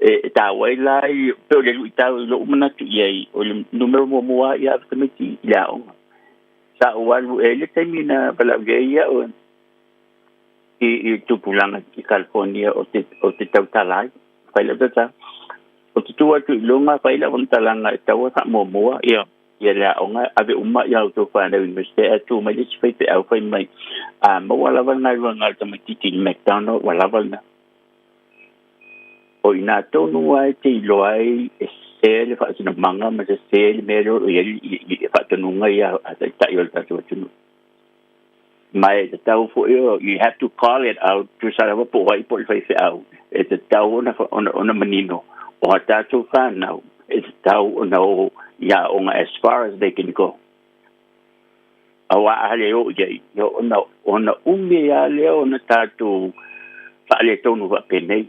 Speaker 10: e taua ai la i pei o le luitau i lou manatu i ai, o le numera muamua ia ave tamaiti i le aoga. Sa ou alu e le taimi na valaaulia ai au i tupulaga i California o te tautala ai. Fai lau tautala. Ou te tu atu i luga fai lau faamatalaga e tatau ona faamuamua ia ia le aoga ave uma ia outou whānau university ae tu mai le isi faifeau fai mai a maua lava le galuega a le tamaitiiti i le McDonald ua lava lena. O i ina tonu lava e te iloa ai e sese le faatinomaga ma sese le mea lea o lo o i ai le faatonuga ia a taitai o le tatou atunuu. Ma e tatau foi you have to call it out tusa lava po o ai po o le faifeau e tatau ona ona manino o a tatou whanau e tatau ona o i aoga as far as they can go. Aua a le oo i ai, ona, ona umi lava lea ona tatou faaletonu faapenei.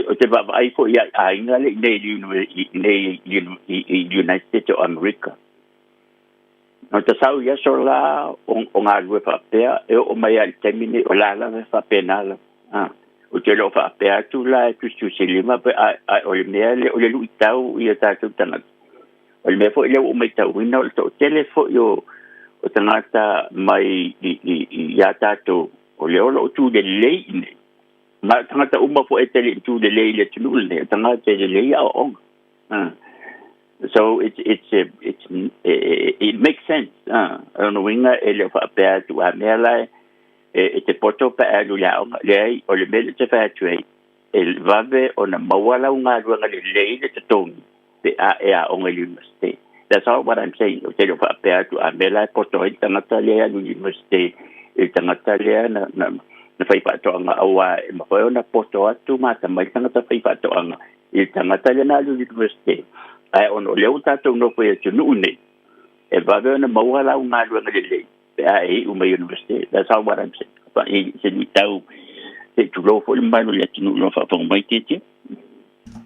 Speaker 10: O te vaavaai foi i aiga lea i inei i United States o Amerika. Na ta sau i aso la o galue faapea, e oo mai lava i le taimi nei, o la lava e faapena lava. A, ou te le o faapea atu la e tusitusilima, pe, a, a o le mea lea, o le luitau i o tatou tagata. O le mea foi lea ua ou matauina, o le toatele foi o, o tagata mai i, i, i a tatou, o lea o lo o tu lelei i inei. Ma o tagata uma foi e te le i tu lelei i le atunuu lenei, o tagata e lelei aoaoga. A. So it's it's it's it makes sense. Ah, o lona uiga e le o faapea atu a mea la e te poto pe a alu i le aoga. Leai, o le mea lea ou te fai atu ai, e vave ona maua lau galuega lelei le totogi pe a e aoga i le university. That's all what I'm saying. Ou te le o faapea atu a mea la e poto ai le tagata lea e alu i le university i le tagata lea na, na, na fai faatoaga aua e mafai ona poto atu ma atamai le tagata fai faatoaga i le tagata lea na alu i le university, ae ona o lea ua tatou nofo i atunuu nei, e vave ona maua lau galuega lelei pe a e iu mai university. That's all what I'm saying. Fa i se luitau se i tulou foi le mamalu o le atunuu i lona faafofoga mai tietie.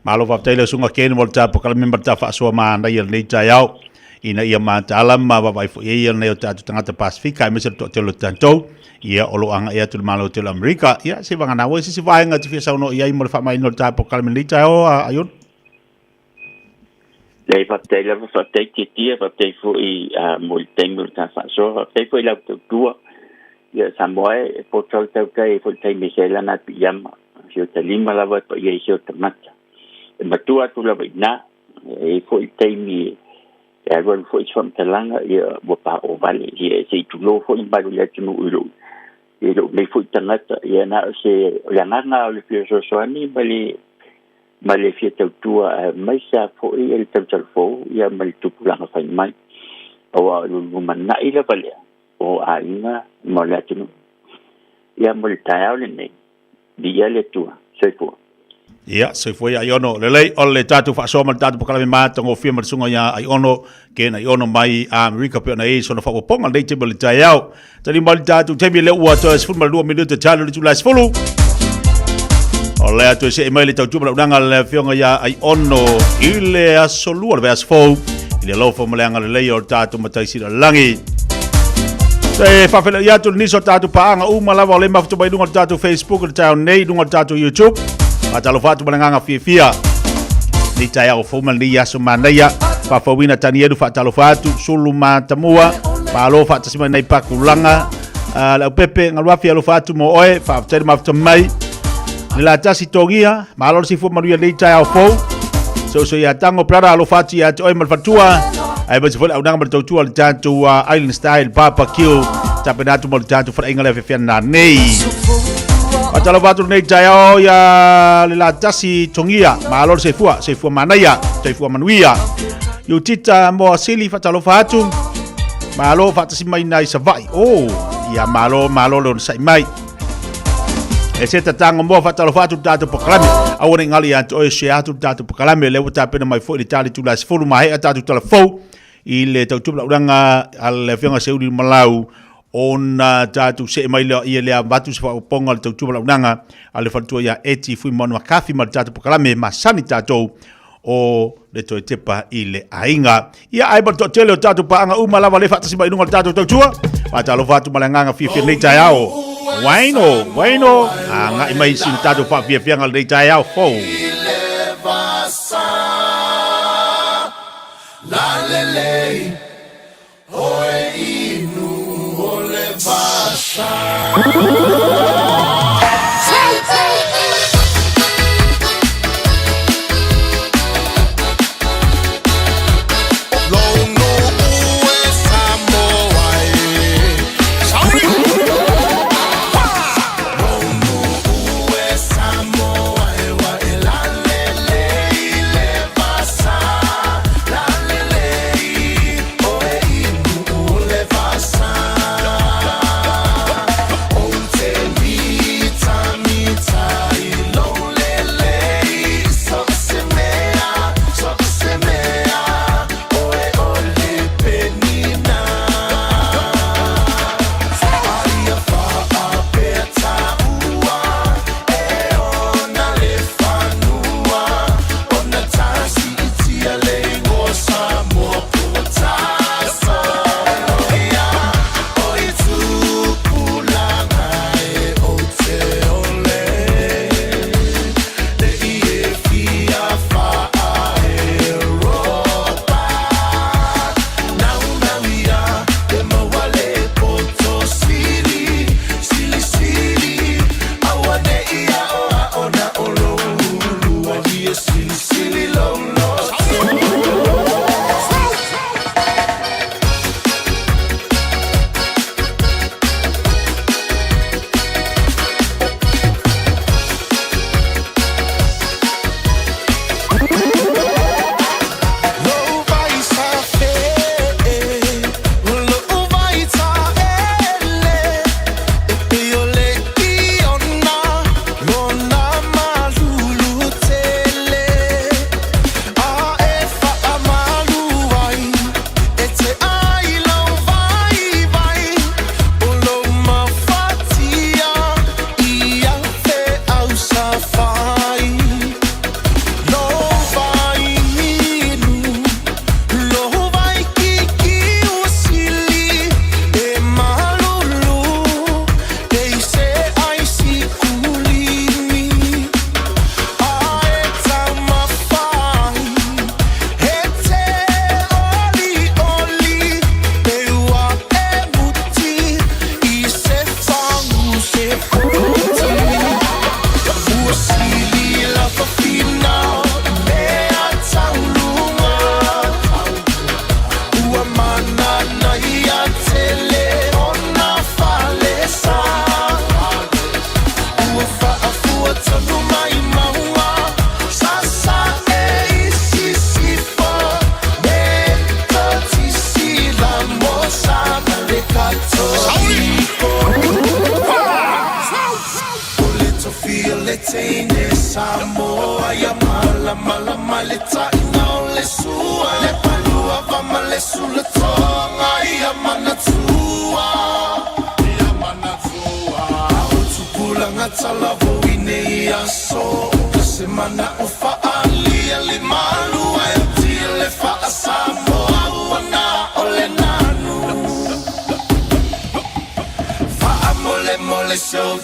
Speaker 7: Malo faafetai lau Susuga Ken mo le tapokala me ma le tafaasoa manaia i lenei taeao ina ia mataala ma vaavaai foi i ai nai o tatou tagata Pasifika aemaise le toatele o tatou ia o lo o agai atu i le Malo tele o Amerika. Ia se vagana ua se isi vaega e te fia saunoa i ai mo le faamaeaina o le tapokala i lenei taeao Aiona.
Speaker 10: Leai, faafetai lava, faafetai Tietie, faafetai foi mo le taimi o le ta faasoa, faafetai foi i lau tautua. Ia, Samoa e, e poto le tautai ai foi le taimi e se ai lana piiama, si o ta lima lava e paia ai si o ta mata. E matua atu lava i ina, e i ai foi le taimi e alualu foi se faamatalaga, ia ua paoo vale, ia se i tulou foi le mamalu o le atunuu i lou i lou nei foi tagata, ia na o se o le agaga o le fia fesoasoani ma le ma le fia tautua aemaise lava foi le tautala fou ia ma le tupulaga fai mai. Aua o le lumanai lava lea o aiga ma le atunuu. Ia mo le taeao lenei, viia le Atua. Soifua.
Speaker 7: Ia, soifua ia Aiono. Lelei, o le tatou faasoa ma le tatou polokalame matagofie ma le susuga ia Aiono, Ken Aiono mai Amerika pei ona i ai sona faaopoopoga lenei taimi o le taeao. Tali mai le tatou taimi lea ua toe 12 minute talo le itula e 10. O lea toe see mai le tautua ma le auaunaga a le afioga ia Aiono i le aso lua o le vaiaso fou. I le alofa ma le agalelei o le tatou Matai Sili o le Lagi. E faafeiloai atu i nisi o tatou paaga uma lava o le mafuta mai luga o le tatou Facebook i le taeao nei, luga o le tatou YouTube. Faatalofa atu ma le agaga fiafia. Nei taeao fou ma lenei aso manaia. Faafouina Tanielu faatalofa atu, Sulu Matamua, malo faatasi mai nei Pakulanga. Le aupepe galuafi alofa atu mo oe, faafetai le mafuta mai. Le la tasi togia, malo le sifua manuia nei taeao fou. So so ia tango brother alofa atu ia te oe ma le faletua. Aemaise foi le aunaga ma le tautua o le tatou Island Style Barbecue. Tapena atu mo le tatou faleaiga le afiafi ana nei. Faatalofa atu lenei taeao ia le la tasi togia. Malo le soifua, soifua manaia, soifua manuia. Iutita mo asili faatalofa atu. Malo faatasi mai nai Savaii. Oh, ia malo malo le onosai mai. E se tatango moa faatalofa atu le tatou polokalame. Aua ne i galo ia te oe share atu le tatou polokalame lea ua tapena mai foi le tali tula 10 mahea tatou tala fou i le tautupu laulaga a le afioga Seuli Malau ona tatou see mai lea ia lea avatu se faaopoopoga o le tautupu laulaga a le faletua ia Eti Fuimaono Makafi ma le tatou polokalame masani tatou o le toe tepa i le aiga. Ia ai ma le toatele o tatou paaga uma lava le faatasi mai i luga o le tatou tautua. Faatalofa atu ma le agaga fiafia lenei taeao. Waino, waino, agai mai si tatou faafiafiaga lenei taeao fou.
Speaker 6: Lalelei, oe inu o le vasa.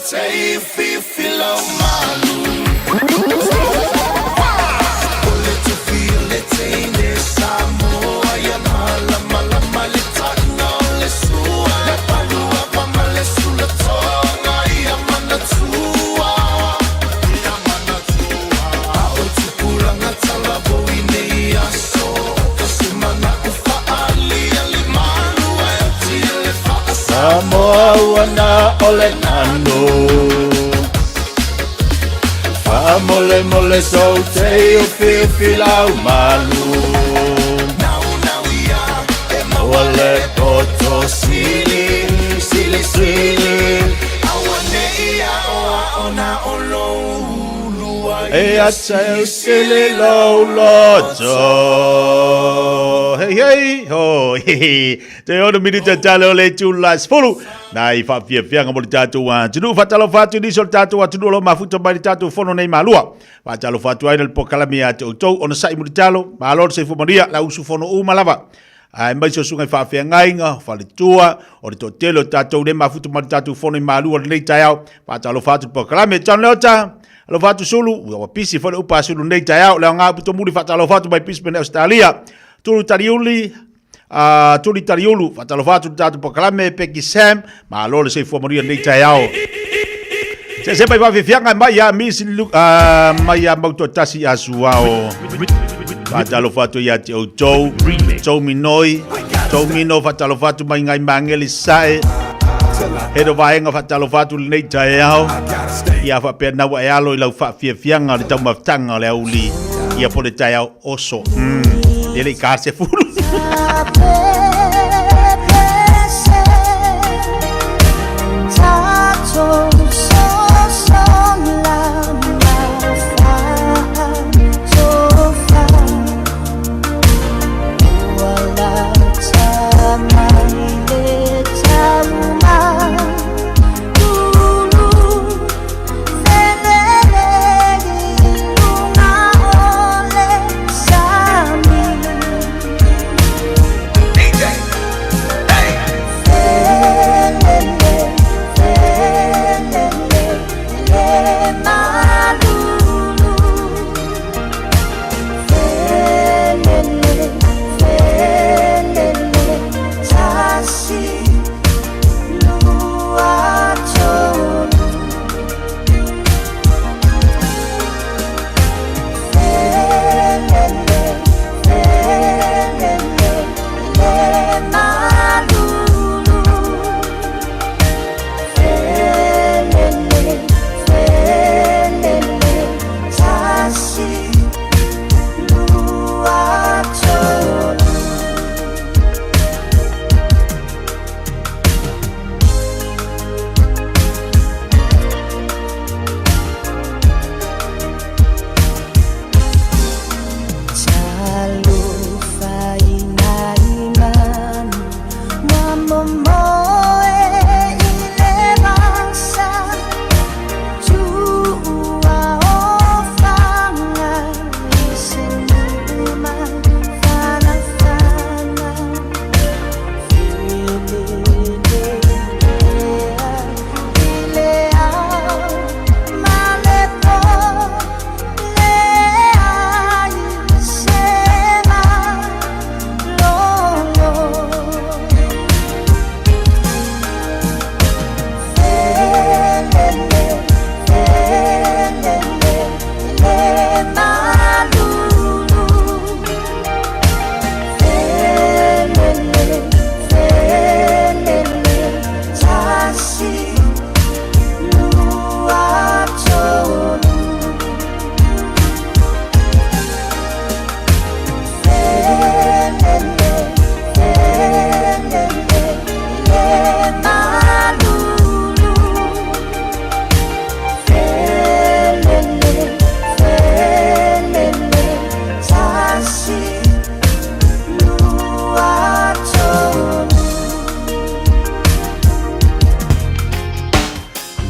Speaker 6: te fifi lau malu. O le tufi o le teine Samoa ia malama lama le taina o le sua. Le palua pa ma le sulatoga ia manatua. Ia manatua. A o tupulaga talavou i nei aso. O se mana u faalia le malu ae oti le
Speaker 15: Samoa ua na o le nanu. Faamolemole sou te ufiufi lau malu. Maua le poto sili, sili, sili. E ata e usili lou loto. Hei hei ho he. Te ono minita tale o le itula 10. Nai faafiafiaga mo le tatou atunuu. Faatalofa atu i nisi o le tatou atunuu o lo o mafuta mai le tatou fono nei malua. Faatalofa atu ai le polokalame ia te outou ona sa'i mulitalo, malo le soifua manuia, le au usufono uma lava. Aemaise o susuga i faafeagaiga, o faletua, o le toatele o tatou le mafuta mai le tatou fono i malua lenei taeao. Faatalofa atu i le polokalame. John Leota, alofa atu Sulu, ua pisi foi le upa a Sulu lenei taeao. Le aoga upu tomuli faatalofa atu mai Brisbane, Australia. Tulu Taliuli, Tuli Taliulu, faatalofa atu i le tatou polokalame, Peggy Sam, malo le soifua manuia lenei taeao. Se se mai faafiafiaga mai ia Miss mai ia Mautoatasi ia Suao. Faatalofa atu ia te outou, tou minoi, tou mino faatalofa atu mai ngai mangeli sae. Head o vaega faatalofa atu lenei taeao. Ia faapea naua e alo i lau faafiafiaga o le taumafataga o le auli. Ia po le taeao oso. E le i ka se fulu.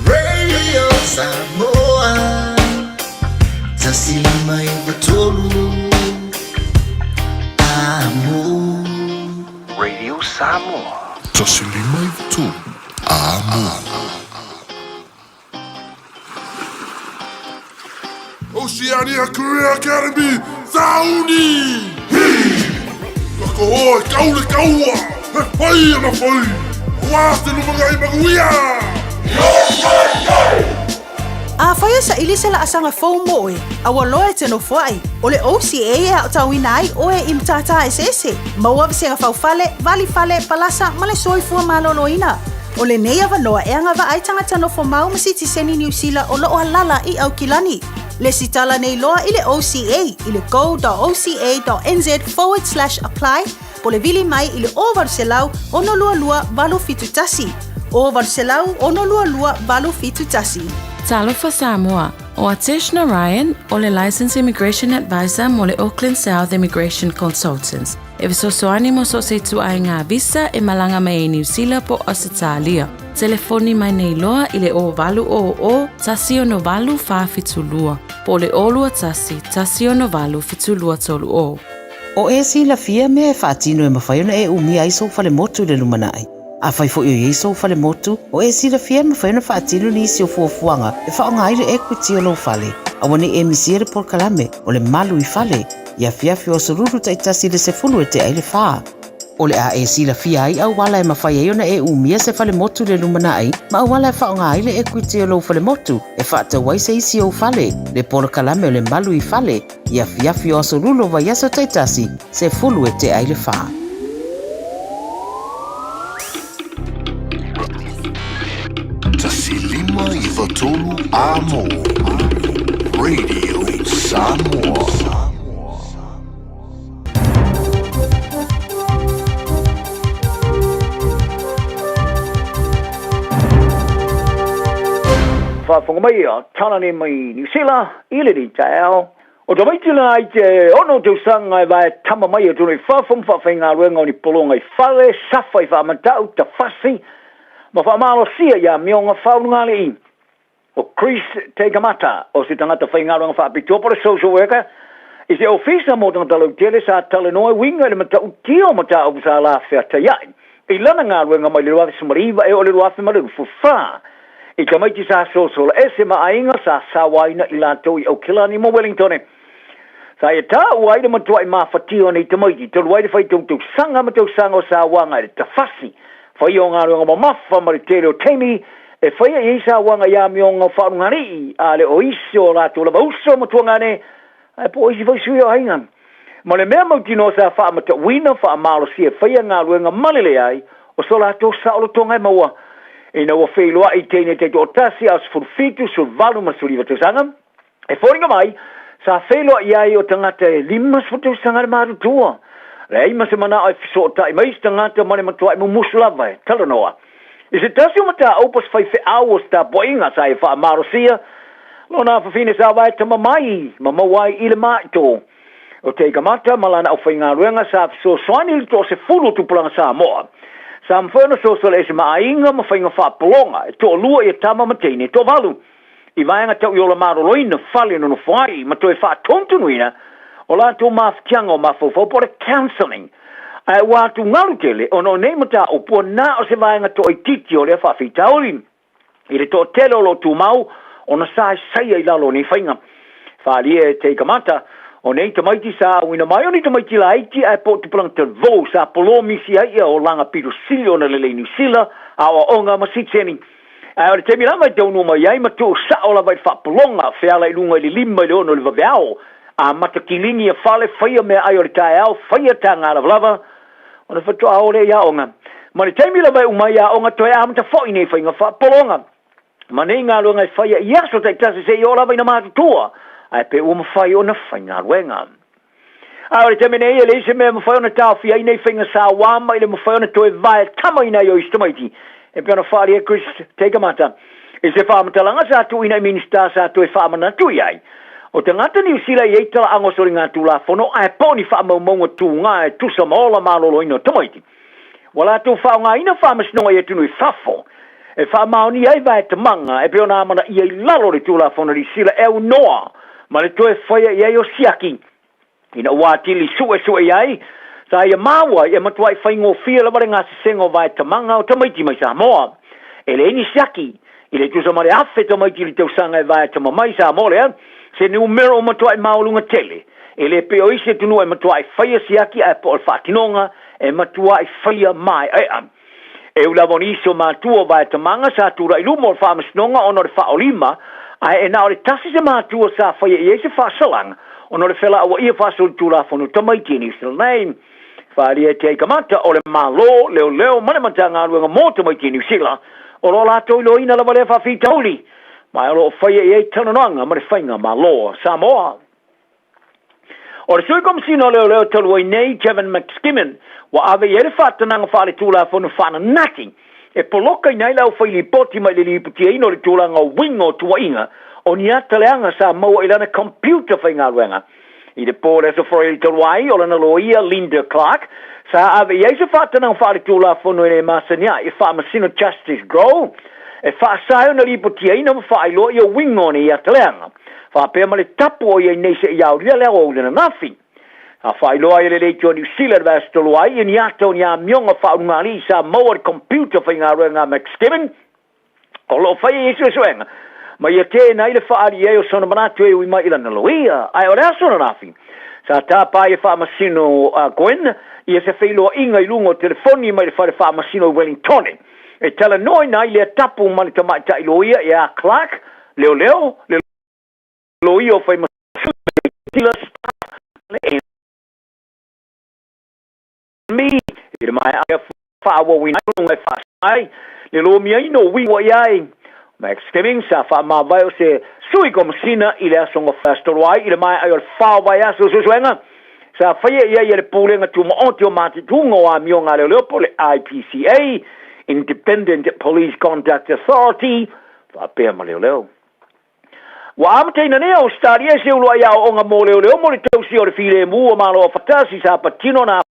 Speaker 6: Radio Samoa 153 Amo.
Speaker 8: Radio Samoa.
Speaker 21: 153 Amo.
Speaker 16: Peretania Career Academy, sauni! Hi! Ka koho e kau le kaua, he whai ana whai, aua te lumanai manuia!
Speaker 13: Afai e saili se laasaga fou mo oe, a ua loa e te nofoai, o le OCA e aotauina ai oe i matata eseese, maua vasega faufale, vali fale, palasa ma le soifua maloloina. O lenei avanoa e agavaa ai tagata nofo mau ma sitiseni Niu Sila o loo alala i Aukilani. Lesitala nei loa i le OCA i le go.oca.nz forward slash apply po le vili mai i le 0800 622 871. 0800 622 871.
Speaker 11: Talofa Samoa, o Atesh Narayan, o le Licensed Immigration Advisor mo le Auckland South Immigration Consultants. E fesoasoani mo so o se ituaiga visa e malaga mai ai Niu Sila po o Ausetalia. Telefoni mai nei loa i le 0800 168 472 po o le 021 168 7230.
Speaker 17: O e silafia mea e faatino e mafai ona e umia ai sou falemotu i le lumanai. Afai foi o i ai sou falemotu, o e silafia e mafai ona faatino nisi o fuafuaga e faaaoga ai le equity o lou fale. Aua ne i e misia le polokalame o le Malu i Fale i afiafi o Aso Lulu taitasi i le 10 e tea i le 4. O le a e silafia ai auala e mafai ai ona e umia se falemotu i le lumanai ma auala e faaaoga ai le equity o lou falemotu e faatau ai se isi ou fale, le polokalame o le Malu i Fale i afiafi o Aso Lulu o vaiaso taitasi, 10 e tea i le 4.
Speaker 21: 1 5 9 3 Amo Radio Samoa.
Speaker 9: Faafofoga mai a Talane mai Niu Sila i lenei taeao. O tamaiti la i te ono tausaga e vae tama mai atu nei fafo ma faafaigaluega o ni pologa i fale, safa i faamatau, tafasi ma faamalosia i amioga faaulugalii. O Chris Teigamata, o se tagata faigaluega faapitoa po o le social worker i se ofisa mo tagata lautele sa talanoa e uiga i le matautia o mataupu sa lafeataia'i i lana galuega mai le 2019 e oo i le 2024. I tamaiti sa sosola ese ma aiga sa sauaina i latou i Aukilani ma Wellingtone. Sa ia taua ai le matua'i mafatia o nei tamaiti talu ai le faitau tausaga ma tausaga o sauaga i le tafasi, faia o galuega mamafa ma le tele o taimi e faia i ai sauaga i amioga o faaulugalii a le o isi o latou lava uso ma tuagane ae po o isi foi sui o aiga. Ma le mea mautinoa sa faamatauina, faamalosia e faia galuega ma le leai o so latou saolotoga e maua. Ina ua feiloai i teine taitoatasi a o 17, 18 ma le 19 tausaga, e foliga mai, sa feiloai ai o tagata e 50 tausaga le matutua. Leai ma se manao e fesootai mai isi tagata ma le matuai mumusu lava e talanoa. I se tasi o mataupu a se faifeau o se tapuaiga sa ia faamalosia lona afafine sa vae tama mai ma maua ai i le maito o Teigamata ma lana aufaigaluega sa fesoasoani i le toasefulu o tupulaga Samoa. Sa mafai ona sosola ese ma aiga ma faiga faapologa e toalua ia tama ma teine e toavalu i vaega tau i ola maloloina, fale nonofo ai ma toe faatonutonuina o latou mafatiaga o mafaufau po o le counselling. Ae ua atugalu tele ona o nei mataupu ua na o se vaega toaitiiti o lea faafitauli i le toatele o lo o tumau ona saesaia i lalo o nei faiga. Faaalia e Teigamata, o nei tamaiti sa auina mai o ni tamaiti laiti ae po o tupulaga talivou sa polomisi ai ia olaga pito sili ona lelei Niu Sila, aoaoga ma siteni. Ae o le taimi lava e taunuu mai ai ma tuu sao lava i le faapologa, feala i luga i le 5 i le 6 i le vaveao, amata kilini ia fale, faia meaai o le taeao, faia taga lavalava, ona faatoa oo lea i aoga. Ma le taimi lava e uma ai aoga, toe amata foi nei faiga faapologa ma nei galuega e faia i aso taitasi seia oo lava ina matutua, ae pe ua mafai ona faigaluega. A o le taimi nei, e leai se mea e mafai ona taofia ai nei faiga sauā ma i le mafai ona toe vae tamaina ai o isi tamaiti, e pei ona faaali e Chris Teigamata i se faamatalaga sa tuuina i Minisita sa toe faamanatu i ai o tagata Niu Sila i ai talaaga o soligatulafono ae po o ni faamaumauga tuga e tusa ma ola maloloina o tamaiti ua latou faaaogaina faamasinoga i atunuu i fafo e faamaonia ai vaetamaga e pei ona amanaia i lalo o le Tulafono Lisila e aunoa ma le toe faia i ai o siaki ina ua atili suesue i ai sa ia maua ai e matuai faigofie lava le gasesega o vaetamaga o tamaiti mai Samoa. E leai ni siaki i le tusa ma le 1,000 tamaiti i le tausaga e vaetama mai Samoa lea. Se numera ua matuaʻi maualuga tele, e le pei o isi atunuu e matuaʻi faia siaki ae po o le faatinoga e matuaʻi faia maeʻaeʻa. E ui lava o nisi o matua o Vaetamaga sa tulai luma o le faamasinoga ona o le faaolima, ae e na o le tasi se matua sa faia i ai se faasalaga ona o le felauaia faasolitulafono tamaiti i New Zealand nei. Faaalia e Te Aikamata o le Malo, Leoleo ma le Matagaluega mo Tamaiti i Niu Sila, o lo o latou iloaina lava lea faafitauli, ma o lo o faia i ai talanoaga ma le Faigamalo a Samoa. O le Sui Komesina o Leoleo talu ai nei, Kevin McSkimming, ua ave i ai le faatanaga faaletulafono faananati e polokaina ai le aufai lipoti mai le lipotiaina o le tulaga o uiga o tuuaiga o ni ata leaga sa maua i lana computer faigaluega. I le po o le Aso Faraile talu ai, o lana loia, Linda Clark, sa ave i ai se faatanaga faaletulafono e le masani ai e Faamasino Justice Grow e faasa ai ona lipotiaina ma faailoa ia uiga o nei ata leaga faapea ma le tapu o i ai nei seia aulia le aoauli ananafi. Sa faailoa ai e le Leitio a Niu Sila i le vaiaso talu ai ia ni ata o ni amioga faaulugalii sa maua i le computer faigaluega a McSkimming o lo o faia i ai suesuega ma ia teena ai le faaali i ai o sona manatu e ui mai i lana loia. Ae o le aso ananafi, sa tapa ai e Faamasino a Gwynne ia se feiloaiga i luga o telefoni mai le fale faamasino i Wellingtone e talanoaina ai lea tapu ma le tamaitai loia ia Clark, leoleo, le loia o Faimasino, Staff ma le Mi, i le maea faaauauina ai luga e faasa ai le lomiaina o uiga i ai. Max Skimming sa faamavae o se sui komesina i le aso Aso ai i le maea ai o le fa o vaiaso o suesuega sa faia i ai e le Pulega Tumaoti o Matituga o Amioga a Leoleo po o le IPCA, Independent Police Conduct Authority, faapea ma leoleo. Ua amataina nei a Ausetalia i se uluai aoaoga mo leoleo mo le tausia o le filemu o Malo Afatasi sa patino na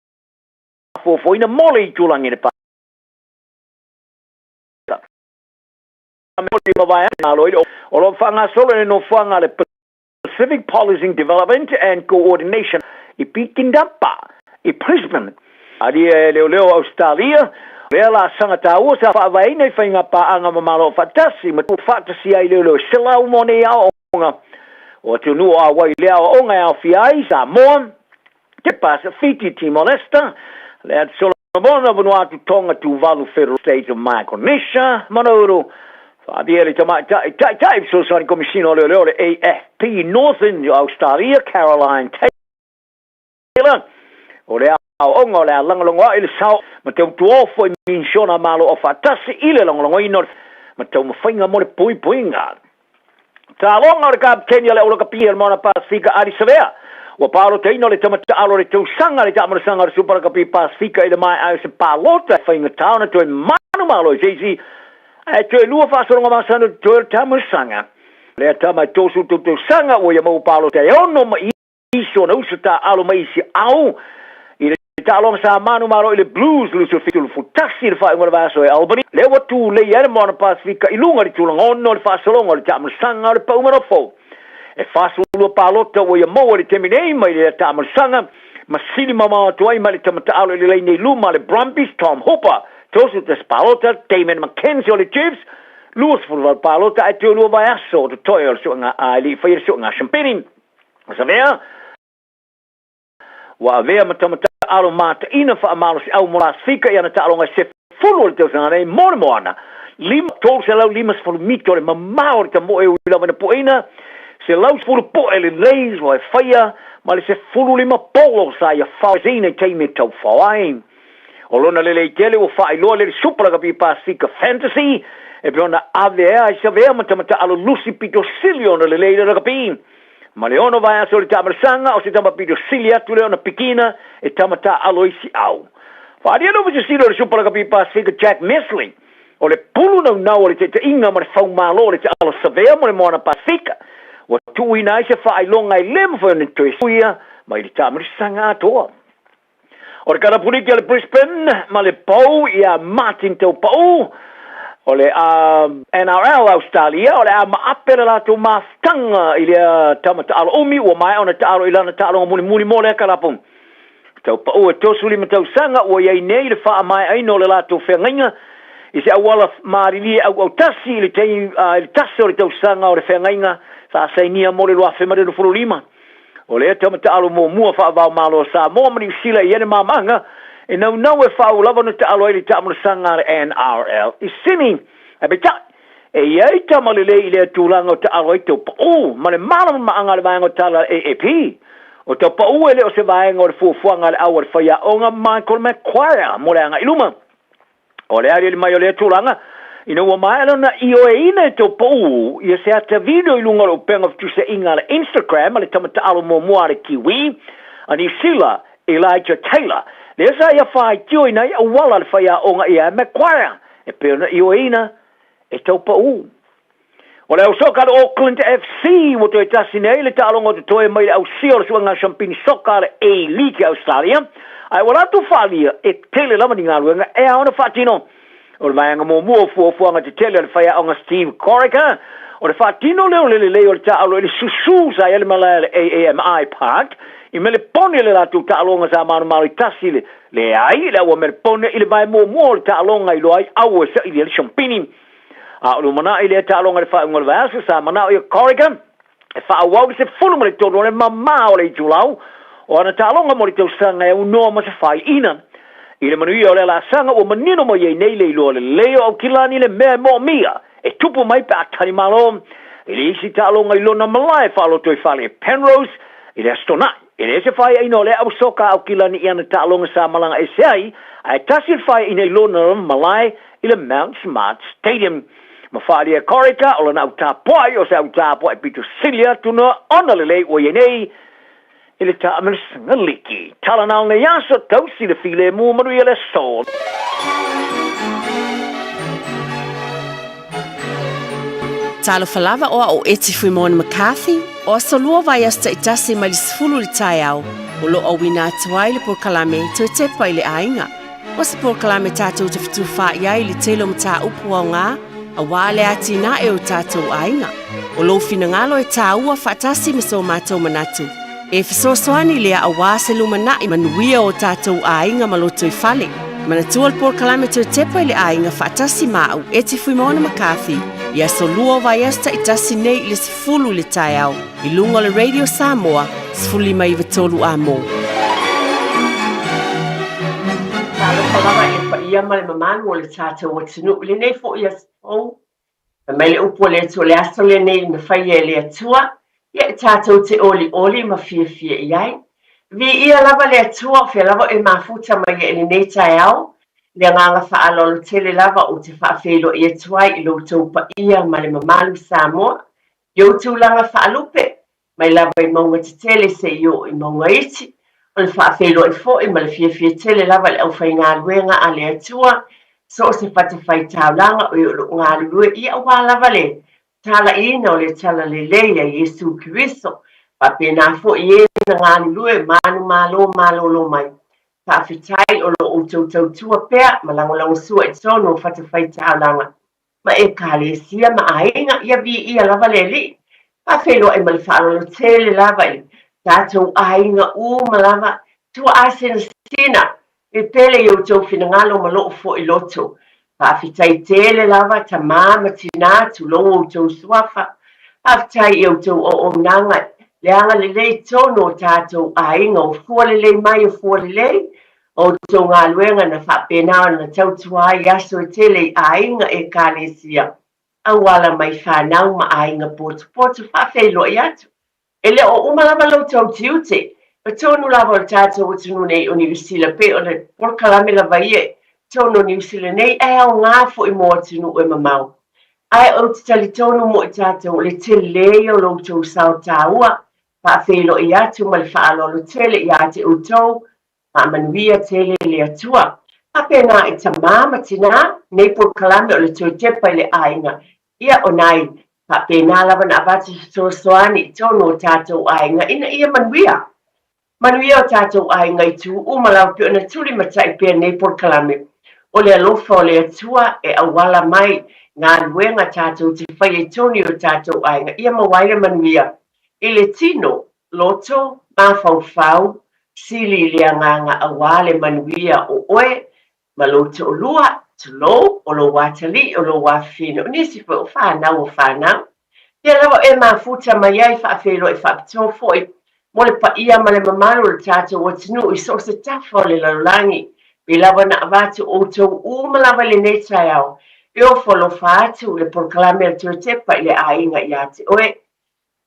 Speaker 9: afoafoaina mo le itulagi le O lo o faagasolo i le nofoaga a le Pacific Policing Development and Coordination i Pitindapa i Brisbane. Alia e leoleo o Ausetalia, lea laasaga taua sa faavaeina i faiga paaga ma Malo Afaatasi ma tuufaatasia ai leoleo e 100 mo nei aoaoga o atunuu o auai i lea aoaoga e aofia ai Samoa, te Pasifiki, Timor-Leste, le Atu Solomona, Vanuatu, Tonga, Tuvalu, Federal States of Micronesia, ma Nauru. Faavia le tamaitai taitai fesoasoani Komesina o Leoleo o le AFP Northern Australia, Caroline Taylor, o le aoaoga o le a lagolago ai le sao ma tautuofo i minisiona a Malo Aufaatasi i le lagolagoina o le ma taumafaiga mo le puipuiga. Taaloga o le Kapeteni a le Aulakapi a le Moana Pasifika Ardie Savea ua palotaina le tama taalo o le tausaga le taamanasaga o le Supa Lakapi Pasifika i le maea ai o se palota e faigata ona toe manumalo i se isi ae toe lua faasologa masani o totoe o le taamanasaga. Lea tama e 33 tausaga ua ia maua palota e ono ma isi ona uso taaalo mai isi au i le taaloga sa manumalo i le Blues 2071 i le faaiuga o le vaiaso e Albany, lea ua tulei ai le Moana Pasifika i luga i le tulaga ono o le faasologa o le taamalasaga o le pauga nofo. E 42 palota ua ia maua i le taimi nei mai lea taamalasaga ma sili mamao atu ai mai le tama taalo i le laina i luma a le Brumbies Tom Hooper, 31 palota, Damien McKenzie o le Chiefs, 28 palota ae toe lua vaiaso o totoe o le suega a e le i faia le suega shampeni. Savea, ua avea ma tama taalo mataina faamalosiau mo Pasifika i ana taaloga e 10 o le tausaga nei mo le moana, 5, 350 mita o le mamao o le tamoe ui lava ina pueina, 110 poe lelei ua e faia ma le 15 polo sa ia faoseina i taimi e taufao ai. O lona lelei tele ua faailoa le Super Rugby Pasifika Fantasy e pei ona avea ai Savea ma tama taalo lusi pito sili ona lelei i le rakapi. Ma le ono vaiaso o le taamalasaga o se tama pito sili atu lea ona pikina e tama taaalo isi au. Faaalia le Ofisa Sili o le Super Rugby Pasifika Jack Mesley o le pulu naunau o le taitaiga ma le faumalo o le taalo Savea mo le Moana Pasifika ua tuuina ai se faailoga e le mafai ona toe suia mai le taamalasaga atoa. O le kalapuliki o le Brisbane ma le pou ia Martin Taupau o le NRL Australia o le a maape le latou mafutaga i lea tama taalo umi ua maea ona taalo i lana taaloga mulimuli mo lea kalapu. Taupau e 35 tausaga ua i ai nei le faamaeaina o le latou feagaiga i se auala malilie auautasi i le tasi o le tausaga o le feagaiga. Sa sainia mo le 2025. O lea tama taalo muamua faava-o-Malo a Samoa ma Niu Sila e i ai le mamaaga e naunau e faauu lava ona taalo ai le taamulasaga a le NRL i Sini. Ae peitai, e i ai tama lelei i lea tulaga o taalo ai tau pauu ma le malamalamaaga a le vaega o tala a le AAP. O tau pauu e le o se vaega o le fuafuaga a le au a le faiaoga Michael Maguire mo le agai i luma. O le aliali mai o lea tulaga, ina ua maea lona ioeina e tou pauu ia se ata video i luga o le upega o fetuseaiga a le Instagram a le tama taalo muamua a le Kiwi, a Niu Sila, Elijah Taylor, lea sa ia faitioina ai auala a le faiaoga ia Maguire e pei ona ioeina e tau pauu. O le au soka a le Auckland FC ua toe tasi nei le taaloga o totoe mai le ausia o le suega siampini soka a le A-League i Australia, ae ua latou faaalia e tele lava ni galuega e ao ona faatino. O le vaega muamua o fuafuaga tetele a le faiaoga Steve Corica, o le faatino lea o le lelei o le taaalo i le susu sa i ai le malae a le AAMI Park i Melepone le latou taaloga sa manumalo i tasi le leai le au a Melepone i le vae muamua o le taaloga i loa ai au e saili ai le siampini. A o lumanai lea taaloga i le faaiuga o le vaiaso, sa manao ia Corrigan e faaauau le 13 o le mamao o le itulau o ana taaloga mo le tausaga e aunoa ma se faiina. I le manuia o le laasaga ua manino mai ai nei le iloa lelei o Aukilani le mea e moomia e tupu mai pe a tali malo i le isi taaloga i lona malae faalotoifale Penrose i le Aso Toonai. E le se faiaina o lea ausoka a Aukilani i ana taaloga sa malaga ese ai, ae tasi le faiaina i lona malae i le Mount Smart Stadium. Ma faaalia e Corica o lana au tapuai o se au tapuai pito sili atu na ona lelei ua i ai nei i le taamilosaga liki. Tala na o lenei aso, tausi le filemu, manuia le aso.
Speaker 13: Talofa lava o au o Eti Fuimona McCarthy, o aso lua vaiaso taitasi mai le 10 i le taeao, o lo o auina atu ai le polokalame Toe Tepa i le Aiga. O se polokalame tatou te fetufaai ai i le tele o mataupu aoga aua le atinae o tatou aiga. O lou finagalo e tāua faatasi ma so matou manatu. E fesoasoani lea aua se lumanai manuia o tatou aiga ma lotoifale. Manatua le polokalame Toe Tepa i le Aiga faatasi ma au, Eti Fuimaono McCarthy, i aso lua o vaiaso taitasi nei i le 10 i le taeao, i luga o le Radio Samoa 1593 A mo.
Speaker 1: Talofa lava i le paia ma le mamalu o le tatou atunuu i lenei foi aso fou. Fai mai le upu a le Atua o le aso lenei na faia e le Atua, ia e tatou te olioli ma fiafia i ai. Viia lava le Atua o fea lava e mafuta mai ai i lenei taeao, le agaga faaaloalo tele lava ou te faafeiloai atu ai i lo outou paia ma le mamalu Samoa, i ou tulaga faalupe, mai lava i mauga tetele seia oo i mauga iti, o le faafeiloai foi ma le fiafia tele lava i le aufaigaluega a le Atua, so o se fatafaitaulaga o e o lo o galulue ia aua lava le talaiina o le talalelei a Iesu Keriso, faapena foi e na galulue manumalo malolo mai. Faafetai o lo outou tautua pea ma lagolagosua i totonu o fatafaitaulaga. ma Ekalesia ma aiga, ia viia lava le Alii. Faafeiloai ma le faaaloalo tele lava i tatou aiga uma lava, tuaa sinasina, e pele i outou finagalo ma lou foi loto. Faafetai tele lava tamā ma tinā, tulou outou suafa. Faafetai i outou auaunaga, le agalelei tonu o tatou aiga, o fua lelei mai o fua lelei, O outou galuega na faapena ona tautua ai i aso e tele i aiga, Ekalesia, auala mai fanau ma aiga potopoto faafeiloai atu. E le o uma lava lo outou tiute, o tonu lava o le tatou atunuu nei o Niu Sila pei o le polokalame lava ia i totonu o Niu Sila nei ae aoga foi mo atunuu e mamao. Ae ou te talitonu mo i tatou o le tele ia o lo outou sao taua, faafeiloai atu ma le faaaloalo tele ia te outou Faamanuia tele le Atua. Faapena i tamā ma tinā, nei polokalame o le toe tepa i le aiga. Ia, o nai faapena lava na avatu fesoasoani i tonu o tatou aiga ina ia manuia. Manuia o tatou aiga i itu uma lava pei ona tulimatai pea nei polokalame. O le alofa o le Atua e auala mai galuega tatou te faia i tonu i o tatou aiga ia maua ai le manuia i le tino, loto, mafaufau, sili i le agaga auā le manuia o oe ma lou toalua, tulou, o lou atalii, o lou afafine, o nisi foi o fanau o fanau. Ia lava e mafuta mai ai faafeiloai faapitoa foi mo le paia ma le mamalu o le tatou atunuu i so o se tafa o le lalolagi. Pei lava na avatu outou uma lava i lenei taeao e ofo alofa atu le polokalame a le Toetepa i le aiga ia te oe.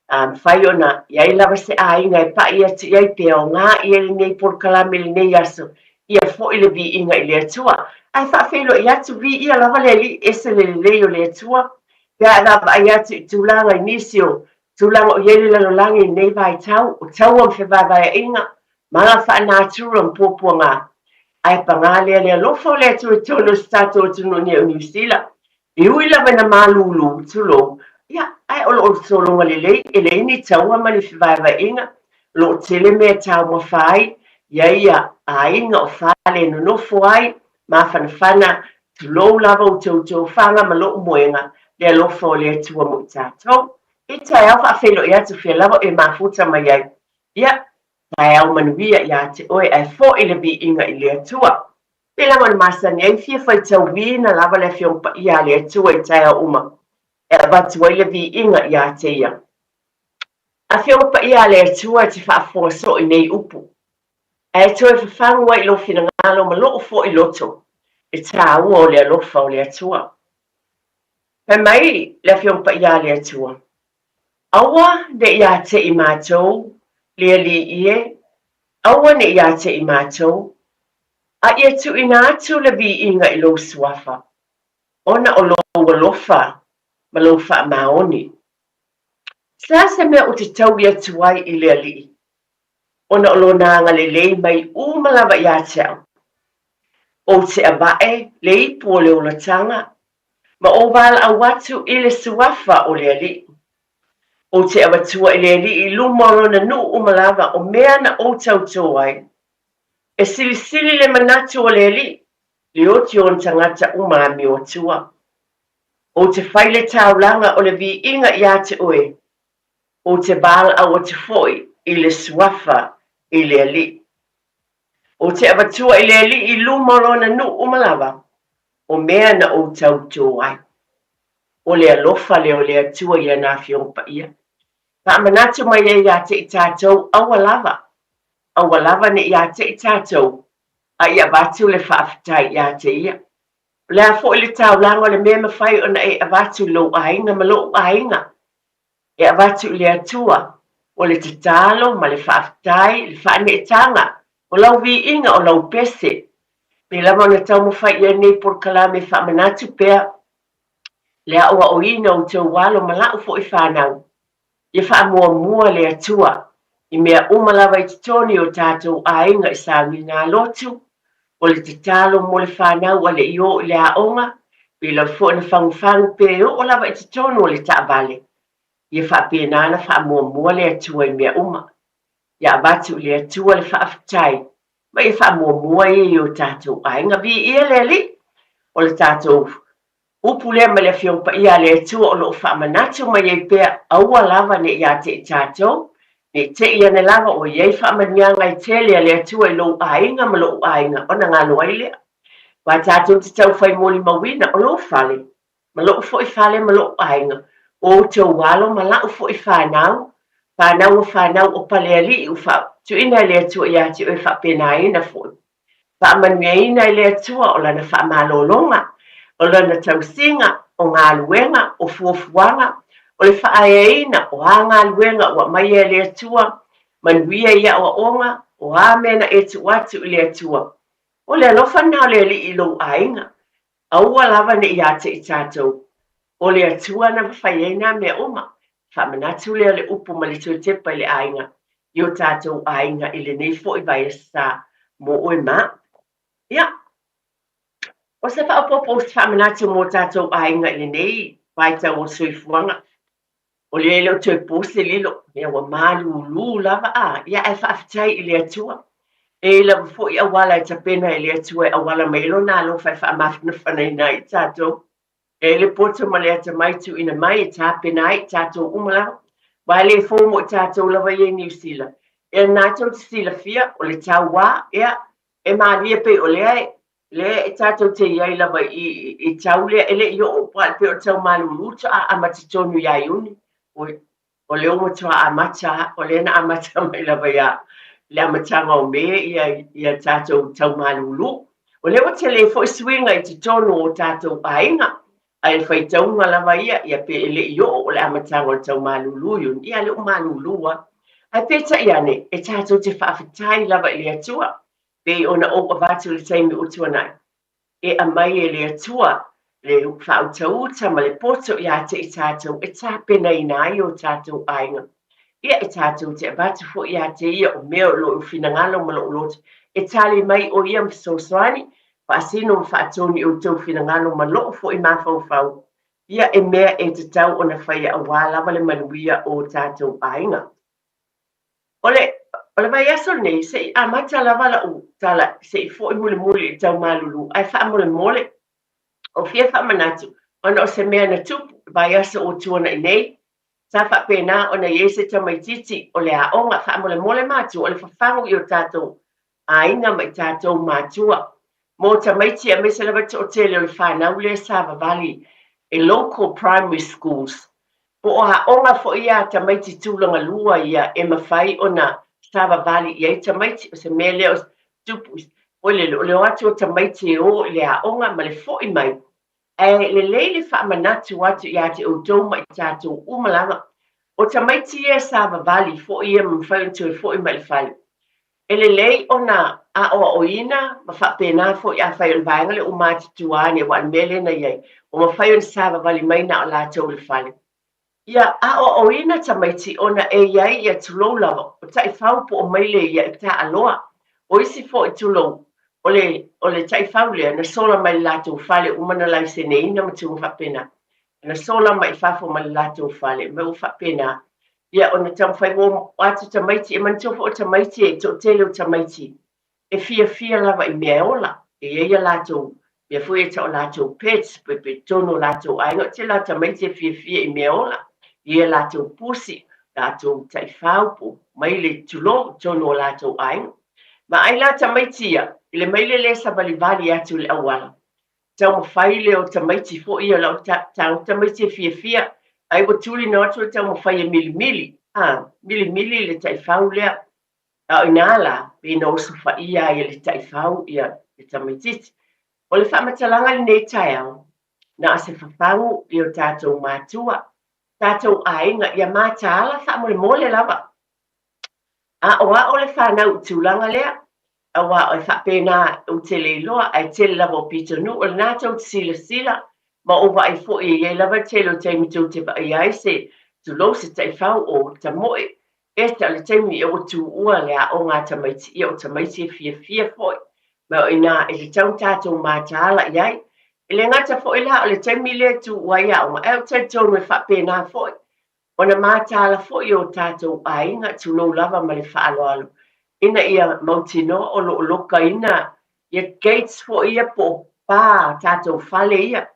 Speaker 1: A mafai ona i ai lava se aiga e pa'i atu i ai pe aoga i ai lenei polokalame i lenei aso, ia foi le viiga i le Atua. Ae faafeiloai atu, viia lava le Alii, ese le lelei o le Atua, pe a e vaavaai atu i tulaga i nisi o tulaga o i ai le lalolagi i lenei vaitau, o taua ma fevaevaeaiga, ma aga faanatura ma puapuaga. Ae paga lea le alofa o le Atua i totonu o si tatou atunuu nei o Niu Sila. E ui lava ina malūlū, tulou, ia, ae o lo o sologa lelei, e leai ni taua ma ni fevaevaeaiga, o lo o tele mea e taumafa ai, i ai ia aiga o fale e nonofo ai, mafanafana, tulou lava outou tofaga ma lou moega, le alofa o le Atua mo i tatou. I taeao faafeiloai atu fea lava e mafuta mai ai, ia, taeao manuia ia te oe ae foi le viiga i le Atua. Pei lava ona masani ai, fia faitauina lava le Afioga Paia a le Atua i taeao uma e avatu ai le viiga ia te Ia. Afioga Paia a le Atua e te faafofoga soo i nei upu, ae toe fafagu ai i lou finagalo ma lou foi loto le tāua o le alofa o le Atua. Fai mai le Afioga Paia a le Atua, Aua ne i ateʻi mātou, le Alii e, aua ne i ateʻi mātou, A ia tuuina atu le viiga i lou suafa, ona o lou alofa ma lou faamaoni. Se a se mea ou te taui atu ai i le Alii, ona o lona agalelei mai uma lava ia te au? Ou te avae le ipu o le olataga, ma ou valaau atu i le suafa o le Alii. Ou te avatua i le Alii i luma o lona nuu uma lava o mea na ou tautō ai. E silisili le manatu o le Alii, le oti o ona tagata uma amioatua. Ou te fai le taulaga o le viiga ia te oe, ou te valaau atu foi i le suafa i le Alii. Ou te avatua i le Alii i luma o lona nuu uma lava, o mea na ou tautō ai. O le alofa lea o le Atua i ana Afioga Paia. Faamanatu mai ai ia te i tatou, aua lava, aua lava ne i ateʻi tatou, a ia avatu le faafetai ia te ia. O le a foi le taulaga o le mea e mafai ona e avatu i lou aiga ma loʻu aiga? E avatu i le Atua, o le tatalo ma le faafetai, le faaneetaga, o lau viiga, o lau pese. Pei lava ona taumafai i ai lenei polokalame e faamanatu pea le aoaoina o outou alo ma la'u foi fanau. Ia faamuamua le Atua i mea uma lava i totonu i o tatou aiga i sauniga lotu, o le tatalo mo le fanau a le i o i le aoga, pei lava foi ona fagufagu pe oo lava i totonu o le taavale. Ia faapena ona faamuamua le Atua i mea uma. Ia avatu i le Atua le faafetai ma ia faamuamua ia i o tatou aiga. Viia le Alii! O le tatou Upu lea mai le Afioga Paia a le Atua o lo o faamanatu mai ai pea, aua lava ne i ia te i tatou, ne i te i ane lava ua i ai faamanuiaga e tele a le Atua i lou aiga ma loʻu aiga, ona galo ai lea. Aua tatou te tau fai molimauina, o lou fale, ma loʻu foi fale ma loʻu aiga, o outou alo ma laʻu foi fanau, fanau o fanau o Palealii ua faatuina e le Atua ia te oe faapenaina foi. Faamanuiaina e le Atua o Lana faamalologa, o Lana tausiga, o galuega, o fuafuaga, o le faaeaina, o a galuega ua aumaia e le Atua, manuia i aoaoga, o a mea na e tuu atu i le Atua. O le alofa lena o le Alii i lou aiga. Aua lava ne i ia te i tatou. O le Atua na mafai ai nā mea uma. Faamanatu lea o le upu ma le toe tepa i le aiga, i o tatou aiga i lenei foi vaiaso mo oe ma au. Ia, o se faaopoopo o se faamanatu mo tatou aiga i lenei vaitau o le soifuaga, o lea e le o toe po se lilo, ia ua malūlū lava a, ia ae faafetai i le Atua. E i ai lava foi auala e tapena e le Atua e auala mai ai Lona alofa e faamafanafanaina ai i tatou. E i ai le poto ma le atamai tuuina mai e tapena ai i tatou uma lava. Aua e le fou mo i tatou lava ia i Niu Sila. E na tou te silafia, o le tauā, ea, e malie pei o lea e, lea e tatou te i ai lava i, i, i tau lea, e le i oo, aua e pei o le tau malūlū faatoa amata tonu ia Iuni. O lea ua matua amata, o lea na amata mai lava ia le amataga o Me ia tatou tau malūlū. O lea ua tele foi suiga i totonu o tatou aiga, ae le faitauga lava ia, ia pe e le i oo o le amataga o le tau malūlū Iuni, ia lea ua malūlū lava. Ae peitai ane, e tatou te faafetai lava i le Atua, pei ona ou avatu i le taimi ua tuanai, e aumai e le Atua le faautauta ma le poto ia te i tatou e tapenaina ai o tatou aiga. Ia, e tatou te avatu foi ia te Ia o mea o lou finagalo ma lou loto, e tali mai ʻo Ia ma fesoasoani, faasino ma faatonu i outou finagalo ma lou foi mafaufau, ia e mea e tatau ona faia auā lava le manuia o tatou aiga. O le, o le vaiaso lenei, se i amata lava la'u tala se i fo'i mulimuli i le tau malulu, ae faamolemole, o fia faamanatu, ona o se mea na tupu i le vaiaso ua tuana'i nei, sa faapena ona i ai se tamaitiiti o le aoga, faamolemole matua, o le fafagu i o tatou aiga ma i tatou matua. Mo tamaiti aemaise lava le toatele o le fanau lea savavali i local primary schools, Po o aoga foi ia a tamaiti tulaga lua ia e mafai ona savavali i ai tamaiti, o se mea lea o tupu foi lele, o le o atu o tamaiti e o i le aoga ma le foi mai, ae lelei le faamanatu atu ia te outou ma i tatou uma lava, o tamaiti ia e savavali foi ia ma mafai ona toe foi mai i le fale. E lelei ona aoaoina ma faapena foi afai o le vaega lea ua matutua ane aua o le mea lea na i ai, ua mafai ona savavali mai na o latou i le fale. Ia aoaoina tamaiti ona e i ai ia tulou lava, o taifau po o maile ia e taaloa. O isi foi tulou, o le, o le taifau lea na sola mai le latou fale uma na laiseneina ma tulaga faapena. Na sola mai i fafo ma le latou fale, ma ua faapena. Ia, ona taumafai o atu tamaiti, e manatua foi o tamaiti e toatele o tamaiti e fiafia lava i mea e ola. E i ai a latou mea foi e tau o latou pets, pe pe totonu o latou aiga, o le tele lava o tamaiti e fiafia i mea ola. E i ai a latou pusi, latou taifau po o maile, tulou, i totonu o latou aiga. Ma ai la tamaiti ia, i le maile lea e savalivali atu i le auala, taumafai lea o tamaiti foi ia lau tago tamaiti e fiafia ai ua tulina atu le taumafai e milimili a milimili le taifau lea a o ina la pei na osofaia ai e le taifau ia le tamaitiiti. O le faamatalaga i lenei taeao, na o se fafagu i o tatou matua, tatou aiga ia mataala faamolemole lava. Aoao le fanau i tulaga lea, aua e faapena ou te le iloa, ae tele lava o pitonuu o lena tou te silasila ma ou vaai foi e i ai lava le tele o taimi tou te vaaia ai se, tulou, se taifau o tamoe, ese o le taimi ua tuua le aoga a tamaiti, ia o tamaiti e fiafia foi, ma o ina e tatau ona tatou mataala i ai. E le gata foi la o le taimi lea e tuua ai aoga, ae ou te talitonu e faapena foi Ona mataala foi o tatou aiga, tulou lava ma le faaaloalo, ina ia mautinoa o lo o lokaina ia gates foi ia po o pa o tatou fale ia.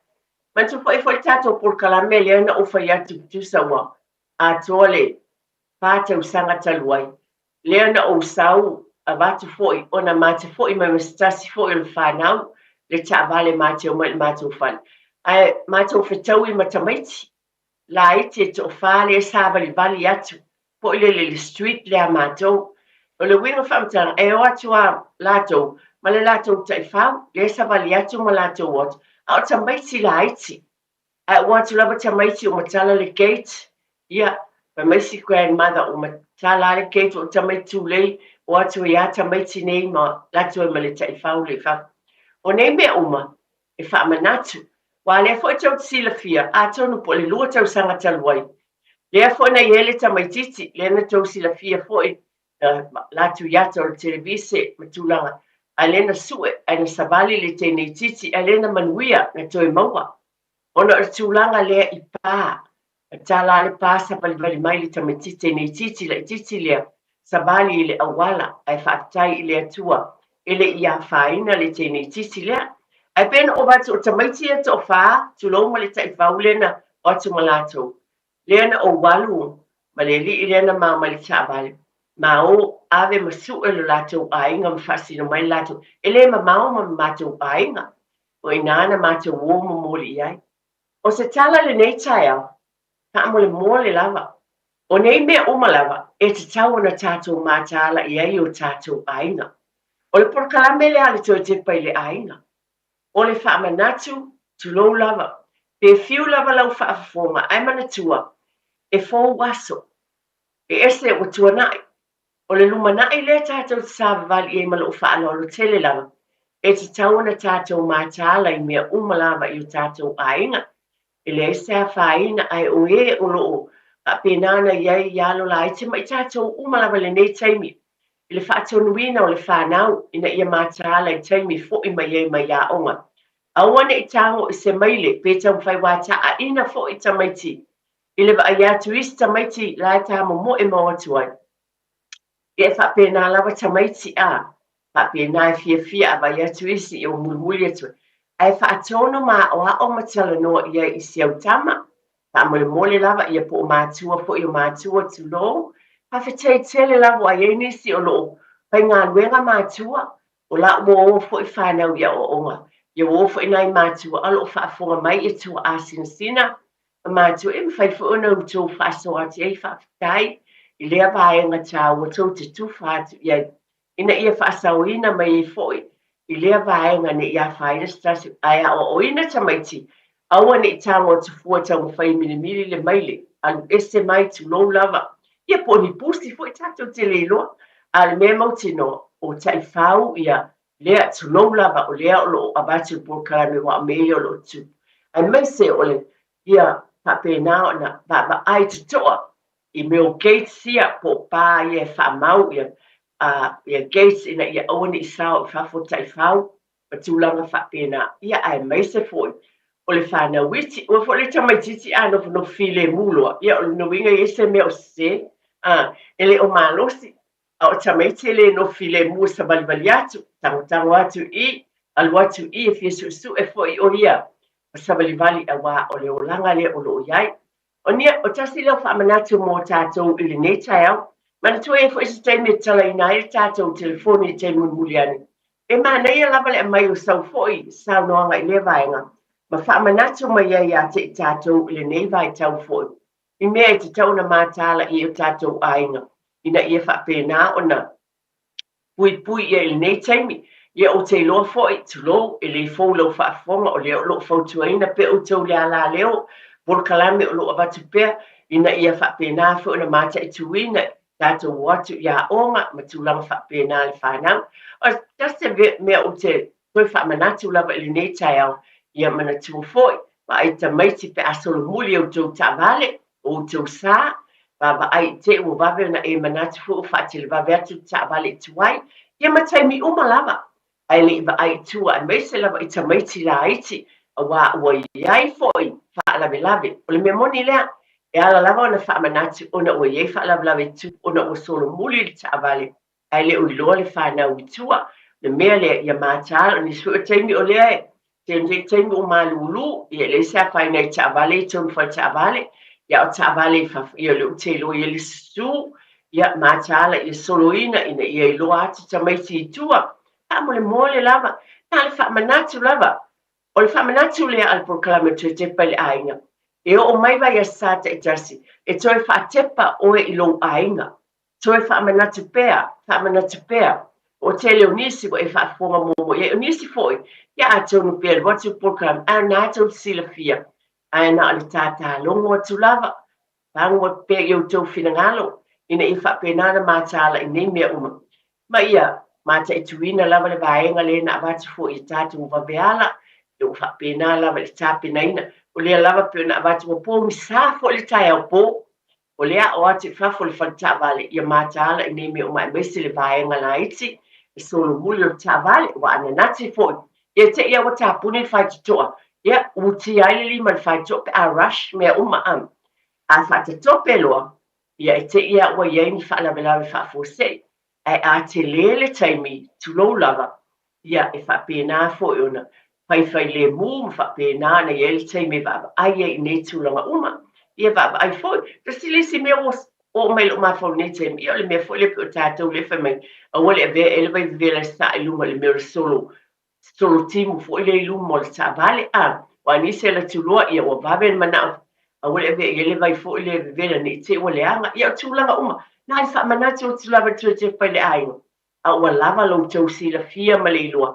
Speaker 1: Manatua foi foi le tatou polokalame lea na ou fai atu tusa ua atoa le fa tausaga talu ai, lea na ou sau avatu foi ona ma te foi mai ma se tasi foi o le fanau le taavale ma te omai i le matou fale. Ae matou fetaui ma tamaiti laiti e toafa lea e savalivali atu foi lele i le street lea a matou. O le uiga o faamatalaga, e o atu a latou ma le latou taifau lea e savali atu ma latou o atu, a o tamaiti laiti. Ae ua atu lava tamaiti ua matala le gate, ia, fai mai si grandmother ua matala le gate ua tamaiti tulei, o atu ai a tamaiti nei ma latou ai ma le taifau lea i fafo. O nei mea uma, e faamanatu. Aua lea foi tou te silafia, atonu po o le lua tausaga talu ai, lea foi na i ai le tamaitiiti, lea na tou silafia foi, na latou i ata o le televise ma tulaga, a lea na sue, ae na savali le teineitiiti, a lea na manuia, na toe maua. Ona o le tulaga lea i pa, Na tala le pa savalivali mai le tamaitiiti nei titi laitiiti lea, savali i le auala, ae faafetai i le Atua e le i afaina le teineitiiti lea. Ae pei na ova atu o tamaiti ia toafa, tulou ma le taifau lea na o atu ma latou, lea na ou alu ma le alii lea na mao mai le taavale, ma o ave ma sue lo latou aiga ma faasino mai le latou, e le mamao ma matou aiga, o i ina na matou o momoli i ai. O se tala lenei taeao, Faamolemole lava, o nei mea uma lava e tatau ona tatou mataala i ai o tatou aiga. O le polokalame lea a le Toe Tepa i le Aiga. O le faamanatu, tulou lava, pe fiu lava lau faafofoga ae manatua, e fou aso. E ese ua tuanai. O le lumanai lea tatou te savavali i ai ma lou faaaloalo tele lava, e tatau ona tatou mataala i mea uma lava i o tatou aiga. E leai se afaina, ae o e o lo o faapena ona i ai i alo laiti ma i tatou uma lava i lenei taimi, i le faatonuina o le fanau ina ia mataala i taimi e fo'i mai ai mai aoga. Aua ne i tago i se maile pe taumafai uataa'aina fo'i tamaiti i le vaai atu i isi tamaiti la e tamomoe mau atu ai. Ia e faapena lava tamaiti a, faapena e fiafia a vaai atu isi i o mulimuli atu ai. Ae faatonu ma aoao ma talanoa i ai i si au tama, faamolemole lava ia po o matua foi o matua tulou. Faafetai tele lava ua i ai nisi o lo o faigaluega matua, o la ua o foi fanau i aoaoga, ia ua o foi nai matua a o lo o faafofoga mai ia tuaasinasina matua, e mafai foi ona outou faasoa atu i ai faafetai i lea vaega taua tou te tufa atu i ai ina ia faasaoina mai ai foi i lea vaega ne i afaina se tasi ae aoaoina tamaiti aua ne i tago atu fua e taumafai e milimili le maile alu ese mai tulou lava ia po o ni pusi foi tatou te le iloa a o le mea mautinoa o taifau ia lea, tulou lava, o lea o lo o avatu le polokalame aua o mea ia o lo o tupu, aemaise o le ia faapena ona vaavaai totoa i mea o gates ia po o pa ia e faamau ia, ia gates ina ia aua ne i sao i fafo taifau ma tulaga faapena, ia aemaise foi o le fanau iti. Ua foi le tamaitiiti a nofonofo filemu loa, ia o lona uiga e i ai se mea o sese, a, e le o malosi. A o tamaiti e le nofo filemu e savalivali atu, tagotago atu i, alu atu i, e fia suesue foi o ia ma savalivali auā o le olaga lea o lo o i ai. O nia, o tasi lea o faamanatu mo tatou i lenei taeao. Manatua e i ai foi se taimi e tatalaina ai le tatou telefoni i taimi mulimuli ane. E manaia lava le aumai o sau foi saunoaga i lea vaega ma faamanatu mai ai ia te i tatou i lenei vaitau foi. I mea e tatau ona mataala i ai o tatou aiga ina ia faapena ona puipui ia i lenei taimi. Ia ou te iloa foi, tulou, e le fou lau faafofoga, o lea o lo o fautuaina pea outou le alaleo, polokalame o lo o avatu pea ina ia faapena foi ona mataituina tatou o atu i aoga ma tulaga faapena le fanau. O tasi mea ou te toe faamanatu lava i lenei taeao, ia manatua foi, vaai tamaiti pe a solomuli outou taavale, o outou sa, vaavaai i te i ua vave ona e manatu foi ua faatelevave atu le taavale i tuai, ia ma taimi uma lava, ae le i vaai i tua aemaise lava i tamaiti laiti, aua ua i ai foi faalavelave. O le mea moni lea, e ala lava ona faamanatu ona ua i ai faalavelave i tupu ona ua solomuli le taavale ae le o iloa le fanau i tua. O le mea lea, ia mataala, o nisi foi o taimi o lea e tele taimi ua malulu, ia e leai se afaina i taavale i tonu faletaavale, ia a o taavale i fafo, ia o lea ou te iloa e i ai le susu, ia mataala ia soloina ina ia iloa atu tamaiti i tua. Faamolemole lava, na o le faamanatu lava. O le faamanatu lea a le polokalame o Toe Tepa i le Aiga, e oo mai Vaiaso Sa taitasi e toe faatepa oe i lou aiga. Toe faamanatu pea, faamanatu pea. O tele o nisi ua e faafofoga muamua i ai, o nisi foi, ia atonu pe alu atu le polokalame, ae o lena tou te silafia, ae na o le tātālogo atu lava, fagu atu pea i outou finagalo, ina ia faapena ona mataala i nei mea uma. Ma ia mataituina lava le vaega lea na avatu foi i tatou vaveala, ia ua faapena lava i le tapenaina. O lea lava pei ona avatu, ua pogisa foi le taeao po, O le a o atu i fafo le fale taavale ia mataala i nei mea uma aemaise le vaega laiti e solomuli o le taavale ua ananati foi ia te i a ua tapuni le faitotoa ia utia ai le lima i le faitotoa pe a rush mea uma a a faatatope loa ia e te i a ua i ai ni faalavelave faafuasei Ae a tele le taimi, tulou lava, ia, e faapena foi ona faifailemu ma faapena ona i ai le taimi e vaavaai ai i nei tulaga uma. Ia vaavaai foi. Tasi le isi mea ua oo mai i lou mafaufau i lenei taimi, ia o le mea foi lea pei o tatou lea e fai mai, aua le avea ea le vai vevela e sasaa i luma i le mea o le solo, solo timu foi lea i luma o le taavale, a, aua nisi e alu atu loa, ia ua vave ona manao. Aua le avea i ai le vai foi lea e vevela ne i te i ua leaga. Ia o tulaga uma, na o le faamanatu atu lava i le toe tepa i le aiga, a ua lava lo outou silafia ma le iloa.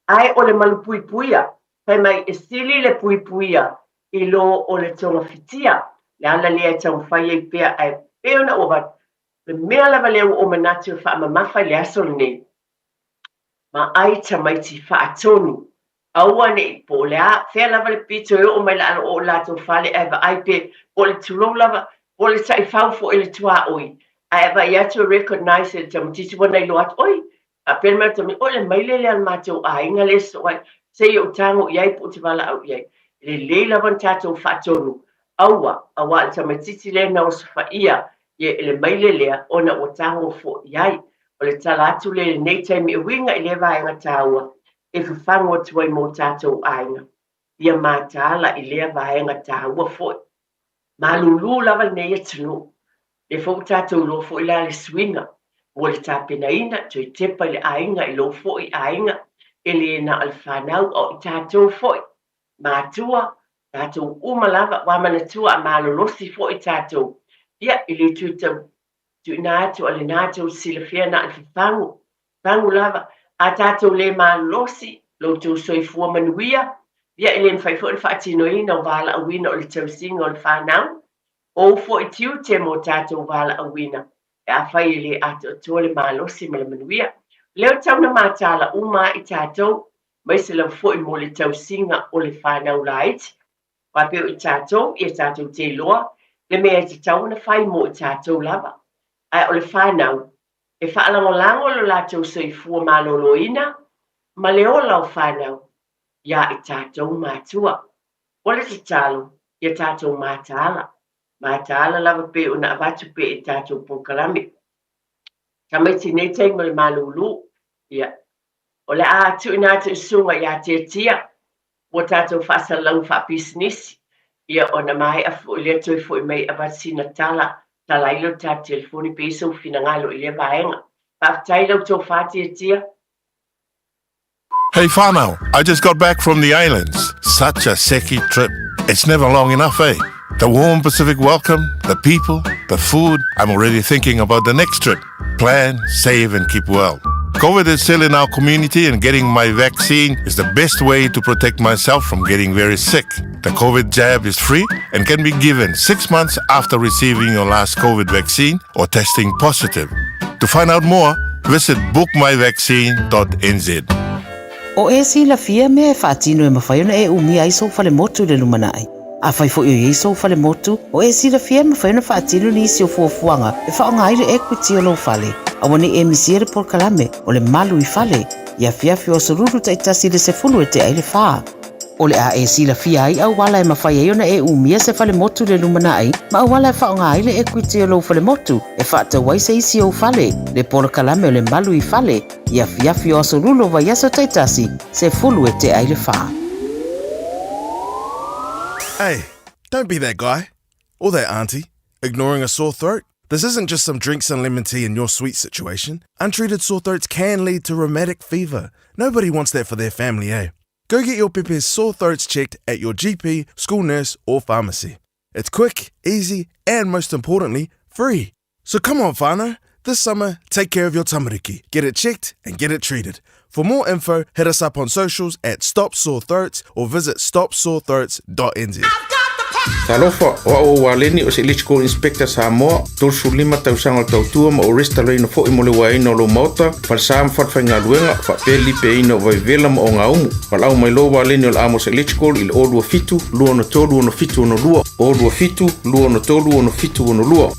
Speaker 1: Ae o le malupuipuia, fai mai e sili le puipuia i lo o le togafitia. Le ala lea e taumafai ai pea, ae pei ona ou avatu, o le mea lava lea ua ou manatu e faamamafa i le aso lenei, ma ai tamaiti faatonu. Aua ne i, po o le a, fea lava le pito e oo mai lalo o o latou fale ae vaai pe, po o le tulou lava, po o le taifau foi i le tuaoi, ae vaai atu e recognise e le tamaitiiti ua na iloa atu, oi, faapea le mea o le tamaitiiti, oi le maile lea a le matou aiga lea e sosoo ai, se i ou tago i ai po o te valaau i ai. E lelei lava ona tatou faatonu, aua, aua o le tamaitiiti lea na osofaia e le maile lea ona ua tago foi i ai. O le tala atu lea i lenei taimi e uiga i lea vaega taua e fafagu atu ai mo tatou aiga, ia mataala i lea vaega taua foi. Malūlū lava lenei atunuu, lea foi ua tatou iloa foi la le suiga mo le tapenaina, toe tepa i le aiga i lou foi aiga, e le na o le fanau a o i tatou foi, matua, tatou uma lava, ua manatua a malolosi foi tatou, ia, e le toe tau tuuina atu a lena tou silafia na o le fafagu, fagu lava, a tatou le malolosi, lo outou soifua manuia, ia e le mafai foi ona faatinoina o valaauina o le tausiga o le fanau, o ou foi tiute mo tatou valaauina, pe afai e le atoatoa le malosi ma le manuia. O lea ua tau na mataala uma ai tatou, aemaise lava foi mo le tausiga o le fanau laiti. Aua pei o i tatou, ia tatou te iloa le mea e tatau ona fai mo i tatou lava. Ae o le fanau, e faalagolago lo latou soifua maloloina ma le ola o fanau iā i tatou matua. O le tatalo, ia tatou mataala, mataala lava pei ona avatu pea i tatou polokalame. Tamaiti i nei taimi o le malūlū, ia, o le a tuuina atu i susuga iā Tiatia mo tatou faasalalauga faapisinisi, ia ona maea foi lea toe foi mai avatu sina tala, tala ai lea o le tatou telefoni pe i ai sou finagalo i lea vaega. Faafetai i lau tofa Tiatia.
Speaker 21: Hey whānau, I just got back from the islands. Such a seki trip. It's never long enough, eh? The warm Pacific welcome, the people, the food. I'm already thinking about the next trip. Plan, save and keep well. COVID is still in our community and getting my vaccine is the best way to protect myself from getting very sick. The COVID jab is free and can be given six months after receiving your last COVID vaccine or testing positive. To find out more, visit bookmyvaccine.nz.
Speaker 17: O e silafia mea e faatino e mafai ona e umia ai sou falemotu i le lumanai. Afai foi o i ai sou falemotu, o e silafia e mafai ona faatino nisi o fuafuaga e faaaoga ai le equity o lou fale. Aua ne i e misia le polokalame o le Malu i Fale i afiafi o Aso Lulu taitasi i le 10 e tea ai le fa. O le a e silafia ai auala e mafai ai ona e umia se falemotu i le lumanai ma auala e faaaoga ai le equity o lou falemotu e faatau ai se isi ou fale, le polokalame o le Malu i Fale i afiafi o Aso Lulu o vaiaso taitasi, 10 e tea ai le fa.
Speaker 2: Hey, don't be that guy. Or that auntie, ignoring a sore throat. This isn't just some drinks and lemon tea in your sweet situation. Untreated sore throats can lead to rheumatic fever. Nobody wants that for their family, eh? Go get your pepe's sore throats checked at your GP, school nurse, or pharmacy. It's quick, easy, and most importantly, free. So come on, whānau. This summer, take care of your tamariki. Get it checked and get it treated. For more info, hit us up on socials at Stop Sore Throats or visit stopsorethroats.nz.
Speaker 18: Talofa, o au o Waleni o se Electrical Inspector Samoa, 35 tausaga o le tautua ma ou resitalaina foi mo le uaeina o lou maota, falesa ma falefaigaluega, faapea le lipeaina o vaivevela ma ogaumu. Valaau mai loa Waleni o le Amos Electrical i le 027 263 6762, 027 263 6762.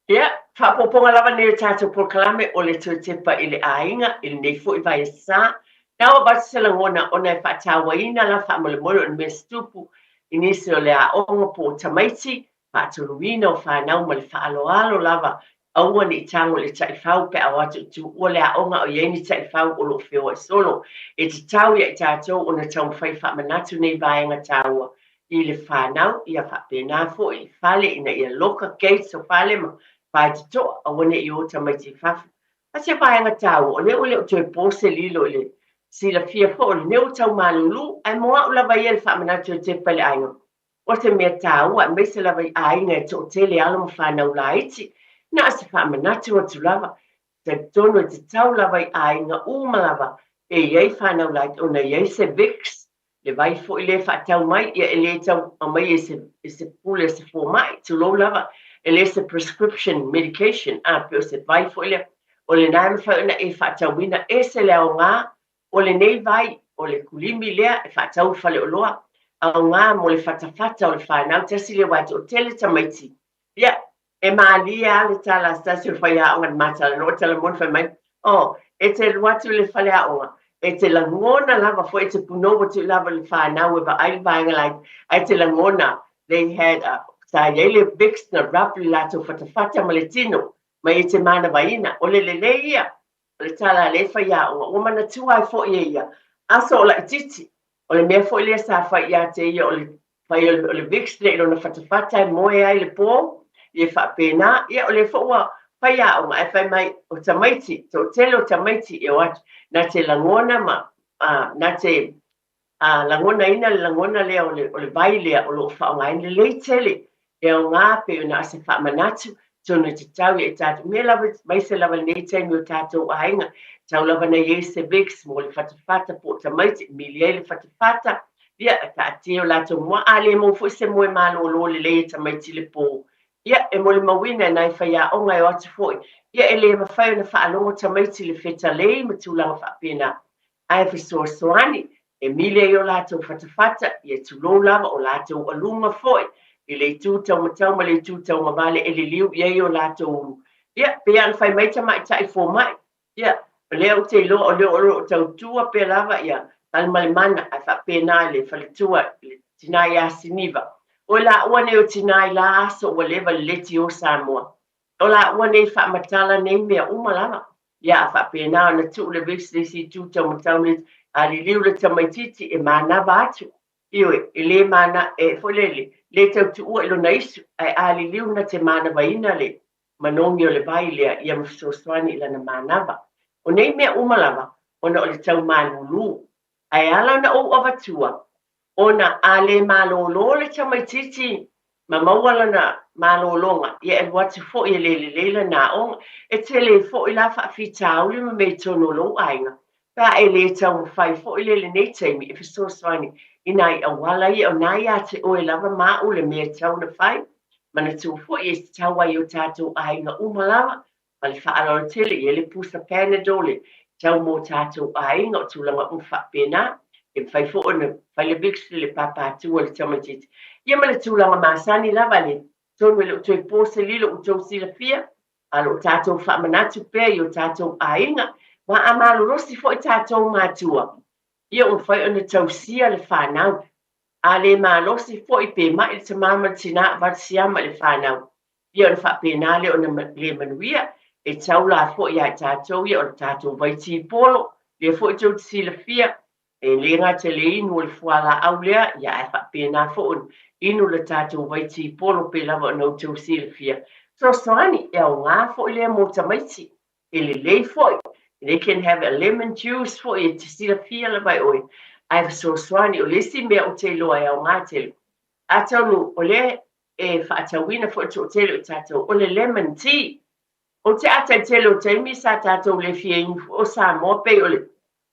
Speaker 1: Ia, faaopoopoga lava nei o tatou polokalame o le toe tepa i le aiga i lenei foi vaiasa. Na ua avatu se lagona ona e faatauaina la faamolemole o le mea se tupu i nisi o le aoga po o tamaiti, faatonuina o fanau ma le faaaloalo lava aua ne i tago i le taifau pe a o atu i tuua le aoga o i ai ni taifau o lo o feoai solo. E tatau ia i tatou ona taumafai faamanatu nei vaega taua i le fanau, ia faapena foi i fale ina ia loka gates o fale ma faitotoa, aua ne i o tamaiti i fafo. A se vaega taua, o lea ua le o toe po se lilo i le Silafia foi o lenei ua tau malūlū, ae mo a'u lava ia le faamanatu e tepa i le aiga. O se mea taua aemaise lava i aiga e toatele alo ma fanau laiti, na o se faamanatu atu lava. Talitonu e tatau lava i aiga uma lava e i ai fanau laiti ona i ai se Vicks, le vai foi lea e faatau mai, ia e le tau aumaia i se, i se pule a se fomai, tulou lava, e le se prescription medication, a, pei o se vai foi lea, o lena e mafai ona e faatauina, ese le aoga o lenei vai, o le kulimi lea e faatau i faleoloa, aoga mo le fatafata o le fanau, tasi lea aua e toatele tamaiti. Ia, e malie lava le tala a se tasi o faiaoga na ma talanoa, tala moni fai mai, Oh, e te alu atu i le faleaoga, e te lagona lava foi, e te punou atu lava i le fanau e vaai le vaega laiti, ae te lagona, they had a, sa i ai le Vicks na rub i le latou fatafata ma le tino, ma e te manavaina. O le lelei ia o le tala a le faiaoga, ua manatua ai foi e ia aso o laitiiti. O le mea foi lea sa fai ia te ia o le fai o le Vicks lea i lona fatafata e moe ai i le po, ia faapena. Ia o lea foi ua faiaoga ae fai mai o tamaiti, toatele o tamaiti e o atu na te lagona ma na te A lagonaina le lagona lea o le, o le vai lea o lo o faaaogaina lelei tele e aoga pei ona ase faamanatu, atonu e tatau ia i tatou mea lava, aemaise lava i lenei taimi o tatou aiga, tau lava na i ai se Vicks mo le fatafata po o tamaiti e mili ai le fatafata, ia, e taatia i o latou moa, a le maua foi se moe malolo lelei e tamaiti i le po, ia, e molimauina e nai faiaoga e o atu foi, ia, e le mafai ona faalogo tamaiti i le fetalei ma tulaga faapena. Ae fesoasoani e mili ai o latou fatafata, ia tulou lava o latou aluga foi i le itu taumatau ma le itu taugavale e liliu i ai o latou ulu. Ia, pei lava ona fai mai tamaitai fomai, ia, o lea ou te iloa o lea o lo o tautua pea lava ia Talimmalemana, ae faapena i le faletua i le tina ia Siniva. Oi laua nei o tina i la aso ua leva le leti o Samoa. O laua nei faamatala nei mea uma lava. Ia a faapena ona tuu le Vicks le isi itu taumatau le a liliu le tamaitiiti e manava atu. Ioe, e le mana, e foi lele, le tau tuua i lona isu, ae a liliu na te manavaina le manogi o le vai lea ia ma fesoasoani i lana manava. O nei mea uma lava, ona o le tau malūlū. Ae ala ona ou avatua, Ona a le malōlō le tamaitiiti ma maua lana malōlōga, ia e alu atu foi e le lelei lana aoga. E tele ai foi la faafitauli ma mea i totonu o lou aiga, pe a e le taumafai foi le lenei taimi e fesoasoani i nai auala ia o na ia te oe lava ma au le mea e tatau ona fai. Manatua foi e tatau ai i o tatou aiga uma lava Ma le faaaloalo tele, i ai le pusa Panadol e tau mō tātou aiga, o tulaga uma faapena. E mafai foi ona fai le Vicks le pāpātū a le tamaitiiti. Ia ma le tulaga masani lava, le tonu e le o toe po se lilo ua tou silafia, a o lo o tātou faamanatu pea i o tātou aiga, aua a malolosi foi tātou matua, ia ua mafai ona tausia le fanau. A le malosi foi pe mai le tamā ma le tinā, avatu siama i le fanau. Ia ona faapena lea ona le manuia, e tau la foi ia i tatou ia o le tatou vai tipolo, lea foi tou te silafia, e le gata i le inu o le fualaau lea, ia ae faapena foi ona inu le tatou vai tipolo pei lava ona outou silafia. Fesoasoani, e aoga foi lea mo tamaiti, e lelei foi, they can have a lemon juice foi e te silafia lava e oe, ae fesoasoani, o le isi mea ou te iloa e aoga tele, atonu o lea e faatauina foi le toatele o tatou, o le lemon tea. Ou te ata i le tele o taimi sa tatou le fia inu foi o Samoa pei o le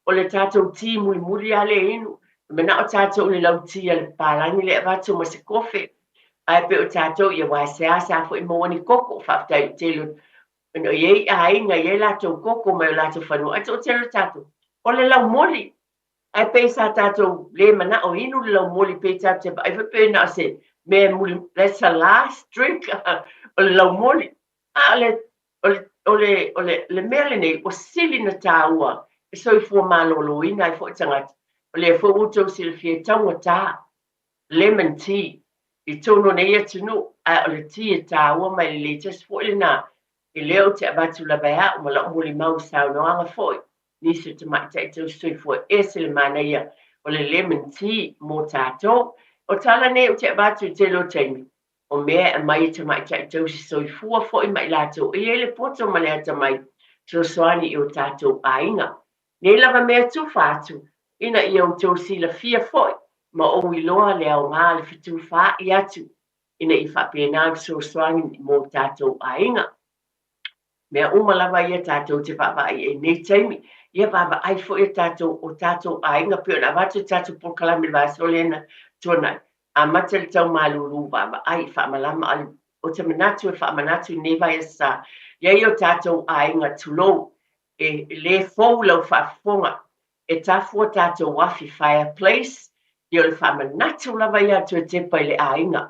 Speaker 1: o le tatou tea mulimuli lava lea e inu. E manao tatou i le lau tea a le papalagi lea e avatu ma se kofe. Ae pei o tatou, ia aua e seasea foi maua ni koko. Faafetai i le tele o i ai aiga e i ai latou koko mai o latou fanua, ae toatele o tatou, o le laumoli. Ae pei sa tatou le manao inu le laumoli pei tatou te vaai foi pei na o se mea e muli, that's a last drink o le laumoli. A o le, o le, o le, o le, le mea lenei ua sili na tāua e soifua malōlōina ai foi tagata. O lea foi ua outou silafia e taugata lemon tea i totonu o nei atunuu, ae o le tea e tāua ma e lelei tasi foi lena e lea ou te avatu lava e au ma la'u molimau i saunoaga foi nisi o tamaitai tausisoifua e ese le manaia o le lemon tea mo tatou. O tala nei ou te avatu i tele o taimi, o mea e aumai e tamaitai tausisoifua foi ma i latou e i ai le poto ma le atamai fesoasoani i o tatou aiga. Nei lava mea tufa atu, ina ia outou silafia foi ma ou iloa le aoga o le fetufaai atu ina ia faapena le fesoasoani mo tatou aiga. Mea uma lava ia tatou te vaavaai i ai nei taimi, ia vaavaai foi a tatou, o tatou aiga pei ona avatu le tatou polokalame i le vaiaso lea na tuanai, amata le tau malūlū vaavaai i faamalama a le Ou te manatu e faamanatu i lenei vaiaso sa i ai o tatou aiga, tulou, e lē fou lau faafofoga, e tafu o tatou afi fireplace, ia o le faamanatu lava ia a Toetepa i le aiga.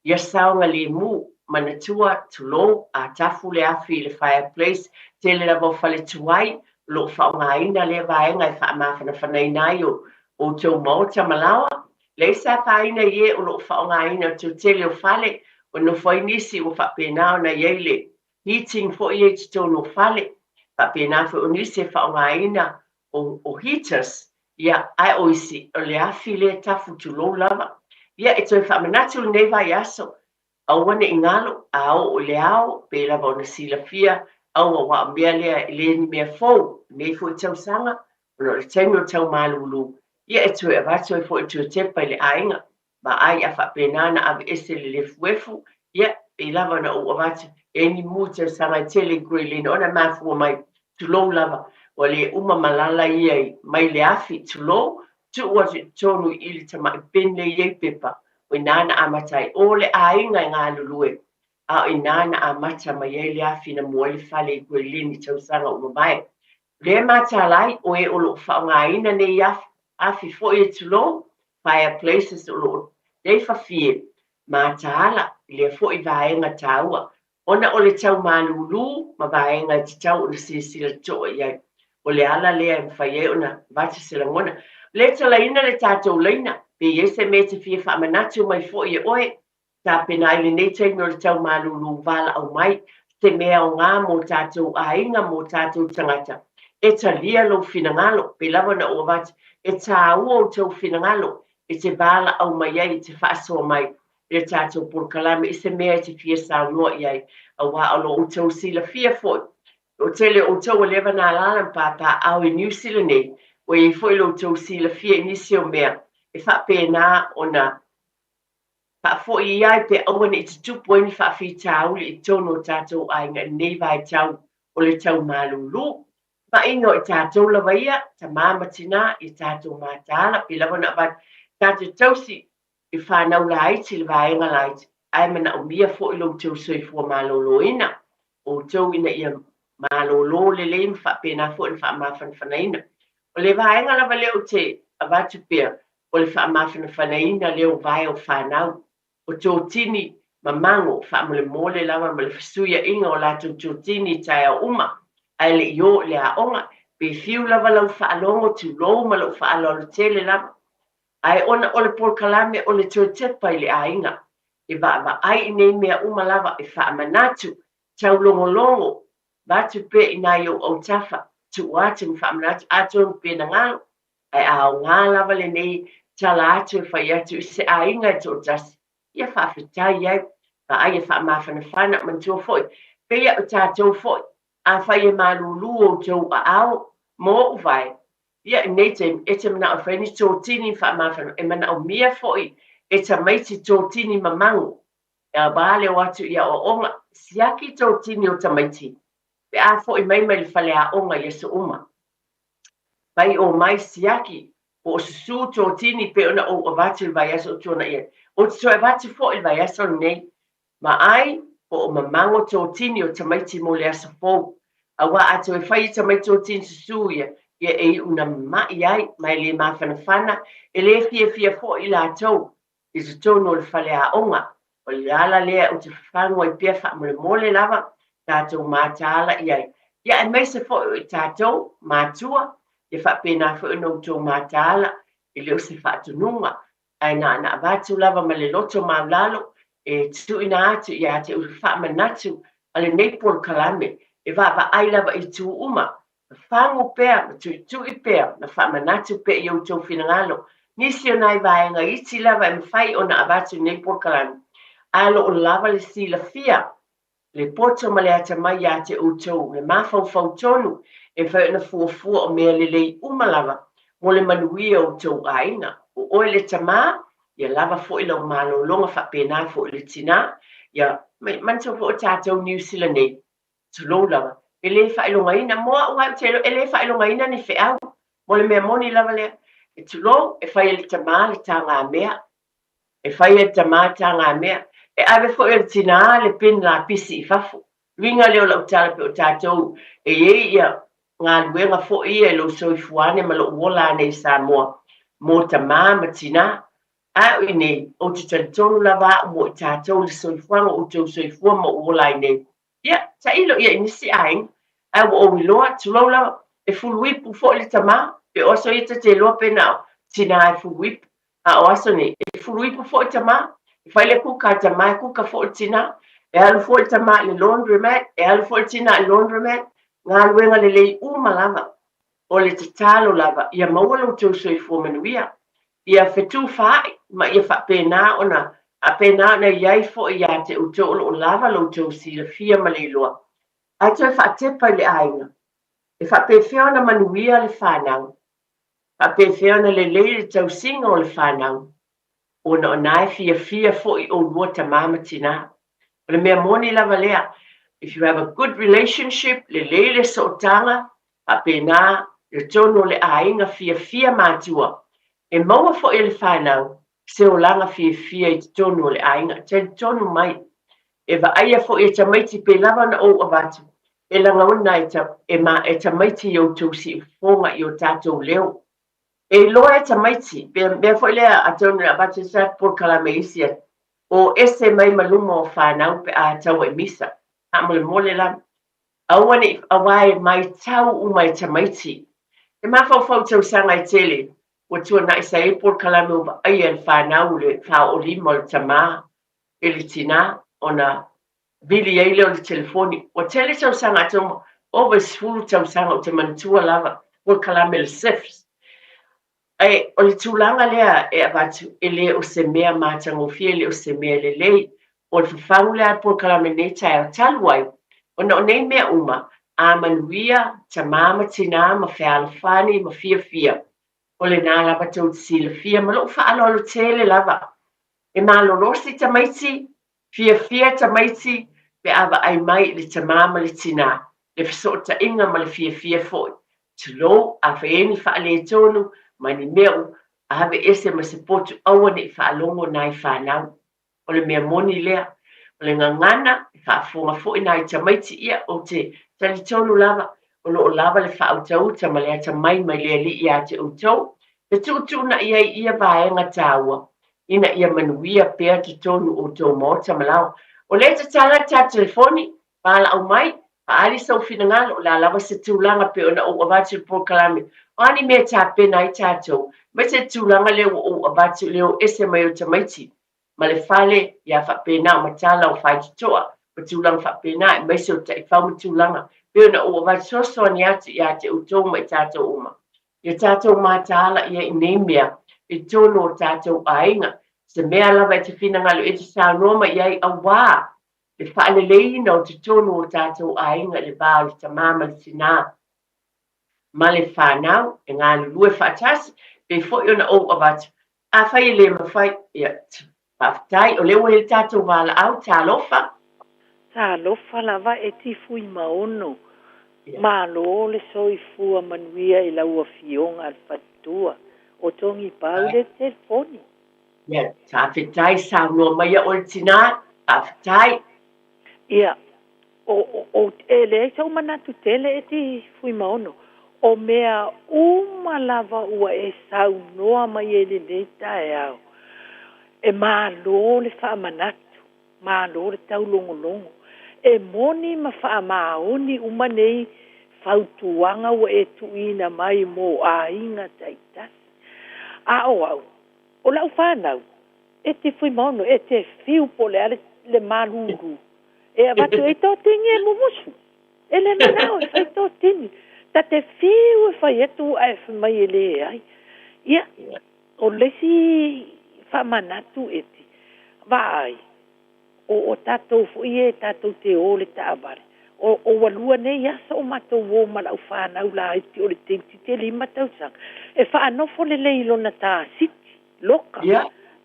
Speaker 1: Ia saogalemu, manatua, tulou, a tafu le afi i le fireplace, tele lava o fale tuai o lo o faaaogaina lea vaega e faamafanafanaina ai o outou maota ma laoa. Leai se afaina i e o lo o faaaogaina le toatele o fale, ua nofo ai nisi ua faapena ona i ai le heating foi ia i totonu o fale, faapena foi o nisi e faaaogaina o heaters, ia, ae o isi, o le afi lea e tafu tulou lava. Ia, e toe faamanatu lenei vaiaso, aua ne i galo, a oo i le ao, pei lava ona silafia, aua aua o mea lea e le ni mea fou, lenei foi tausaga, ona o le taimi o tau malūlū, ia e toe avatu ai foi le tuatepa i le aiga. Vaai a faapena ona aveese le lefuefu, ia, pei lava ona ou avatu, e ai ni mu tausaga e tele i Grey Lynn, ona e mafua mai, tulou lava, ua le uma malala ia i, mai le afi, tulou, tuu atu i totonu i le tamai bin lea e i ai pepa, o ina na amata ai. O le aiga e galulue, a o ina na amata mai ai le afi na mua ai le fale i Grey Lynn i tausaga ua mavae. O lea e matala ai, o e o lo o faaaogaina nei afi, afi foi e tulou, fireplaces o lo o nei fafie, mataala i lea foi vaega taua, ona o le tau malūlū ma vaega e tatau ona silasila totoa i ai. O le ala lea e mafai ai ona avatu se lagona. O lea e talaina le tatou laina, pe i ai se mea e te fia faamanatu mai foi e oe, Tapena ai lenei taimi o le tau malūlū valaau mai, se mea aoga mō tātou aiga, mō tātou tagata. E talia lou finagalo, pei lava ona ou avatu, e tāua outou finagalo e te valaau mai ai, e te faasoa mai i le tātou polokalame i se mea e te fia saunoa i ai, auā o lo outou silafia foi, o tele o outou ua leva na alaala ma papaaao i Niu Sila nei, ua i ai foi lo outou silafia i nisi o mea e faapena ona Faafoi ai pe aua ne i tutupu ai ni faafitauli i totonu o tatou aiga i lenei vaitau o le tau malūlū. Maʻina o i tatou lava ia, tamā ma tinā, i tatou mataala, pei lava ona avatu, tatou tausi i fanau laiti, le vaega laiti, ae manaomia foi lo outou soifua malōlōina, outou ina ia malōlō lelei ma faapena foi ona faamafanafanaina. O le vaega lava lea ou te avatu pea, o le faamafanafanaina lea o vae o fanau, o totini ma mago, faamolemole lava ma le fesuiaiga o latou totini i taeao uma, ae le i o i le aoga, pe fiu lava lau faalogo, tulou ma lou faaaloalo tele lava. Ae ona o le polokalame o le toe tepa i le aiga, e vaavaai i nei mea uma lava e faamanatu, taulogologo, vaatu pea i nai ou autafa, tuu atu ma faamanatu, atonu pe nagalo, Ae a aoga lava lenei tala atu e fai atu i se aiga e toatasi, ia faafetai ai, vaai e faamafanafana, manatua foi, pei o tatou foi, afai e malūlū outou aao ma ou vae, ia i nei taimi, e te manao e fai ni totini faamafanafana, e manaomia foi e tamaiti totini mamago, e awa le o atu i aoaoga, siaki totini o tamaiti, pe a foi mai mai le faleaoga i aso uma. Pai o mai siaki, po o susū totini pei ona ou avatu i le vaiaso o tuanai ai. Ou te toe avatu foi i le vaiaso lenei. Ma ai, po o mamago totini o tamaiti mo le aso fou. Auā a toe fai e tamaiti totini susū ia, ia e iu na ma'i ai, ma e le mafanafana, e le fiafia foi i latou. i totonu o le faleaoga. O le ala lea ou te fafagu ai pea faamolemole lava tatou mataala i ai. Ia aemaise foi o i tatou, matua, ia faapena foi ona outou mataala, e le o se faatonuga, ae na ona avatu lava ma le loto maulalo e tuuina atu ia te oe faamanatu a lenei polokalame e vaavaai lava i itu uma Fafagu pea ma tuitui pea ma faamanatu pea i outou finagalo nisi o nai vaega iti lava e mafai ona avatu i nei polokalame, ae o lo o lava le silafia Le poto ma le atamai iā te outou, le mafaufau tonu e mafai ona fuafua o mea lelei uma lava mo le manuia o outou aiga. O oe le tamā, ia lava foi lau malologa faapena foi le tinā. Ia manatua foi o tatou Niu Sila nei, tulou lava, e le faailogaina, mo au lava ou te iloa, e le faailogaina ni feau, mo le mea moni lava lea. E tulou, e fai e le tamā le tagamea, E fai e le tamā tagamea. E ave foi e le tinā le pin lapisi i fafo. Uiga lea o lau tala pei o tatou e i ai ia galuega foi ia i lou soifua ane ma lou ola ane i Samoa mo tamā ma tinā. A o i nei, ou te talitonu lava au mo i tatou le soifuaga o outou soifua ma ou ola ai nei. Ia, tailo ia i nisi aiga, ae ua ou iloa, tulou lava, e fuluipu foi le tamā, pe o aso ia ta te iloa pe na o tinā e fuluipu, a o aso nei, e fuluipu foi tamā, e fai le kuka a tamā, e kuka foi le tinā, e alu foi le tamā i le laundromat, e alu foi le tinā i le laundromat, galuega lelei uma lava. O le tatalo lava, ia maua lo outou soifua manuia, ia fetufaai ma ia faapena ona faapena ona i ai foi iā te outou o lo o lava lo outou silafia ma le iloa, ae toe faatepa i le aiga. E faapefea ona manuia le fanau? Faapefea ona lelei le tausiga o le fanau? Ona o na e fiafia foi oulua tamā ma tinā. O le mea moni lava lea, if you have a good relationship, lelei le sootaga, faapena le tonu o le aiga fiafia matua, e maua foi e le fanau se olaga fiafia i totonu o le aiga. Talitonu mai, e vaaia foi e tamaiti pe lava ona ou avatu, e lagaona e, e, ma, e tamaiti i outou siufofoga i o tatou leo. E iloa e tamaiti, pe mea foi lea atonu e avatu sa polokalame isi o ese mai ma luma o fanau pe a taua i misa. Faamolemole lava. Aua ne i auā e maitau uma e tamaiti. E mafaufau tausaga e tele ua tuanaʻi sa i ai polokalame ua vaaia e le fanau le faaoolima o le tamā e le tinā ona vili ai lea o le telefoni. Ua tele tausaga atonu ova i 10 tausaga ou te manatua lava polokalame le SIFS. Ae o le tulaga lea e avatu, e le o se mea matagofie, e le o se mea lelei. O le fafagu lea a le polokalame nei taeao talu ai, ona o nei mea uma, a manuia, tamā ma tinā ma fealofani ma fiafia, o lenā lava tou te silafia ma lou faaaloalo tele lava. E malolosi tamaiti, Fiafia tamaiti pe a vaai mai i le tamā ma le tinā, le fesootaiga ma le fiafia foi. Tulou, afai ai ni faaletonu ma ni mea ua aveese ma se potu aua ne i faalogo nai fanau. O le mea moni lea. O le gagana, e faafofoga foi nai tamaiti ia, ou te talitonu lava o lo o lava le faautauta ma le atamai mai le Alii iā te outou, e tuutuunaʻi ai ia vaega tāua ina ia manuia pea totonu o tou maota ma laoa. O lea e tatala le tatou telefoni, valaau mai, faaali sou finagalo, o le a lava se tulaga pei ona ou avatu i le polokalame, o a ni mea e tapena ai tatou, aemaise le tulaga lea ua ou avatu i le o ese mai o tamaiti ma le fale, ia faapena o matala o faitotoa ma tulaga faapena, aemaise o taifau ma tulaga pei ona ou avatu fesoasoani atu ia te outou ma i tatou uma. Ia tatou mataala ia i nei mea i totonu o tatou aiga, se mea lava e te finagalo e te saunoa mai i ai auā le faaleleiina o totonu o tatou aiga i le va o le tamā ma le tinā ma le fanau e galulue faatasi, pei foi ona ou avatu, afai e le mafai, ia, faafetai, o lea ua i ai le tatou valaau, talofa.
Speaker 5: Talofa lava e Tifuimaono, malo le soifua manuia i lau afioga a le faletua o Togipau le telefoni.
Speaker 1: Ia, faafetai, saunoa mai ia oe le tinā, faafetai.
Speaker 5: Ia, O, o, e leai sou manatu tele e Tifuimaono, o mea uma lava ua e saunoa mai ai i lenei taeao, e malo le faamanatu, malo le taulogologo. E moni ma faamaoni uma nei fautuaga ua e tuuina mai mo aiga taitasi. A o au, o lau fanau, e Tifuimaono, e te fiu po o le a le, le malulu E avatu ai totini e mumusu. E le manao e fai totini. Ta te fiu e fai atu ae fai mai e leai. Ia, o le isi faamanatu e ti, vaai, O tatou foi e tatou te o le taavale. O ua lua nei aso o matou o ma lau fanau laiti o le teitite 5 tausaga. E faanofo lelei i lona tasiti, loka.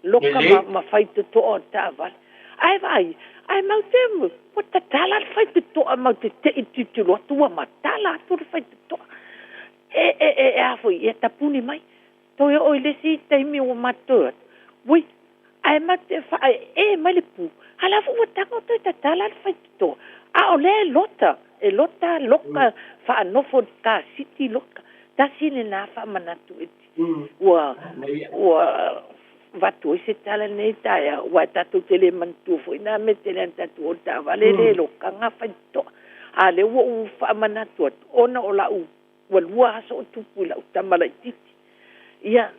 Speaker 5: Loka ma faitotoa o le taavale. Ae vaai, ae mau te ua tatala le faitotoa mau te tei tilotilo atu ua matala atu le faitotoa. E a foi, ia tapuni mai. Toe oo i le isi taimi ua matou atu. Ui, ae mau te faaee mai le pu. A la foi ua tago toe tatala le faitotoa. A o lea e lota, e lota loka faanofo i le tasiti loka. Tasi lenā faamanatu e ti. Ua, ua avatu ai se tala lenei taeao, aua e tatou te le manatua foi nā mea tele a na tatou o i le taavale le lokaga faitotoa. A o lea ua ou faamanatu atu, ona o lau ua lua aso o tupu i lau tama laitiiti. Ia,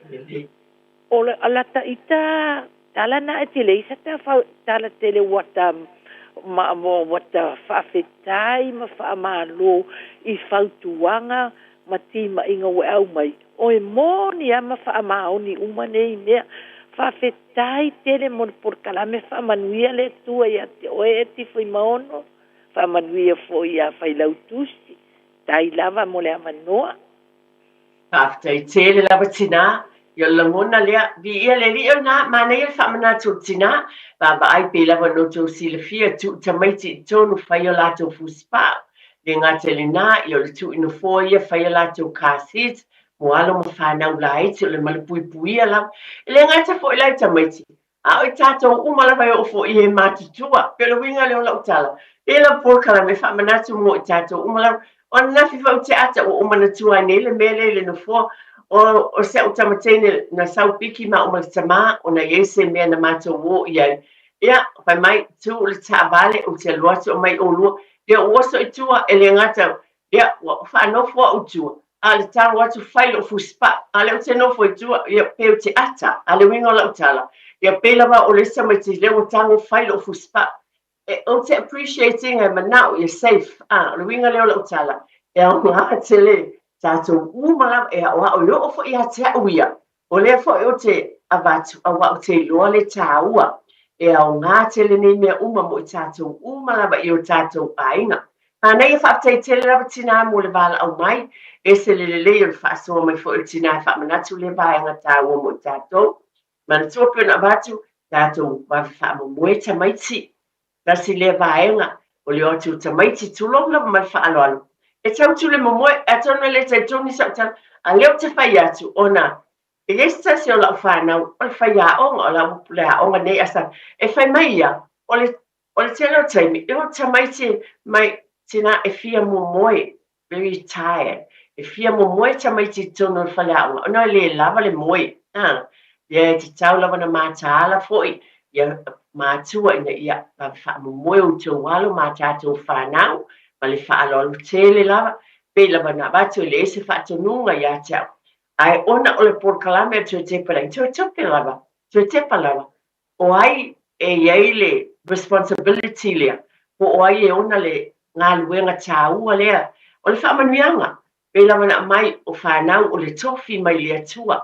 Speaker 5: o le lata ita tala na e te leai sa ta tala tele ua ta ma ua ta faafetai ma faamalo i fautuaga ma timaiga ua e aumai. O e moni lava ma faamaoni uma nei mea. Faafetai tele mo le polokalame faamanuia le Atua ia te oe e Tifuimaono, faamanuia foi iā Failautusi. Tai lava mo le avanoa.
Speaker 1: Faafetai tele lava tinā. Ia o le lagona lea, viia le Alii o ina, manaia le faamanatu o le tinā, vaavaai pei lava ona outou silafia, tuu tamaiti i totonu, fai o latou fusipaa, le gata i lena, ia o le tuu i nofoa ia, fai o latou car seats, mo alo ma fanau laiti, o le malupuipuia lava. E le gata foi la i tamaiti, A o i tatou uma lava e oo foi i e matutua. Pei o le uiga lea o lau tala, e lau polokalame e faamanatu mo i tatou uma lava. O ananafi foi ou te ata ua ou manatua ai nei le mea lea i le nofoa o si au tama teine na sau piki maua ma le tama ona e i ai se mea na matou o i ai. Ia, fai mai, tu le taavale ou te alu atu aumai oulua. Ia, ou oso i tua, e le gata Ia, ua faanofo au i tua, a o le talo atu fai lou fusipaa, a o lea ou te nofo i tua, ia, pei ou te ata, a o le uiga o lau tala, ia, pei lava o le isi tamaiti lea ua tago fai lou fusipaa. E, ou te appreciate ina e manao ia safe, a, o le uiga lea o lau tala, e aoga tele tatou uma lava e aoao e oo foi ia te au ia, O lea foi ou te avatu aua ou te iloa le tāua e aoga tele nei mea uma mo i tātou uma lava i o tātou aiga. Manaia faafetai tele lava tinā mo le valaau mai, ese le lelei o le faasoa mai foi o le tinā e faamanatu lea vaega tāua mo i tātou. Manatua pei ona avatu, tātou vave faamomoe tamaiti. Tasi lea vaega o le o atu o tamaiti, tulou lava ma le faaaloalo. E tau atu le momoe, atonu e le talitonu i sau tala, a lea ou te fai atu ona e i ai se tasi o lau fanau o le faiaoga, o la ua pule aoga nei a sa, e fai mai ia, o le, o le tele o taimi, e o tamaiti mai, tina e fia momoe, very tired. E fia momoe tamaiti i totonu o le faleaoga ona e le lava le moe. A, ia e tatau lava ona mataala foi ia matua ina ia vave faamomoe outou alo ma tatou fanau ma le faaaloalo tele lava, pei lava ona avatu e leai se faatonuga ia te au. Ae ona o le polokalame a le Toe Tepa Lagi, toe tupe lava, toe tepa lava, O ai e i ai le responsibility lea, po o ai e ona le galuega tāua lea o le faamanuiaga, pei lava ona aumai o fanau o le tofi mai le Atua.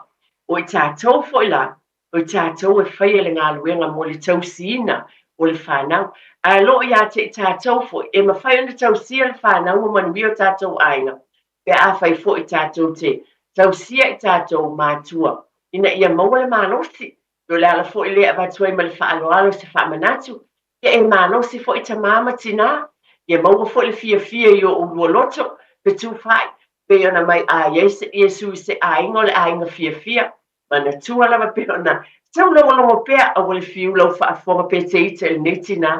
Speaker 1: O i tatou foi la, o i tatou e faia le galuega mo le tausiina o le fanau. Ae lo ia te i tatou foi, e mafai ona tausia le fanau ma manuia o tatou aiga, pe afai foi tatou te tausia i tatou matua ina ia maua le malosi. O le ala foi lea e avatu ai ma le faaaloalo se faamanatu, ia e malosi foi tamā ma tinā, ia maua foi le fiafia i o oulua loto, fetufaai, pei ona mai a i ai se Iesu i se aiga o le aiga fiafia, manatua lava pei ona taulogologo pea aua le fiu lau faafofoga pe te ita i lenei tinā,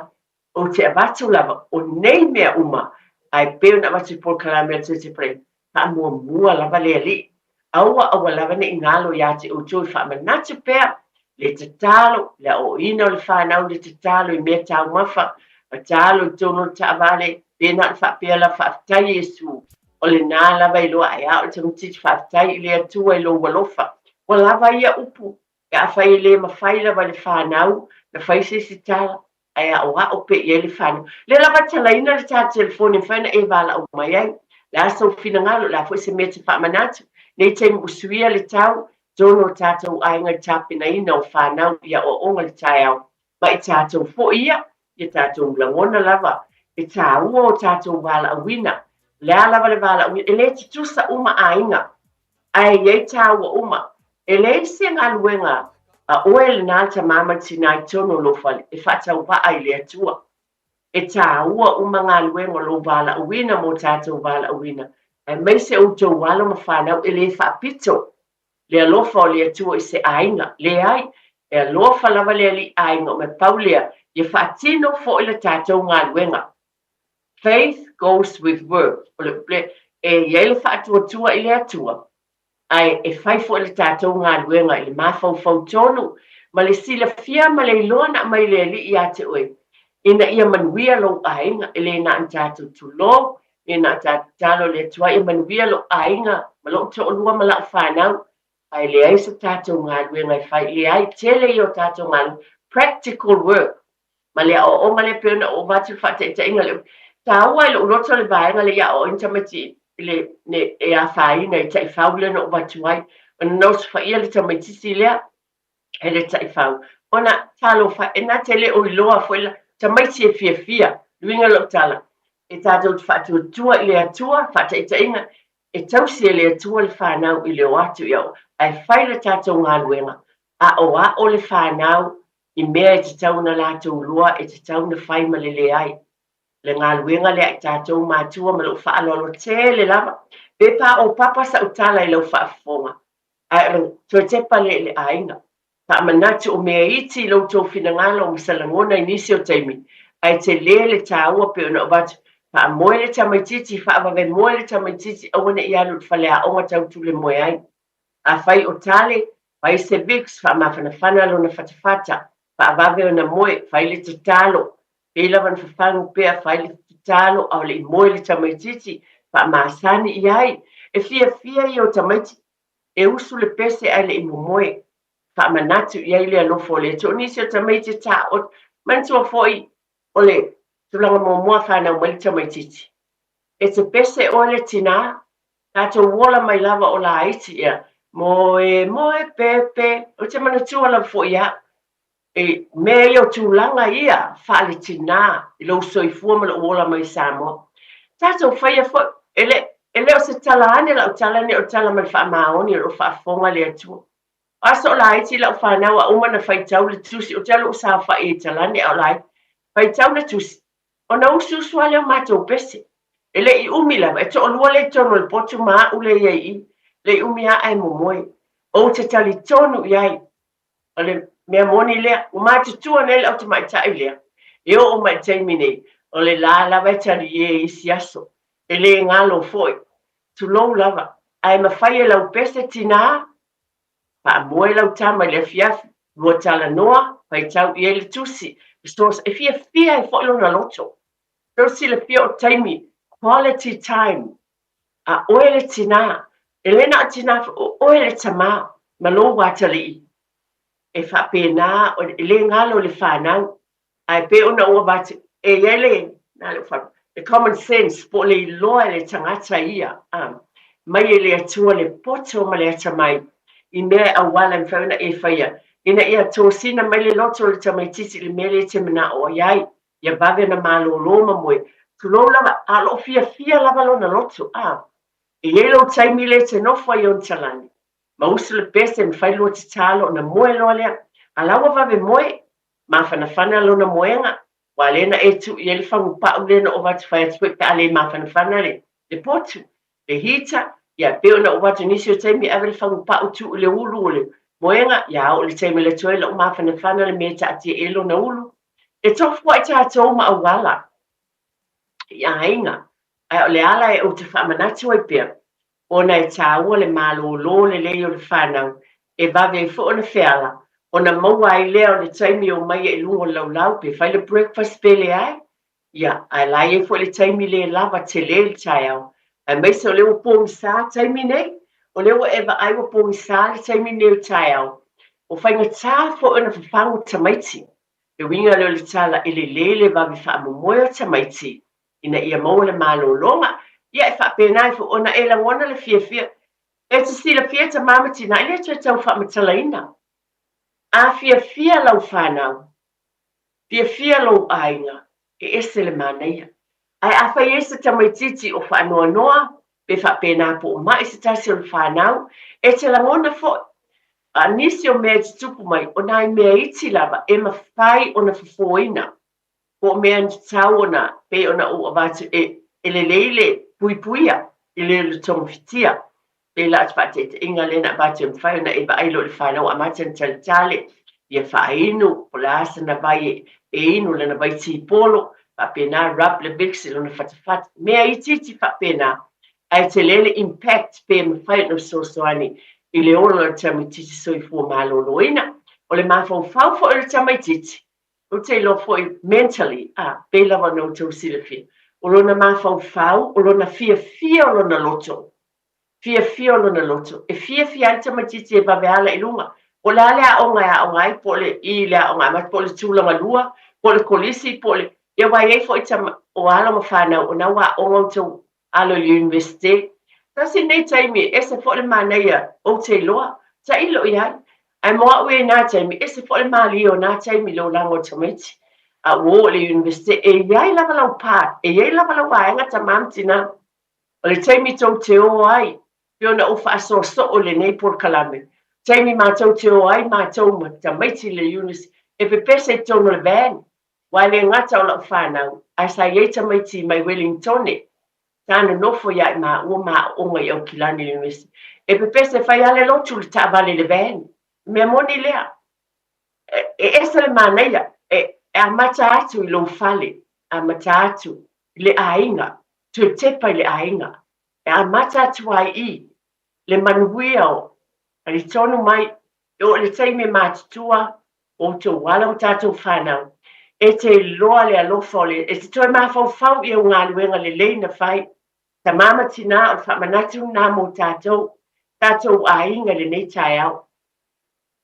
Speaker 1: Ou te avatu lava o nei mea uma, ae pei ona avatu i polokalame a le Church of Prayer, faamuamua lava le Alii. Aua aua lava ne i galo ia te outou i faamanatu pea le tatalo, le aoaoina o le fanau le tatalo i mea taumafa, tatalo i totonu o le taavale, pe na o le faapea lava faafetai Iesu, o lena lava e iloa ae a o le tamaitiiti faafetai i le Atua i lou alofa. Ua lava ia upu, pe afai e le mafai lava e le fanau na fai se isi tala, ae aoao pea i ai le fanau. Lea lava e talaina le ta telefoni e mafai ona e valaau mai ai. Le a sou finagalo, le a foi se mea e te faamanatu, nei taimi ua suia le tau, totonu o tatou aiga i le tapenaina o fanau i aoaoga i le taeao, ma i tatou foi ia. Ia tatou lagona lava e tāua o tatou valaauina. O le a lava le valaauina, e le tutusa uma aiga, ae i ai tāua uma. E leai se galuega a oe lena le tamā ma le tinā i totonu o lou fale e faatauvaa i le Atua. E tāua uma galuega o lou valaauina mo tatou valaauina, aemaise outou alo ma fanau e le faapito le alofa o le Atua i se aiga. Leai, e alofa lava le Alii aiga o mea pau lea, ia faatino foi le tatou galuega. Faith goes with work. O le upu lea, e i ai le faatuatua i le Atua, ae e fai foi le tatou galuega i le mafaufau tonu ma le silafia ma le iloa na aumai e le Alii ia te oe, ina ia manuia lou aiga, e le na ona tatou tulou, e na o tatou tatalo i le Atua ia manuia lou aiga ma lou toalua ma lau fanau, ae leai se tatou galuega e fai, leai, tele ia o tatou galuega, practical work, ma le aoaoga lea pei ona ou avatu le faataitaiga lea. Taua i lou loto le vaega lea i aoaoina tamaiti i le, ne, e afaina i taifau lea na ou avatu ai, ona na osofaia le tamaitiiti lea e le taifau. Ona, talofa e, na te le o iloa foi la, tamaiti e fiafia, le uiga o lau tala, e tatou te faatuatua i le Atua, faataitaiga, e tausi e le Atua le fanau i le o atu i ao, ae fai le tatou galuega, aoao le fanau i mea e tatau ona latou iloa e tatau ona fai ma le leai. Le galuega lea a i tatou matua ma lou faaaloalo tele lava, pe paopapa sau tala i lau faafofoga, ae o le toe tepa lea i le aiga. Faamanatu o mea iti i lo outou finagalo ma sa lagona i nisi o taimi, ae tele le taua pei ona avatu, faamoe le tamaitiiti, faavave moe le tamaitiiti aua ne i alu i le faleaoga tau tule moe ai. Afai o tale, fai se Vicks, faamafanafana lona fatafata, faavave ona moe, fai le tatalo, pei lava ona fafagu pea, fai le tatalo a o le i moe le tamaitiiti, faamasani i ai. E fiafia ia o tamaiti, e usu le pese ae le i momoe. Faamanatu i ai le alofa o le Atua. O nisi o tamaiti e taoto. Manatua foi, o le tulaga muamua fanau mai le tamaitiiti. E te pese oe le tinā, tatou ola mai lava o laiti ea, moe, moe pepe, ou te manatua lava foi au, e mea ia o tulaga ia faaletinā i lou soifua ma lou ola mai i Samoa. Tatou faia foi, e le, e le o se tala ane lau tala nei o le tala mai le faamaoni o lo o faafofoga le Atua. O aso o laiti lau fanau a uma ona faitau le tusi, ou te alu ou saofai i talane a o laiti, faitau le tusi, Ona usuusu lava lea o matou pese. E le i umi lava, e toalua lea i totonu o le potu ma a'u lea i ai i i, le i umi lava ae momoe. Ou te talitonu i ai, o le mea moni lea, ua matutua nei le au tamaitai lea, e oo mai i le taimi nei, o le la lava e talie i isi aso, e le galo foi, tulou lava, ae mafai e lau pese tinā Faamoe lau tama i le afiafi, lua talanoa, faitau i ai le tusi, fesoasoani, e fiafia ai foi lona loto. Tau silafia o taimi, quality time, a oe le tinā, e le na o tinā foi, o oe le tamā ma lou atalii. E faapena, e le galo i le fanau, Ae pei ona ou avatu, e i ai le, na le fale, le common sense po o le iloa e le tagata ia, a, mai e le Atua le poto ma le atamai i mea e auala e mafai ona e faia, ina ia tosina mai le loto o le tamaitiiti i le mea lea e te manao i ai, ia vave ona malolo ma moe, tulou lava, a o lo o fiafia lava lona loto, a. E i ai lou taimi lea e te nofo ai i ona talani, ma usu le pese ma fai lua tatalo ona moe loa lea, a la ua vave moe, Mafanafana lona moega, ua lea na e tuu i ai le fagupa'u lea na ou avatu fai atu foi pe a le mafanafana le le potu, le heater, ia pei ona ou avatu nisi o taimi ave le fagupa'u tuu i le ulu o le moega, ia oo i le taimi le toe la'u mafanafana le mea e taatia i ai lona ulu. E tofu ai tatou ma auala i aiga, ae o le ala e ou te faamanatu ai pea, ona e tāua le malōlō lelei o le whānau, e vave ai foi ona feala, ona maua ai lea o le taimi e omai ai i luga o le laulau pe fai le breakfast pe leai. Ia, ae la i ai foi le taimi le lava tele le taeao, aemaise o lea ua pogisa taimi nei, o lea ua e vaai ua pogisa le taimi nei o le taeao, ua faigata foi ona fafagu tamaiti. Le uiga lea o le tala, e lelei le vave faamomoe o tamaiti ina ia maua le malologa, ia e faapena ai foi ona e lagona le fiafia. E te silafia tamā ma tinā, e le toe tau faamatalaina. A fiafia lau fanau, Fiafia lou aiga, e ese le manaia. Ae afai e i ai se tamaitiiti o faanoanoa pe faapena po o ma'i se tasi o le fanau, e te lagona foi. A o nisi o mea e tutupu mai, o nai mea iti lava e mafai ona fofoina, po o mea na tatau ona, pei ona ou avatu, e, e lelei le puipuia i le le togafitia. Pei la o se faataitaiga lea na avatu e mafai ona e vaai loa i le fanau amata ona taletale, ia faainu, po o le a sana vai e inu, lana vai tipolo, faapena, rub le Vicks i lona fatafata, mea itiiti faapena, ae tele le impact pe mafai ona fesoasoani i le ola o le tamaitiiti soifua maloloina. O le mafaufau foi o le tamaitiiti, ou te iloa foi mentally, a, pei lava ona outou silafia, o lona mafaufau, o lona fiafia o lona loto, fiafia o lona loto, e fiafia ai le tamaitiiti e vave ala i luga. Po o le a le aoga e aoga ai, po o le i le aoga amata, po o le tulaga lua, po o le kolisi, po o le... Ia aua e i ai foi tama, o alo ma fanau, o na ua aoga outou alo i le Iunivesite. Tasi lenei taimi, e ese foi le manaia, ou te iloa, tailo i ai. Ae mo au ia i na taimi, ese foi le malie o na taimi i le olaga o tamaiti. A ua oo i le Iunivesite, e i ai lava lau part, e i ai lava lau vaega tama ma tina. O le taimi tou te o ai, pei ona ou faasoa soo i lenei polokalame, taimi matou te o ai matou ma tamaiti i le Iunivesite, e pepese i totonu o le van, aua e le gata o lau fanau, ae sa i ai tamaiti mai Welingtone, sa nonofo ia i maua ma aooga i Aukilani i le Iunivesite. E pepese e fai lava le lotu i le taavale i le van. O le mea moni lea. E ese le manaia, e amata atu i lou fale, amata atu i le aiga, toe tepa i le aiga, e amata atu ai i le manuia o talitonu mai, e oo i le taimi e matutua outou alo ma tatou fanau, e te iloa le alofa o le, e te toe mafaufau i au galuega lelei na fai, tama ma tina, o le faamanatu lena mo tatou, tatou aiga i lenei taeao.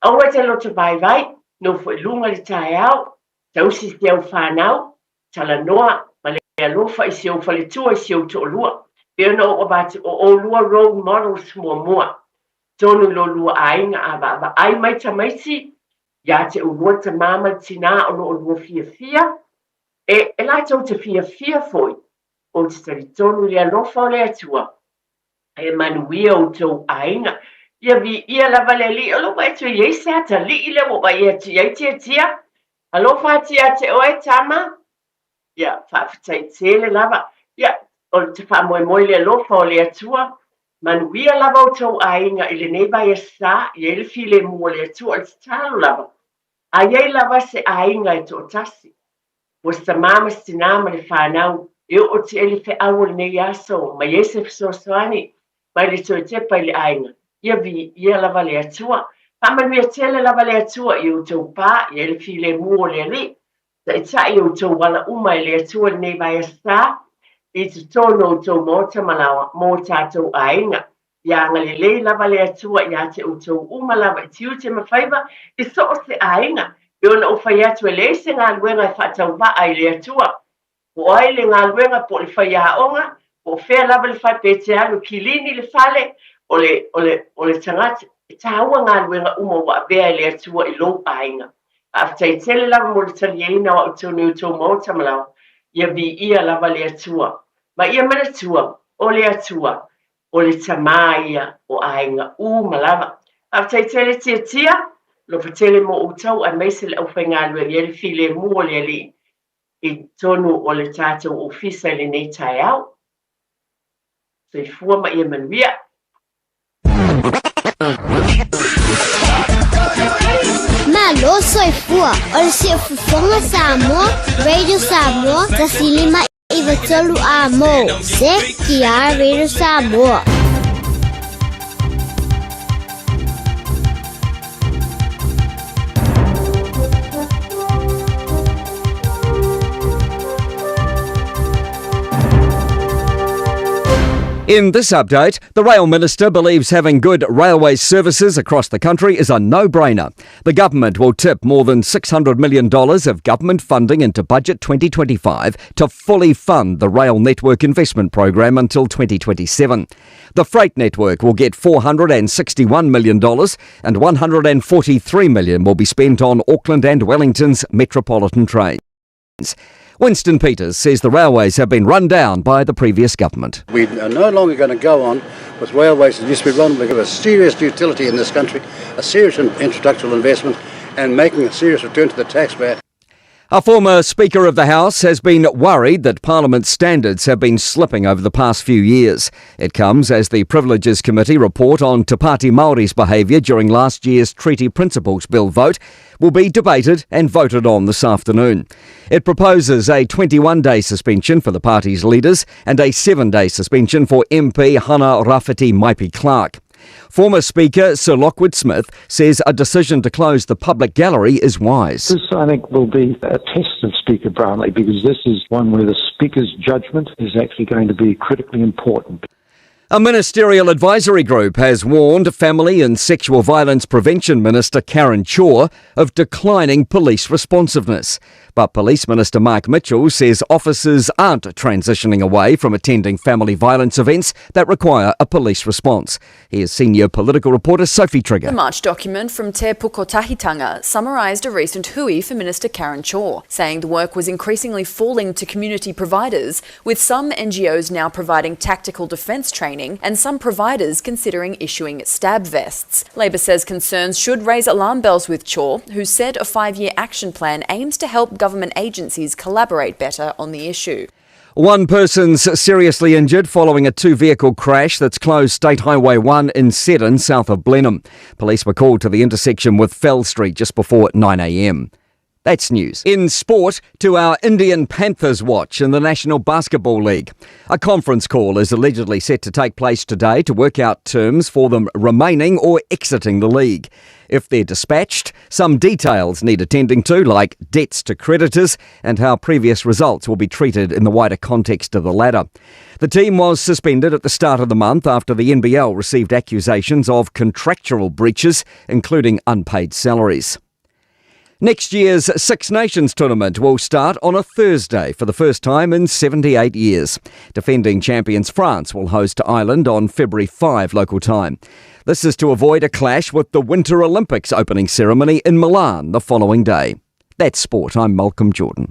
Speaker 1: Aua e te loto vaivai, nofo i luga i le taeao, tausi i si au fanau, talanoa ma le alofa i si ou faletua i si ou toalua. Pei ona ou avatu, o oulua role models muamua. Tonu i lo lua aiga a vaavaai mai tamaiti ia te oulua tama ma le tina o lo olua fiafia, e, e latou te fiafia foi, ou te talitonu i le alofa o le Atua e manuia outou aiga. Ia viia lava le Alii, o lou vaai atu e i ai se atalii lea ua vaai atu i ai Tiatia. Alofa atu ia te oe, tama. Ia, faafetai tele lava. Ia, o te faamoemoe i le alofa o le Atua. Manuia lava outou aiga i lenei vaiaso, i ai le filemu o le Atua, o le tatalo lava. A i ai lava se aiga e toatasi, ua se tama ma se tinā ma le fanau e oo atu i ai le feau o lenei aso ma i ai se fesoasoani mai le toe tepa i le aiga, ia viia lava le Atua. Faamanuia tele lava le Atua i outou pā, i ai le filemu o le Alii. Taitai i outou ala uma e le Atua i lenei vaiaso i totonu o outou maota ma laoa mō tatou aiga. Ia agalelei lava le Atua ia te outou uma lava i tiute ma faiva i so o se aiga, e ona ou fai atu e leai se galuega e faatauvaa i le Atua. Po o ai le galuega, po o le faiaoga, po o fea lava le fale, pe te alu e kilini le fale, o le, o le, o le tagata, e taua galuega uma ua avea e le Atua i lou aiga. Faafetai tele lava mo le taliaina o au tonu i outou maota ma laoa. Ia viia lava le Atua. Ma ia manatua, o le Atua, o le tamā ia o aiga uma lava. Faafetai tele Tiatia, alofa tele mo outou aemaise le aufaigaluega i ai le filemu o le Alii i totonu o le tatou ofisa i lenei taeao. Soifua ma ia manuia.
Speaker 3: Malo soifua o le Siufofoga Samoa, Radio Samoa, 1 5 93 A mo, CKR Radio Samoa.
Speaker 19: In this update, the Rail Minister believes having good railway services across the country is a no-brainer. The government will tip more than $600 million of government funding into Budget 2025 to fully fund the rail network investment program until 2027. The freight network will get $461 million and $143 million will be spent on Auckland and Wellington's metropolitan trains. Winston Peters says the railways have been run down by the previous government.
Speaker 22: We are no longer going to go on with railways that used to be run. We've got a serious utility in this country, a serious infrastructural investment, and making a serious return to the taxpayer.
Speaker 19: A former Speaker of the House has been worried that Parliament's standards have been slipping over the past few years. It comes as the Privileges Committee report on Te Pāti Māori's behaviour during last year's Treaty Principles Bill vote will be debated and voted on this afternoon. It proposes a 21-day suspension for the party's leaders and a 7-day suspension for MP Hana Rawhiti Maipi-Clarke. Former Speaker Sir Lockwood Smith says a decision to close the public gallery is wise.
Speaker 23: This, I think, will be a test of Speaker Brownlee, because this is one where the Speaker's judgment is actually going to be critically important.
Speaker 19: A ministerial advisory group has warned Family and Sexual Violence Prevention Minister Karen Chhour of declining police responsiveness. But Police Minister Mark Mitchell says officers aren't transitioning away from attending family violence events that require a police response. Here's senior political reporter Sophie Trigger.
Speaker 24: The March document from Te Pukotahitanga summarised a recent hui for Minister Karen Chhour, saying the work was increasingly falling to community providers, with some NGOs now providing tactical defence training and some providers considering issuing stab vests. Labour says concerns should raise alarm bells with Chhour, who said a 5-year action plan aims to help government agencies collaborate better on the issue.
Speaker 19: One person's seriously injured following a two-vehicle crash that's closed State Highway 1 in Seddon, south of Blenheim. Police were called to the intersection with Fell Street just before 9 a.m. That's news. In sport, to our Indian Panthers watch in the National Basketball League. A conference call is allegedly set to take place today to work out terms for them remaining or exiting the league. If they're dispatched, some details need attending to, like debts to creditors and how previous results will be treated in the wider context of the ladder. The team was suspended at the start of the month after the NBL received accusations of contractual breaches, including unpaid salaries. Next year's Six Nations tournament will start on a Thursday for the first time in 78 years. Defending champions France will host Ireland on February 5 local time. This is to avoid a clash with the Winter Olympics opening ceremony in Milan the following day. That's sport. I'm Malcolm Jordan.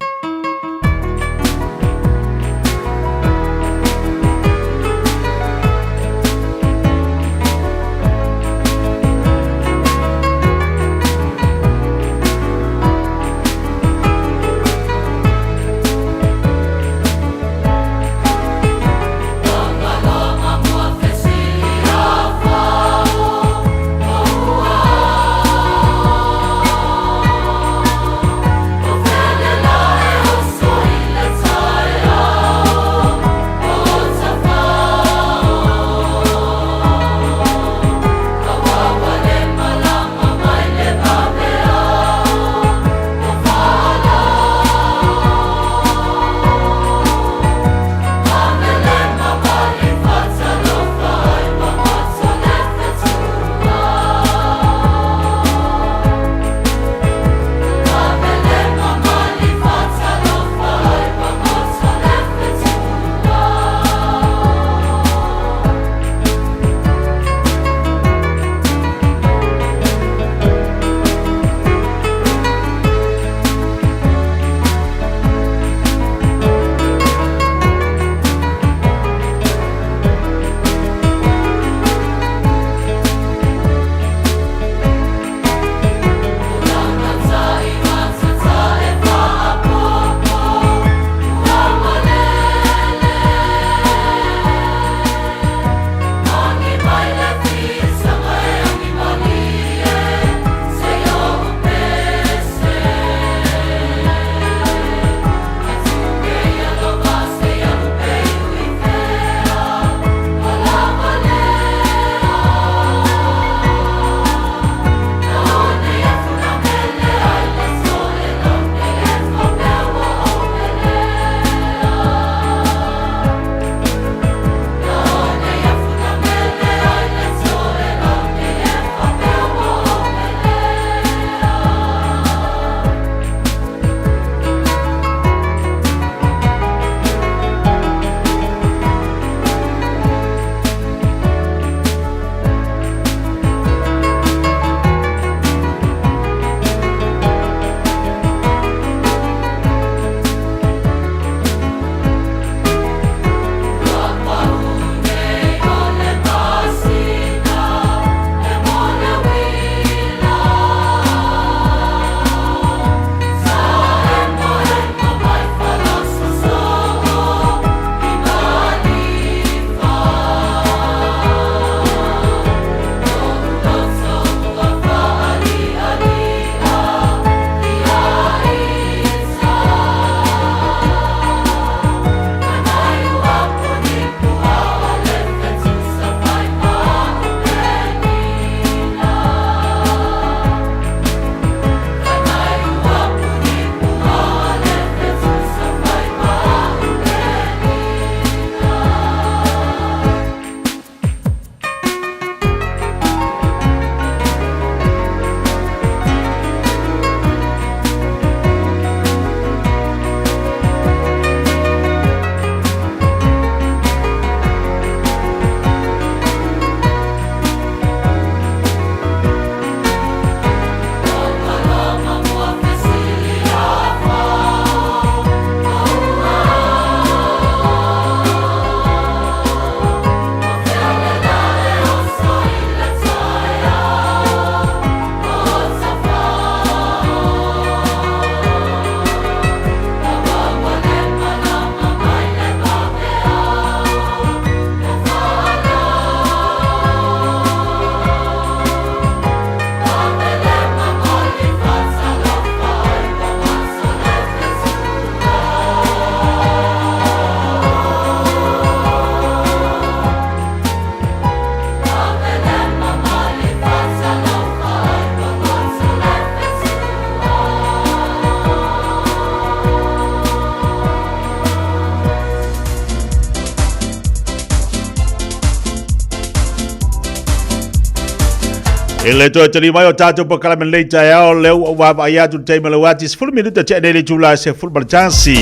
Speaker 7: I le toe tali mai o tātou polokalame lenei taeao, lea ua ou vaavaai atu i le taimi o le uati, 10 minuta tea nei le itula e 11.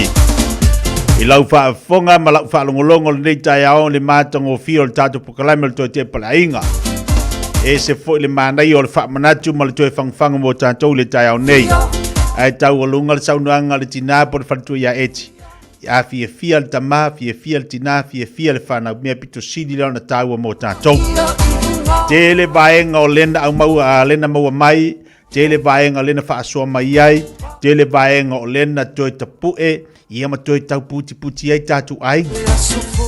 Speaker 7: I lau faafofoga ma lau faalogologo lenei taeao i le matagofie o le tatou polokalame o le toe tepa le aiga. E ese foi le manaia o le faamanatu ma le toe fagufagu mo tatou i le taeao nei. Ae taualuga le saunoaga a le tinā po o le faletua ia Eti. A fiafia le tama, fiafia le tinā, fiafia le fanau, mea pito sili lea ona taua mo tatou. Tele vaega o lena au maua, a lena maua mai, tele vaega o lena faasoa mai ai, tele vaega o lena toe tapu'e, ia ma toe tau putiputi ai tatou aiga.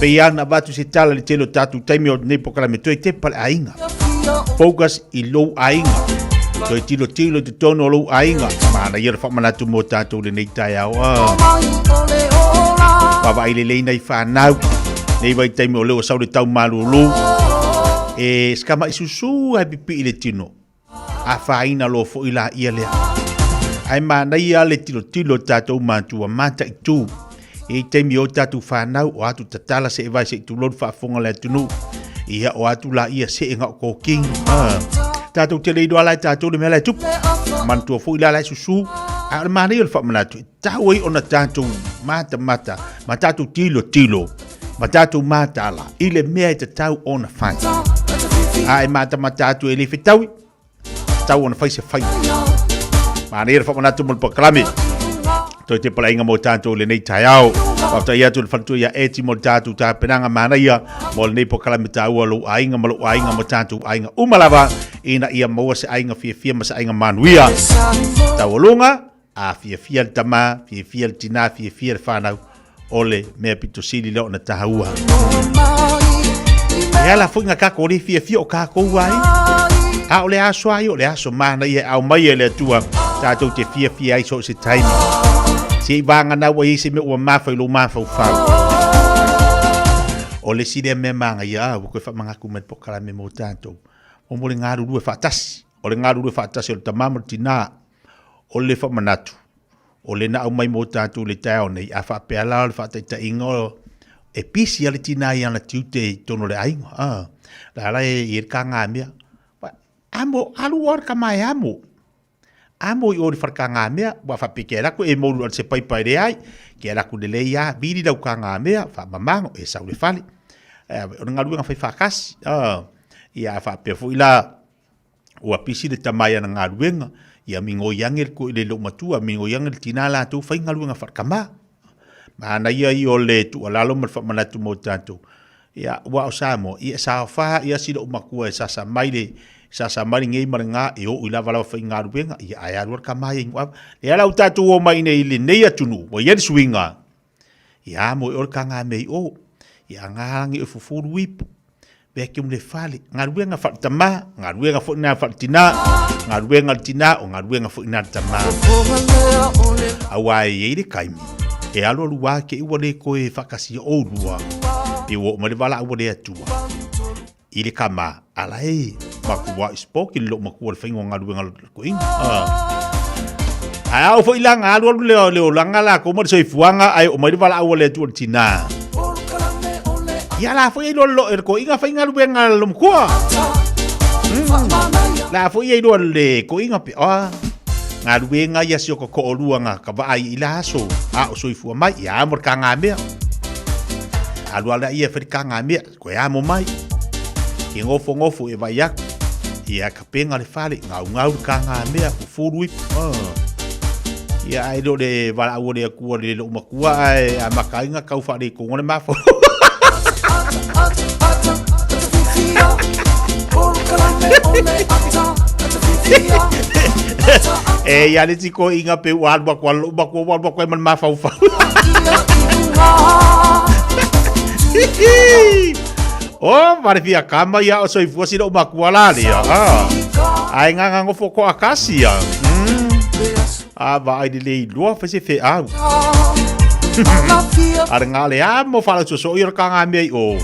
Speaker 7: Pei lava ona avatu se tala i le tele o tatou taimi o lenei polokalame, toe tepa le aiga. Focus i lou aiga. Toe tilotilo i totonu o lou aiga. Manaia le faamanatu mo tatou lenei taeao. Ah. Vaavaai lelei nai fanau. Nei vaitaimi o lea ua sau le tau malulu. E sikama'i susu ae pipii le tino. Afaina loa foi laia lea. Ae manaia le tilotilo o tatou matua mataitu. E i taimi o tatou fanau o atu tatala se vai se tulou le faafofoga le atunuu. Ia o atu laia se e ngao koking. Ah. Tatou te le iloa la e tatou le mea la e tupu. Manatua foi la la e susu. A o le manaia o le faamanatu, e tatau ai ona tatou matamata ma tatou tilotilo ma tatou mataala i le mea e tatau ona fai. A e matamata atu e le fetaui, tatau ona fai se fai. Manaia le faamanatu mo le polokalame. Toe te palaiga mo tatou lenei taeao. Faafetai atu i le faletua ia Eti mo le tatou tapenaga manaia mo lenei polokalame taua lou aiga ma lou aiga ma tatou aiga uma lava ina ia maua se aiga fiafia ma se aiga manuia. Taualuga, a fiafia le tama, fiafia le tinā, fiafia le whānau, o le mea pito sili lea ona taua. E ala foi ngā kākou le fiafia o kākou ai. A o le aso ai, o le aso manaia e ao mai e le Atua, tātou te fiafia ai so o se taimi. Se i vāngana ua i se mea ua mafa i lou mafaufau. O le isi lea mea māngaia, a, ua koe whamangaku mai le pokalame mō tātou. O mo le ngarurue whaatasi. O le ngarurue whaatasi o le tama ma le tinā. O le faamanatu, o le na aumai mo tatou i le taeao nei, a faapea la o le faataitaiga o e pisi a le tinā i ana tiute i totonu o le aiga. A, la la e i e le kāngamea. Amo, alu oa le kama e amo. Amo i o le whare kāngamea, ua faapea ke alaku e moulu ale se paipa e leai, ke alaku lelei a, vili lau kāngamea, whaamamango, e sau le fale. O le galuega fai whakasi. A, ia a faapea foi la, Ua pisi le tama i ana galuega, ia migoi ange le le loomatua, migoi ange le tina latou fai galuega faakamā. Manaia ia o le tuualalo ma le faamanatu mo tatou. Ia, ua o Samoa, ia e saofā ia si loomatua e sasa mai le sasa mai lenei ma lena e oo i lava lava faigaluega, ia ae alu lava le tama ia i Nuuava. Lea la ua tatou o mai nei i lenei atunuu, ua i ai le suiga, ia mo e o le kaga mea i o, ia nga lagi o fufulu ipu, vacuum le fale, galuega faaletama, galuega foi na faaletina, galuega le tina, o galuega foi na le tama. Auā e i ai le taimi, e alualu lava te i ua le toe faatasia oulua, pe ua oo mai le valaau a le Atua i le tama, ala e matua i sport i le loomatua le faiga o galuega a le toeaina. Ae a oo foi la na alualu le olaga latou ma le soifuaga ae oo mai le valaau a le Atua i le tina. Ia la foi ai loa le toeaina faigaluega a le loomatua. La foi ai loa le toeaina pe a galuega ia si o ka toalua na ka vaai i la aso a o soifua mai ia mo le kagamea. Alu ala ia e fai le kagamea koe amo mai. Ke nofonofo e vai aku. Ia ka penga le fale, ngaungau le kagamea, fufulu ipu. Ah. Ia ai lo le valaau o le Atua le loomatua ae amata ai na tau faaletonu le mafaufau. E ia le tiko inga pe ua alu atu a loomatua ua alu atu ai ma le mafaufau. O, mare fia kama ia o soifua si loomatua la lea. Ah. Ai nganga ngofo ko akasia. A vaai lelei loa fai se feau. A le ngā le a mo whalau soso i o le ka ngā mea i o.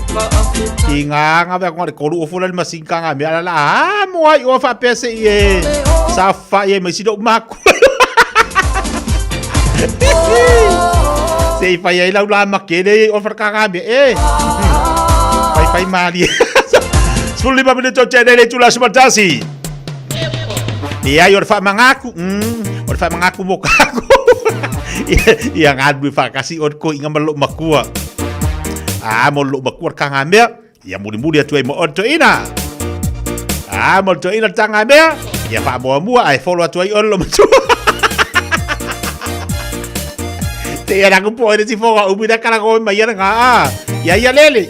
Speaker 7: Ki ngā ngā wea konga le kolu o fula le masin ka ngā mea la la a mo ai o whapea se i e sa whai e mai si lou maku. Se i whai ai lau la makele i o whara ka ngā mea e. Whai whai mārie. 15 minuto tene le tula sumatasi.
Speaker 4: Leai o le faamagāku, o le faamagāku mo kākou. Ia galulue faatasi oe le toeaina ma le loomatua. A mo le loomatua le tagamea, ia mulimuli atu ai ma oe le toeaina. A mo le toeaina le tagamea, ia faamuamua ae follow atu ai oe le loomatua. Te ia laku po le sifoga umi na kala koe mai ana ngā a. Ia ia lele.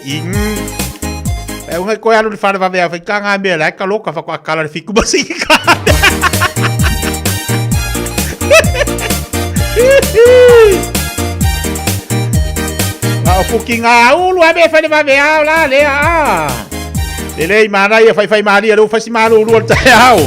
Speaker 4: E unga koe alu le whare wawe a whai ka ngā mea lai ka loka whako a kala le fiku masi ki ka. Ngā o fuki ngā ulu a me whare wawe au la le a. Le lei mana ia whai whai maria le whai si malu ulu o le tai au.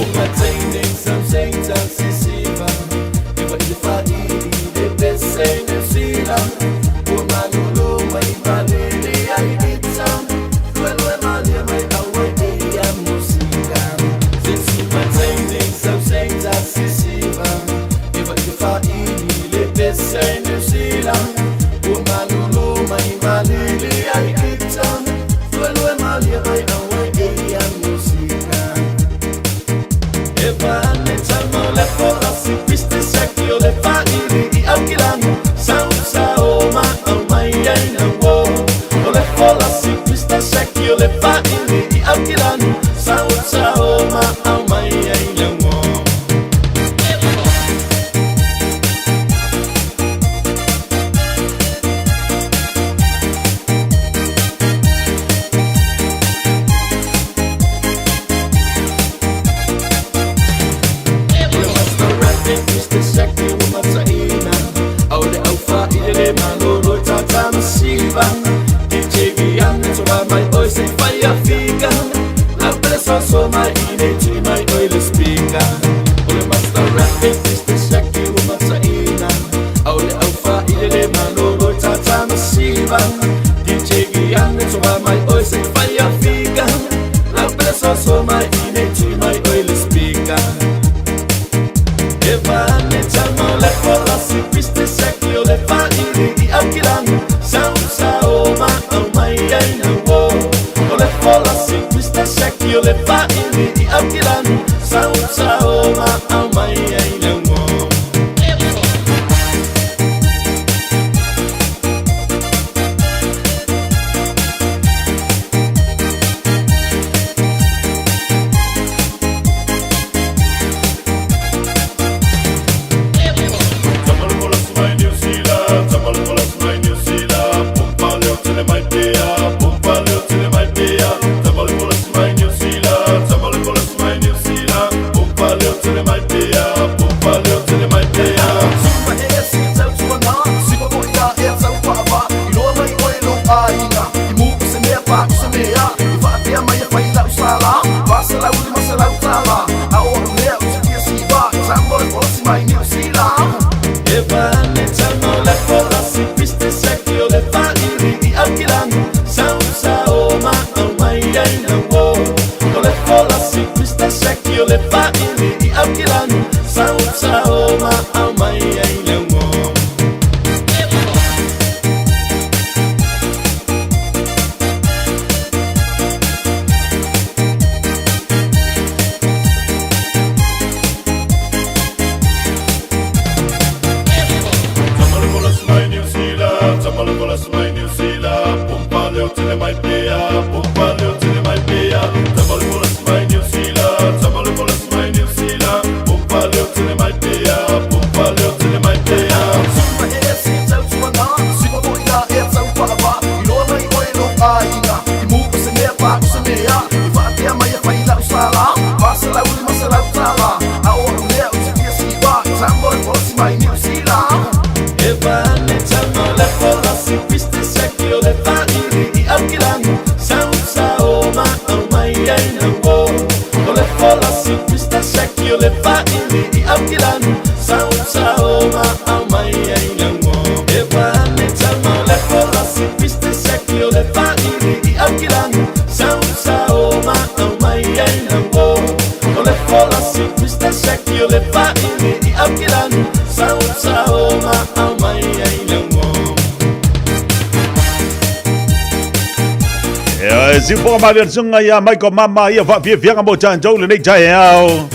Speaker 4: Siupoga malie le susuga ia Michael Mama ia faafiafiaga mo tatou lenei taeao.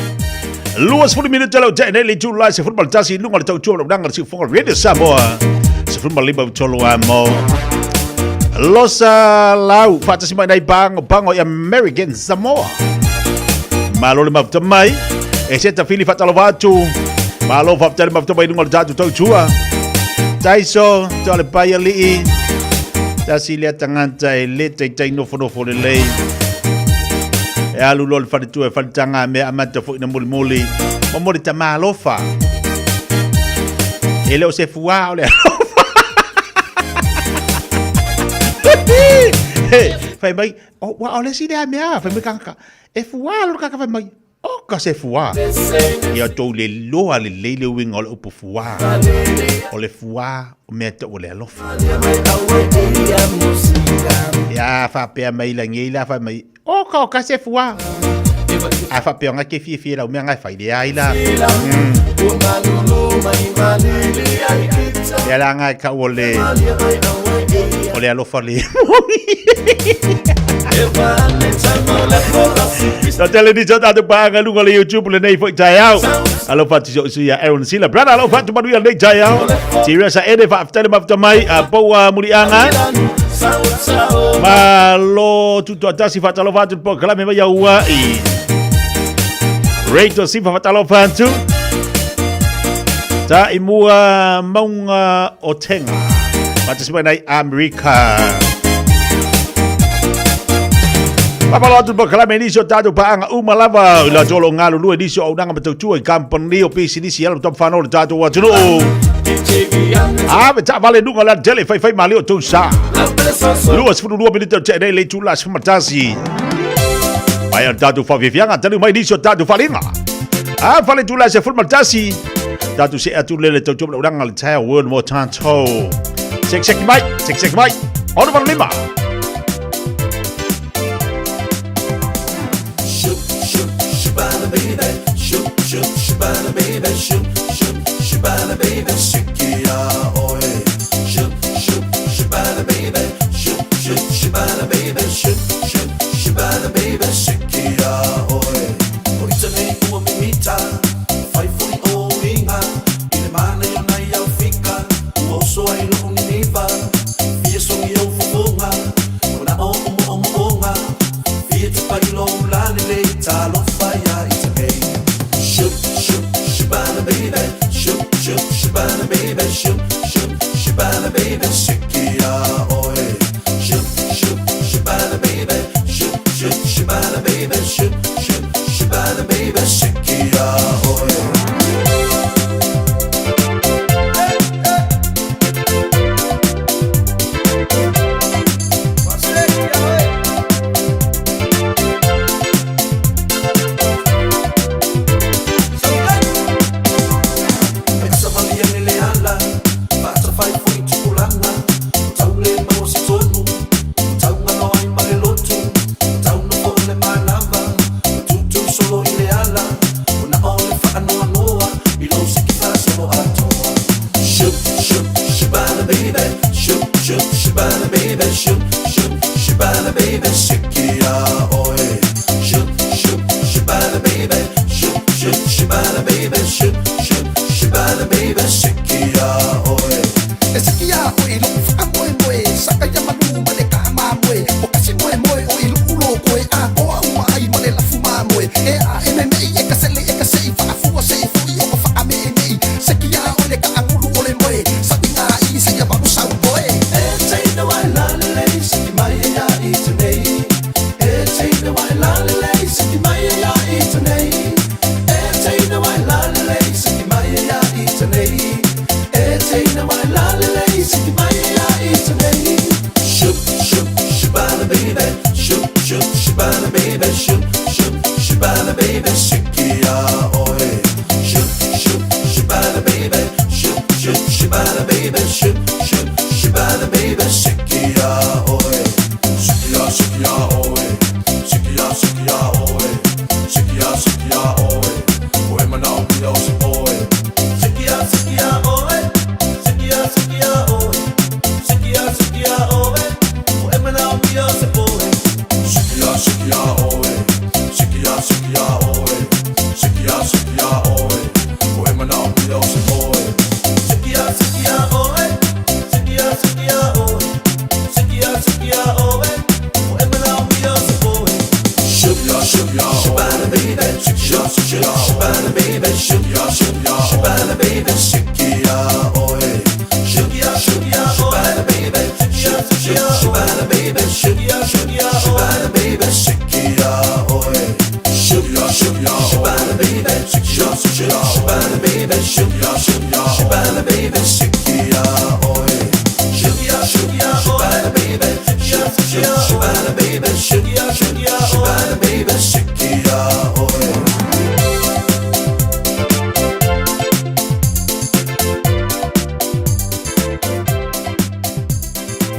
Speaker 4: 20 minute lau tē nei le itula e 11 i luga o le tautua o le unaga le siufoga Radio Samoa. 15 tolu a mo. Losa lau faatasi mai nai bango bango i American Samoa. Malo le mafuta mai. E se tafili faatalofa atu. Malo faafetai le mafuta mai i luga o le tatou tautua. Taiso, toa le pai alii. Tasi lea tagata e le taitai nofonofo lelei. E alu loa le faletua e faletaga mea amata foi na mulimuli. Momoli tama alofa. E le o se fuā o le alofa. Fai mai, o, wa, o le isi lea mea, fai mai kaka, e fuā lo kaka fai mai, o ka se fuā. Ia tou le loa lelei le uiga o le upu fuā. O le fuā, o mea tau o le alofa. Ia, faapea mai lagi la, fai mai, o ka o ka se fuā. A faapea nga ke fiafia lau mea nga e fai le ai la. Lea la nga e kau o le o le alofa le Sa tele ni tātou pāanga lunga le YouTube le nei foi taeao. Alofa atu si o sui a Aaron Sila. Brother, alofa atu manuia nei taeao. Tiresa ene faafetai le mafuta mai a poua mulianga. Malo tutoatasi faatalofa atu le polokalame mai aua i Rachel Sifa faatalofa atu. Ta i mua maunga o Tenga. Faatasi mai nei Amerika. Papalo atu polokalame nisi o tātou paaga uma lava i la tolo galulue nisi o auaunaga ma tautua i kamupani o pisinisi ala ma tamawhanau o le tātou atunuu. Ave taavale luga o le alatele faifai malie o tou sa. 22 minute o tea nei le itula 11. Mai o le tātou whawhiwhianga, tanu mai nisi o tātou whalinga. A whale tula 11. Tātou se atu lele tautua ma le uranga le tae world mo tātou. Sek sek mai, sek sek mai. Ono walu lima.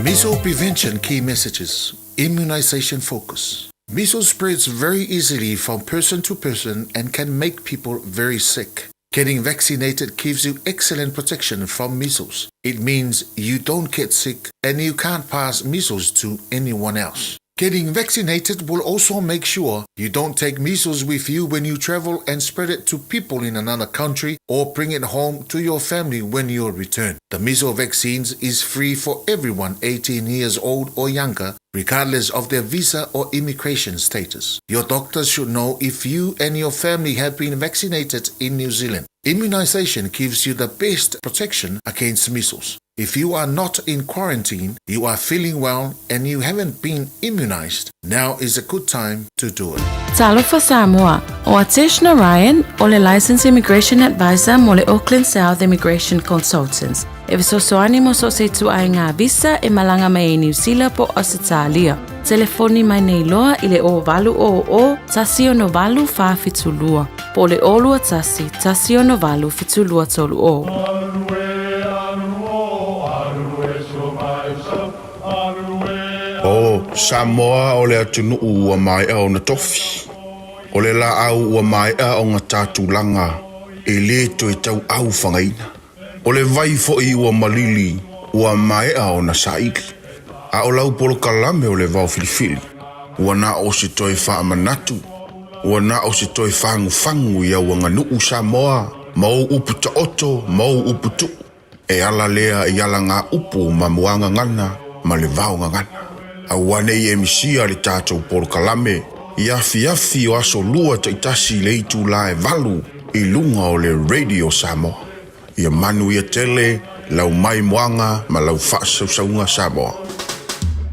Speaker 21: Measles prevention key messages, immunization focus. Measles spreads very easily from person to person and can make people very sick. Getting vaccinated gives you excellent protection from measles. It means you don't get sick and you can't pass measles to anyone else. Getting vaccinated will also make sure you don't take measles with you when you travel and spread it to people in another country or bring it home to your family when you return. The measles vaccines is free for everyone 18 years old or younger, regardless of their visa or immigration status. Your doctor should know if you and your family have been vaccinated in New Zealand. Immunization gives you the best protection against measles. If you are not in quarantine, you are feeling well, and you haven't been immunized, now is a good time to do it.
Speaker 11: Talofa Samoa, o Atesh Narayan o le Licensed Immigration Advisor mo le Auckland South Immigration Consultants. E fesoasoani mo so o se ituaiga visa e malaga mai ai Niu Sila po o Ausetalia. Telefoni mai nei loa i le 0800 168 472 po o le 021 168 7230.
Speaker 10: O Samoa o le atunuu ua maea ona tofi. O le laau ua maea ona ta tulaga e le toe tauau fagaina. O le vai foi ua malili ua maea ona saili. A o lau polokalame o le vao filifili, ua na o se toe faamanatu, ua na o se toe fagufagu i au aganuu Samoa ma ou upu taoto ma ou upu tuu. E ala lea i alagaupu ma muagagana ma le vaogagana. Aua ne i e misia le tatou polokalame i afiafi o aso lua taitasi i le itulā e valu i luga o le Radio Samoa. Ia manuia tele lau maimoaga ma lau faasausauga Samoa.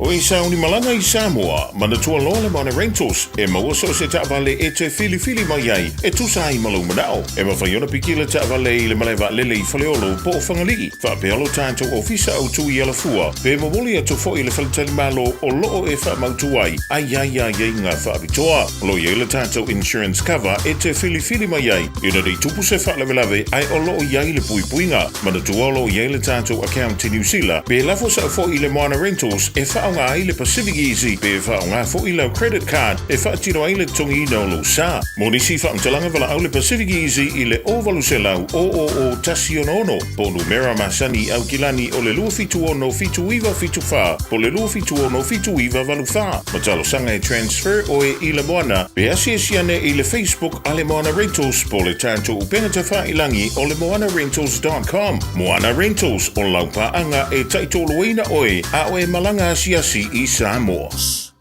Speaker 21: O e sauni malaga i Samoa, manatua loa le Moana Rentals, e maua so o se taavale e te filifili mai ai e tusa ai ma lou manao. E mafai ona piki le taavale i le malae vaalele i Faleolo po o Fagalii, faapea lo tatou ofisa autu i Alafua, pe momoli atu foi i le faletalimalo o loo e faamautu ai a i ai aiaiga faapitoa. O lo o i ai le tatou insurance cover e te filifili mai ai ina nei tupu se faalavelave ae o lo o i ai le puipuiga. Manatua o lo o i ai le tatou account i Niu Sila, pe lafo sao foi i le Moana Rentals e faaaoga ai le Pacific Easy pe faaaoga foi lau credit card e faatino ai le totogiina o lou sa. Mo nisi faamatalaga valaau le Pacific Easy i le 0800 000 166 po o numera masani i Aukilani o le 276 7974 po o le 276 7984. Ma talosaga e transfer oe i le Moana pe asiasi ane i le Facebook a le Moana Rentals po o le tatou upega tafailagi o le moanarentals.com. Moana Rentals, o lau paaga e taitoloina oe a o e malaga asiasi i Samoa.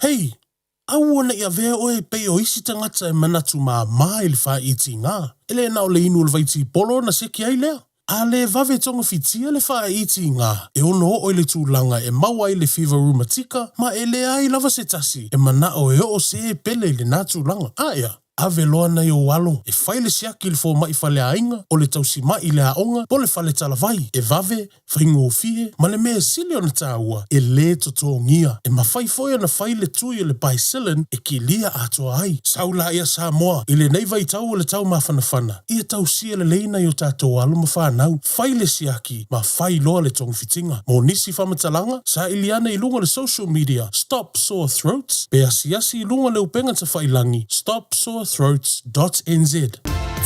Speaker 12: Hei! Aua ne i avea oe e pei o isi tagata e manatu māmā i le whāitiga. E le na o le inu o le vaitipolo na seki ai lea. A le vave togafitia le faaitiga, e ono oo i le tulaga e maua ai le fiva rumatika ma e leai lava se tasi e manao e oo se pele i lenā tulaga. A ea, ave loa nai ou alo e fai le siaki i le fomai faleaiga, o le tausima'i i le aoga po o le fale talavai, e vave, faigofie, ma le mea sili ona taua, e lē totogia. E mafai foi ona fai le tui o le Bicillin e kilia atoa ai. Sau laia Samoa i lenei vaitau o le taumafanafana, ia tausia lelei nai o tatou alo ma fanau, fai le siaki ma fai loa le togafitiga. Mo nisi faamatalaga, saili ane i luga o le social media Stop Sore Throats pe asiasi i luga o le upega tafailagi stopsorethroats.nz.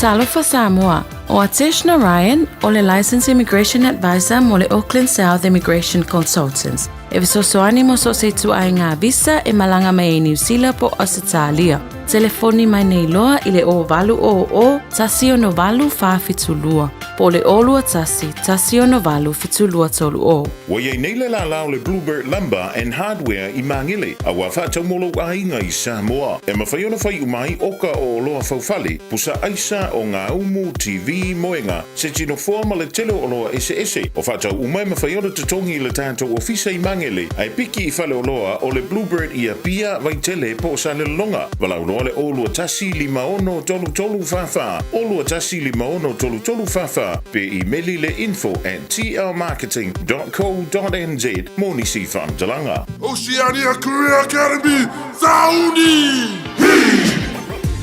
Speaker 11: Talofa Samoa, o Atesh Narayan o le Licensed Immigration Advisor mo le Auckland South Immigration Consultants. E fesoasoani mo so o se ituaiga visa e malaga mai ai Niu Sila po o Ausetalia. Telefoni mai nei loa i le 0800 168 472 po o le 021 168 7230.
Speaker 21: Ua i ai nei le lālā o le Bluebird Lumber and Hardware i Magele, a ua faatau mo lou aiga i Samoa. E mafai ona fai uma ai oka o oloa faufale, pusa aisa, ogaumu, TV, moega, se tinofoa ma le tele o oloa eseese. O faatau uma e mafai ona totogi i le tatou ofisa i Magele, ae piki i faleoloa o le Bluebird i Apia, Vaitele po o Salelologa. Valaau loa le 021 56 33 44, 021 56 33 44, pe imeli le info at tlmarketing dot co dot nz mo nisi faamatalaga.
Speaker 16: Oceania Career Academy, Sauni! Hi!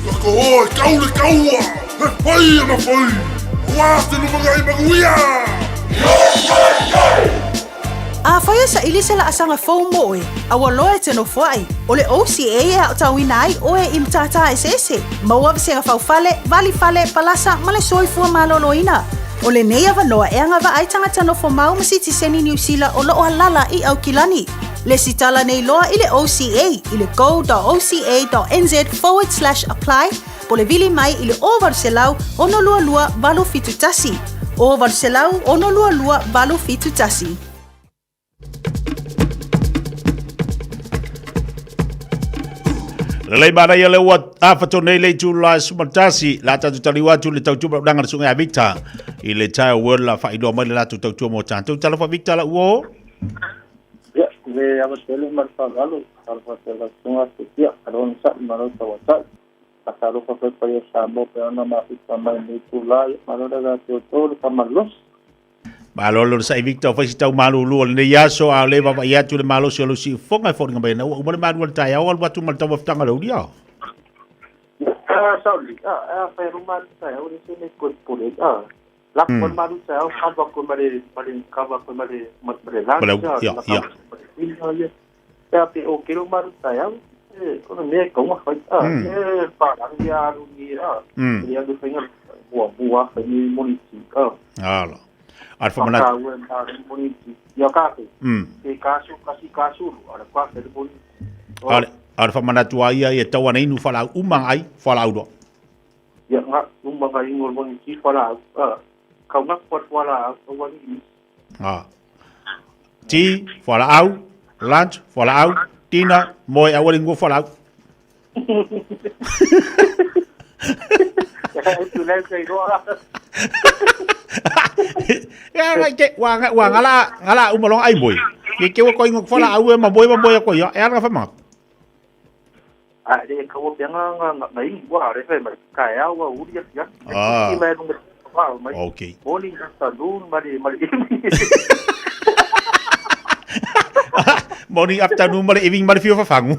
Speaker 16: Ka koho e kau le kaua, he whai ana whai, aua te lumangai manuia!
Speaker 13: Afai e saili se laasaga fou mo oe, a ua loa e te nofoai, o le OCA e aotauina ai oe i matata eseese, maua vasega faufale, vali fale, palasa ma le soifua maloloina. O lenei avanoa e agavaa ai tagata nofomau ma sitiseni Niu Sila o loo alala i Aukilani. Lesitala nei loa i le OCA i le go.oca.nz/apply po o le vili mai i le 0800 622 871. 0800 622 871.
Speaker 4: Lelei manaia le ua afato nei le itu la sumatasi la tatu taliu atu le tautua ma le sunga a Victor i le Tile World la whailoa mai le latu tautua mo tātou. Talofa Victor la uo.
Speaker 6: Ia, le ava tele ma le faaaloalo, talofa atu i lau susuga Sophia, alo ona sa'i ma lau tauatai. Faatalofa foi paia o Samoa pei ona mafuta mai i lenei itulā, ia malo le ia te outou le faamalolosi.
Speaker 4: Malo le sa'i Victor fai si tau malulu o lenei aso a o le vaavaai atu le malosi o lou siufofoga e foliga mai ana ua uma le malu o le taeao alu atu ma le tauafataga o le ulia.
Speaker 6: Ah, sauli, ah, ah, fai ru malu taeao le se me pole pole, ah. La ko malu taeao kava ko mare mare kava ko mare mare lunch, ah,
Speaker 4: ia, ia.
Speaker 6: Ia, ia pe o ke ro malu taeao, e ona mea e kaunga fai, ah, e wharangi a alu ni, ah, e alu whainga mua mua whai ni moni ti, ah.
Speaker 4: Ala. Ar whamanatu.
Speaker 6: Ka ue mā moni ti, ia ka te. Ke kasu, kasi kasuru, ara kwa whai moni ti.
Speaker 4: Ale, ar whamanatu a ia e tau ana inu whalau umanga ai, whalau roa.
Speaker 6: Ia nga, umanga ingo moni ti whalau, ah. Kau nga kwa whalau, au ani.
Speaker 4: Ah. Tea, whalau, lunch, whalau, dinner, moe au ali ngua whalau. Ia ngai ke wa nga wa ngala ngala uma longa ai moi. Ke ke wa ko ingo whala au e ma moe ma moe ko ia. E ana wha
Speaker 6: A le ka wo nga nga nga ngai wa re fe mai ka ya wa uri ya ya.
Speaker 4: Ah.
Speaker 6: Mai lunga wa mai.
Speaker 4: Okay.
Speaker 6: Morning afternoon mari mari.
Speaker 4: Morning afternoon mari evening mari fio fafangu.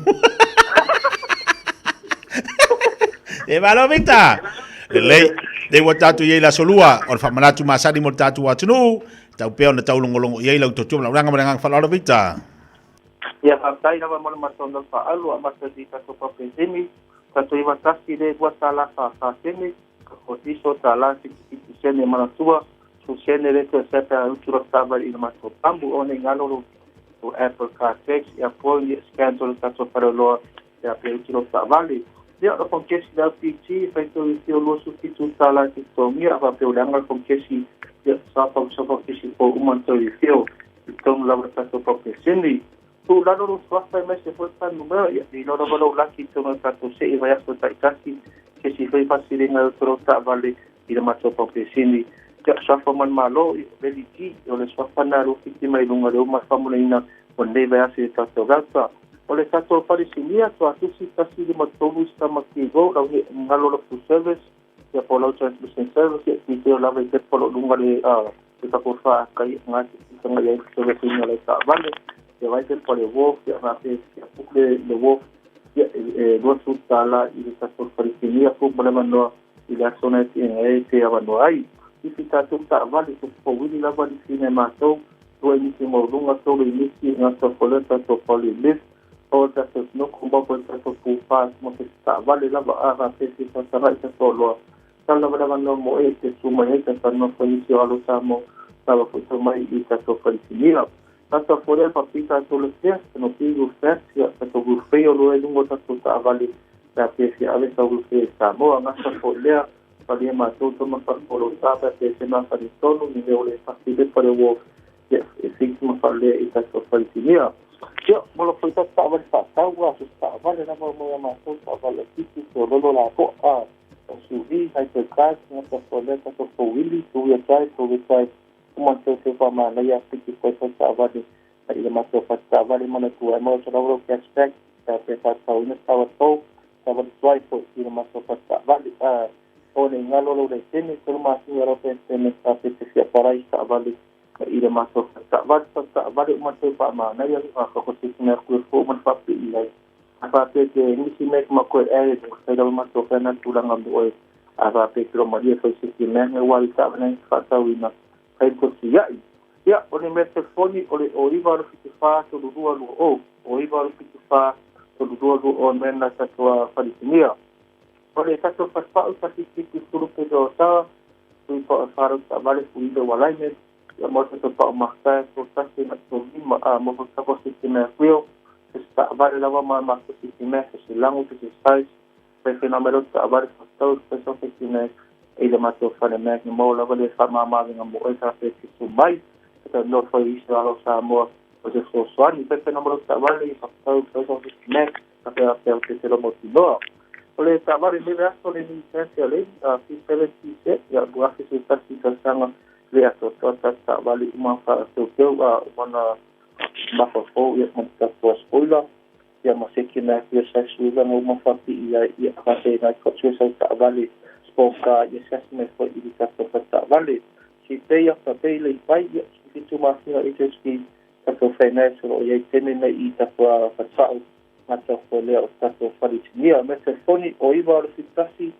Speaker 4: E malo Victor. Lelei, le ua tātou i ai la solua, o le whamanatu masani mo le tātou atunuu, tau pea ona taulongolongo i ai lau tautua ma lau ranga ma le agaga faaaloalo Victor.
Speaker 6: Ia faafetai lava mo le matou nau faaalu a matou i tatou paupenseni, tatou iva tasi le lua tala fa fa sene, ka kotiso tala fitu fitu sene manatua, su sene le toe sepe a utu lo tava i le matou pambu o nei ngalo lo lo Apple Car Tax ia po ni scan to le tatou faleoloa ia pe utu lo taavale. Ia o le kesi le LPG fai to i fio 27 tala te totogia fa pe o le anga le kesi ia sa fa sa fa kesi po uma to i fio i tonu lava le tatou paupenseni. Tu lalo lo suafa e mai se foi pa numera ia i lalo lava lau laki tonu o tatou se'i vaiaso ta'itasi kesi foi fasilinga e utu lau taavale i le matou paupenseni. Ia suafa ma le Malo ia veli ki o le suafa na lo fiti mai luga le uma faamonaina o lenei vaiaso i le tatou gauta. O le tatou falesinia tuatusi tasi lima tolu sama ki go lau ni ngalo lo full service ia po lau transmission service ia ki te lava i te polo lunga le le tatou faakai nga te tanga ia i service ina le taavale ia vai te po le wolf ia nga te ia puk le le wolf ia e 20 tala i le tatou falesinia fu mo le manoa i le aso na e ti'ega e te avanoa ai. Isi tatou taavale so fowili lava le fina e matou lua inisi maualuga tolu inisi e gata fua le tatou pali lift o tatou sinoko ma po tatou pufa mo se taavale lava a ga pe se tataga'i tatou oloa tala lava le avanoa mo e te tu mai ai tatanoa foi nisi o alo sa mo lava foi tau mai i tatou falesinia. Tatou fua lea papī tatou le fea no pigu fat ia tatou gufei o lo e luga o tatou taavale Pe a pe fia ave sau lupe i Samoa, gasa foi lea, malie matou toma faalupolotā pe a pe sema faletonu ni mea o le fasi lepa le ua ia e fix ma faalelea i tatou faletinia. Ia, mo lo foi tatou taavale faatau a se taavale lava mo ia matou taavale laitiiti tololo lapoa a SUV, hybrid cars, gata foi lea tatou fouili, two wheel drive, four wheel drive, uma le teuteu faamanaia piki foi foi taavale mai i le matou fasi taavale manatua ai mo le lau cash back pe a pe faatauina se taavale fou taavale tuai foi i le matou fasi taavale. A o nei galo lou laisene, tolu masina lau penisione sa pe te fia palai i taavale mai i le matou fasi taavale. Fasi taavale uma le teu faamanaia a fakosisi mea ku e fou ma le faapipii ai. A faapea te nisi mea ma koe e fai lava matou fai tulaga mo oe a faapea te malie fai sisi mea ngai ua i taavale nei faatauina fai tosi ai. Ia, o le mea telefoni o le o 9 8 7 4 3 2 2 o, o 9 8 7 4 3 2 2 o mea na tatou falitinia. O le tatou fasipau 1 7 10 pe o sa, tui pa o whārau taavale fu ile walaime, ia mo tatou pao mahtae, tō tasi na tō lima, a mo tako se te mea kuio, se taavale lava ma matou se te mea, se se langu, se se size, fai whena mai lo taavale whakatau, fai so se te mea, i le matou fale mea, ni mo lava le whamāmāwenga mo oe ka pe te tū mai, ta no fai i alo Samoa o se fesoasoani fai fai nama taavale i whakatau fai so se te mea, ka pe a pe o te te lomo tinoa. O le taavale le aso le ni sense le a fi 77 ia bua fi se tasi tausaga le atoatoa ta taavale uma faateuteu a mana mafafou ia ma tatou spoiler ia ma seki mea ia sa suiga ma uma faapii ai ia faapea nai kotu sa taavale sport car ia se me foi i tatou taavale si te ia fa pe le pai ia si tu masina HSP tatou finance o ia teme nei i tatou fatsau mata fo lea o tatou falitinia. Me telefoni o 9 8 71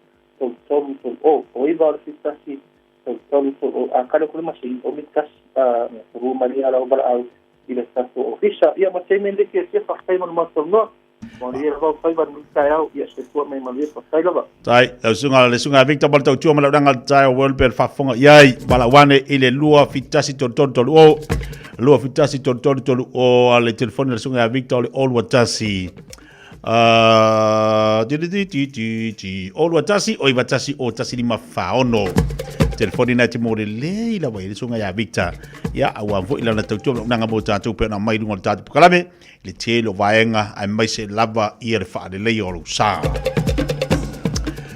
Speaker 6: 3 3 3 o, o 9 8 71 3 3 3 o a kale kule masi o mi tasi a ruma li ala o bala au i le tatou ofisa ia ma teme le ke se fa fai mo matou no mo le vau fai va ni tai au ia se tua mai ma le fa fai lava.
Speaker 4: Tai, lau suga le suga Victor ma le tautua ma le aunaga le tae o World Bell faafofoga i ai vala wane i le 2 71 3 3 3 o 2 71 3 3 3 o a le telefoni le suga Victor o le o 21 ti ti ti ti ti o 21 o 91 o 15 46 telefoni na te mo le le i lava i le suga ia Victor ia aua foi lana tautua ma le aunaga mo tatou pe na mai lunga o le tatou pokalame le tele o vaega aemaise lava ia le faaleleia o lou sa.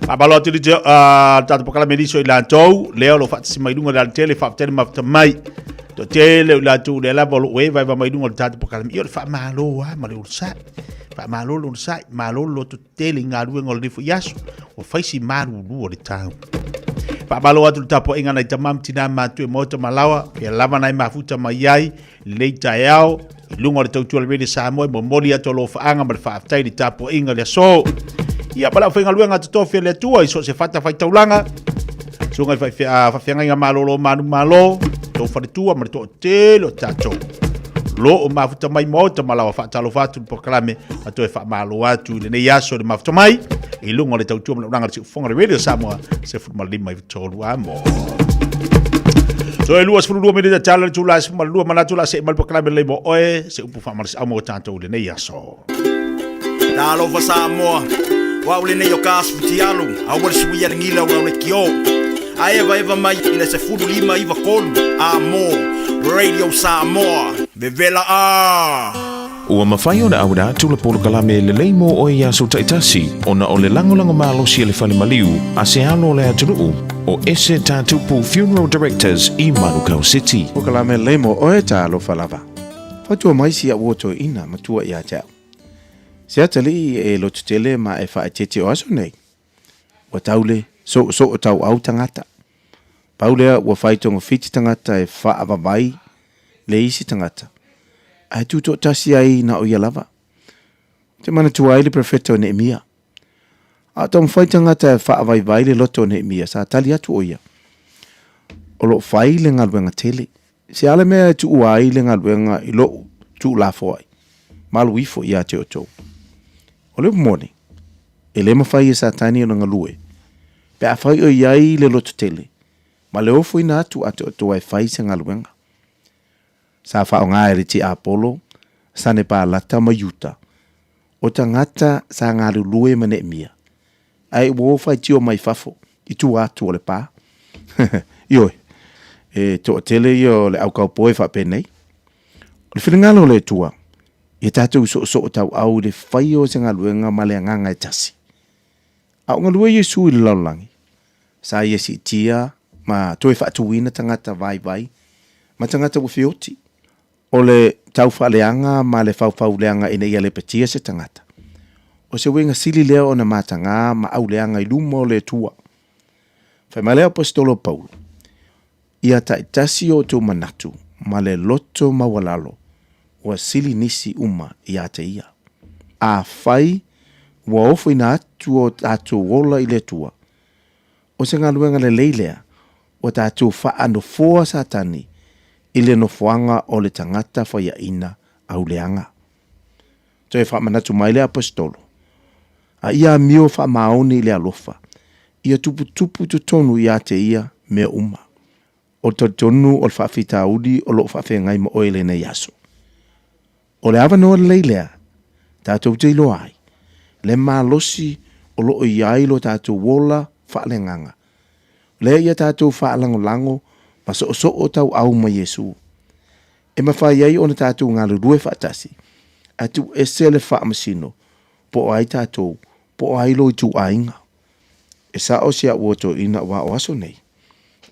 Speaker 4: Faamalo atu i le tatou pokalame nisi o i latou, lea o lo o faatasi mai luga o le alatele, faafetai le mafuta mai. Toatele o i latou lea lava o lo o e vaeva mai luga o le tatou pokalame. Ia o le faamalo lava ma le onosai. Faamalo le onosai, malo le loto tele i galuega o lenei foi aso. Ua fai si malulu o le tau. Faamalo atu le tapuaiga nai tama ma tina matua i maota ma laoa, pea lava nai mafuta mai ai lenei taeao i luga o le tautua le Radio Samoa e momoli atu alofaaga ma le faafetai i le tapuaiga i le aso. Ia ma le aufaigaluega totofi a le Atua i so o se fata faitaulaga, susuga i faafeagaiga malolo o manumalo, tou faletua ma le toatele o tatou lo o mafuta mai maota ma laoa. Faatalofa atu le polokalame ma toe faamalo atu i lenei aso i le mafuta mai i luga o le tautua ma le auaunaga a le Siufofoga le Radio Samoa 15 93 amo. So e 22 minita tala le tula 12 manatu la se mal polokalame le mo oe se upu faamalosiau mo tatou i lenei aso.
Speaker 8: Talofa Samoa, o au lenei o ka asu fitialu, aua le suia le gila o lau leitio. A evaeva mai i le 15 93 a mo Radio Samoa, vevela a!
Speaker 21: Ua mafai ona auina atu le polokalame lelei mo oe i aso taitasi ona o le lagolago malosi a le fale maliu a se alo o le atunuu o Ese Tatupu Funeral Directors i Manukau City.
Speaker 14: Polokalame lelei mo oe talofa lava. Fautua mai si a'u ua toeʻina matua ia te a'u. Se atalii e lototele ma e faaeteete o aso nei? Ua tau le soosoo tauau tagata. Pau lea ua fai togafiti tagata e faavavai le isi tagata, ae tutoatasi ai na o ia lava. Ou te manatua ai le perofeta o Neemia. A o taumafai tagata e faavaivai le loto o Neemia, sa tali atu o ia, O lo o fai le galuega tele. Se a le mea e tuua ai le galuega i lou tuulafoai? Malu ifo ia te outou. O le upu moni, e le mafai e Satani ona galue, pe afai o i ai le lototele, ma le ofoina atu a te outou e fai se galuega. Sa faaaoga e le tiapolo, Sanepalata ma Iuta. O tagata sa galulue ma Neemia, ae ua o faitio mai fafo i tua atu o le pa. Ioe, e toatele ia o le aukaupo e faapenei. O le finagalo o le Atua, ia tatou soosoo tauau i le faia o se galuega ma le agaga e tasi. A o galue Iesu i le lalolagi, sa ia siitia ma toe faatuina tagata vaivai ma tagata ua feoti. O le taufaaleaga ma le faufauleaga ina ia lepetia se tagata, o se uiga sili lea ona mataga ma auleaga i luma o le Atua. Fai mai le Aposetolo Paulo, Ia taitasi o outou manatu ma le loto maualalo ua sili nisi uma ia te ia. Afai ua ofoina atu o tatou ola i le Atua, o se galuega lelei lea ua tatou faanofoa Satani i le nofoaga o le tagata faiaina auleaga. Toe faamanatu mai le Aposetolo, A ia amio faamaoni i le alofa, ia tuputupu i totonu ia te ia mea uma. O le talitonu o le faafitauli o lo o faafeagai ma oe i lenei aso. O le avanoa lelei lea tatou te iloa ai le malosi o lo o i ai lo tatou ola faaleagaga, lea ia tatou faalagolago ma soosoo tauau ma Iesu. E mafai ai ona tatou galulue faatasi ae tuuese le faamasino po o ai tatou, po o ai lo ituaiga. E sao si a'u ua toeaina aua o aso nei.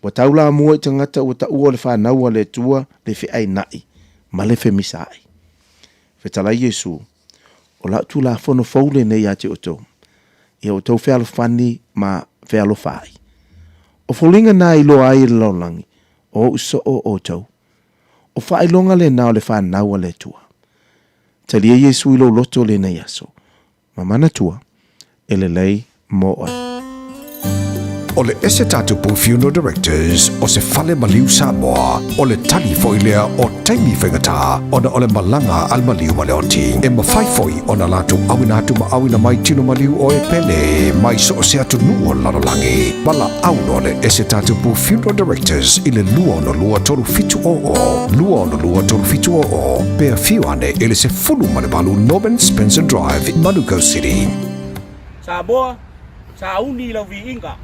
Speaker 14: Ua taulamua i tagata ua taua o le fanau a le Atua le feaina'i ma le femisa'i. Fetalai Iesu, O la'u Tulafono fou lenei ia te outou, ia outou fealofani ma fealofa ai. O foliga na e iloa ai e le lalolagi, o o'u soo outou. O faailoga lena o le fanau a le Atua. Talia Iesu i lou loto lenei aso, ma manatua, e lelei mo oe.
Speaker 9: O le ese tatupu Funeral Directors o se fale maliu Samoa, o le tali foi lea o taimi faigata ona o le malaga a le maliu ma le oti. E mafai foi ona latou auina atu ma auina mai tino maliu o e pele mai so o se atunuu o le lalolagi. Valaau loa le ese tatupu Funeral Directors i le 262 3700, 262 3700, pe afio ane i le 18 Norman Spencer Drive, Manukau City.
Speaker 15: Samoa, sauni i lau viiga.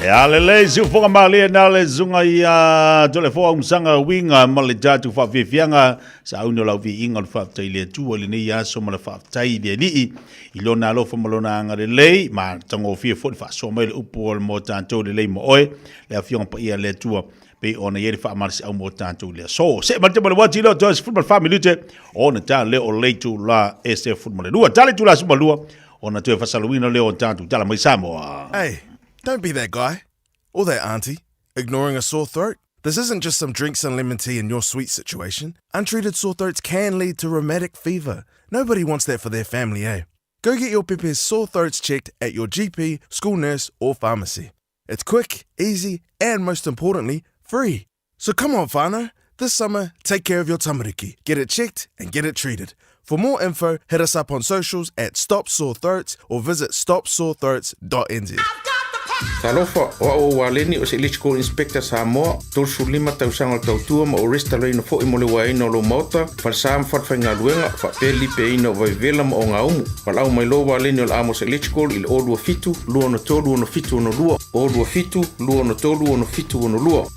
Speaker 4: E a lelei siufoga malie na le susuga ia Toleafoa Umusaga Uiga ma le tatou faafiafiaga sauni o lau viiga o le faafetai i le Atua i lenei aso ma le faafetai i le Alii i lona alofa ma lona agalelei ma tagofie foi le faasoa mai o le upu o le mo tatou lelei ma oe le Afioga Paia a le Atua pei ona i ai le faamalosiau mo tatou i le aso. See ma le tema o le uati lea o toe 14 minute ona ta lea o le itula e 12. Ta le itula 12 ona toe faasalaluina lea o tatou tala mai Samoa.
Speaker 2: Hey, don't be that guy. Or that auntie, ignoring a sore throat. This isn't just some drinks and lemon tea in your sweet situation. Untreated sore throats can lead to rheumatic fever. Nobody wants that for their family, eh? Go get your pepe's sore throats checked at your GP, school nurse, or pharmacy. It's quick, easy, and most importantly, free. So come on, whānau. This summer, take care of your tamariki. Get it checked and get it treated. For more info, hit us up on socials at Stop Sore Throats or visit stopsorethroats.nz.
Speaker 14: Talofa, o au o Waleni o se Electrical Inspector Samoa, 35 tausaga o le tautua ma o resitalaina foi mo le uaeina o lou maota, falesa ma falefaigaluega, faapea le lipeaina o vaivevela ma ogaumu. Valaau mai loa Waleni o le Amos Electrical i le 027 263 6762, 027 263 6762.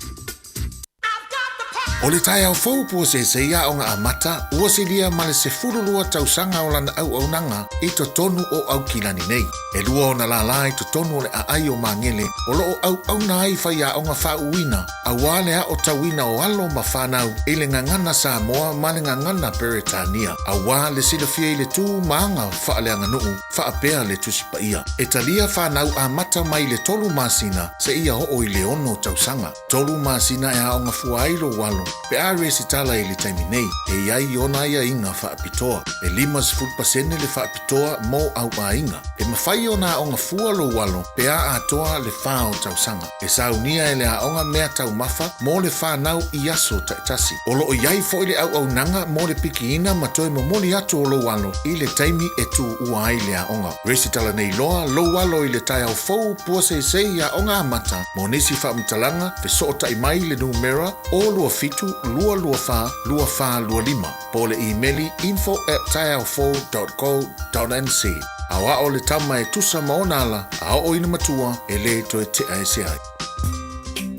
Speaker 21: O le taeao fou puaseisei aoga amata ua silia ma le 12 tausaga o lana auaunaga i totonu o Aukilani nei. E lua ona lālā i totonu o le aai o Magele o lo o auauna ai faiaoga faauuina aua le aotauina o alo ma fanau i le gagana Samoa ma le gagana Peretania aua le silafia i le tu ma aga faaleaganuu faapea le Tusi Paia. E talia fanau amata mai le tolu masina seia oo i le ono tausaga. Tolu masina e aoga fua ai lou alo pe a resitala i le taimi nei, e i ai ona aiaiga faapitoa. E 50% le faapitoa mo au aiga. E mafai ona aoga fua lou alo pe a atoa le fa o tausaga. E saunia e le aoga mea taumafa mo le whanau i aso taitasi. O loo i ai foi le auaunaga mo le pikiina ma toe momoli atu o lou alo i le taimi e tuua ai le aoga. Resitala nei loa lou alo i le taeao fou puaseisei i aoga amata mo nisi faamatalaga fesootai mai i le numera 027 224 2425 po o le imeli info at taeaofou.co.nz. Aoao le tama e tusa ma ona ala a oo ina matua e lē toe tea ese ai.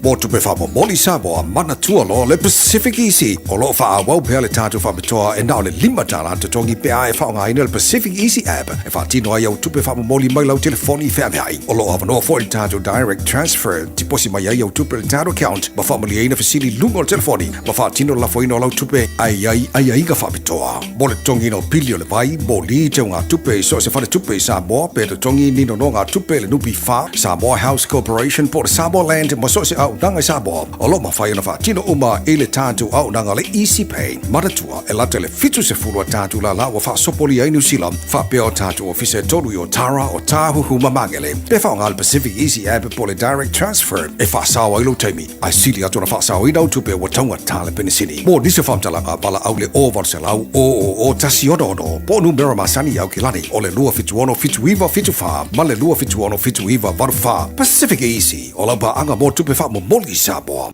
Speaker 9: Mo tupe faamomoli Samoa, manatua loa le Pacific Easy. O lo o faaauau pea le tatou faapitoa e na o le $5 totogi pe a e faaaogaina le Pacific Easy app e faatino ai au tupe faamomoli mai lau telefoni feaveai. O lo o avanoa foi le tatou Direct Transfer, tiposi mai ai au tupe i le tatou account ma faamalieina fesili i luga o le telefoni ma faatino le lafoina o lau tupe ae i ai aiaiga faapitoa. Mo le totogiina o pili o le vai, moli, teugatupe i so o se faletupe i Samoa pe totogi ni nonogatupe i le NPF, Samoa House Corporation po o le Samoa Land ma so o se auaunaga i Samoa, o lo o mafai ona faatino uma i le tatou auaunaga o le Easy Pay. Manatua, e lata i le 70 a tatou lala ua faasopolia ai Niu Sila, faapea o tatou ofisa e tolu i Otara, Otāhuhu ma Magele. Pe faaaoga le Pacific Easy App po o le Direct Transfer e faasao ai lou taimi, ae sili atu ona faasaoina au tupe ua taugata le penisini. Mo nisi o faamatalaga, valaau i le 0800 000 166 po o numera masani i Aukilani o le 276 7974 ma le 276 7984. Pacific Easy, o lau paaga mo tupe faamomoli i Samoa.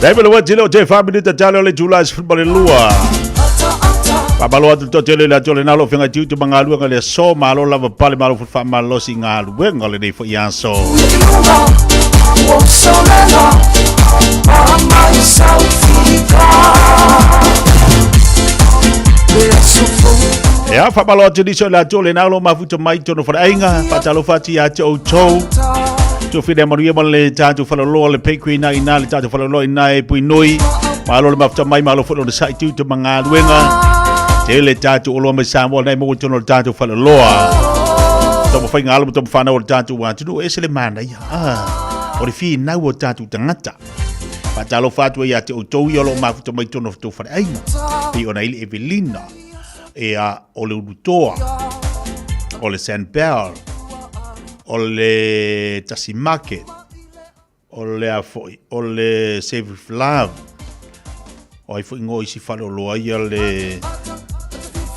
Speaker 4: Dai le wati le te fa minuta talo le tula se football lua. Pabalo atu to tele la tole nalo fenga tiu tu mangalua ngale so malo lava pale malo fa malo si ngalua ngale nei fo yanso. Ia faamalo atu nisi o le atu o le nalo mafuta mai tonu faleaiga faatalofa atu iā te outou tofile manuia ma le tatou falaloa le peku ina ina le tatou falaloa ina e puinoi malo le mafuta mai malo foi lona sa'i tiu te magaluega tele tatou oloa mai Samoa nei mo tonu o le tatou falaloa taumafaiga alo ma taumafanau o le tatou atunuu ese le manaia ah, o le finau o tatou tagata faatalofa atu ai iā te outou ia o loo mafuta mai tonu o tou faleaiga pei ona i le Evelina Ea, o le Ulutoa, o le Sandbell, o le Tasi Market, o le a foi, o le Save with Love, o ai foi ngo isi fale o loa ia le...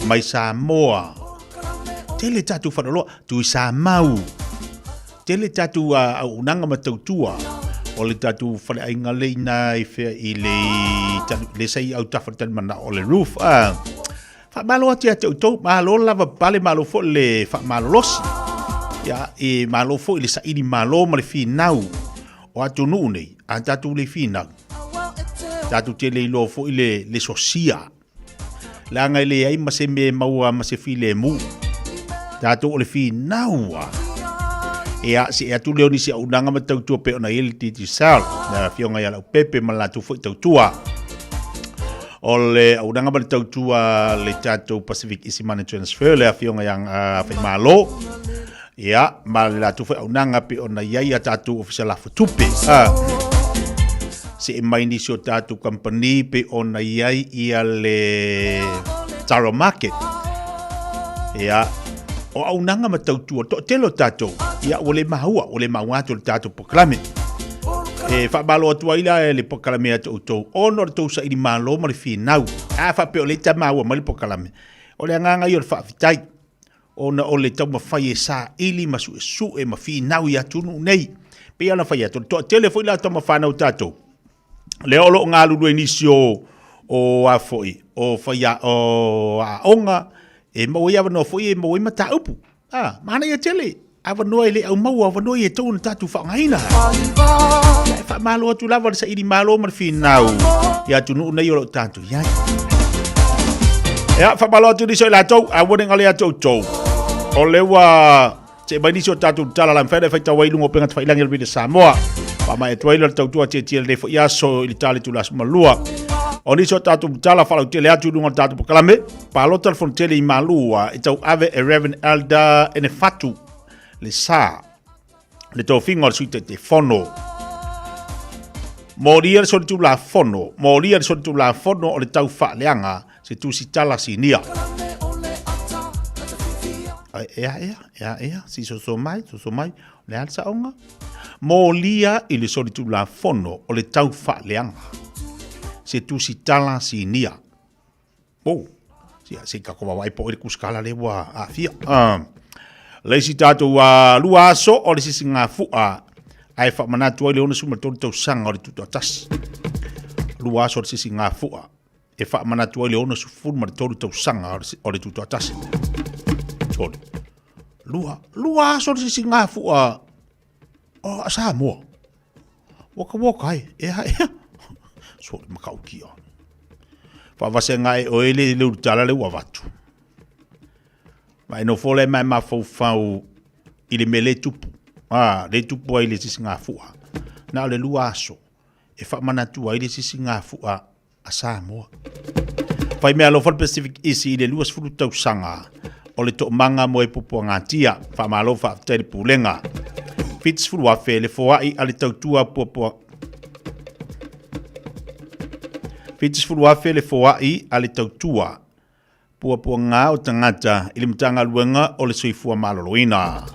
Speaker 4: mai Samoa. Tele tatou faleoloa, Tuisamau. Tele tatou auaunaga ma tautua o le tatou faleaiga le ina i fea i le le sa i autafa le talimanao o le roof. Ah, faamalo atu ia te outou, malo lava pale, malo foi le faamalolosi. Ia, e malo foi le saili malo ma le finau o atunuu nei, a tatou le finau. Tatou te le iloa foi le, le sosia. Leaga e leai ma se mea e maua ma se filemu. Tatou o le finau a. Ia, see atu lea o nisi auaunaga ma tautua pei ona i ai le Digicel, le afioga ia Leaupepe ma le latou foi tautua. O le auaunaga ma le tautua le tatou Pacific Easy Money Transfer, le afioga ia Faimalo, ia, ma le latou foi auaunaga pei ona i ai a tatou Ofisa Lafo Tupe. Ah. See mai nisi o tatou kamupani pei ona i ai ia le Taro Market. Ia, o auaunaga ma tautua, toatele o tatou, ia ua le maua, ua le maua atu le tatou polokalame. E faamalo atu ai la le polokalame ia te outou, ona o le tou saili malo ma le finau. A faapea o lea e tamaua mai le polokalame, o le agaga ia o le faafetai, ona o le taumafai e saili ma suesue ma finau i atunuu nei. Pei ona fai atu, o le toatele foi la tama fanau tatou, lea o lo o galulue i nisi o o a foi o faia o aoga e maua ai avanoa foi e maua ai mataupu. Ah, manaia tele avanoa e le au maua avanoa ia e tatau ona tatou faaaogaina. E faamalo atu lava le saili malo ma le finau i atunuu nei o lo o tatou i ai. Ia, faamalo atu nisi o i latou, aua ne i galo ia te outou. O lea ua See mai nisi o tatou tala la mafai ona e faitau ai i luga o upega tafailagi a le Radio Samoa. Faamaea atu ai lea o le tautua tietie lenei foi aso i le tali itula 12. O nisi o tatou tala faalautele atu i luga o le tatou polokalame, palota le fonotele i Malua e tauave e Reverend Elder Enefatu le sa le tofiga o le Sui Taitaifono. Molia le solitulafono, molia le solitulafono o le tau faaleaga se tusitala sinia. Ai, ea, ea, ea, ea, si soso mai, soso mai, le a le saoga? Molia i le solitulafono o le tau faaleaga se tusitala sinia. Oh, sia, se ka kova vai po i le kuskala le ua aafia. Le isi tatou lua aso o le sisigafua ae faamanatu ai le 63 tausaga o le tutoatasi. Lua aso o le sisigafua e faamanatu ai le 63 tausaga o le tutoatasi. Tolu. Lua, lua aso o le sisigafua o Samoa. Waka waka ai, ea ea. Sori makaukia. Faavasenga e oe le le ulutala le ua avatu. Ma e nofo le mai mafaufau i le mea le tupu. Ah, le tupu ai le sisigafua. Na o le lua aso e faamanatu ai le sisigafua a Samoa. Fai mea alofa le Pacific Easy i le 20 tausaga o le toomaga mo e puapuagatia. Faamalo faafetai le pulega. 70,000 le foai a le tautua puapua 70,000 le foai a le tautua puapuaga o tagata i le Matagaluega o le Soifua Maloloina.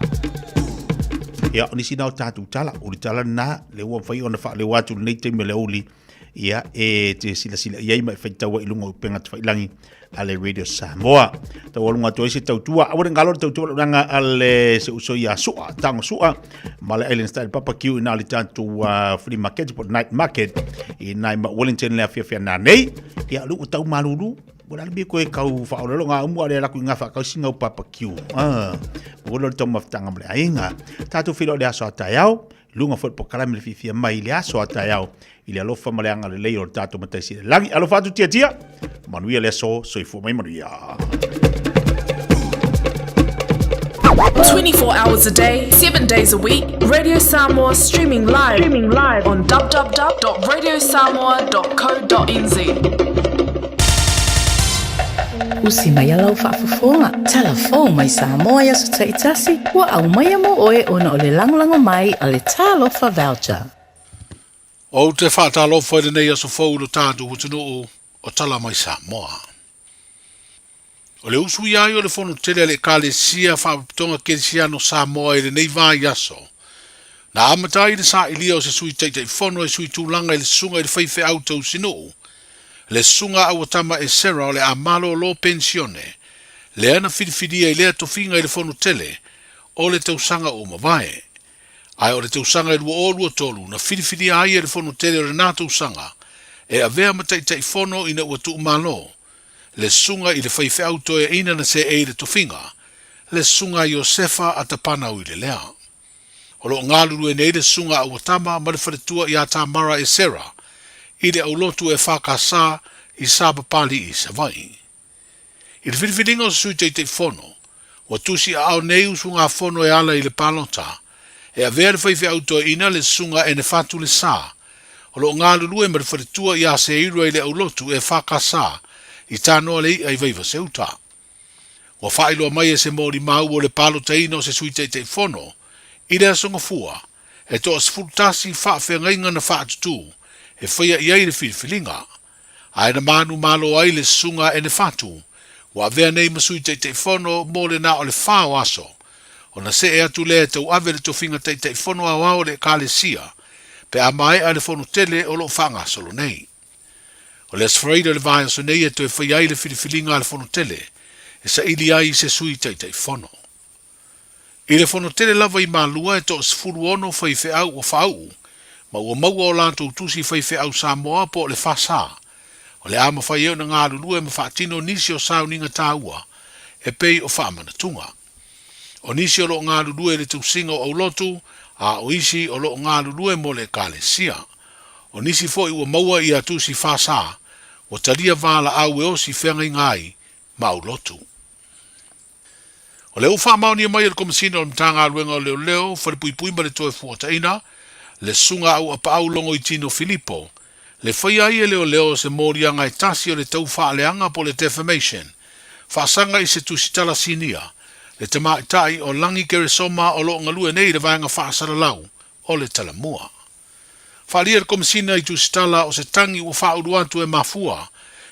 Speaker 4: Ia, o nisi na o tatou tala, o le tala lena, lea ua mafai ona faaleo atu i lenei taimi o le aoauli, ia, e te silasila i ai ma e faitau ai i luga o upega tafailagi a le Radio Samoa. Taualuga atu ai se tautua, aua ne i galo le tautua launaga a le se uso ia Sua, Tago Sua, ma le Island Style Barbecue i na le tatou flea market po night market i nai ma Wellington le afiafi ana nei. Ia, le ua tau malulu, Ua lalo mea koe kau whaolelo ngā umu a le alaku i ngā whakausi ngau barbecue. Ah, ua lolo tau mafutanga mo le aiga. Tātou whiro le aso a taeao, lunga foi polokalame le fiafia mai i le aso a taeao, i le alofa ma le agalelei o le tātou Matai Sili i le Lagi. Alofa atu tiatia, manuia le aso, soifua mai manuia.
Speaker 11: 24 hours a day, 7 days a week, Radio Samoa streaming live, streaming live on www.radiosamoa.co.nz.
Speaker 13: Usi mai a lau faafofoga, talafou mai Samoa i aso taitasi, ua aumaia mo oe ona o le lagolago mai a le Talofa Voucher.
Speaker 21: Ou te faatalofa i lenei aso fou i lo tatou atunuu o tala mai Samoa. O le usu ia ai o le fono tele a le Ekalesia Faapotopotoga Kerisiano Samoa i lenei vaiaso, na amata ai le sailia o se Sui Taitaifono e sui tulaga i le Susuga i le Faifeau Tausinuu, le Susuga Auatama Esera o le a malolo penisione. lea na filifilia i lea tofiga i le Fono Tele o le tausaga ua mavae. Ae o le tausaga e 2023 na filifilia ai e le Fono Tele o lena tausaga e avea ma Taitaifono ina ua tuumalo le susuga i le faifeau toeaina na seei i le tofiga, le susuga a Iosefa Atapanauilelea. O lo o galulue nei le susuga a Auatama ma le faletua ia Tamara Esera i le aulotu EFKS i Sapapalii i Savaii. I le filifiliga o se Sui Taitaifono, ua tusi aao nei usugafono e ala i le palota, e avea le faifeau toeaina le susuga Enefatu Lesa, o lo o galulue ma le faletua ia Seirua i le aulotu EFKS i Tanoalei'a i Vaivaseuta. Ua faailoa mai e se molimau o le palotaina o se Sui Taitaifono i le Aso Gafua, e toa 11 faafeagaiga na faatutū e faia i ai le filifiliga. Ae na manumalo ai le Susuga Enefatu, ua avea nei ma Sui Taitaifono mo le na o le fa o aso, ona see atu lea e tauave le tofiga Taitaifono aoao o le Ekalesia pe a maea le fono tele o lo o faagasolo nei. O le Aso Faraile o le vaiaso nei e toe faia ai le filifiliga a le Fono Tele e saili ai i se Sui Taitaifono. I le Fono Tele lava i Malua e toa 16 faifeau ua faauu ma ua maua o latou tusi faifeau Samoa po o le FASA. O le a mafai ai ona galulue ma faatino nisi o sauniga taua e pei o faamanatuga. O nisi o lo o galulue i le tausiga o aulotu, a o isi o lo o galulue mo le Ekalesia. O nisi foi ua maua ia tusi FASA, ua talia valaau e osi feagaiga ai ma aulotu. O lea ua faamaonia mai e le Komesina o le Matagaluega o Leoleo, Falepuipui ma le Toefuataiga, le Susuga Auapaau Logoitino Filipo, le faia ai e leoleo se moliaga e tasi o le tau faaleaga po o le defamation, faasaga i se tusitala sinia, le tamaitai o Lagi Keresoma o lo o galue nei i le vaega faasalalau o le Talamua. Faaalia le Komesina i tusitala o se tagi ua faaulu atu e mafua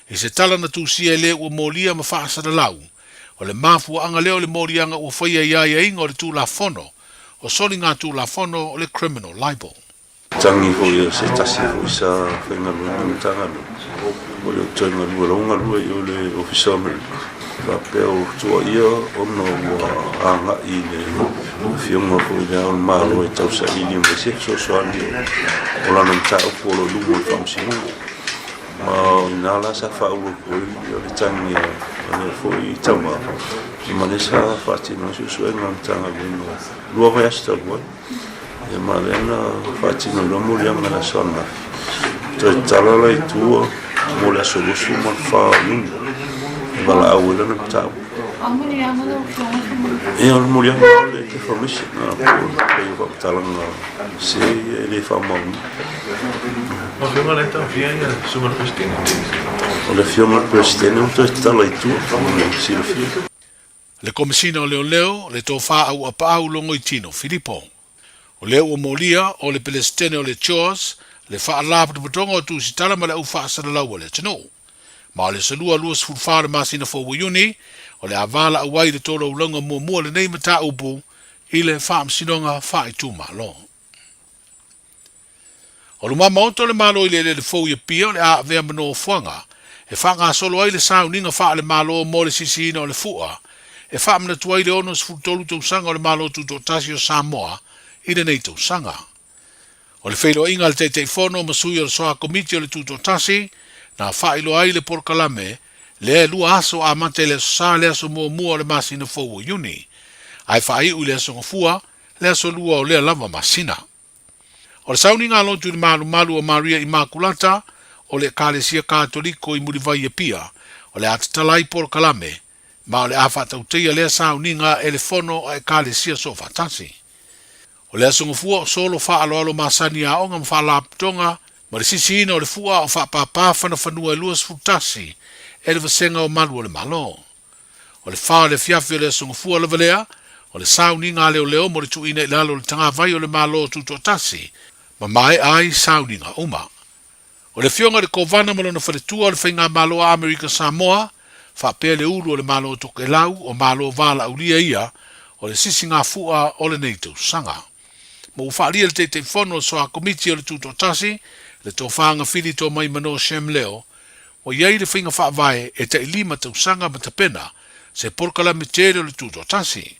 Speaker 21: i se tala na tusia e le ua molia ma faasalalau, o le mafuaaga lea o le moliaga ua faia i aiaiga o le Tulafono o Soligatulafono o le Criminal Libel.
Speaker 5: Tangi foi o se tasi foi sa faigaluega i le Matagaluega, o le toe galue lau galue i o le Ofisa o Amerika. Faapea o tuuaia ona ua agai i le Afioga foi i Le Ao o le Malo e tausaili mai se fesoasoani o lana mataupu o lo o i luma o le Faamasinoga. Ma o i ina la sa faaulu atu ai o le tagi a lea foi tama, ma lea sa faatino ai suesuega a le Matagaluega lua vaiaso talu ai. Ia ma lea na faatino loa moliaga i le aso ananafi. Toe tatala la i tua mo le aso 24 o Iuni e valaau ai lana mataupu. Ia o le moliaga o le defamation po o le pei o faamatalaga se e le faamaonia. O le Afioga i le Peresetene ua toe tatala i tua mo le silafia.
Speaker 21: Le Komesina o Leoleo, le Tofa Auapaau Logoitino Filipo. O lea ua molia o le Pelesitene o le CHOS le Faalapotopotoga o Tusitala ma le Au Faasalalau a le Atunuu. Ma o le aso Lua 24 o le masina fou o Iuni, o le a valaau ai le tolaulauga muamua o lenei mataupu i le Faamasinoga Faaitumalo. O luma maota o le Malo i le eleele fou i Apia o le a avea ma nofoaga e faagasolo ai le sauniga faale-Malo mo le sisiina o le fua e faamanatu ai le 63 tausaga o le Malo Tutoatasi o Samoa i lenei tausaga. O le feiloaiga a le Taitaifono ma sui o le Soa Komiti o le Tutoatasi na faailoa ai le polokalame lea e lua aso amata i le Aso Sa le aso muamua o le masina fou o Iuni ae faaiu i le Aso Gafua le aso lua o lea lava masina. O le sauniga a lotu i le malumalu o Maria Imakulata o le Ekalesia Katoliko i Mulivai i Apia, o le a tatala ai polokalame, ma o le a faatauteia lea sauniga e le Fono a Ekalesia Soofaatasi. O le aso Gafua o solo faaaloalo masani aoga ma faalapotopotoga ma le sisiina o le fua o faapāpā fanafanua e 21 e le Vasega o Malu o le Malo. O le fa o le afiafi o le Aso Gafua lava lea, o le sauniga a leoleo mo le tuuina i lalo o le tagavai o le Malo Tutoatasi, ma maea ai sauniga uma. O le Afioga i le Kovana ma lona faletua o le Faigamalo a Amerika Samoa, faapea le ulu o le Malo Tokelau o Malo Valaaulia ia o le sisigafua o lenei tausaga. Ma ua faaalia le Taitaifono o le Soa Komiti o le Tutoatasi, le Tofa Gafili Tomaimano Shem Leo, Ua i ai le faiga faavae e tai lima tausaga ma tapena se polokalame tele o le Tutoatasi,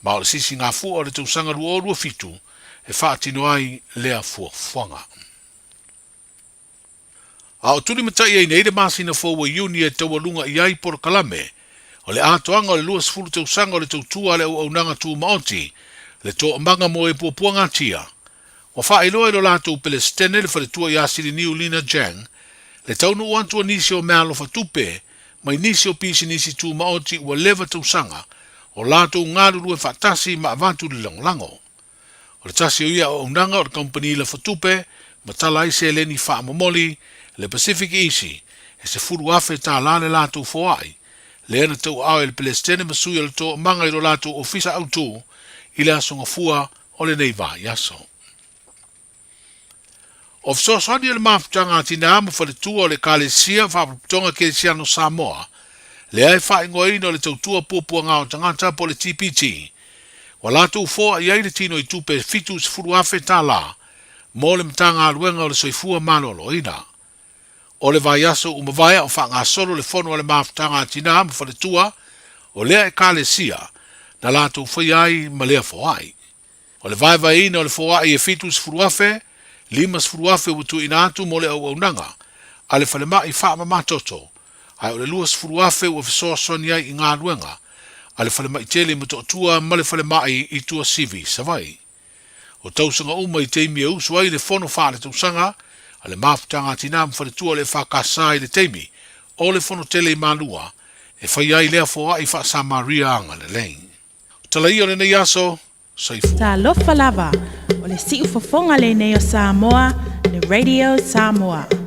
Speaker 21: ma o le sisigafua o le tausaga 2027 e faatino ai lea fuafuaga. A o tulimatai ai nei le masina fou o Iuni e taualuga i ai polokalame o le atoaga o le 20 tausaga o le tautua a le auaunaga tumaoti, le toamaga mo e puapuagatia, ua faailoa i lo latou Pelesitene le faletua ia Siliniu Lina Jang le taunuu atu o nisi o meaalofa tupe mai nisi o pisinisi tumaoti ua leva tausaga o latou galulue faatasi ma avatu le lagolago. O le tasi o ia auaunaga o le kamupani lafatupe ma tala ai seleni faamomoli, le Pacific Easy, e $10,000 le latou foai, lea na tauaao e le Pelesitene ma sui o le Toamaga i lo latou ofisa autu i le Aso Gafua o lenei vaiaso. O fesoasoani o le mafutaga a tinā ma faletua o le Ekalesia Faalapotopotoga Kerisiano Samoa, lea e faaigoaina o le Tautua Puapuaga o Tagata po o le TPT, ua latou foa i ai le tino i tupe $70,000 mo le Matagaluega o le Soifua Maloloina. O le vaiaso ua mavae a o faagasolo le fono a le mafutaga a tinā ma faletua o lea Ekalesia na latou faia ai ma lea foai. O le vaevaeina o le foai e 70,000, 50,000 ua tuuina atu mo le auaunaga a le falemai faamamatoto, ae o le 20,000 ua fesoasoani ai i galuega a le falemai tele i Motootua ma le falemai i Tuasivi i Savaii. O tausaga uma i taimi e usu ai le fono faaletausaga a le mafutaga a Tinā ma Faletua o le EFKS i le taimi o le fono tele i Malua e faia ai lea foai faa-Samaria agalelei. O tala ia o lenei aso, soifua.
Speaker 13: Talofa lava, o le siufofoga lenei o Samoa, le Radio Samoa.